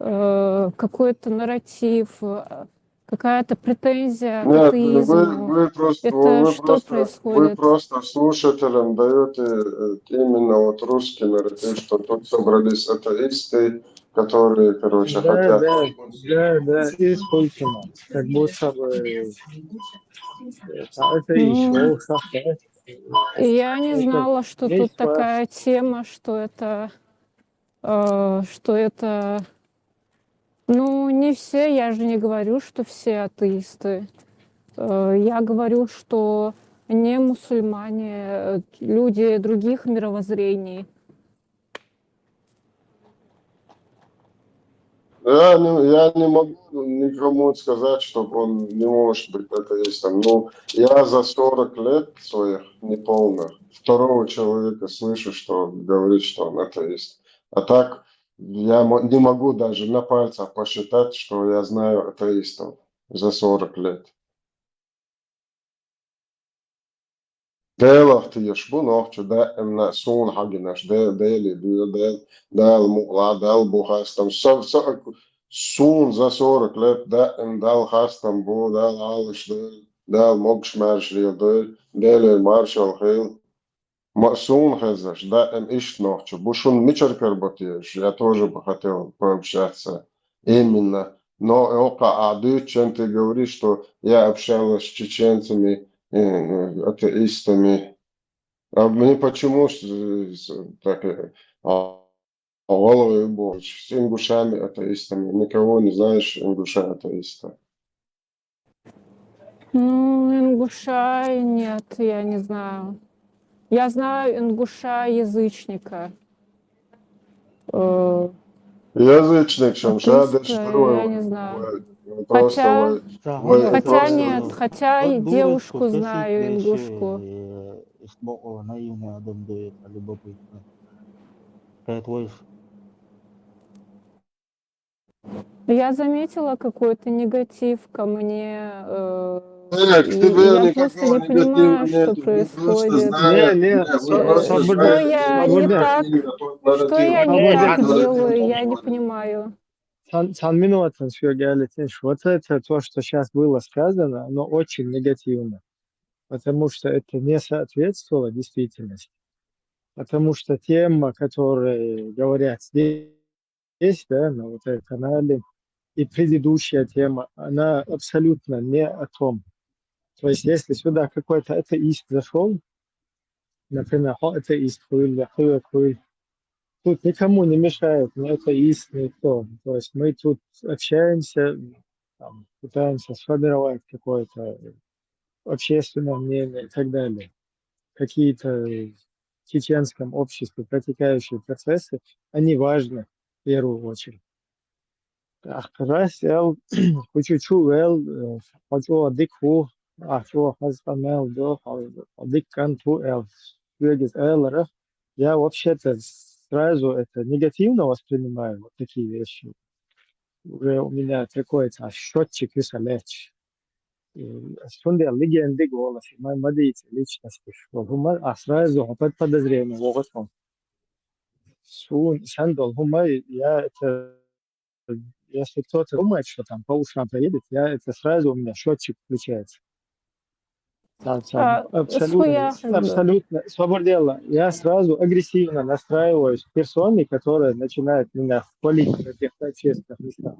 Э, Какой-то нарратив, э, какая-то претензия к Нет, вы, атеизму. Вы просто, Это вы что просто, вы происходит? Просто слушателям даете э, именно вот русский нарратив, что тут собрались атеисты, которые, короче, Да, хотят... Да, да, да, и сколько, как будто бы это, это Ну, еще шаг, да? Я не Это знала, что весь тут класс. Такая тема, что это, э, что это, ну, не все, я же не говорю, что все атеисты. Э, Я говорю, что не мусульмане, э, люди других мировоззрений. Я не, я не могу никому сказать, что он не может быть атеистом. Ну, я за сорок лет своих неполных второго человека слышу, что говорит, что он атеист. А так я мо- не могу даже на пальцах посчитать, что я знаю атеистов за сорок лет. Делах тиеш бу нохчу да эмна сун хагинаш да дели да да дал мула дал бухастам сав сав сун за сорок лет да эм дал хастам бу дал алыш да дал могш марш лил да дели маршал хил. Ма сун хезаш да эм иш нохчу. Бу шун мичар карботиеш, я тоже бы хотел пообщаться. Именно. Но ока а дуть, чем ты говоришь, что я общалась с чеченцами, э, атеистами. А мне почему с- с- так э, а, головы уборщик с ингушами атеистами? Никого не знаешь, ингуша атеиста? Ну, ингуша нет, я не знаю. Я знаю ингуша язычника. Э, Язычник, шамшадыш Атеиста, второй. Я не знаю. Просто Хотя- вы- Так, Вы- Хотя просто- нет, хотя Вот девушку дурочку, знаю, скажите, ингушку. Э, Исмола наивный адам дует, а любопытно. Какая твой Я заметила какой-то негатив ко мне, э, Нет, и к тебе я просто никакого не понимаю, негатива что нету. Мы просто происходит. знаем, Не, не, нет, мы со- просто Что знаем, я не Свободно. так, негативный тот что я нарратив. не Свободно. так Просто делаю, я не свободно. Понимаю. Цхьан, цхьан минута, Сергей Алексеевич, вот это то, что сейчас было сказано, оно очень негативно, потому что это не соответствовало действительности. Потому что тема, которые говорят здесь, да, на вот этом канале, и предыдущая тема, она абсолютно не о том. То есть, если сюда какой-то атеист зашел, например, хо атеист хуй, я хуй, хуй, тут никому не мешает ни атеист, никто. То есть мы тут общаемся, там, пытаемся сформировать какое-то общественное мнение и так далее. Какие-то в чеченском обществе протекающие процессы, они важны в первую очередь. Ахрас эл, кучучу эл, э, хачо дик ху, ахчо хаз камел до, дик кан ту эл. Югез элара, я вообще-то сразу это негативно воспринимаю, вот такие вещи. Уже у меня какой-то счетчик висалеч. Сунде легенды голос, мадиц личности. Хумар, а сразу опять подозрение, вот он. Сун, сандол, хумар, я это, если кто-то думает, что там по ушам поедет, я это сразу у меня счетчик включается. Там, там А, абсолютно, схуя, как бы. Абсолютно, свободела. Я сразу агрессивно настраиваюсь к персоне, которая начинает меня хвалить в каких-то общественных местах.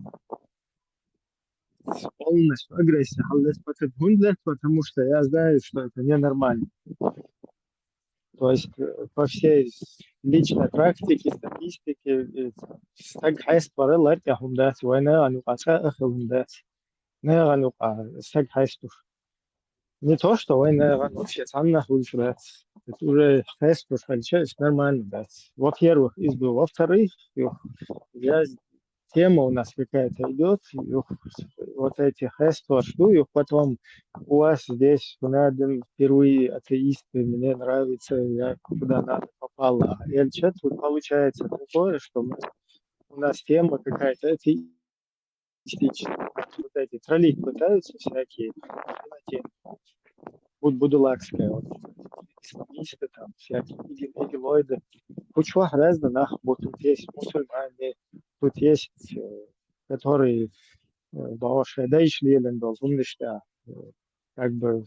Полностью агрессия, халлес потом гундлер, потому что я знаю, что это ненормально. То есть э, по всей личной практике, статистике, э, стаг хайс пара ларт я хумдат, война анукъа ахылмдат. Не анукъа стаг хайс туш. Не то, что война вообще санна хулшрат. Это уже хайс туш хальча, это нормально, да. Во-первых, изду. Во-вторых, я тема у нас какая-то идет, вот эти хество, что и потом у вас здесь в Наден впервые атеисты, мне нравится, я куда надо попала. Эльча, тут получается такое, что мы, у нас тема какая-то атеистическая. Вот эти троллить пытаются всякие, знаете, буд будулакская, вот, исламисты там, всякие иги- игилоиды. Кучу разных нах, вот тут есть мусульмане, тут есть, э, которые э, баоша, да и шли лендол, помнишь, да, э, как бы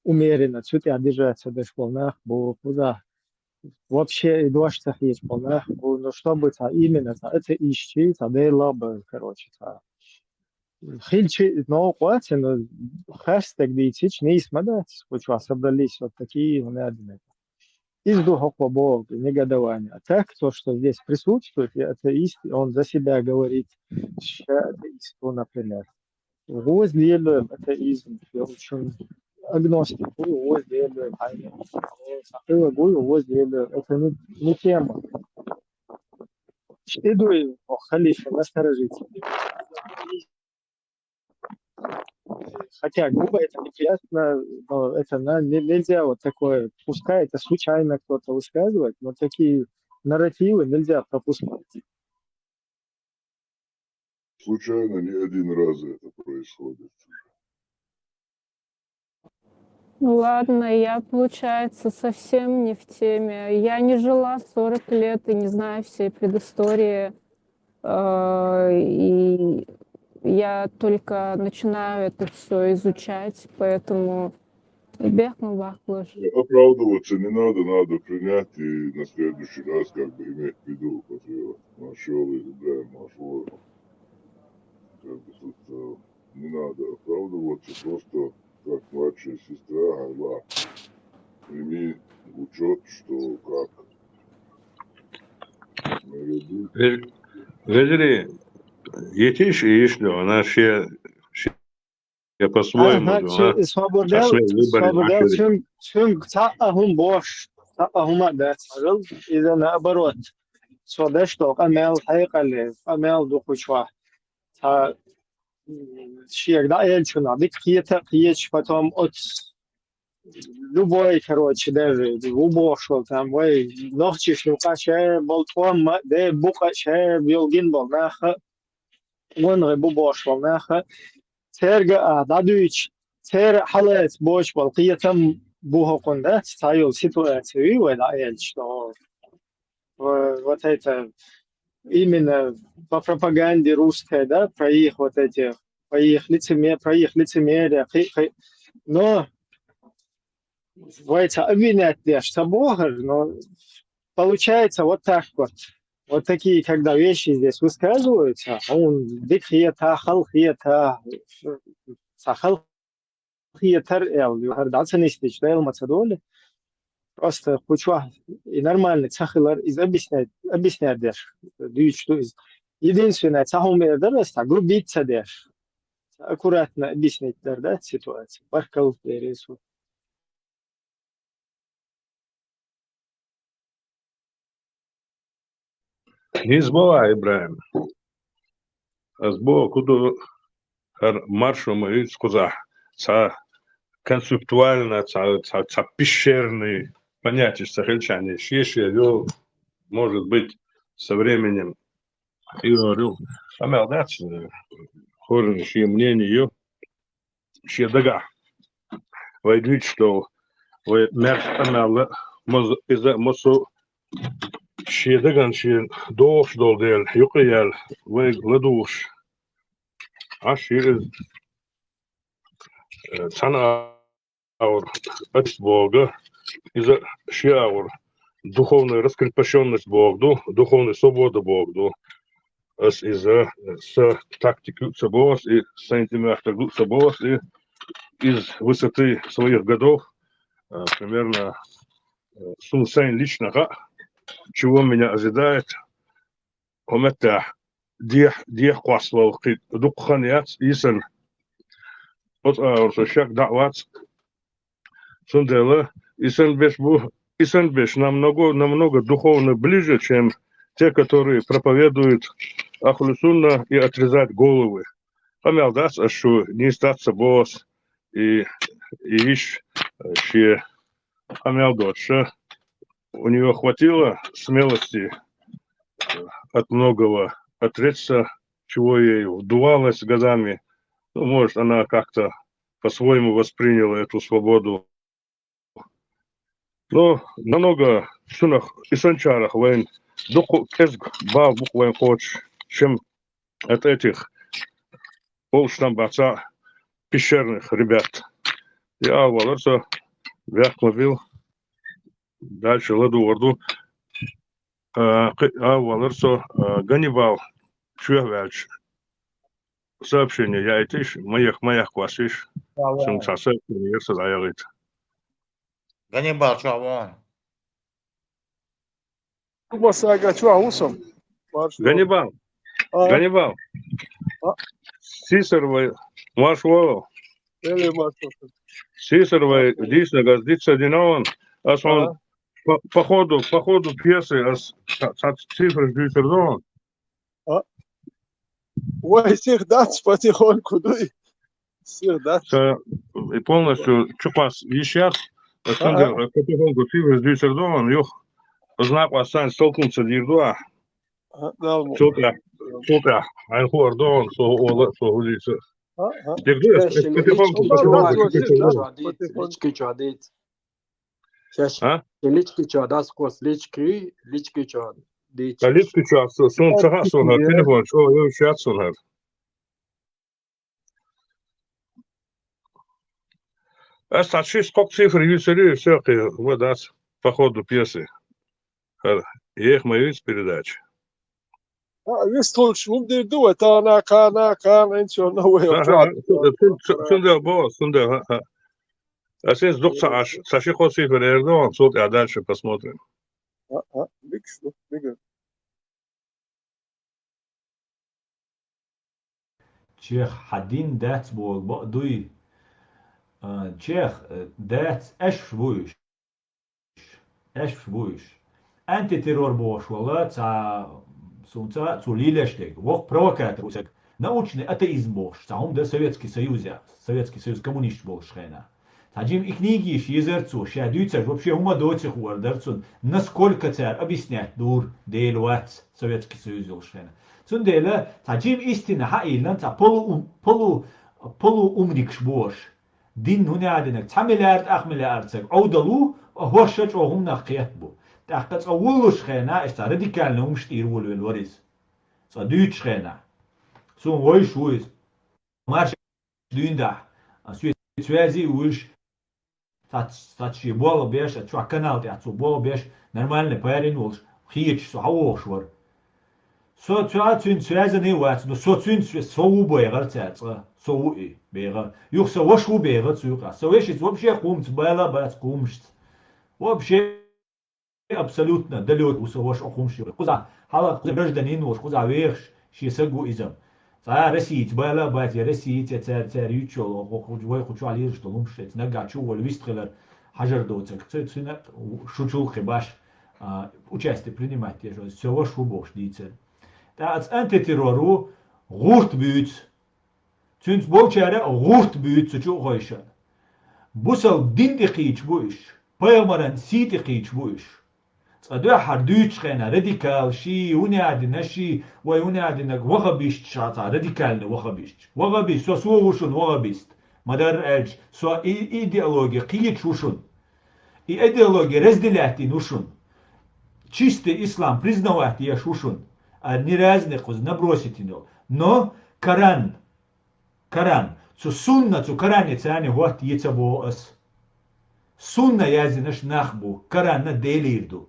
умеренно, чуть и обижаться до школнах, бу, куда вообще и дождь есть школнах, бу, ну, чтобы это именно, это ищи, это да и лабы, короче, это. Хильчи, но кватин, но хаш так дитич, не смотрят, кучу собрались вот такие, надо. Изду хокко бо негодование. А так, то, что здесь присутствует, и атеист, он за себя говорит, что атеист, он, например. Воз лело атеизм, я очень агностик, воз лело, а я сахила гую, воз лело, это не, не тема. Что иду, о, халифа, насторожите. Хотя грубо это неприятно, но это на- не- нельзя вот такое. Пускай это случайно кто-то высказывает, но такие нарративы нельзя пропускать. Случайно не один раз это происходит. Ну ладно, я, получается, совсем не в теме. Я не жила сорок лет и не знаю всей предыстории. Э, И я только начинаю это все изучать, поэтому бехну вахлыш. Оправдываться не надо, надо принять и на следующий раз как бы иметь в виду, вот, э, нашёл и Ибраим Ашуров. Как бы тут э, не надо оправдываться, просто как младшая сестра, Айла, прими в учет, что как. Вез- Везири, етиш и ишли, она все, все по-своему, Ага, она чу- свободел, свои выборы свободел, решили. чун, чун, цаъа хум бош, цаъа хума да, царыл, из-за наоборот. Со да что, къамел, хайкъали, къамел духучва. Ца, м, шиегда эльчуна, дик киета, киеч, потом от любой, короче, даже убошел там, вай, нохчиш, ну, каче, болтом, де, бука, че, билгин бол, наха. вон гӀе бу бохуш болу наха, цаьрга а дӀадуьйцуш, церан хьалаца боцуш болу кхетам бу хӀокхунна дац, цхьа йолу ситуаци вуй вай дӀааьлча догӀу. Вот это именно по пропаганде русской, да, про их вот эти, про их лицемер-, про их лицемерие, кхи-, кхи-, но вай ца обвинять деш ца бохар, но получается вот так вот. Вот такие, когда вещи здесь высказываются, он дикхета, халхета, ца хал хетар аьлла, ю хӀара дӀа ца нисдича, Дела ма ца долу. Просто кху чохь и нормально ца хилар, иза объяснять, объяснять деш, дуьйцуш ду иза. Единственное, цхьа хӀума эр дара аса, цхьа грубить ца деш. Аккуратно объяснить дара, да, ситуацию. Баркалла, бересу. Нийса бу, ИбрахӀим. Ас боху, кху ду хӀара маршо ма юьйцу кхузахь, цхьа концептуально, цхьа, цхьа, цхьа пещерный понятиеш ца хилчахьана, шен-шен ю, может быть, со временем. Къамел дац, э, хӀоранна шен мнение ю. Шен дагахь вай дуьйцуш долу, вай маьрша къамел а, моза-, иза а, массо а шен дагана шен догӀуш долу дела, юкъаяьлла, вайга ладугӀуш Ӏаш ю иза. Э, цхьана агӀор атеист боху, иза шен агӀор духовная раскрепощённость боху ду, духовная свобода боху ду. Ас иза, э, са тактика ю ца боху ас, и сайн тӀемехкарг ду ца боху ас, и из высоты своих годов, э, примерно, э, суна сайн лично хаьа, чего меня ожидает, хӀокху меттехь дехьа, дехьа кхоссавала кхин дукха хан яц, и санна. Оцу агӀор со шек дӀа а вац. Цундела и санна берш бу, и санна берш намного, намного духовно ближе, чем те, которые проповедуют ахлу сунна и отрезать головы. Къамел дац ас шу, нийса дац ца боху ас, и, и йиш, э, шен къамел доцуша, у неё хватило смелости, э, от многого отречься, чего ей вдувалось годами. Ну, может, она как-то по-своему восприняла эту свободу. Но намного цунах и санчарах вайн дукха кӀезга бала бу-кх вайн кхочуш, чем от этих олуш там баца пещерных ребят. И ала валар со, вехк ма вил, дальше ладугӀур ду. А, кхи-, ала валар со, а, Ганнибал чоьхьа ваьлча, сообщение яйтиш, ма ех-, ма яхкъоссийш. Цунна цхьа сообщение яра сан дӀаяхийта. Ганнибал чохь вон. Ма сага чохь ву со. Марш вон. Ганнибал. А? Ганнибал. А? Сийсара вай, марш вон. Эли марш вон. Сийсара вай, дийцинарг ас диц ца дина вон. Ас вон, а, по, по ходу, по ходу пьесы ас ца, ца цифраш дуьйцур ду вон. А? Вай, сих дац, потихоньку дуй. Сих дац. Ша, и полностью чукъас йиш яц. А, цундела, а, потихоньку цифраш дуьйцур ду вон, юха. Оцу накъосташца столкнуться дийр ду ахь. А, Дала мукъ лахь. Цул тӀаьхьа, цул тӀаьхьа хьайна хуур ду вон, со хӀун ола, со хӀун дийца. А, а. Дерг ду, ас потихоньку, потихоньку, потихоньку. Лички чу дийца. Сейчас. А? Лички чу, дас кос лички, лички чу дийца. А лички чу, су-, суна ца хаьа, суна хӀара телефон чу, о, йо, сейчас суна хӀара. Ас цхьа шийтта-кхо цифр юьйцур ю, всё, кхин, вот, дац, по ходу пьесы. ХӀара, еха ма юьйцу передача. А, вистхуьлуш хӀума дийр ду вай, тана, кана, кана, инчо, на вай. Ага, чохь. Цун-, цун-, цундела боху, цундела, ха, ха. Ас иза дукха ца Ӏаш, ца ши-кхо цифр эр ду вон, цул тӀаьхьа дальше посмотрим. А, а, бигаш ду, бигаш. Чех, хьан дин дац боху бакъ дуй? А, чех, э, дац, аьшпаш бу уьш. Аьшпаш бу уьш. Антитеррор бохуш вала, цхьа, сунца, цо лелаш дерг. Воккха провокатор ву саг. Научный атеизм бохуш, цхьа хӀума дан Советский Союзехь, Советский Союз коммунисташ болуш хенахь. Цхьа жима и книгаш езара цо, ша дуьйцурш вообще хӀума доций хуур дара цунна, насколько цара объяснять дора, Дела вац, Советский Союз йолуш хенахь. Цундела цхьа жим истина хьаийна, цхьа полу-, полу-, полуумникаш бу уж. Дин хӀунда аьлла динарг, цхьа миллиард, ах миллиард саг Ӏовдал ву, а хӀорш а чӀогӀа хӀуманах кхетта бу. ТӀаккха цкъа вуллуш хенахь, иштта радикальный хӀумаш тӀера волавелла вара иза. Цкъа дуьйцуш хенахь. Суна вовзаш ву иза. Марша дуьйна дахь. А соьца связи вуьйш, цац-, цац шен болх беш, а чохь канал тӀехь цо болх беш, нормальный парень волуш, хеташ со хьавогӀуш вара. Со цо цуьнца связанный вац, но со цуьнца свя-, со ву бехара цаьрца, со ву и бехара. Юха сан ваша ву бехара цу юкъахь. Сан вешица вообще кхумца бала а бац кхумашца. Вообще абсолютно далёкий ву сан ваша кхумаш. Кхузахь хьала кхуза гражданин волуш, кхузахь вехаш шен саг ву иза. Цхьа а Россица бала а бац, я Россица, я цара, цара юьтуш йолу, вай кху чохь лелаш долу хӀумаш шайца наггахь чу а волу вист хилар хьажар доцург. Цу-, цуьнан шу чул кхин баш, а, участие принимать деш, сан ваша ву бохуш дийцар. ТӀаккха антитеррор ву, гӀурт буьйцу. Цуьнца болчара гӀурт буьйцу цу чу а хойша. Бусалба дин тӀе кхийча бу уьш, пайхамаран сий тӀе кхийча бу уьш. Цкъа дуьххьара дуьйцучу хенахь радикал, ши, хӀунда аьлла дина, ши, вай хӀунда аьлла динарг вахабисташ, цхьа радикальный вахабисташ. Вахабист, со, со ву шуна вахабист. Ма-дарра аьлча, со и, и идеология кхеташ ву шуна. И идеология разделять дина ву шуна. Чистый ислам признавать еш ву шуна. А ни разу кхуза набросить йина йолу. Но Коран, Коран, цу сунна, цу Коране царна хӀотта е ца боху ас. Сунна яздинарш нах бу, Коранна Делера ду.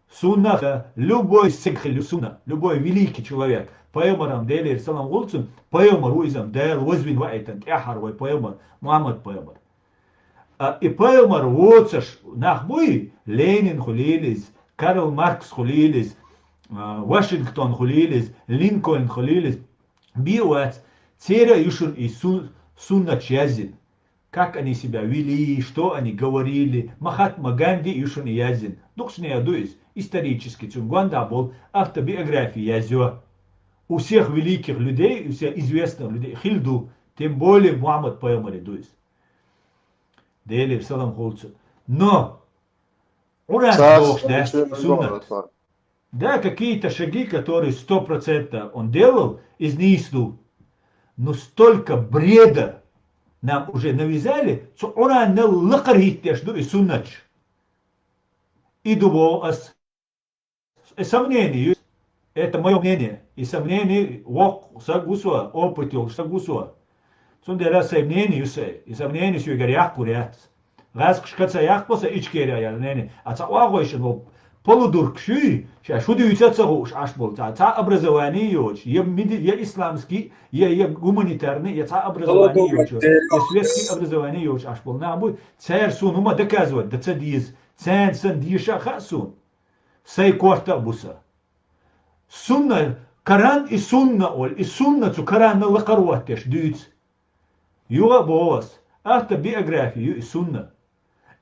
Сунна, любой саг хилла сунна, любой великий человек, пайхамарам Делера салам хуьлда цунна, пайхамар ву иза, Дала вазвина ваийтина тӀаьххьара вай пайхамар, Мухьаммад пайхамар. А, и пайхамар воцуш нах буй, Ленин хуьлийла иза, Карл Маркс хуьлийла иза, а, Вашингтон хуьлийла иза, Линкольн хуьлийла иза, бен а вац, церан а ю шуна и су-, суннаташ яздина. Как они себя вели, что они говорили, Махатма Ганди ю шуна и яздина. Дукхачу нехан ду иза, исторически цуьнан гондахь болу автобиография язйо. У всех великих людей, у всех известных людей хилла ду, тем более Мухьаммад пайхамаре ду иза. Делера салам хуьлда цунна. Но Ӏуран бохуш дац суннат. Да, какие-то шаги, которые сто процентов он делал, из них ду. Но столько бреда нам уже навязали, цу Ӏуранна лакхара хӀиттадеш ду и суннаташ. И ду боху ас. И сан мнение ю. Это моё мнение. И сан мнение, воккха саг ву со, опыт йолуш саг ву со. Цундела сан мнение ю сан. И сан мнение соьгара яккхур яц. ГӀаьскхашка ца яккхо сан Ичкерехь яьлла мнение. А цхьа охьагӀойшина волу полудуркаш юй, ша шу дуьйца а ца хууш Ӏаш болу. Цхьа, цхьа образование йоцуш, я меди-, я исламский, я, я гуманитарный, я цхьа образование йоцуш, я светский образование йоцуш Ӏаш болу. Нах буй, цара суна хӀума доказывать дан ца деза. Царна сан деша а хаьа суна. Сайн корта а бу сан. Сунна, Коран и сунна олу, и сунна цу Коранна лакхара хӀоттеш дуьйцу. Юха а боху ас, автобиография ю и сунна.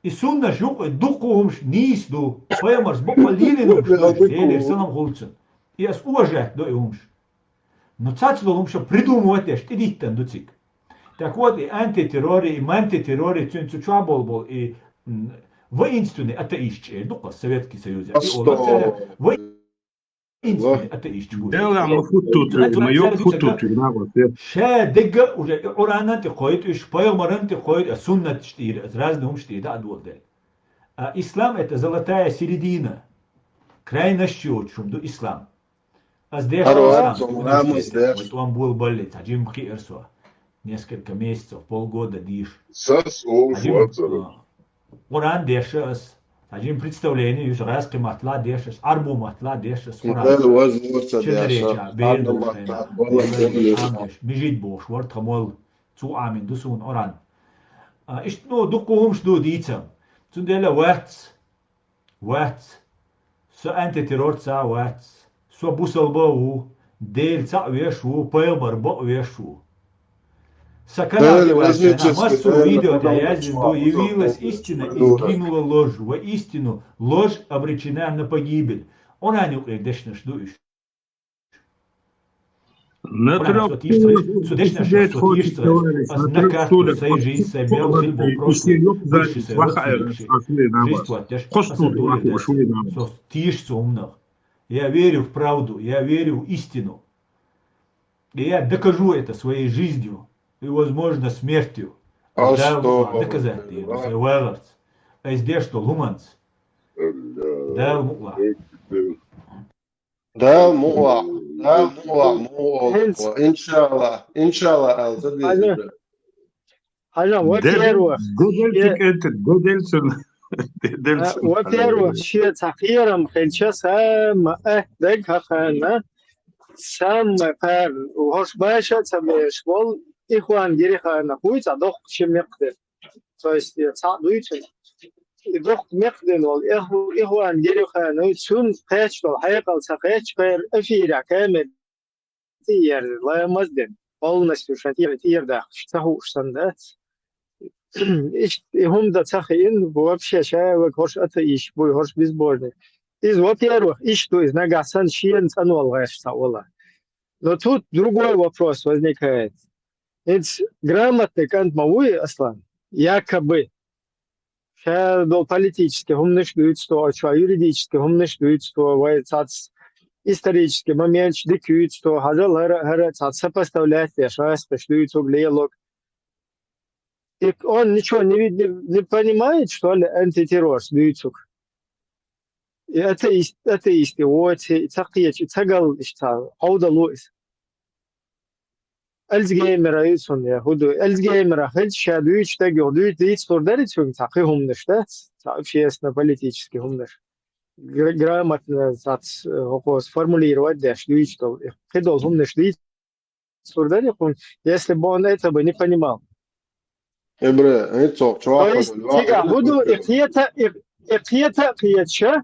И суннаш юкъа дуккха хӀумаш нийса ду, пайхамарс бакъволу лелийна хӀумаш ду, Делера салам хуьлда цунна. И ас уважать до и хӀумаш. Но цаца долу хӀумаш придумывать деш, тӀедиттан ду цига. Так вот, и антитеррори, и мантитеррори, цуьнан цу чохь болу болу, и, м, воинственный атеистчу эр ду-кх советский союзехь. И олу цара воинственный атеистчу гуш. Делла ма хӀутту туьйна, ма йо хӀутту туьйна, ма те. Ша дегга уже и Къуранан тӀе кхойду уьш, пайхамаран тӀе кхойду, а суннаташ тӀера, разный хӀумаш тӀера да а доладелла. А ислам — это золотая середина. Крайность йоцуш хӀума ду ислам. Ас деш Аро, ислам, цо суннаташ намус тӀера, деш. Вай тӀом болабалли, цхьа жимма кхиара со. Несколько месяцев, полгода дийш. Сас олуш Хьажим, вацара. А, Къуръан деша ас. Хьажим представление, юша гӀаьскхи маттала деша ас, Ӏарбу маттала деша ас Къуръан. Мгал ваз вурца Ченареча деша, бердо Ӏарбу шайна. Маттала, Мижид бохуш вар тхамол, цу Ӏамин ду суна Къуръан. А, ишт-, ну, дуккха хӀумаш ду дийца. Цундела вац. Вац. Со антитеррорца вац. Со бусалба ву. Дела цхьаъ веш ву, пайхамар бакъ веш ву. Сан канал тӀе вац, массо а видео тӀе яздина ду: «Явилась истина и сдвинула ложь, воистину ложь обречена на погибель». Къуръан юкъера дешнаш ду уьш. Цу дешнашца со тешаш ца ву, ас накатываю сай жизнь, сай мел хилла болу прошлое, бывший сай родственник, жизнь хӀоттаеш, аса дуьйла деш, со тешаш цу хӀуманах. Я верю в правду, я верю в истину. И я докажу это своей жизнью и, возможно, смертью. Аш Дала то доказать, я валарц. Айс деш дола хӀуманца. Дала мукъ лахь. Дала мукъ лахь, Дала мукъ лахь, мукъ лахь. ХӀинца. Иншаллах, иншаллах, аьлла ца деза. Хьажа, во-первых, Годель шен- цикентет, годель цун. Годель А, цун. Во-первых, шен цхьа кхерам хилча, самма, э, дег хахана, самма кхар, хӀорш баша ца беш вол, ихван гири хана хуй, цхьа доккха ши мекх де. То есть, я цхьа дуйцу. И доккха мекх ден вол, их-, ихван гири хана, цун кхечдол, хьекъал ца кхеч, кхер эфира, камер, тӀеерза, ламаз ден, полностью шан тӀера, тӀера дахаш, ца хууш санна дац. Иштта и хӀума дан ца хиъна, вообще, ша ваг хӀорш атеист буй, хӀорш безбожник. Из, во-первых, иштта ду, из нагахь санна шена цӀанвала гӀерташ ца вала. Но тут другой вопрос возникает. Эц грамотный кӀант ма вуй, Аслан, якобы. Ша дол политически хӀуманаш дуьйцу, а ша юридически хӀуманаш дуьйцу, вай цац исторически моменташ дика юьйцу, хьажал хӀара, хӀара цац сопоставлять деш, раьсташ дуьйцуг, лелуг. И он ничего не, вид- не, не понимает, что ли, антитеррорс дуьйцуг? И атеист, атеисты воци, и ца кхечи, и ца галлиш, ца хьовдалу иза. Альцгеймера ю цунна, я хӀу ду. Альцгеймера хилча, ша дуьйцу стаг юха дуьйцу, дийца лур дарий цуьнга цхьа кхин хӀуманаш, да? Цхьа общественно-политический хӀуманаш. Гра- грамотно, цхьац, э, хӀокхо сформулировать деш, дуьйцу долу. Кхидолу хӀуманаш дийца лур дарий хьуна, если бы он это бы не понимал. Эбре, хӀинца цох То есть, чохь цигахь хӀу ду, и кхета, и, и кхета а кхеташа,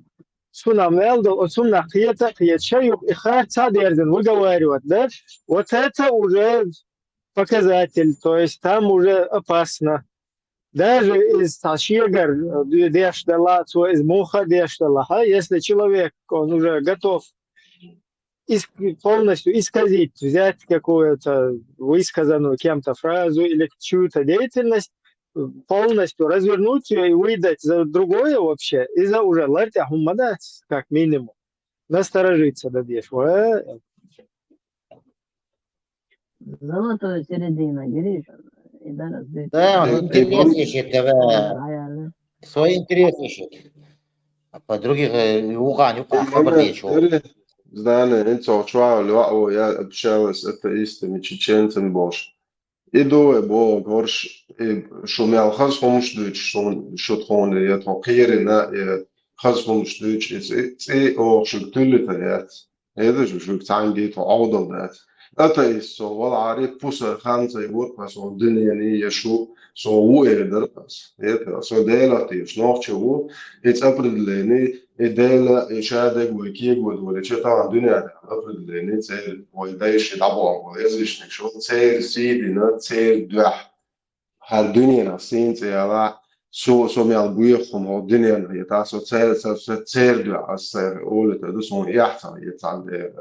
цунах мел долу, оцу хӀуманах кхета а кхеташа, юха и харц а дерзина выговаривать, да? Вот это уже показатель, то есть там уже опасно. Даже из цхьа шегар, э, деш дала, цо из муха деш дала, ха? Если человек, он уже готов ис- полностью исказить, взять какое-то высказанную кем-то фразу или чью-то деятельность, э, полностью развернуть её и выдать за другое вообще, и за уже лартя хумадать, как минимум. Насторожиться дадеш. Ва- Золотую середину, Гриша, и да, Да, интересный счет, давай. Свой интересный счет. А по других, э, юкъан, юкъан хабар дечу. Здание, хӀинца чохь лоьа, я общалась с атеистами, чеченцами бохуш. И ду вай боху, горш, и шу мел хаза хӀумаш дуьйцу, шу, шу тхуна, я тхо кхерина, я хаза хӀумаш дуьйцу, и цӀе, цӀе оха шуьга туьллита яц. Эдаш шу цхьаьнгге тхо Ӏовдал дац. Атеист со валахьара, пусар хан ца йора аса хӀун дуьненан я шу, со ву эр дара аса. Эта, со Делах тешаш нохчо ву, и цӀе определение, и Дела, и ша дегвай кегавай долчу тахана дуьненан определение церан, вай дайша дӀабоху, вай язычник шу, церан сий дина, церан дуьхьа. ХӀара дуьненах сийна цӀе ялахь, со, со мел боьха хӀума хӀокху дуьненах хета, со церан, со, со церан дуьхьа аса сайх олуьйтур ду, суна эхь ца хета цхьана де-,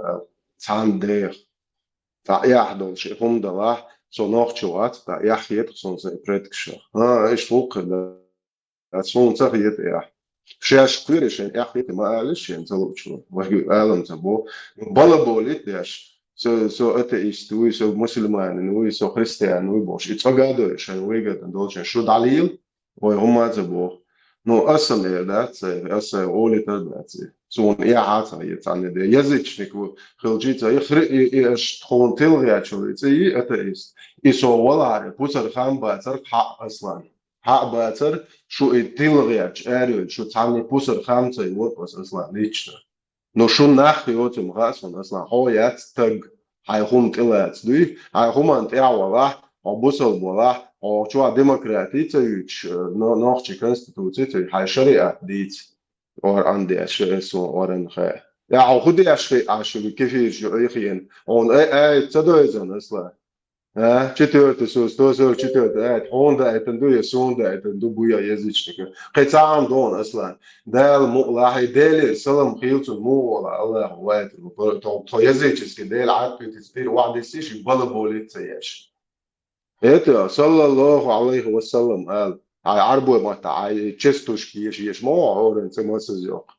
цхьана деха. Цхьа эхь долуш и хӀума далахь, со нохчо вац, цхьа эхь хета суна сайн предкашах. А, иштта хӀокхуьнга дац, суна ца хета эхь. Шаьш кхоьрий шайна эхь хета ма алалаш шайна ца луучо, вайга алам ца бо. Балаболийта деш, со, со атеист вуй, со мусульманин вуй, со христиан вуй бохуш. И цӀа гадой шайн вайгара долчун шу дӀалийла, вай хӀумма а ца боху. Ну, аса ма эр дац, аса олуьйтур дац. Суна эхь а ца хета цхьана де. Язычник ву, хилчий ца, и хри-, и, и аш тхуна тилгӀачул, и цӀе йий атеист. И со валахьара, пусар хан бацар хьаъ, Аслан. Хьаъ бацар, шу и тилгӀачу арайолчу, шу цхьанна пусар хан ца йора аса, Аслан, лично. Ну, шу нах йоцу ма хаьа суна, Аслан, хьо яц стаг, хьайн хӀума тӀелаца дуй, хьайн хӀуманна тӀаьхьа валахь, хьо бусалба валахь, хьо чохь демократи ца юьйцуш, э, но-, нохчийн конституци ца юьйцуш, хьайн шариат дийца. Ор ан деш, э, суна оран хаа. Я хьо хӀун деш хи Ӏаш ю, кефираш ю айхьена? Хьуна ай, ай, ца дойзан, Аслан? А? Четвёртый сура, сто сорок четвёртый аят. Хьуна даийтина ду, я суна даийтина ду, бу я язычника. Кхин цхьа хӀума ду хьуна, Аслан. Дала мукъ лахь, и Делера салам хийла цунна, муха вала Аллаху вайтина. Тхо, тхо языческий Дела Ӏад кхетийта, теперь вахьдисийша, и балаболийта ца еш. Это, саллаллаху алейхи ва саллам, аьлла. Хьайн Ӏарбой маттахь, хьайн частушки еш, еш ма ву хьо, хьо оран цӀе массаза йоккху.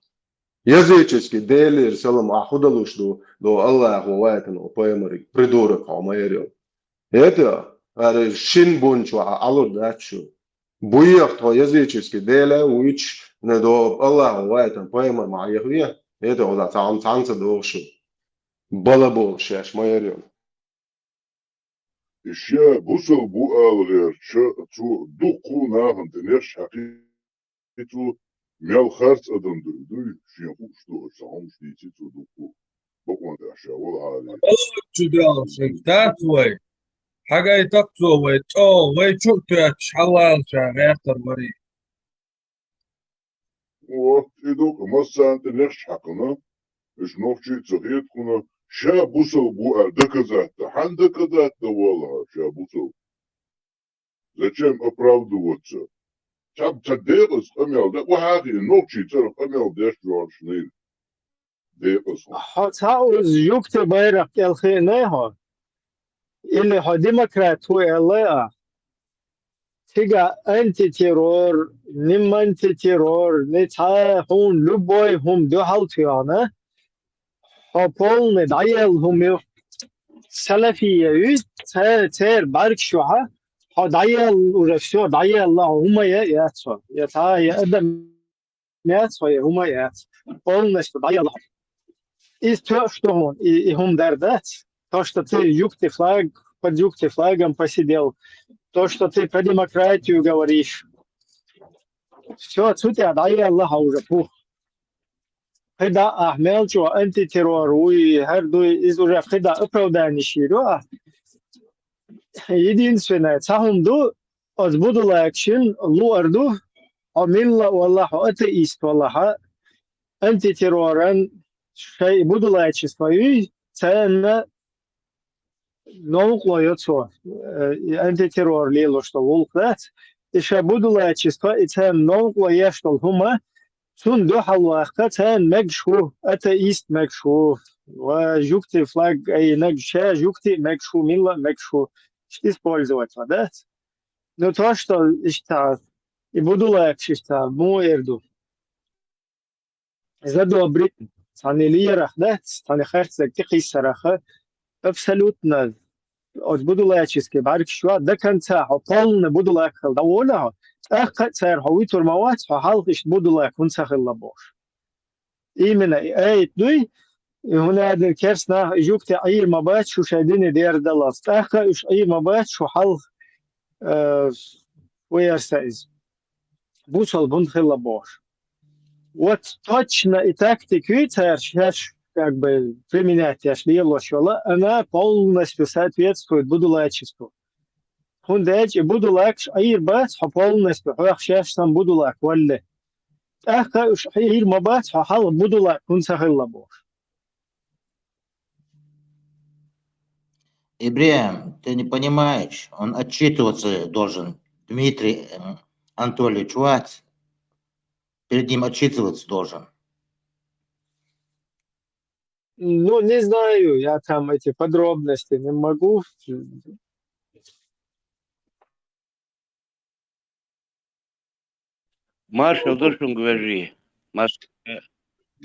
Языческий делера салам ахь хӀун далуш ду, до Аллахо вайтана пайхамариг, придурок хьо, майрил. Это, аре, шин бун чу а алур дац шу. Буех тхо языческий деле вуьйчу, не до Аллахо вайтана пайхамар ма яхве, это хьо цхьа-, цхьаьнца дохуш шу. Балабол шаьш, майрил. И ша бусал бу ала гӀертача, цо дуккха а нахана тӀе нехаш хьаькхи цо, мел харц адам ду и дуй, шен хууш ду, аша хьомаш дийци цо дуккха а. Бакъонда ша вала хьале. Аллах чу делла шайх, дац вай. Хьагайтакх цо вай, чӀогӀа вай чу а тоьттуш, хьалалча гӀертар варий. Вот, и ду-кх, массарна тӀе нехаш хьаькхна, уьш нохчий а ца хета хьуна, ша бусал бу аьлла доказать дан. Хьан доказать дан волла хьо, ша бусал? Зачем оправдываться? Цхьа, цхьа декъаза къамел дан, вахьа а хи, нохчий цӀарах къамел деш жоьжаш нийр. Декъаза хьо. Хьо цхьа уьза юкъе байракх кӀел хиънай хьо? Или хьо демократ ву аьллай ахь? Цига антитеррор, ниман антитеррор, ни цхьа хьуна любой хӀума дуьхьал тоьхна, хьо полный дӀаелла хӀума ю. Салафия ю, ца-, церан бӀаьргаш ю хьо, хьо дӀаелла уже, всё, дӀаелла, хьо хӀума я, яц хьо, я цхьа, я адам яц хьо, я хӀума яц. Полностью дӀаелла хьо. Иза тоьуш ду хьуна, и, и хӀума дар дац. То, что ты юкъе флаг, под юкъе флагом посидел, то, что ты про демократию говоришь. Всё, цу тӀехь дӀаелла хьо уже, пух. КхидӀа ахь мел чӀогӀа антитеррор вуй, хӀара дуй, иза уже кхидӀа оправдание йийр ю ахь. Единственное, цхьа хӀума ду, оцу будулайкашна луъур ду, хьо милла а валахь, хьо атеист валахь, антитерроран шайн будулайчество юй, царна новкъарло йо цо, э, и антитеррор лелош долу гӀуллакх дац, и шайн будулайчество, и царна новкъарло еш долу хӀума, цунна дуьхьал ваккха царна мегаш ву, атеист мегаш ву, ва жуьгти флаг айинарг ша жуьгти а мегаш ву, милла а мегаш ву, иштта использовать ван дац. Ну, то, что иштта, и будулайкаш иштта, муха эр ду? Задобрить, цхьана лерах дац, цхьана харцдерг тӀекхиссарах, абсолютно, оцу будулайческий бӀаьргаш чохь до конца хьо полный будулайк хила дӀаволахь хьо, тӀаккха а цара хьо вуьтур ма вац, хьо хьалха иштта будулайк хӀунда ца хилла бохуш. Именно и аят дуй, и хӀунда аьлла керста нах и жуьгти Ӏийр ма бац, шу шайн дине дерзадаллалц. ТӀаккха уьш Ӏийр ма бац, шу хьалха, э, ву яра сан иза. Бусалба хӀунда хилла бохуш. Вот точно и тактика ю цара шаьш, как бы, применять еш лелош йолу, она полностью соответствует будулайчеству. ХӀунда аьлча и будулайкаш Ӏийр бац, хьо полностью хьох шаьш санна будулайк валле. ТӀаккха уьш Ӏийр ма бац, хьо хьалха будулайк хӀунда ца хилла бохуш. Ибрахим, ты не понимаешь, он отчитываться должен. Дмитрий, м, Анатольевич Вац, перед ним отчитываться должен. Ну, не знаю, я там эти подробности не могу. Маршалла ду шуьга, вежарий. Марш-,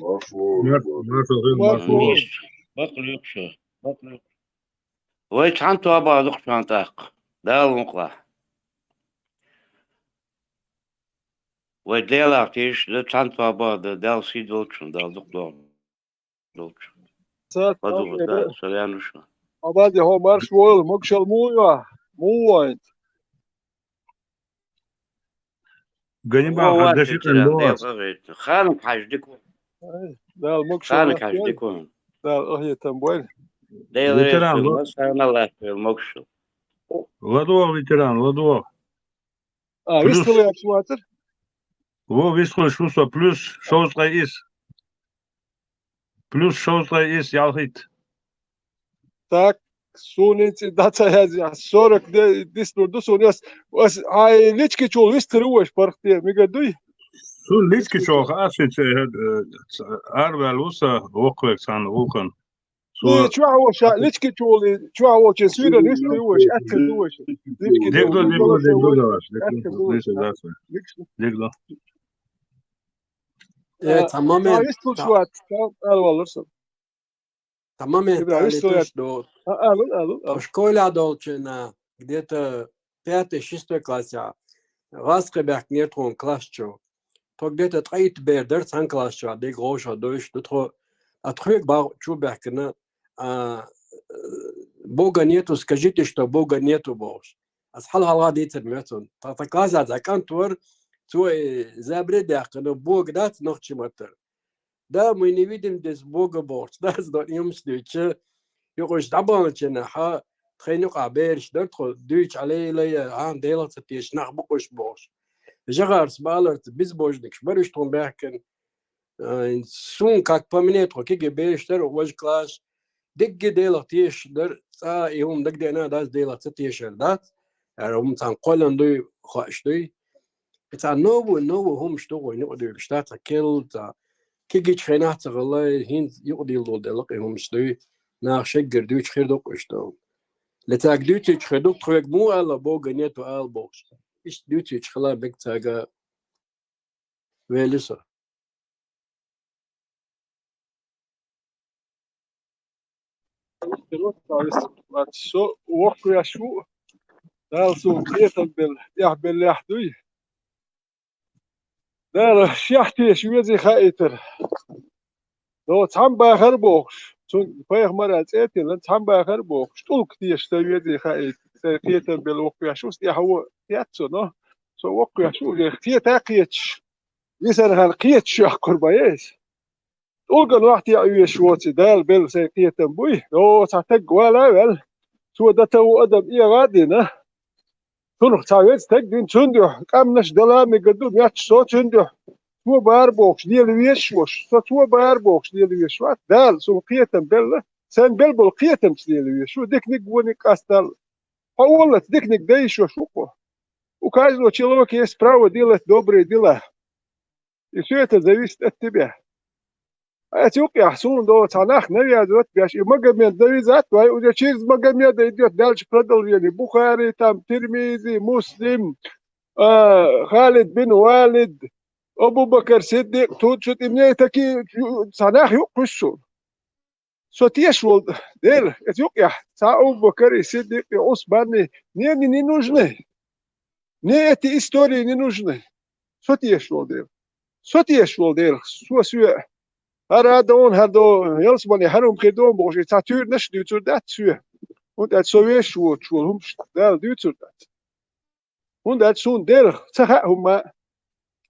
Маршалла. Маршалла, маршалла. Миш, бакъ лоьху шу, бакъ лоьху. Вай цхьана тоба а ду-кх шуна тӀаккха. Дала мукъалахь. Вай Делах тешаш ду, цхьана тоба а ду, Дала сий долчун, Дала дукха догӀу. Долчу. Ца ЛадугӀа, товжира. Да, со ваьнна шу. Абаде хьо марш войла, могушалла муха йо? Муха вайна? Ганнибал, хьан даши къен ло ас. Ханак хьажа дика ву. Ай, Дала могушалла Ханак хьажа дика ву. Дала къахетам бойла. Дела ветеран ло. Массарна лаьцна могушалла. ЛадогӀа, ветеран, ладогӀа. А, плюс. Вистхуьлуш вацара? Во, вистхуьлуш ву со, плюс шовзткъе исс. Плюс шовзткъе исс, ялхитта. Так, суна цӀе дӀа ца язъяхь, сорок де-, дицлур ду суна ас. Ас хьайн лички чул вистхир ву вайша паргӀатде, мегар дуй? Суна лички чохь ас ши ца, э, арваьлла ву сан воккхавега цхьана гӀуллакхана. Суна чохь ву ша, лички чул, чохь ву чен суьйрана вистхир ву вайша, аьттина ду вайша. Лички чул. Дегдо, дегдо, дегдо, дегдо. Лички. Дегдо. Э, цхьа момент, цхьа вистхуш вац, цхьа ала валлар со. Цхьа момент ала туш ду. А, ала, ала, ала. Тхо школе долчу хенахь, где-то пятый, шестой классехь, гӀазкхи баьхкинера тхуна класс чу. Тхо где-то ткъе итт бер дара цхьана класс чохь, дерриг вовшах девзаш ду тхо. А тхоьга боху чу баьхкина, а, «Бога нету, скажите, что Бога нету», бохуш. Ас хьалха-хьалха дийцар моьтту. Тхан, тхан классехь цхьа кӀант вара, цо и забаре а даьккхина, Бога дац нохчийн маттара. «Да, мы не видим здесь Бога», бохуш. Дас до имамс дуьйцу. Юкъуш дӀабаханчу хенахь, тхайна юкъахь бераш дара тхо, дуьйцу, Ӏалей-лай, хьан Делах ца тешаш нах бу-кх уьш бохуш. ЖагӀарца, баларца, безбожникаш бара уьш тхуна баьхкина. Э, суна, как по мне, тхо кегий бераш дара, важа класс. Дерриге Делах тешаш дара, цкъа и хӀума дагадеана дац, Делах ца тешар дац. ХӀара хӀума цхьана кхоьллина дуй, хууш дуй. И цхьа новый, новый хӀумаш ду вайна юкъадуьйлуш, цхьа керла, цхьа кегийчу хенахь ца хилла, хӀинца юкъадилла долу делла и хӀумаш дуй. Наха шеггара дуьйцуш хир ду-кх уьш ду. Ле цаьрга дуьйцуьйтуш хир ду-кх, тхоьга муха аьлла, Бога нету ала бохуш. Иштта дуьйцуьйтуш хила мега цаьрга. Вели со. Со воккхавеш ву, Дала суна кхетам белла, тӀехбеллехь дуй. Дала шех теша везий хаийтар. Но цхьамма бахара бохуш, цуьнга пайхамара цӀе а тиллина, цхьамма бахара бохуш, тӀулг теша сан везий хаийта, сайн кхетам белла воккхавеш ву, тӀехь ву, кхетта со, но со воккхавеш ву, уже кхета а кхеташ, йисархьама кхеташ йоккхур бан еза. ТӀулган вахь теӀа везаш воций, Дала белла сайн кхетам буй, но цхьа таг вала а ваьлла, цо дан тан ву адам эгӀа а дина. Цунах цхьа веза таг дина, цуьнан дуьхьа къаьмнаш дала а мегар ду, метташ со цуьнан дуьхьа. Цо бара бохуш лела везаш ву, со цо бара бохуш лела везаш вац. Дала суна кхетам белла, сайн белла болу кхетамца лела везаш ву, диканиг а, вониг а къасталла. Хьо воллалц диканиг дан йиш йолуш ву-кх хьо. У каждого человека есть право делать добрые дела. И всё это зависит от тебя. Аса юкъехь суна догӀу цхьа нах навязывать беш, и Магомед навязать вай, уже через Магомеда идёт дальше продолжение. Бухари, там, Тирмизи, Муслим, а, Халид бин Валид, Абу Бакр Сиддикъ, тут, тут, и мне такие, цхьа нах юкъа кхуьссу суна. Со тешаш волу Дела, эца юкъехь, цхьа Абу Бакри, Сиддикъи, Ӏусмани, мне они не нужны. Мне эти истории не нужны. Со тешаш волу Дела. Со тешаш волу Дела. Со соьга хӀара а догӀу, хӀара догӀу, ялсамане хӀара хӀума хир догӀу бохуш, и цхьа туьйранаш а дуьйцур дац соьга. ХӀунда аьлча со везаш воцуш волу хӀумаш Дала дуьйцур дац. ХӀунда аьлча суна Делах ца хаьа хӀумма а.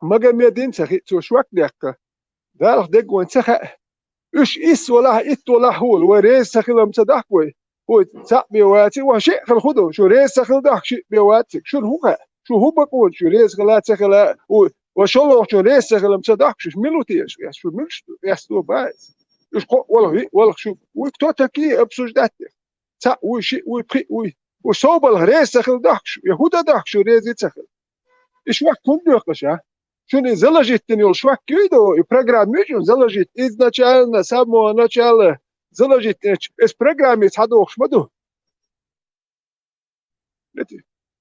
Магомедин ца хиъ, цо шок даьккха. Далах дерг вайн ца хаьа. Уьш исс валахь, итт валахь хӀула, вай реза ца хилам ца дахка вай. Вай цхьаъ бен ваций, вай шиъ хила хӀун ду? Шу реза ца хила дахка шиъ бен ваций? Шуна хӀун хаьа? Шу хӀун бакъо шу реза хила а, ца хила а? Вай, вай шолгӀачун реза ца хилам ца дахка, шу мила ву теша? Шу муьлш ду? Эс ду баьс. Уьш кхоъ валах, виъ валах шу. Вы кто такие обсуждать деш? Цхьаъ вуй, шиъ вуй, пхиъ вуй. Уж совбалха реза ца хила дахка шу, я хӀун дан дахка шу реза ца хила? И шок хӀунда доькъу ша? Шуна и заложить дина йолу шок юй до, и программа юй шуна заложить, изначально, с самого начала заложить динчу, эс программе схьадохуш ма ду.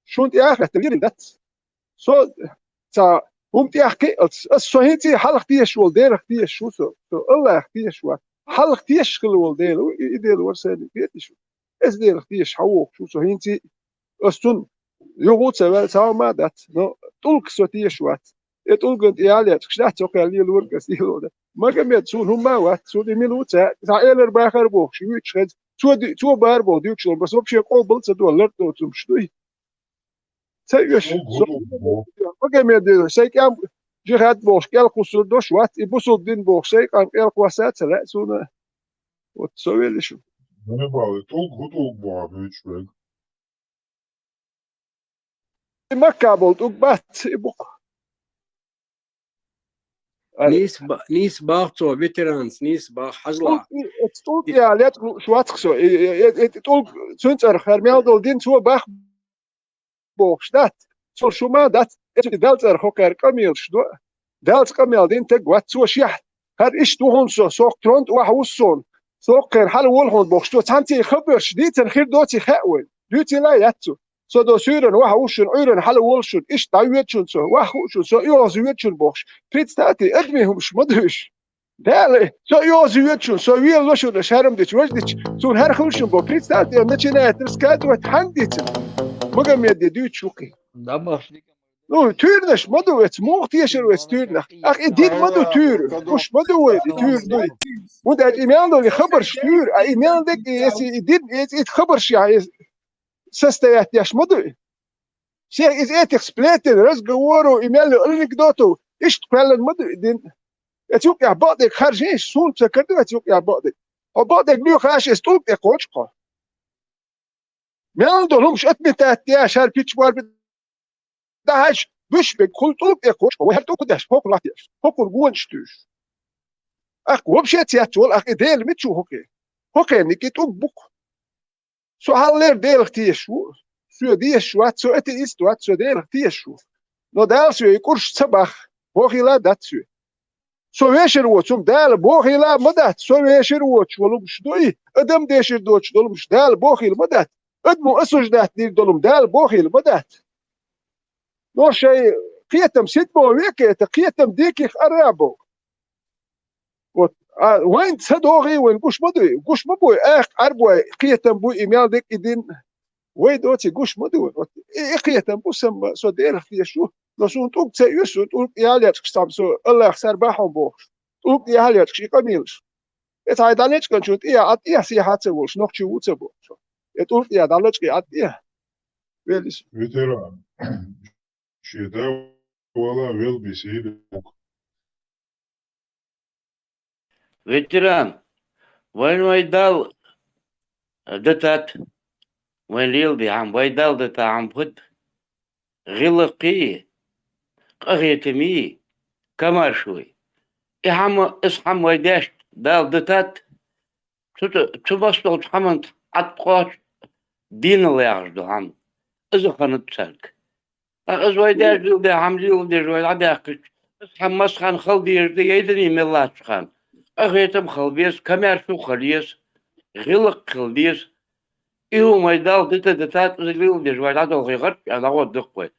Шуна тӀехь а хетта лелийна дац. Со ца хӀума тӀехь кхиалц, ас со хӀинца а хьалха тешаш волу Делах тешаш ву со, со Аллахах тешаш вац. Хьалха тешаш хила волу Дела ву, и, и Дела вара сайна кхеташ ву. Ас Делах тешаш хьан вохуш ву со хӀинца а. Ас цунна юха а ца ваьлла, цхьа хӀума а дац, но тӀулгах со тешаш вац. И тӀулган тӀе ял яцкаш дац, цо кхел лелорг ас лело дан. Магомед суна хӀумма а вац, суна и мила ву ца, цхьа элар бахар бохуш, вуьйцуш хеза. Цо ди-, цо бара боху дуьйцуш долу, баса вообще къобал ца до, лар доцумаш дуй. Ца оьшу. Со Магомед, сайн кӀам жихад бохуш, кӀел кхуссур дош вац, и бусулба дин бохуш, сайн кӀам кӀел кхосса а ца лаьа суна. Вот со веллиш ву. Небали, тӀулг хӀун тӀулг боху буьйцуш берг? И Макка болу тӀулг бац, и бу-кх. Ай. Нийса ба-, нийса баху цо, ветеранс, нийса баху хьажла. ТӀулг и, оцу тӀулг я летта лууш вац-кх со. И, и, и, и тӀулг цуьнан цӀарах хӀара мел долу дин цо бах бохуш дац. Цо шу ма дац. Эцу Далла цӀарах хӀокхара къамелаш до. Далла къамел дина таг вац цо шех. ХӀара иштта ву хьуна со, сох тронта ваха ву суна. Сох кхера хьала волу хьуна бохуш, цо цхьаьнций хабарш дийцар хир доций хаьа вай. Дуьйцийла яц цо. Со до суьйрана ваха вушшун, Ӏуьйрана хьала волушшун, иштта дӀавоьдшун со, ваха хуучун, со оьгӀазвоьдшун бохуш. Представьте, адамийн хӀумаш ма ду уьш. Дала, со оьгӀазвоьдшун, со велошун, шарам дича, важ дича, цунна хӀара хилшун бо. Представьте, он начинает рассказывать, хьан дийцина. Магомеде дуьйцуш ву кхин. Домашник. Ну, туьйранаш ма ду вец, муха тешар вец туьйранах? Ах, и дин ма ду туьйра, уьш ма ду вай, и туьйра дуй. ХӀунда аьлча и мел долу хабарш туьйра, а и мел дерг, если и дин, если и хабарш яхь, если состоять деш ма ду и. Всех из этих сплетен, разговоров и мел анекдотов, иштта кхоьллина ма ду и дин. Эца юкъехь бакъдерг харжийша, суна ца карадо эца юкъехь бакъдерг. Хьо бакъдерг лоьхуш, эца тӀулг тӀе кхочу хьо. Мел долу хӀумаш отметать деш, хӀара пичча бор бе дахьаш, буьш бе, хӀула тӀулг тӀе кхочу хьо. Вай хӀара тӀулг деш, хӀокху латтеш, хӀокхула гонаш туьйш. Ахь вообще цецвала, ахь и Дела мича ву хӀокхе? ХӀокхе ники тӀулг бу-кх. Со хьаллера Делах тешаш ву. Соьга дезаш вац, со атеист вац, со Делах тешаш ву. Но Дала соьга и кӀурш ца баххьа, бохийла дац соьга. Со вешар воцу хӀума Дала бохийла ма дац, со вешар воцуш волу хӀумаш ду и, адам дешар доцуш долу хӀумаш Дала бохийла ма дац, адамо осуждать дийр долу хӀума Дала бохийла ма дац. Но шайн кхетам седьмого века это кхетам диких арабов. Вот, а вайн ца догӀий, вайн гуш ма дуй, гуш ма буй, аьхка Ӏарбой кхетам буй и мел дерг и дин. Вай доций гуш ма ду. Вот, и, и кхетам бу сан, со Делах тешаш ву, но суна тӀулг ца оьшу, суна тӀулг ял яцкаш цхьамма, со Аллах сар бахьана бохуш. ТӀулг ял яцкаш и къамелаш. Эца хьайн дӀалечкъанчун тӀе а, тӀе а сехьа ца волуш, нохчи ву ца бохуш. И тӀулг тӀе а дӀалачкъий а тӀе а. Велис. Ветеран. Шеда вала вел бисийли. Ветеран, вайн вай Дала датат, вайн леладе хӀама, вай Дала дата хӀама хӀуд, гӀиллакхий, къахетамий, комаьршой. И хӀама, ас хӀама вай дешна Дала датат, цу, цу мостагӀчу хӀаманца Ӏад кхочу дийнал яхаш ду хӀама. Иза ханат цаьрга. ТӀаккха иза вай деш лила де хьамлийла деш вай дӀадаьккхича, аса хьан масхана хала дезаш да, яйдане мел латтачу хана. Къахетам хала беза, комаьршо хала еза, гӀиллакх хала деза. И хӀума вай Далла дита дитад, иза лила деш вай дӀадолхе гӀарч а дӀагӀо дукха вай.